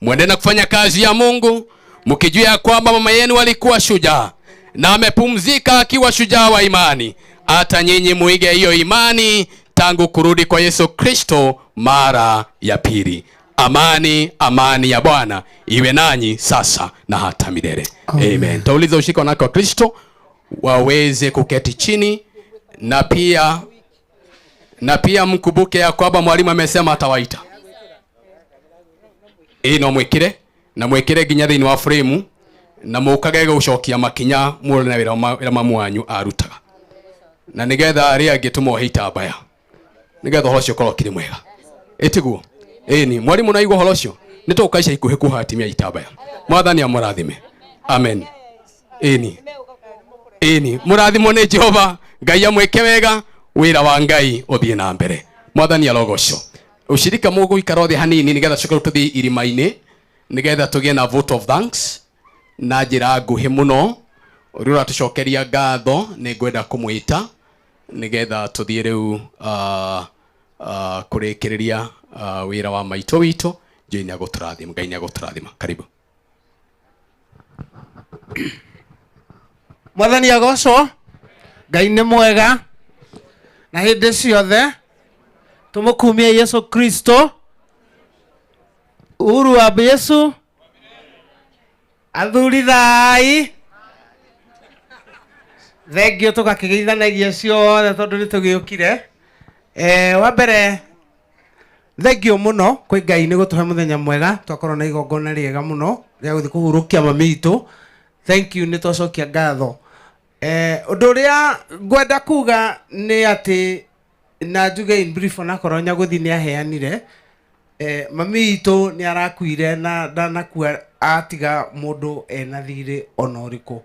Muende na kufanya kazi ya Mungu mkijua ya kwamba mama yenu alikuwa shujaa na amepumzika akiwa shujaa wa imani. Hata nyinyi muige hiyo imani tangu kurudi kwa Yesu Kristo mara ya pili. Amani, amani ya Bwana iwe nanyi sasa na hata milele. Amen. Amen. Tauliza ushirika wanawake wa Kristo waweze kuketi chini, na pia mkumbuke ya kwamba mwalimu amesema atawaita. Ino mwikire na mwikire nginya thiini wa frame, na mukage gucokia makinya muone na wira mamu wanyu arutaga, na nigetha aria angi tumohe itambaya, nigetha uhoro ucio ukorwo ukiri mwega. Itiguo ĩni mwalimu na igua horo ucio nĩ tũgũka ica ikuhĩ kuoha atimia itambaya. Mwathani amũrathime. Amen. Ĩni ĩni mũrathimwo nĩ Jehova Ngai amwĩke wega, wĩra wa Ngai ũthiĩ na mbere. Mwathani arogocwo. Ushirika mũgũikara othe hanini nĩgetha tũcoke tũthiĩ irima-inĩ nĩgetha tũgĩe na vote of thanks na njĩra nguhĩ mũno. Ũrĩa ũratũcokeria ngatho nĩ ngwenda kũmwĩta nĩgetha tũthiĩ rĩu kũrĩkĩrĩria wĩra wa maitũ witũ. Ngai nĩ agũtũrathima, Ngai nĩ agũtũrathima. Karibu. Mwathani agocwo. Ngai nĩ mwega na hĩndĩ ciothe. Tumukumie Yesu Kristo. Uhuru wa Yesu. Athuri thai. Thengio tũgakĩgeithanagia ciothe tondũ nĩ tũgĩũkire. Wa mbere thengio mũno kwĩ Ngai nĩ gũtũhe mũthenya mwega, twakorwo na igongona rĩega mũno rĩa gũthiĩ kũhurũkia mami witũ. Thank you, nĩ twacokia ngatho. Ũndũ ũrĩa ngwenda kuga nĩ atĩ, na njuge in brief onakorwo Nyagũthi nĩ aheanire, mami witũ nĩ arakuire na ndanakua atiga mũndũ ena thirĩ ona ũrĩkũ,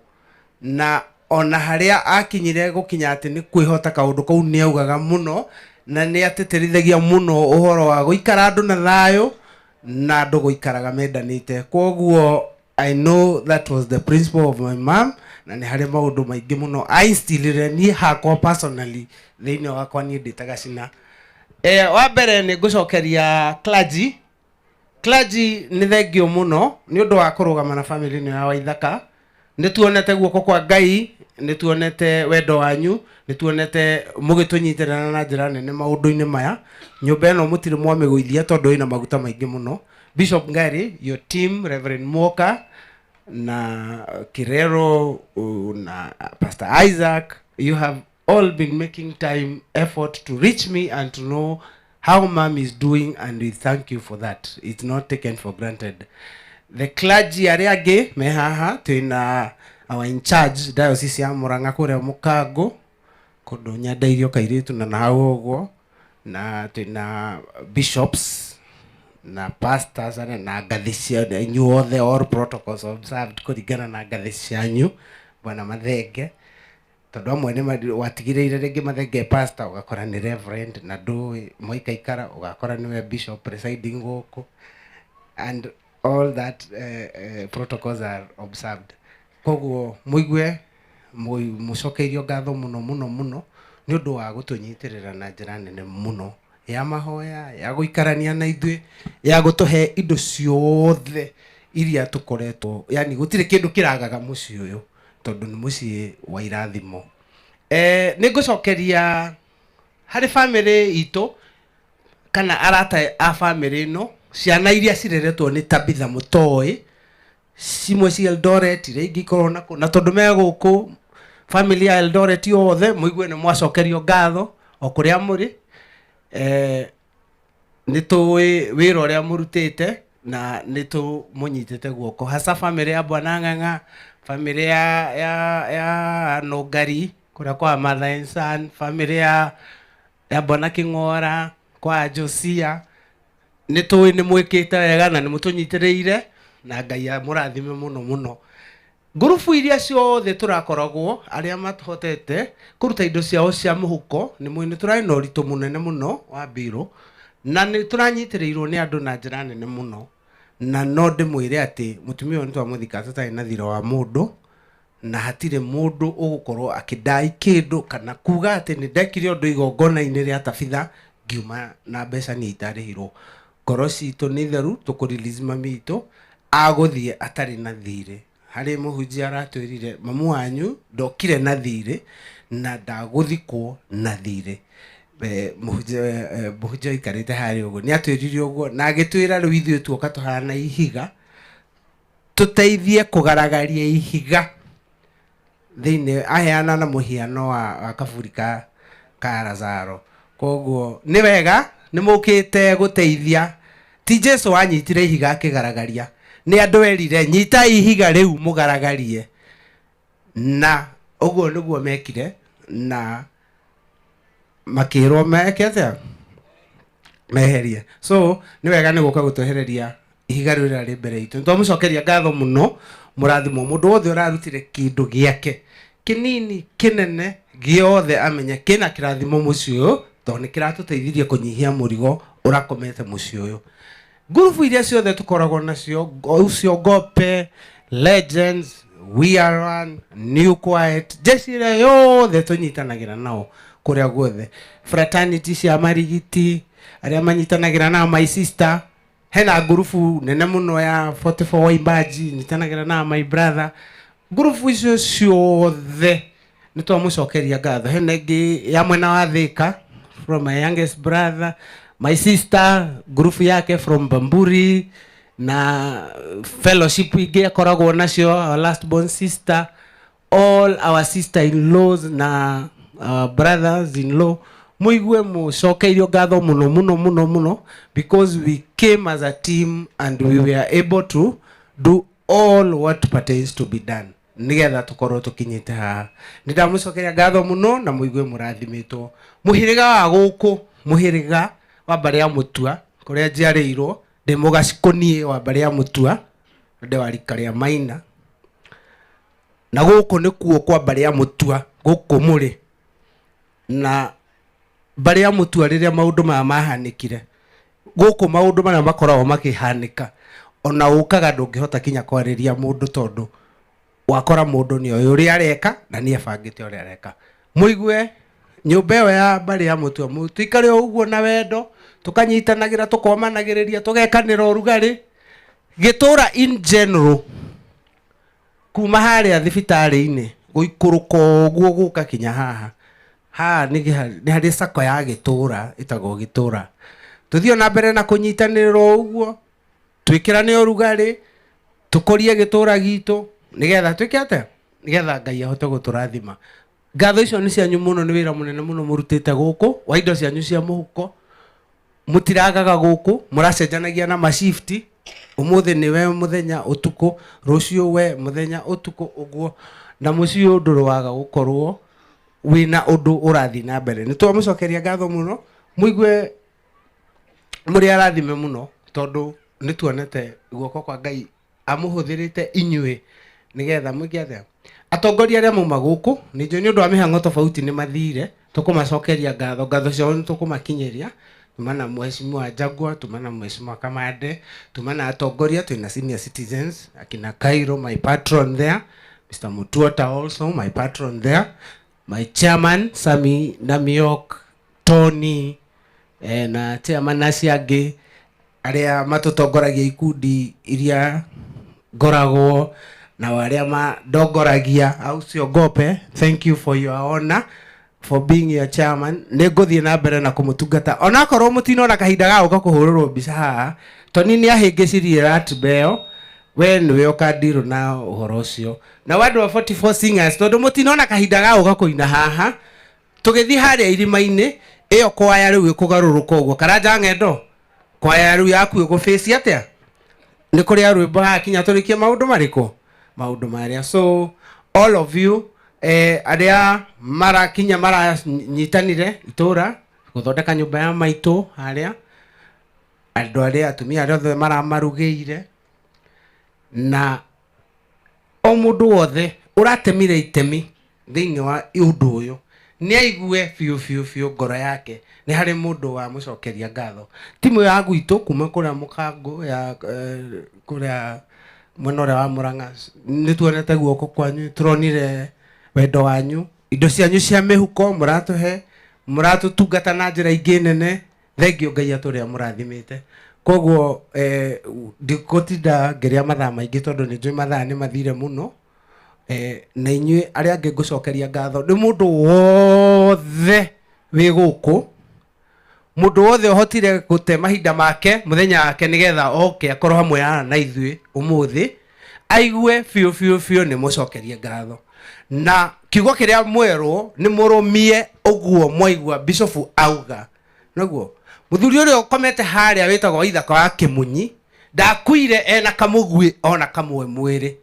na ona harĩa akinyire gũkinya atĩ nĩ kwĩhota kaũndũ kau nĩ augaga mũno, na nĩ atĩtĩrithagia mũno ũhoro wa gũikara andũ na thayũ na andũ gũikaraga mendanĩte. Kwoguo I know that was the principle of my mom, na nĩ harĩ maũndũ maingĩ mũno ainstillire niĩ hakwa personally thĩinĩ wakwa niĩ ndĩ ta Gacina. Wa mbere nĩ ngũcokeria clergy. Clergy nĩ thengio mũno nĩ ũndũ wa kũrũgama na family ĩno ya Waithaka. Nĩ tuonete guoko kwa Ngai, nĩ tuonete wendo wanyu, nĩ tuonete mũgĩtũnyitĩrĩra na njĩra nene maũndũ-inĩ maya. Nyũmba ĩno mũtirĩ mwamĩgũithia tondũ ĩna maguta maingĩ mũno. Bishop Ngari, your team, Reverend Mwoka na Kirero na Pastor Isaac, you have all been making time, effort to reach me and to know how mom is doing, and we thank you for that. It's not taken for granted. The clergy arĩa angĩ me haha, twĩna our in charge diocese ya Murang'a kũrĩa Mũkango, Kundu nyandairio kairitu na hau uguo, na twina bishops na pastors na ngathi cia inyuothe, all protocols observed kuringana na ngathi cianyu. Bwana Mathenge, tondu amwe ni watigiriire ringi Mathenge pastor, ugakora ni reverend, na ndui moikaikara ugakora niwe bishop presiding guku, and all that protocols are observed. Koguo muigue mucokeirio ngatho muno muno muno ni undu wa gutunyitirira na njira nene muno ya mahoya, ya guikarania na ithuĩ, ya gutuhe indo ciothe iria tukoretwo, yani gutire kindu kiragaga muciĩ uyu tondu ni muciĩ wa irathimo. Nĩngũcokeria harĩ family itũ kana arata a family ĩno, ciana iria cireretwo nĩ Tabitha Mũtoĩ, cimwe ci Eldoret, iria ingĩ ikorwo nakũ, na tondu me gũkũ family ya Eldoret yothe mũigue nĩ mwacokerio ngatho o kũrĩa mũrĩ. Nĩ tũĩ wĩra ũrĩa mũrutĩte na nĩ tũmũnyitĩte guoko, hasa family ya Bwana Ng'ang'a, family ya Nũngari kũrĩa kwa Mother and Son, family ya Bwana Kĩng'ora kwa Josia. Nĩ tũĩ nĩ mwĩkĩte wega na nĩ mũtũnyitĩrĩire, na Ngai amũrathime mũno mũno. Ngurubu iria ciothe tũrakoragwo, arĩa matũhotete kũruta indo ciao cia mũhuko, nĩ mũĩ nĩ tũrarĩ na ũritũ mũnene mũno wa mbirũ, na nĩ tũranyitĩrĩirwo nĩ andũ na njĩra nene mũno. Na no ndĩmwĩre atĩ mũtumia ũyũ nĩ twamũthika tũtarĩ na thirĩ wa mũndũ, na hatirĩ mũndũ ũgũkorwo akĩndai kĩndũ kana kuga atĩ nĩ ndekire ũndũ igongona-inĩ rĩa Tabitha ngiuma na mbeca niĩ itarĩhirwo. Ngoro citũ nĩ theru, tũkũ-release mami witũ agũthiĩ atarĩ na thirĩ. Harĩ mũhunjia aratwĩrire mamu wanyu ndokire na thirĩ na ndagũthikwo na thirĩ. Mũhunjia aikarĩte harĩa ũguo nĩ atwĩrire ũguo, na agĩtwĩra rĩu ithuĩ tuoka tũhana ihiga, tũteithie kũgaragaria ihiga thĩinĩ. Aheana na mũhiano wa kaburi ka Lazaro. Koguo nĩ wega nĩ mũkĩte gũteithia. Ti Jesu wanyitire ihiga akĩgaragaria, nĩ andũ erire nyita ihiga rĩu mũgaragarie, na ũguo nĩguo mekire, na makĩrwo meke atĩa, meherie. So nĩ wega nĩ gũka gũtwehereria ihiga rĩu rĩrĩa rĩ mbere itũ. Nĩ twamũcokeria ngatho mũno, mũrathimwo mũndũ wothe ũrarutire kĩndũ gĩake kĩnini kĩnene gĩothe, amenye kĩna kĩrathimo mũciĩ ũyũ, tondũ nĩ kĩratũteithirie kũnyihia mũrigo ũrakomete mũciĩ ũyũ. Ngurubu iria ciothe tũkoragwo nacio, ũcio Gope, Legends, We Are One, New Quiet, jeshi ĩrĩa yothe tũnyitanagĩra nao kũrĩa guothe, fraternity cia Marigiti arĩa manyitanagĩra na my sister, hena ngurubu nene mũno ya 44 waimbaji nyitanagĩra na my brother. Ngurubu icio ciothe nĩ twamũcokeria ngatho. Hena ĩngĩ ya mwena wa Thika from my youngest brother, my sister ngurubu yake from Bamburi, na fellowship ingĩ akoragwo nacio, our last born sister, all our sister in laws na our brothers in law. Muigue mucokeirio ngatho muno muno muno muno, because we came as a team and we were able to do all what pertains to be done nigetha tukorwo tukinyite haha. Nĩ ndamũcokeria ngatho mũno na muigue mũrathimĩtwo. Mũhĩrĩga wa gũkũ, mũhĩrĩga wa mbarĩ ya Mũtua kũrĩa njiarĩirwo, ndĩ mũgacikũniĩ wa mbarĩ ya Mũtua, ndĩ wa rika rĩa Maina, na gũkũ nĩkuo kwa mbarĩ ya Mũtua gũkũ mũrĩ. Na mbarĩ ya Mũtua rĩrĩa maũndũ maya mahanĩkire, gũkũ maũndũ marĩa makoragwo makĩhanĩka, ona ũkaga ndũngĩhota kinya kwarĩria mũndũ, tondũ wakora mũndũ nĩ oĩ ũrĩa areka na nĩ ebangĩte ũrĩa areka. Mũigue nyũmba ĩyo ya mbarĩ ya Mũtua, tũikare o ũguo na wendo, tũkanyitanagĩra, tũkomanagĩrĩria, tũgekanĩra ũrugarĩ. Gĩtũra in general, kuma harĩa thibitarĩ-inĩ gũikũrũka ũguo gũka kinya haha, haha nĩ harĩ sako ya gĩtũra ĩtagwo gĩtũra. Tũthiĩ na mbere na kũnyitanĩrĩra o ũguo, twĩkĩrane ũrugarĩ, tũkũrie gĩtũra gitũ, nĩgetha twĩke atĩa, nĩgetha Ngai ahote gũtũrathima. Ngatho icio nĩ cianyu mũno, nĩ wĩra mũnene mũno mũrutĩte gũkũ wa indo cianyu cia mũhuko. Mũtiragaga gũkũ, mũracenjanagia na mashifti. Ũmũthĩ nĩwe mũthenya ũtukũ, rũciũ we mũthenya ũtukũ ũguo, na mũciĩ ũyũ ndũrwaga gũkorwo Wina undu urathi na mbere. Ni twamucokeria ngatho muno. Muigue muri arathime muno tondu ni tuonete guoko kwa Ngai amuhuthirite inyue nigetha mwike atia. Atongoria aria mauma guku ni njũĩ nĩ ũndũ wa mĩhang'o tofauti nĩ mathire, tũkũmacokeria ngatho, ngatho ciao nĩ tũkũmakinyĩria. Tumana mheshimiwa Jagwa, tumana mheshimiwa Kamande, tumana atongoria, twina senior citizens akina Cairo, my patron there, Mr. Mutuota also my patron there, my chairman Sami Namiok, Tony, na chairman acio angĩ arĩa matũtongoragia ikundi iria ngoragwo na arĩa mandongoragia, au siogope. Thank you for your honor, for being your chairman. Nĩ ngũthiĩ na mbere na kũmũtungata onakorwo mũtinona kahinda ga gũka kũhũrĩrwo mbica haha. Toni nĩ ahĩngĩcirie ratiba ĩyo, we nĩwe ũkandirwo na ũhoro ũcio. Na andũ a 44 singers, tondũ mũtinona kahinda ga gũka kũina haha, tũgĩthiĩ harĩa irima-inĩ ĩyo kwaya rĩu ĩkũgarũrũka ũguo. Karanja ng'endo, kwaya rĩu yaku ĩgũbĩci atĩa? Nĩ kũrĩa rwĩmbo hakinya tũrĩkie maũndũ marĩkũ? Maũndũ marĩa. So all of you arĩa marakinya maranyitanire itũra gũthondeka nyũmba ya maitũ harĩa, andũ arĩa atumia arĩa othe maramarugĩire, na o mũndũ wothe ũratemire itemi thĩinĩ wa ũndũ ũyũ nĩ aigue biũ biũ biũ ngoro yake nĩ harĩ mũndũ wa mũcokeria ngatho. Timu ya gwitũ kuma kũrĩa mũkango ya kũrĩa mwena ũrĩa wa Murang'a, nĩ tuonete guoko kwanyu, tũronire wendo wanyu, indo cianyu cia mĩhuko mũratũhe, mũratũtungata na njĩra ingĩ nene. Thengio Ngai atũrĩa mũrathimĩte. Koguo ndikũtinda ngĩrĩa mathaa maingĩ tondũ nĩ njũĩ mathaa nĩ mathire mũno. Na inyuĩ arĩa angĩ ngũcokeria ngatho nĩ mũndũ wothe wĩ gũkũ, mũndũ wothe ũhotire gũte mahinda make mũthenya wake nĩgetha oke akorwo hamwe na ithuĩ ũmũthĩ, aigue biũ biũ biũ nĩ mũcokerie ngatho. Na kiugo kĩrĩa mwerwo nĩ mũrũmie ũguo mwaigua bishofu auga. Naguo mũthuri ũrĩa ũkomete harĩa wĩtagwo Waithaka wa Kĩmunyi ndakuire ena kamũguĩ ona kamwe mwĩrĩ.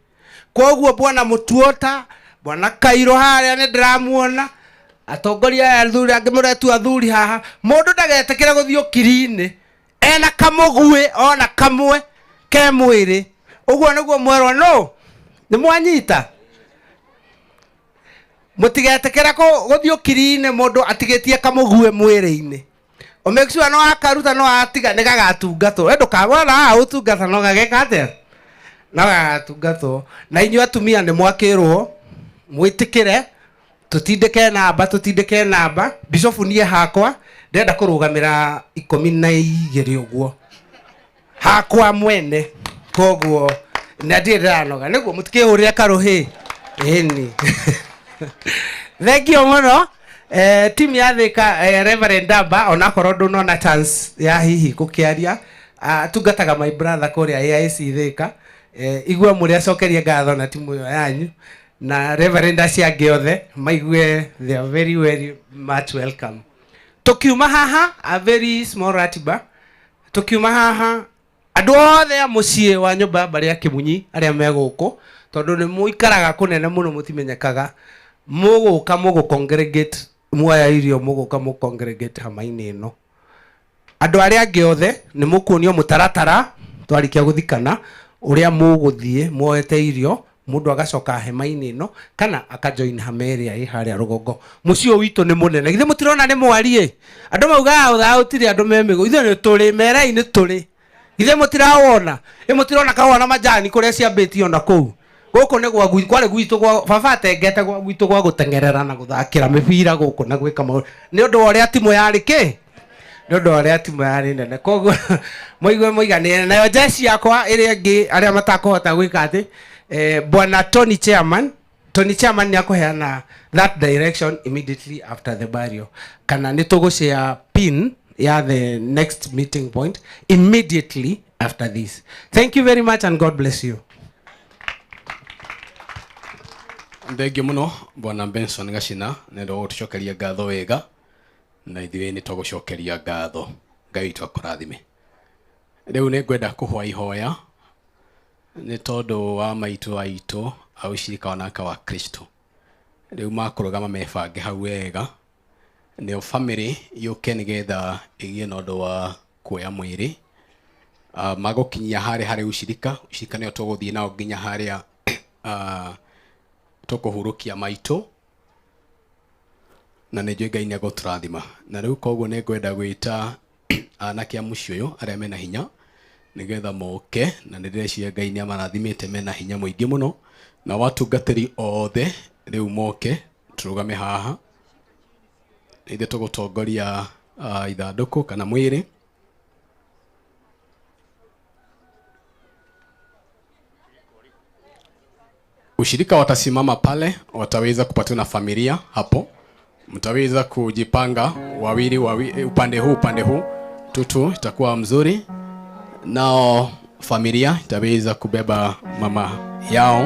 Koguo bwana Mutuota, bwana Kairo harĩa nĩ ndĩramuona, atongoria aya athuri angĩ mũretu athuri haha, mũndũ ndagetĩkĩre gũthiĩ ũkiri-inĩ ena kamũguĩ ona kamwe ke mwĩrĩ. Ũguo nĩguo mwerwo no nĩ mwanyita. Mũtigetĩkĩre gũthiĩ ũkiri-inĩ mũndũ atigĩtie kamũguĩ mwĩrĩ-inĩ. O make sure no akaruta no atiga nĩ gagatungatwo. We ndũkawona haha ũtungata no gageka atĩa? No gagatungatwo. Na inyuĩ atumia nĩ mwakĩrwo mwĩtĩkĩre tutindĩke namba, tutindĩke namba. Bishofu niĩ hakwa ndĩrenda kũrũgamĩra 12 ũguo hakwa mwene, koguo na ndirĩ ndĩranoga nĩguo mũtikĩhũrĩre karũhĩ. Ĩni. Thank you mũno. Timu ya Thika, Reverend Damba, onakorwo ndũnona chance ya hihi gũkĩaria, atungataga my brother kũrĩa AIC Thika. Igua mũrĩ acokerie ngatho na timu ĩyo yanyu na Reverend acio angĩ othe maigue they are very very much welcome. Tukiuma haha a very small ratiba, tukiuma haha andũ othe a mũciĩ wa nyũmba ya mbarĩ ya Kĩmunyi arĩa me gũkũ, tondũ nĩ mũikaraga kũnene mũno mũtimenyekaga, mũgũka mũgũ congregate muoya irio mũgũka mũ congregate hama-inĩ ĩno. Andũ arĩa angĩ othe nĩ mũkuonio mũtaratara twarĩkia gũthikana ũrĩa mũgũthiĩ muoete irio, mũndũ agacoka hema-inĩ ĩno kana akajoin hama ĩrĩa ĩ harĩa rũgongo. Mũciĩ ũyũ witũ nĩ mũnene, githĩ mũtirona nĩ mwariĩ? Andũ maugaga ũthaa gũtirĩ andũ me mĩgũ, ithuĩ nĩ tũrĩ merei nĩ tũrĩ. Githĩ mũtirawona? Ĩ mũtirona kahũa na majani kũrĩa ciambĩtio na kũu? Gũkũ nĩ gwa kwarĩ gwitũ gwa baba atengete gwa gwitũ gwa gũteng'erera na gũthakĩra mĩbira gũkũ na gwĩka maũndũ nĩ ũndũ wa ũrĩa timu yarĩ kĩ? Nĩ ũndũ wa ũrĩa timu yarĩ nene. Koguo mũigue mũiganĩre. Nayo jeshi yakwa ĩrĩa ĩngĩ arĩa matakũhota gwĩka atĩ, bwana Tony Chairman, Tony Chairman nĩ akũheana that direction immediately after the burial, kana nĩ tũgũshare pin ya the next meeting point immediately after this. Thank you very much and God bless you. Thengio muno bwana Benson Gacina nĩ ũndũ wa gũtũcokeria ngatho wega, na ithuĩ nĩ tũgũcokeria ngatho. Ngai witũ akũrathime. Rĩu nĩ ngwenda kũhoya ihoya nĩ tondũ wa maitũ aitũ a ushirika wanawake wa Kristo. Rĩu makũrũgama mebange hau wega, nĩo family yũke nĩgetha ĩgĩe na ũndũ wa kuoya mwĩrĩ. Magũkinyia harĩa harĩ ushirika, ushirika nĩo tũgũthiĩ nao nginya harĩa tũkũhurũkia maitũ, na nĩ njũĩ Ngai nĩ egũtũrathima. Na rĩu koguo nĩ ngwenda gwĩta anake a mũciĩ ũyũ arĩa mena hinya nĩgetha moke, na nĩ ndĩreciria Ngai nĩ amarathimĩte mena hinya mũingĩ mũno, na watungatĩri othe rĩu moke tũrũgame haha, ithuĩ tũgũtongoria ithandũkũ kana mwĩrĩ. Ushirika watasimama pale, wataweza kupatiwa na familia hapo. Mtaweza kujipanga wawili wawili, upande huu upande huu, tutu itakuwa mzuri. Nao familia itaweza kubeba mama yao.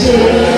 Yesu.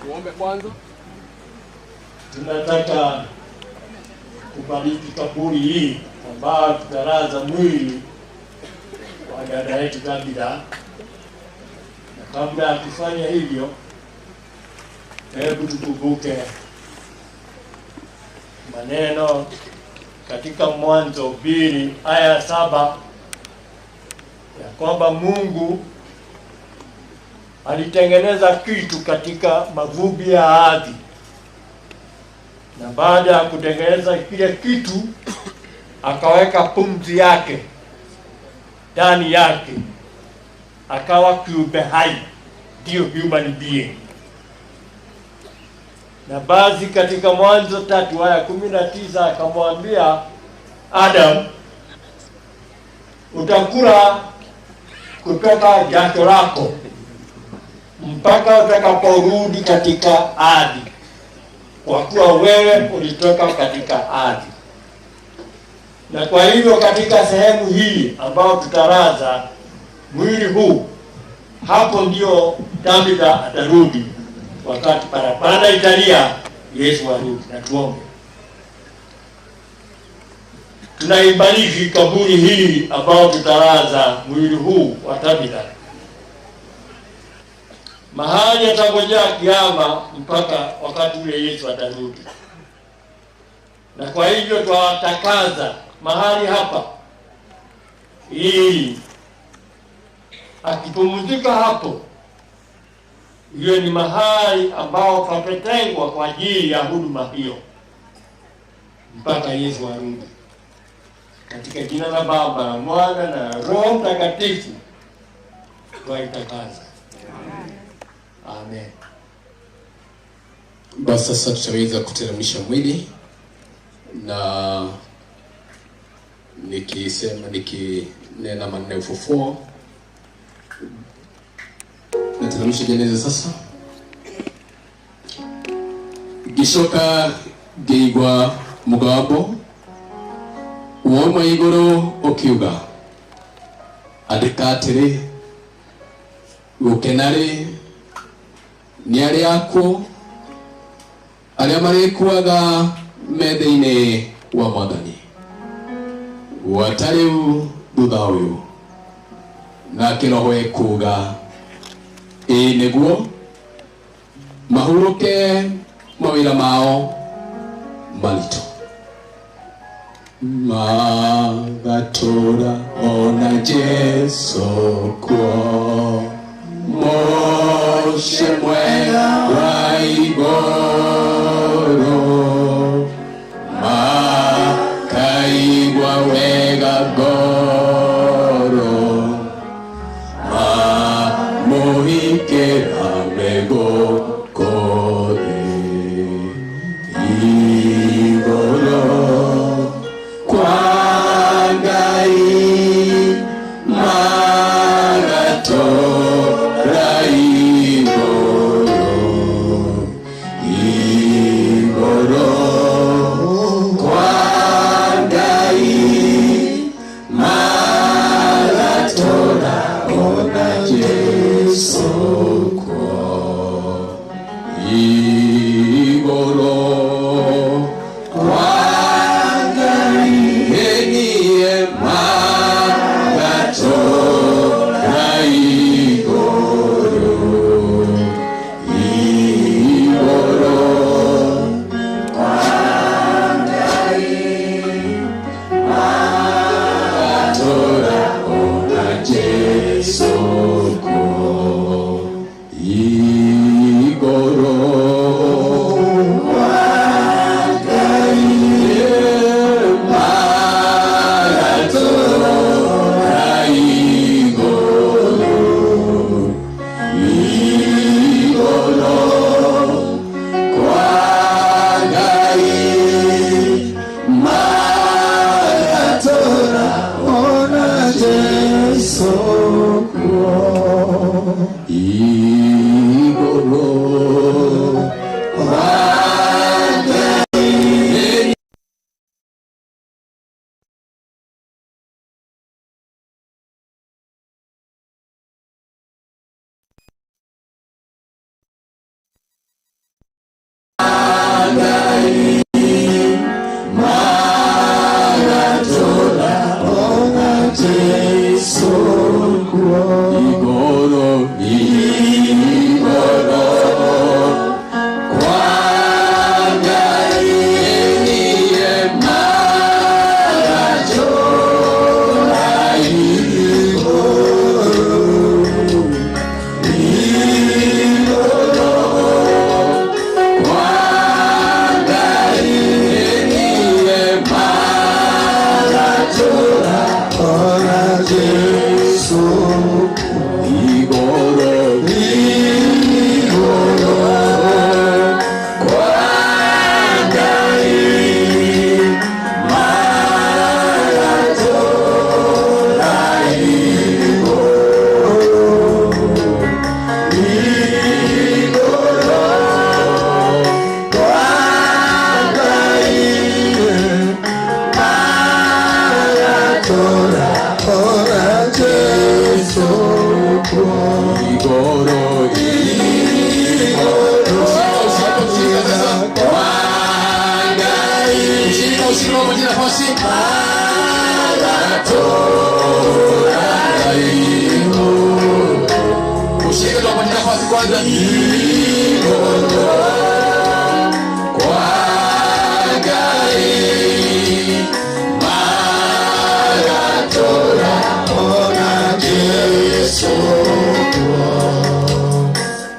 Tuombe kwanza. Tunataka kubariki kaburi hii ambayo tutalaza mwili wa dada yetu Tabitha, na kabla ya kufanya hivyo, hebu tukumbuke maneno katika Mwanzo 2:7 ya kwamba Mungu alitengeneza kitu katika mavumbi ya ardhi, na baada ya kutengeneza kile kitu akaweka pumzi yake ndani yake, akawa kiumbe hai, ndio human being. Na basi katika Mwanzo 3:19 akamwambia Adam, utakula kutoka jasho lako mpaka utakaporudi katika ardhi, kwa kuwa wewe ulitoka katika ardhi. Na kwa hivyo katika sehemu hii ambayo tutalaza mwili huu, hapo ndio Tabitha atarudi wakati parapanda italia, Yesu arudi. Na tuombe. Tunaibariki kaburi hii ambao tutalaza mwili huu wa Tabitha, mahali atangojea kiama mpaka wakati ule Yesu atarudi. Na kwa hivyo twatakaza mahali hapa ili akipumzika hapo, hiyo ni mahali ambao pametengwa kwa ajili ya huduma hiyo mpaka Yesu arudi. Katika jina la Baba na Mwana na Roho Mtakatifu twaitakaza. Amen. Basi sasa tutaweza kuteremsha mwili, na nikisema nikinena maneno ya ufufuo, nateremsha jeneza sasa. Gicoka ngĩigua mũgambo wauma igũrũ ũkiuga, andĩka atĩrĩ, gũkena rĩ nĩ arĩa akuũ arĩa marĩkuaga me thĩinĩ wa Mwathani, gwata rĩu thutha ũyũ. Nake Roho ekuuga, ĩĩ nĩguo mahurũke mawĩra mao maritũ, magatũra ona Jesu kuo mũciĩ mwega wa igũrũ, makaigua wega ngoro, mamũhikĩra me gũkũ thĩ igũrũ kwa Ngai, magatũra igũrũ. Igũrũ kwa Ngai.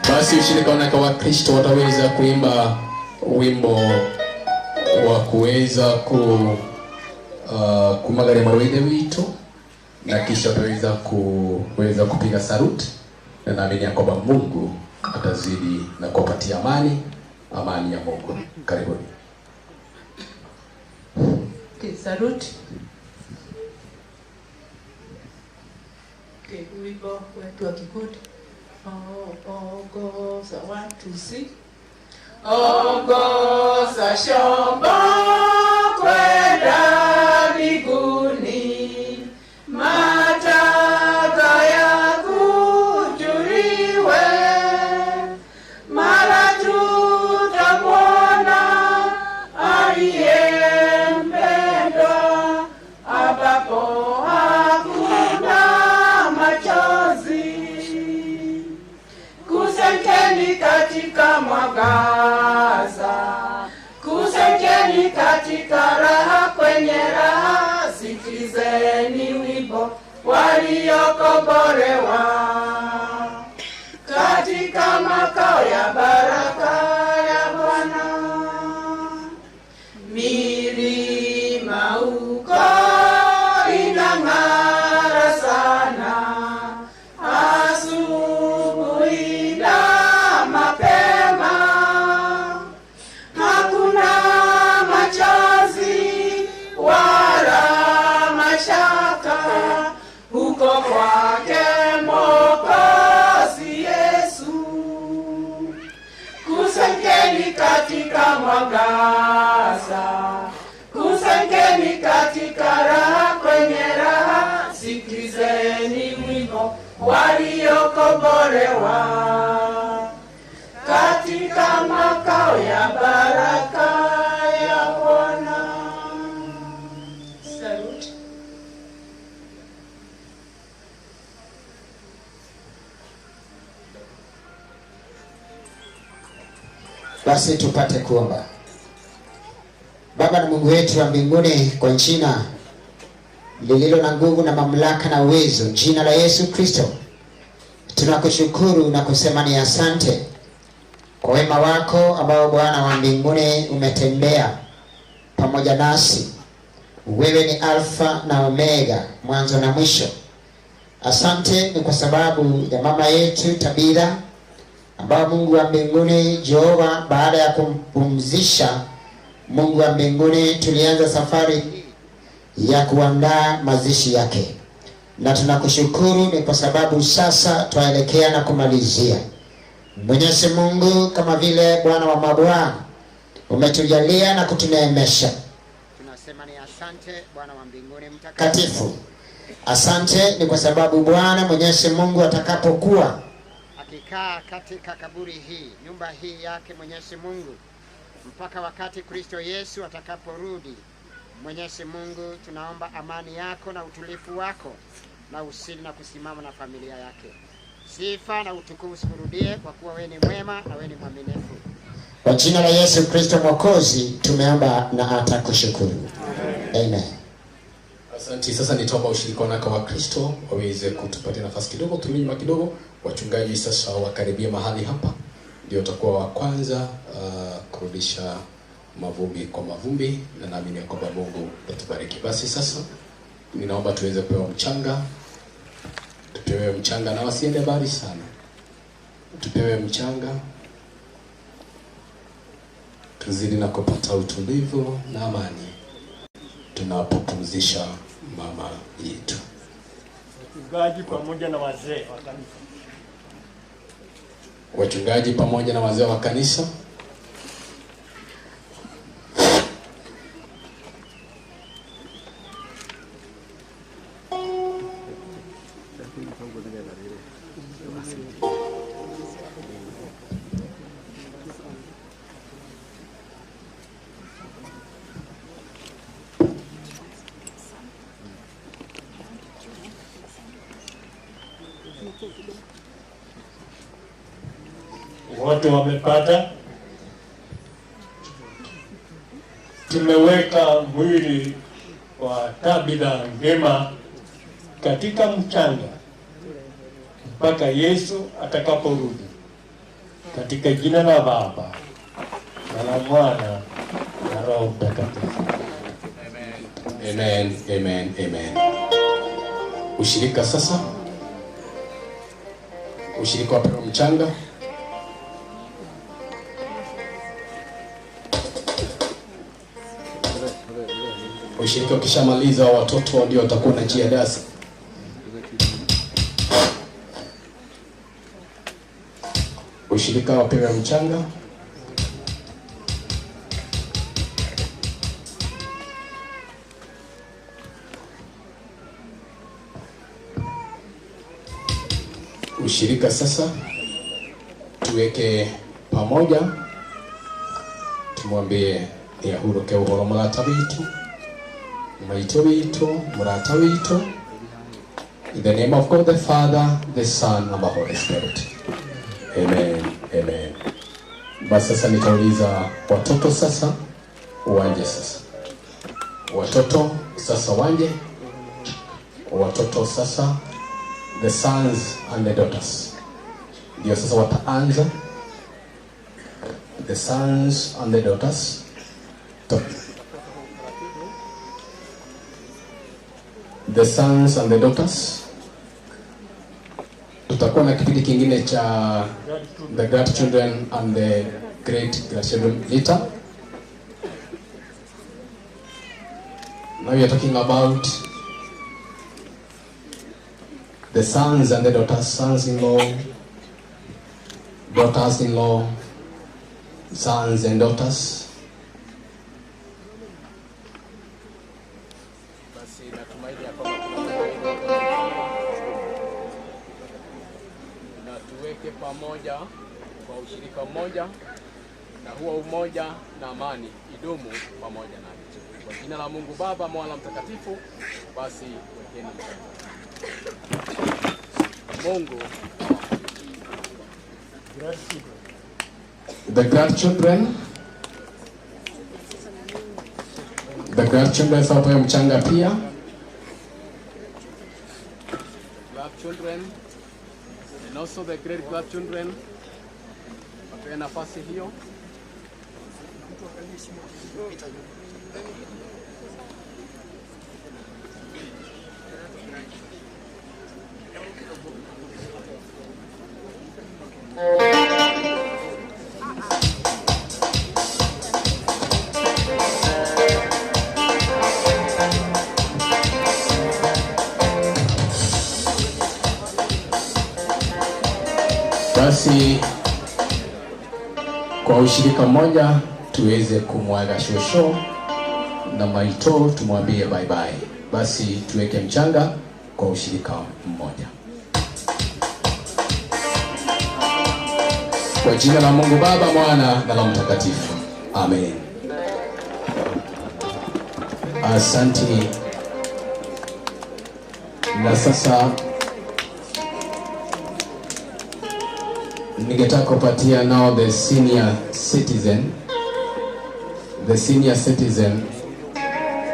Basi ushirika wanawake wa Kristo wataweza kuimba wimbo wa kuweza kumagaria marwaithe witũ, na kisha wataweza kuweza kupiga saluti, na naamini ya kwamba Mungu atazidi na kuwapatia amani, amani ya Mungu. Karibuni. Okay, salute. Okay, wimbo wetu wa kikundi. Ongoza watu si ongoza shombo kwenda mbinguni, mataka yakujuliwe, mara tutamwona aliyempendwa, ambapo hakuna machozi. Kusanyikeni katika mwangaza, kusanyikeni katika raha, kwenye raha, sikilizeni wimbo waliokombolewa katika makao ya baraka ya Bwana. Milima huko inang'ara sana, asubuhi na mapema, hakuna machozi wala mashaka, huko kwake Mwokozi Yesu. Kusanyikeni katika mwangaza, kusanyikeni katika raha, kwenye raha, sikilizeni wimbo waliokombolewa katika makao ya baraka ya Bwana. Salute. Basi tupate kuomba. Baba na Mungu wetu wa mbinguni, kwa jina lililo na nguvu na mamlaka na uwezo, jina la Yesu Kristo, tunakushukuru na kusema ni asante kwa wema wako ambao Bwana wa mbinguni umetembea pamoja nasi. Wewe ni Alfa na Omega, mwanzo na mwisho. Asante ni kwa sababu ya mama yetu Tabitha, ambao Mungu wa mbinguni Jehova, baada ya kumpumzisha Mungu wa mbinguni, tulianza safari ya kuandaa mazishi yake. na tunakushukuru ni kwa sababu sasa twaelekea na kumalizia. Mwenyezi Mungu, kama vile Bwana wa mabwana umetujalia na kutuneemesha, tunasema ni asante Bwana wa mbinguni mtakatifu. Asante ni kwa sababu Bwana Mwenyezi Mungu atakapokuwa akikaa katika kaburi hii, nyumba hii yake Mwenyezi Mungu, mpaka wakati Kristo Yesu atakaporudi. Mwenyezi Mungu, tunaomba amani yako na utulivu wako na usili na kusimama na familia yake. Sifa na utukufu zikurudie, kwa kuwa wewe ni mwema na wewe ni mwaminifu. Kwa jina la Yesu Kristo Mwokozi tumeomba na atakushukuru. Amen. Asante. Sasa nitaomba ushirika wanako wa Kristo waweze kutupatia nafasi kidogo, turudi nyuma kidogo. Wachungaji sasa wakaribia mahali hapa, ndio watakuwa wa kwanza kurudisha mavumbi kwa mavumbi, na naamini kwamba Mungu atatubariki. Basi sasa ninaomba tuweze kupewa mchanga, tupewe mchanga na wasiende mbali sana, tupewe mchanga tuzidi na kupata utulivu na amani tunapopumzisha mama yetu. Wachungaji pamoja na wazee wa kanisa. Wachungaji pamoja na wazee wa kanisa. Wote wamepata. Tumeweka mwili wa Tabitha Ngema katika mchanga mpaka Yesu atakaporudi. Katika jina la Baba na la Mwana na Roho Mtakatifu. Amen, amen, amen. Ushirika sasa, ushirika wa pewa mchanga. Ushirika ukishamaliza, watoto ndio watakuwa na njia dasa. Ushirika wapewe mchanga. Ushirika sasa tuweke pamoja, tumwambie ni ahuruke uhoro murata witu, maito witu, murata witu. In the name of God the Father, the Son and the Holy Spirit. Amen, amen. Basi sasa nitauliza watoto sasa wanje sasa. Watoto sasa wanje. Watoto sasa, the sons and the daughters. Ndio sasa wataanza. The sons and the daughters. The sons and the daughters. Tutakuwa na kipindi kingine cha the grandchildren and the great grandchildren later. Now we are talking about the sons and the daughters, sons-in-law, daughters-in-law, sons and daughters. Na tuweke pamoja kwa ushirika mmoja, na huo umoja na amani idumu pamoja nami. Kwa jina la Mungu Baba, Mwana Mtakatifu, basi wekeni mkono. Mungu. The grandchildren, the grandchildren wapewe mchanga pia. Grandchildren and also the great grandchildren wapewe nafasi hiyo. Basi kwa ushirika mmoja tuweze kumwaga shosho na maito, tumwambie bye bye. Basi tuweke mchanga kwa ushirika mmoja. Kwa jina la Mungu Baba, Mwana na Roho Mtakatifu. Amen. Asante. Na sasa ningetaka kupatia now the senior citizen. The senior citizen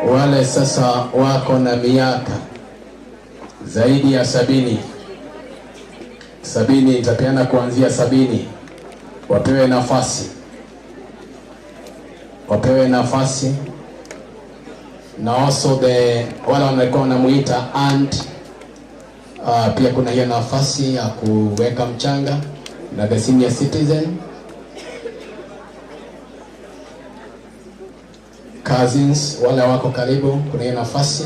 wale sasa wako na miaka zaidi ya 70. 70 nitapeana kuanzia 70. Wapewe nafasi. Wapewe nafasi. Na also the wale wanakuwa wanamuita aunt, pia kuna hiyo nafasi ya kuweka mchanga na the senior citizen cousins wale wako karibu, kuna hiyo nafasi.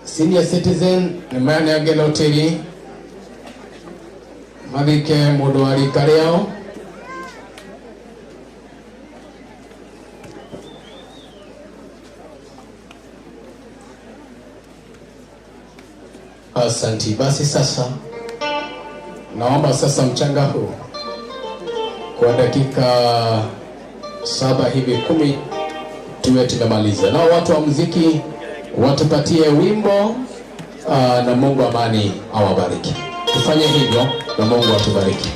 Senior citizen ni mane angelotiri mathike mundu wa rika riao. Asanti. Basi sasa naomba sasa mchanga huu kwa dakika 7 hivi 10 tuwe tumemaliza. Na watu wa muziki watupatie wimbo, na Mungu amani awabariki. Tufanye hivyo na Mungu atubariki.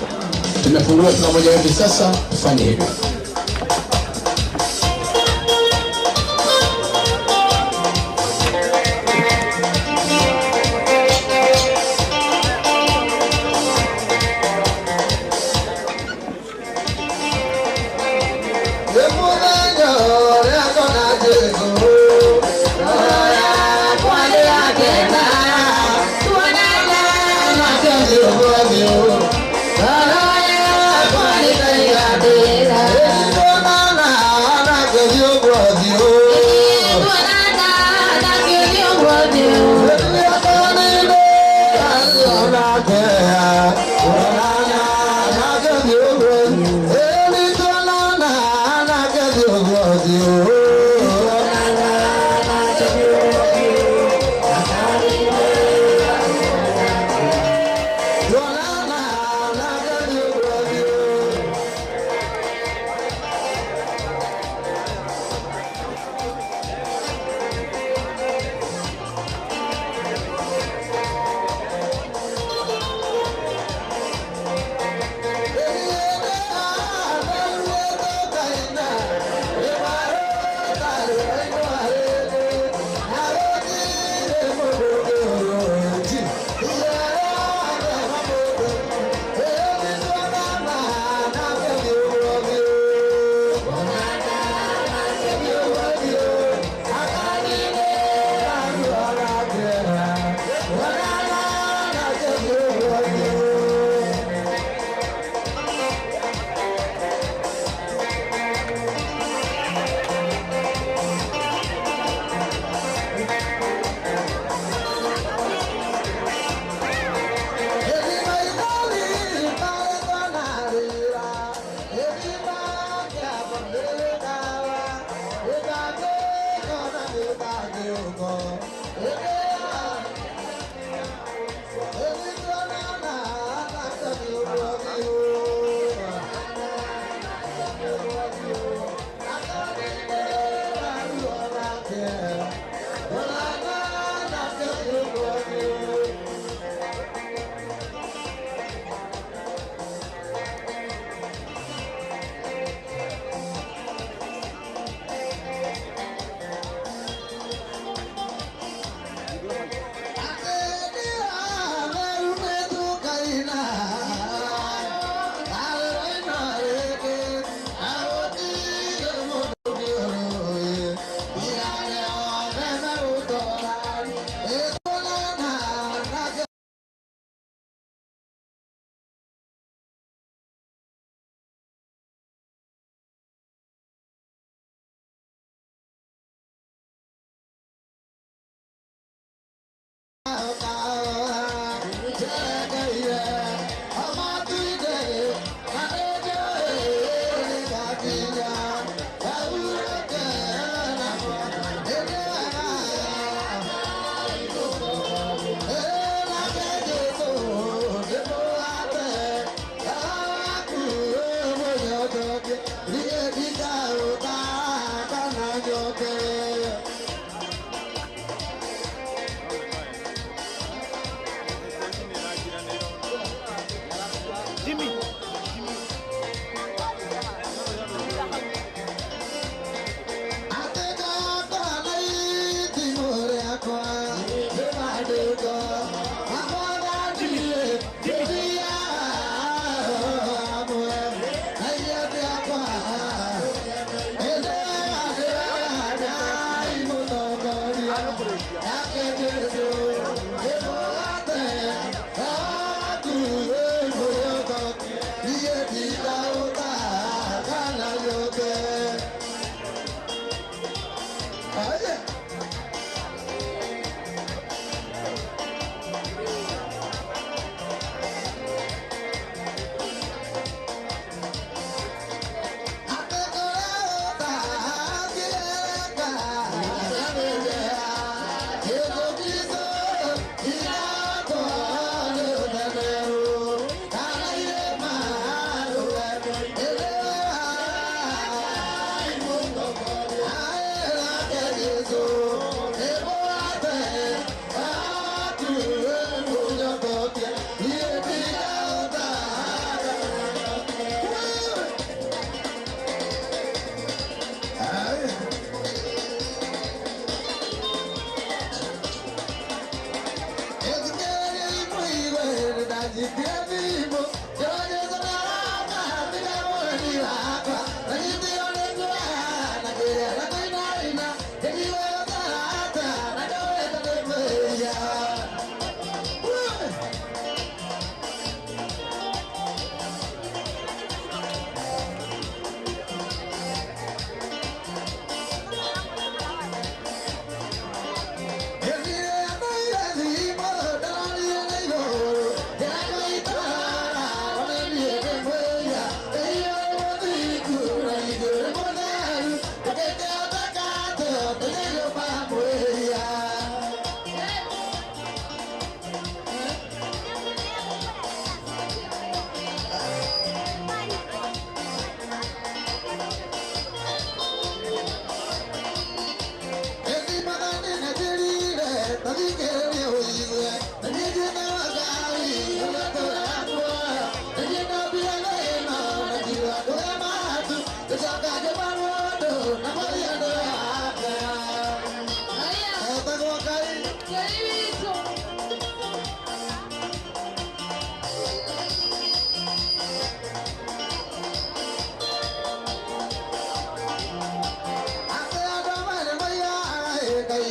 Tumefungua tuna moja hivi sasa, tufanye hivyo.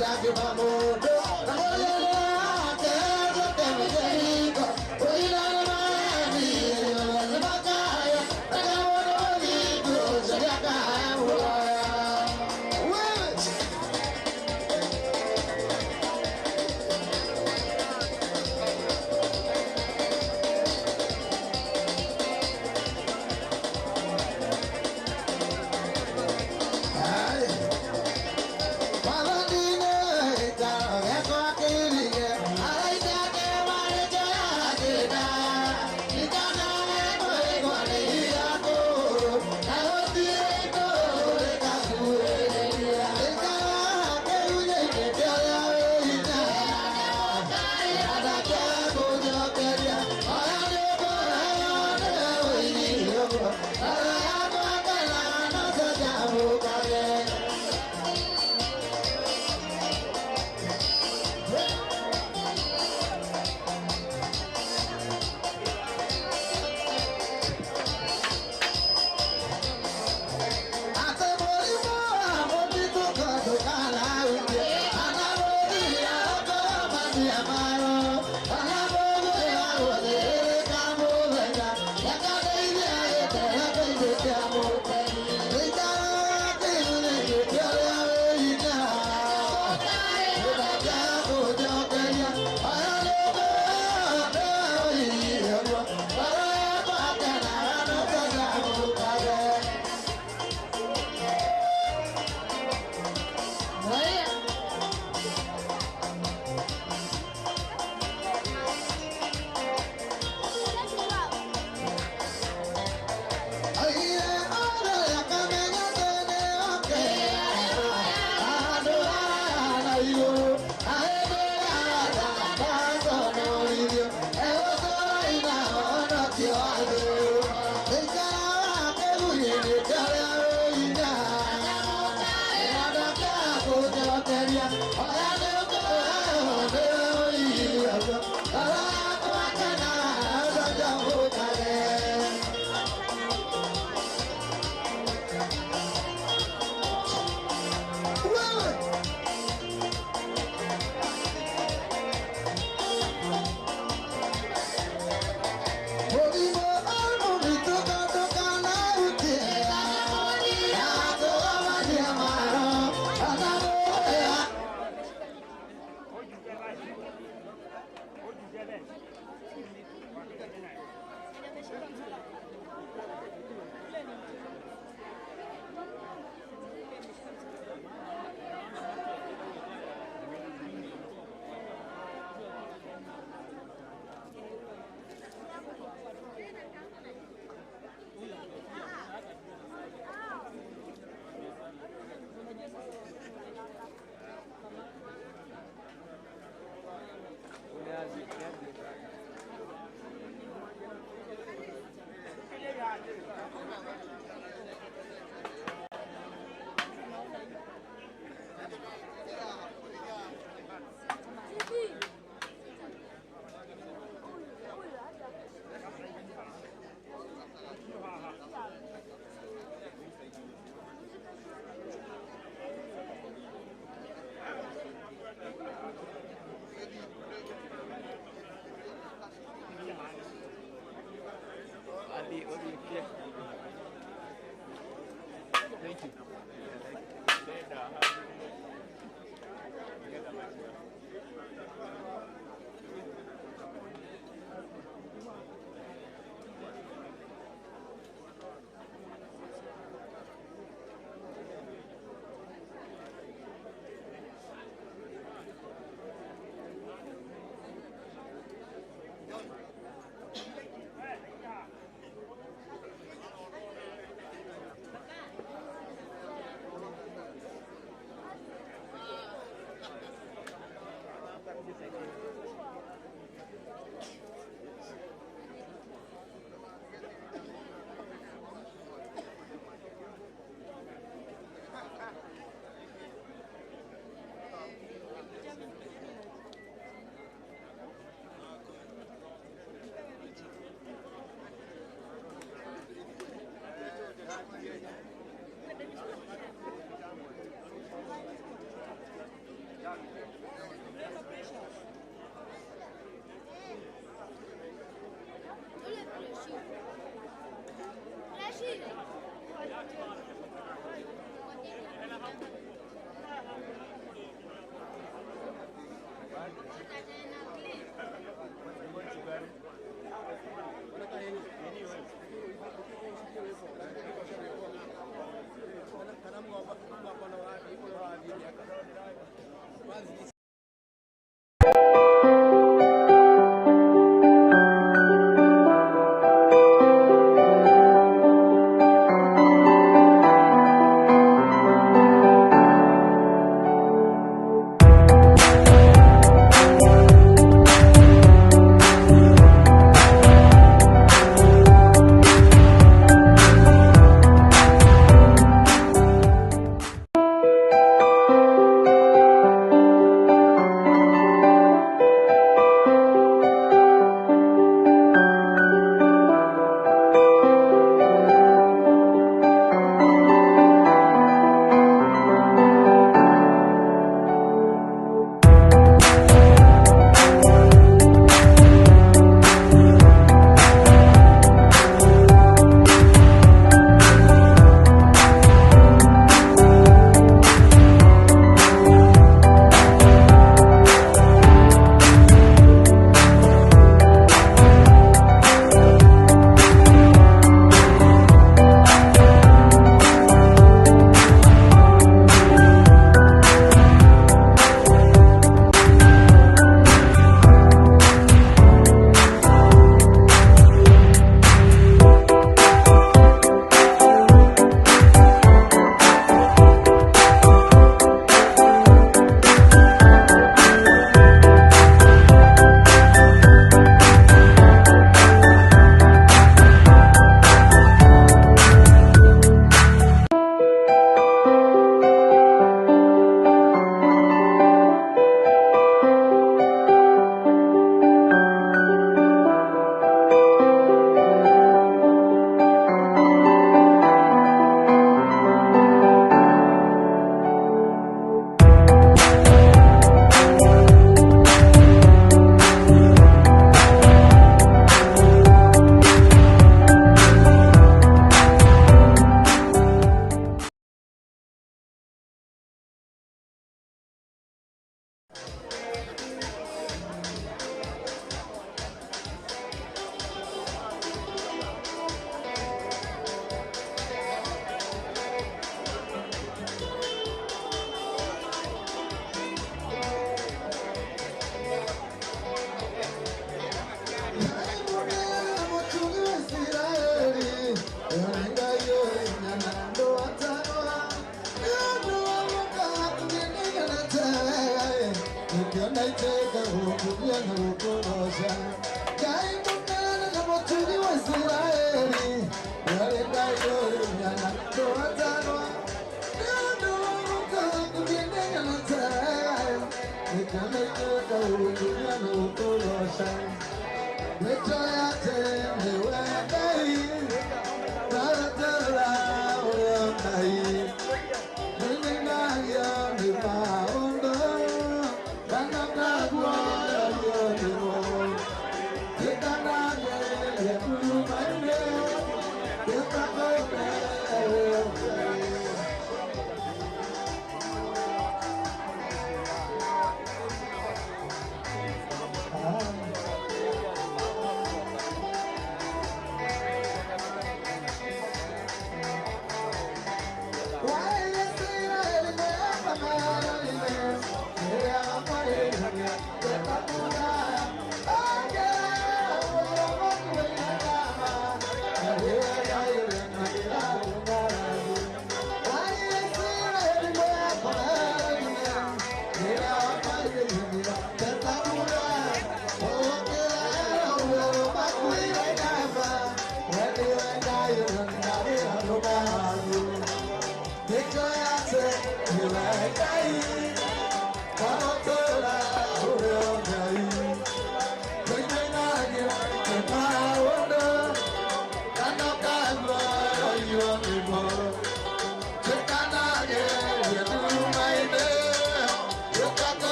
Thank you. Thank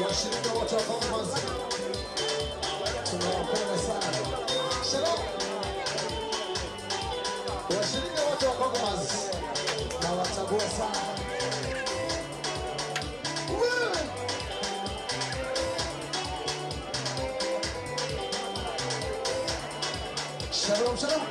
Washirika wote wa Farmers tunawapenda sana. Shalom. Washirika wote wa Farmers nawatambua sana. Wewe. Shalom, shalom.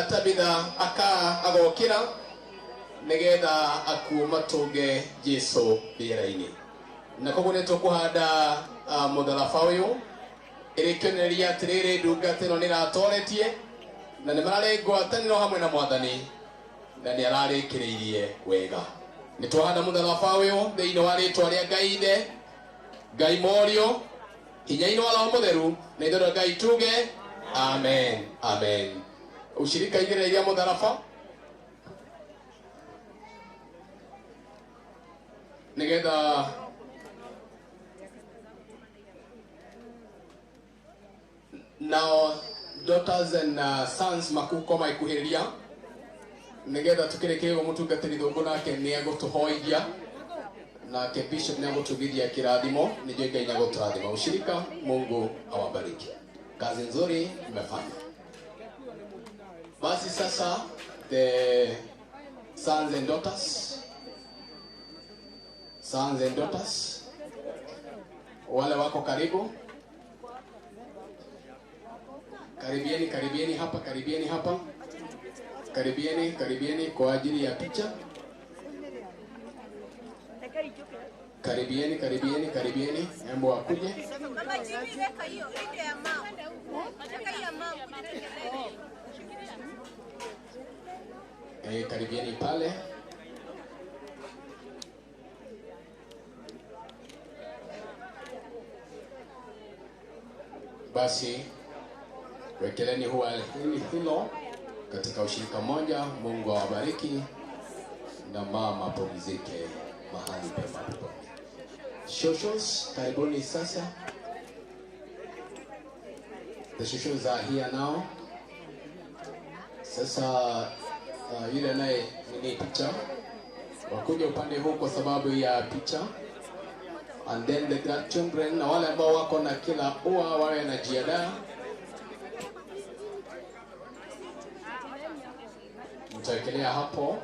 Tabitha aka agokira nigetha akuo matunge Jesu rĩera-inĩ. Na koguo nĩ tũkũhanda mũtharaba ũyũ ĩrĩ kĩonereria atĩrĩrĩ ndungata ĩno nĩ ĩratoretie na nĩ mararĩ ngwatanĩro hamwe na Mwathani na nĩ ararĩkĩrĩirie wega. Nĩ twahanda mũtharaba ũyũ thĩinĩ wa rĩtwa rĩa Ngai Ithe, Ngai Mũriũ, hinya-inĩ wa Roho Mũtheru, na ithuĩ Ngai tuge amen, amen. Ushirika igĩrĩria mũtharaba nigetha nao daughters and sons makuko maikuhĩrĩria nigetha tukĩrĩkĩrie ũguo mũtungatĩri Thũngũ nake nĩ egũtũhoithia nake bishop nĩ egũtugithia kĩrathimo nĩnjũĩ Ngai nĩ egũtũrathima. Ushirika, Mungu awabariki. Kazi nzuri mmefanya. Basi sasa the sons and daughters, sons and daughters wale wako karibu, karibieni, karibieni hapa, karibieni hapa, karibieni, karibieni kwa ajili ya picha. Karibieni, karibieni, karibieni, embo akuje. Karibieni pale. Basi wekeleni huwa hilo katika ushirika moja. Mungu awabariki na mama apumzike mahali pema peponi. Shoshos, karibuni sasa. The shoshos are here now. Sasa yule naye ni picha, wakuja upande huu kwa sababu ya picha. And then the grandchildren na wale ambao wako na kila ua wawe na jiadaa. Mtawekelea hapo,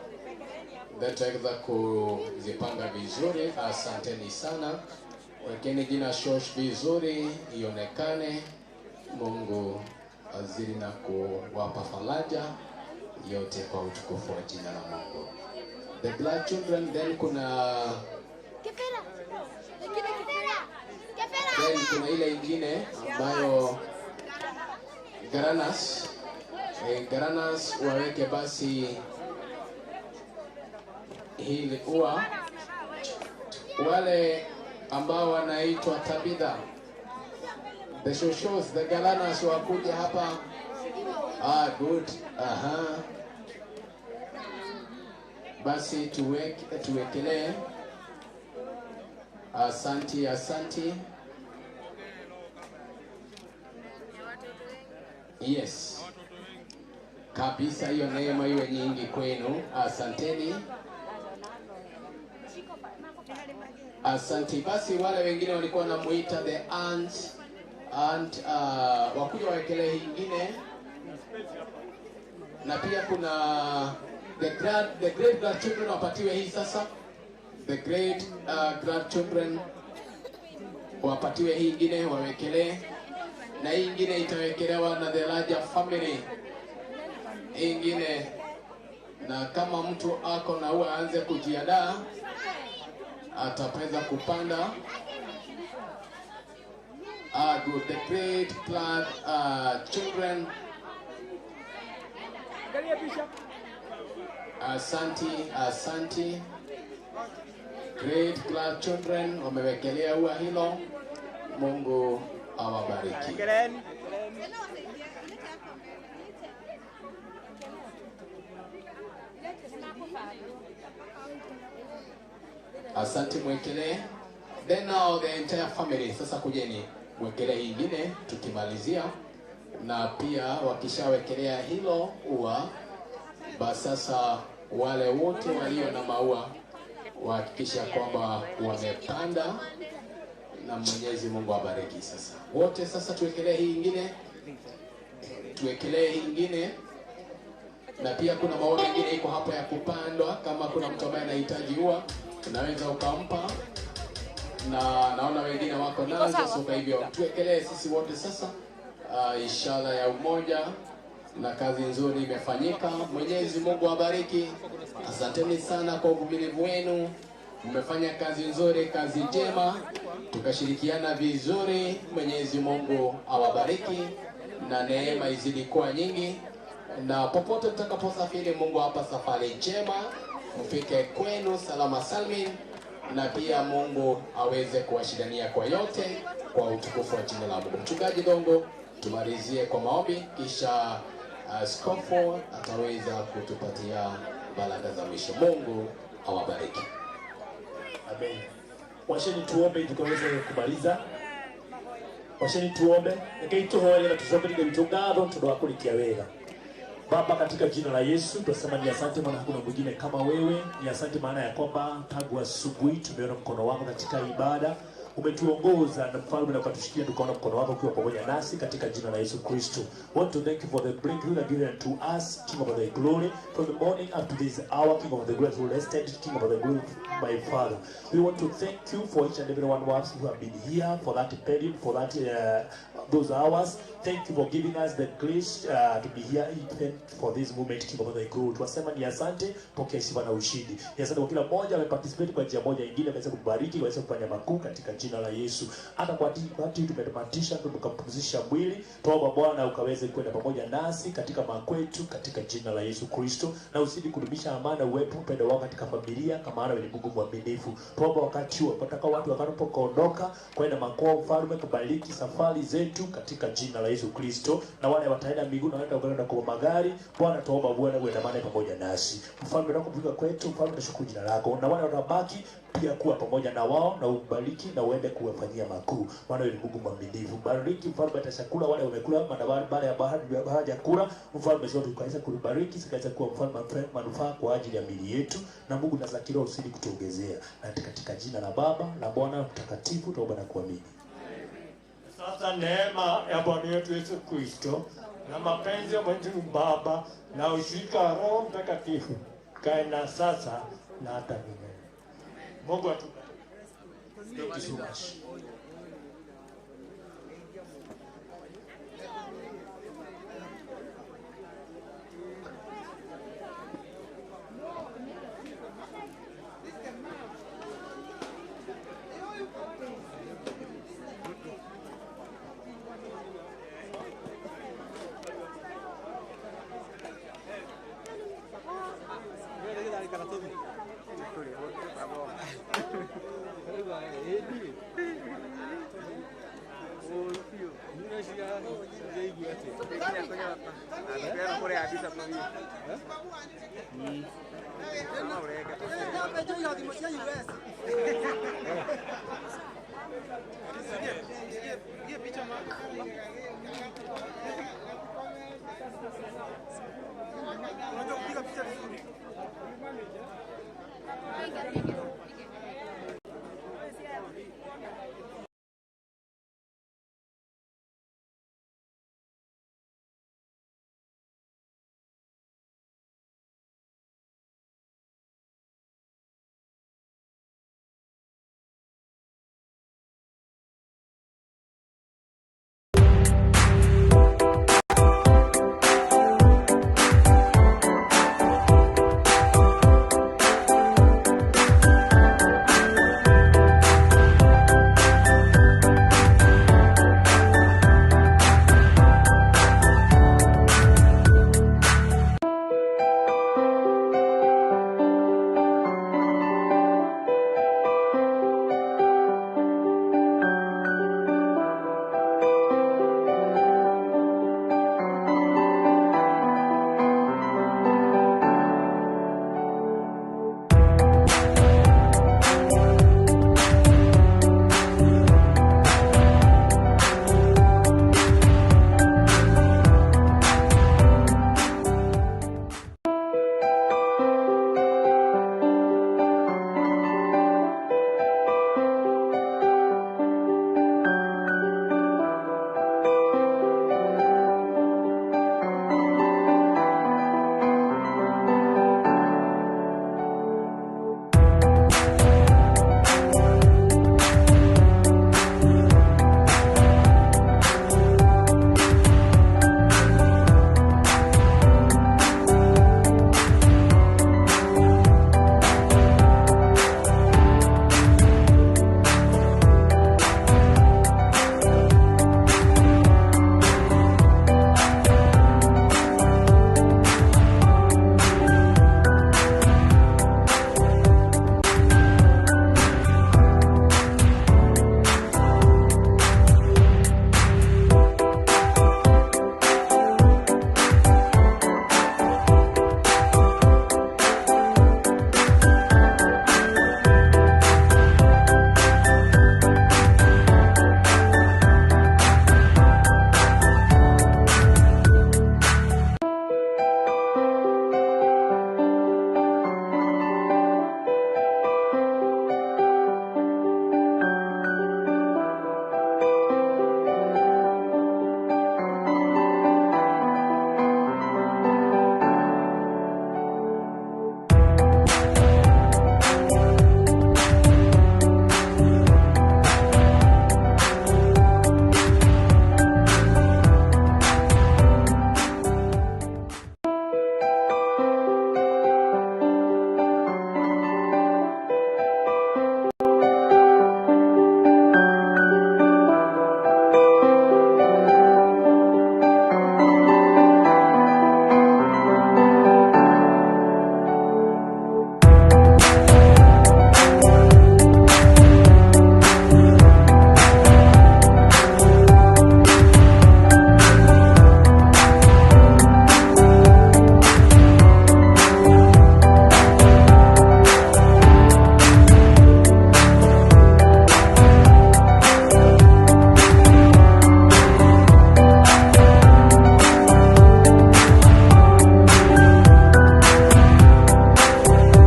then tutaweza kuzipanga vizuri. Asanteni sana. Wekeni jina shosh vizuri ionekane. Mungu azidi na kuwapa faraja yote kwa utukufu wa jina la Mungu. The grandchildren, then kuna ile ingine ambayo Garanas, Garanas waweke basi hili ua. Wale ambao wanaitwa Tabitha, the shoshos, the Garanas wakuja hapa. Ah, good. Aha. Basi tuwekelee. Asanti, asanti. Yes. Kabisa, hiyo neema iwe nyingi kwenu. Asanteni. Asanti. Basi wale wengine walikuwa wanamuita the aunt, wakuja wawekelee ingine. Na pia kuna the great grandchildren wapatiwe hii sasa. The great grandchildren wapatiwe hii ingine wawekelee. Na hii ingine itawekelewa na the larger family. Hii ingine, na kama mtu ako na huwa aanze kujiandaa, ataweza kupanda. Good. The great grand children. Asanti, asanti. Great grandchildren wamewekelea ua hilo. Mungu awabariki. Asante, mwekelee. Then now the entire family sasa kujeni mwekelee ingine tukimalizia. Na pia wakishawekelea hilo ua, basi sasa wale wote walio na maua wahakikisha kwamba wamepanda, na Mwenyezi Mungu abariki. Sasa wote sasa tuwekelee hii ingine, tuwekelee hii ingine. Na pia kuna maua mengine iko hapa ya kupandwa. Kama kuna mtu ambaye anahitaji ua unaweza ukampa, na naona wengine wako nazo. So kwa hivyo tuwekelee sisi wote sasa, ishara ya umoja na kazi nzuri imefanyika. Mwenyezi Mungu awabariki. Asanteni sana kwa uvumilivu wenu. Mmefanya kazi nzuri, kazi njema, tukashirikiana vizuri. Mwenyezi Mungu awabariki na neema izidi kuwa nyingi, na popote mtakaposafiri Mungu awapa safari njema, mfike kwenu salama salmin, na pia Mungu aweze kuwashindania kwa yote kwa utukufu wa jina la Mungu. Mchungaji Dongo, tumalizie kwa maombi, kisha askofu ataweza kutupatia baraka za mwisho. Mungu awabariki. Amen. Washeni tuombe ili tukaweze kumaliza. Washeni tuombe. Rekei tuhoye na tucokerie witũ ngatho tondũ wa kũrĩkia wega. Baba, katika jina la Yesu tunasema ni asante, maana hakuna mwingine kama wewe. Ni asante maana ya kwamba tangu asubuhi tumeona mkono wako katika ibada, umetuongoza na mfalme na ukatushikia, tukaona mkono wako ukiwa pamoja nasi katika jina la Yesu Kristo. Want to thank you for the breakthrough that given to us, King of the glory, from the morning up to this hour, King of the glory, who rested, King of the glory, my Father. We want to thank you for each and every one of us who have been here for that period, for that those hours. Thank you for giving us the grace to be here even for this moment, King of the glory. Tunasema ni asante, pokea sifa na ushindi. Ni asante kwa kila mmoja ameparticipate kwa njia moja nyingine, ameweza kubariki, ameweza kufanya makuu katika jina la Yesu. Hata kwa wakati tumetamatisha, tukapumzisha mwili, tuomba Bwana ukaweze kwenda pamoja nasi katika makwetu katika jina la Yesu Kristo, na usidi kudumisha amani na uwepo upendo wako katika familia, kama wewe ni Mungu mwaminifu. Tuomba wakati huu watakao watu watakapoondoka kwenda makao, mfalme, kubariki safari zetu. yetu katika jina la Yesu Kristo. Na wale wataenda miguu na wale wataenda kwa magari, Bwana tuomba Bwana uandamane pamoja nasi. Mfalme unapofika kwetu, mfalme tunashukuru jina lako. Na wale watabaki pia kuwa pamoja na wao na ubariki na uende kuwafanyia makuu, maana wewe ni Mungu mwaminifu. Bariki mfalme hata chakula wale wamekula, maana baada ya hawajakula, mfalme zote ukaweza kubariki zikaweza kuwa mfalme manufaa kwa ajili ya miili yetu, na Mungu na za kiroho usidi kutuongezea. Na katika jina la Baba na Bwana Mtakatifu tuomba na kuamini. Sasa neema ya Bwana wetu Yesu Kristo na mapenzi ya Mwenyezi Mungu Baba na ushirika wa Roho Mtakatifu kae na sasa na hata milele. Mungu atubariki. Thank you so much.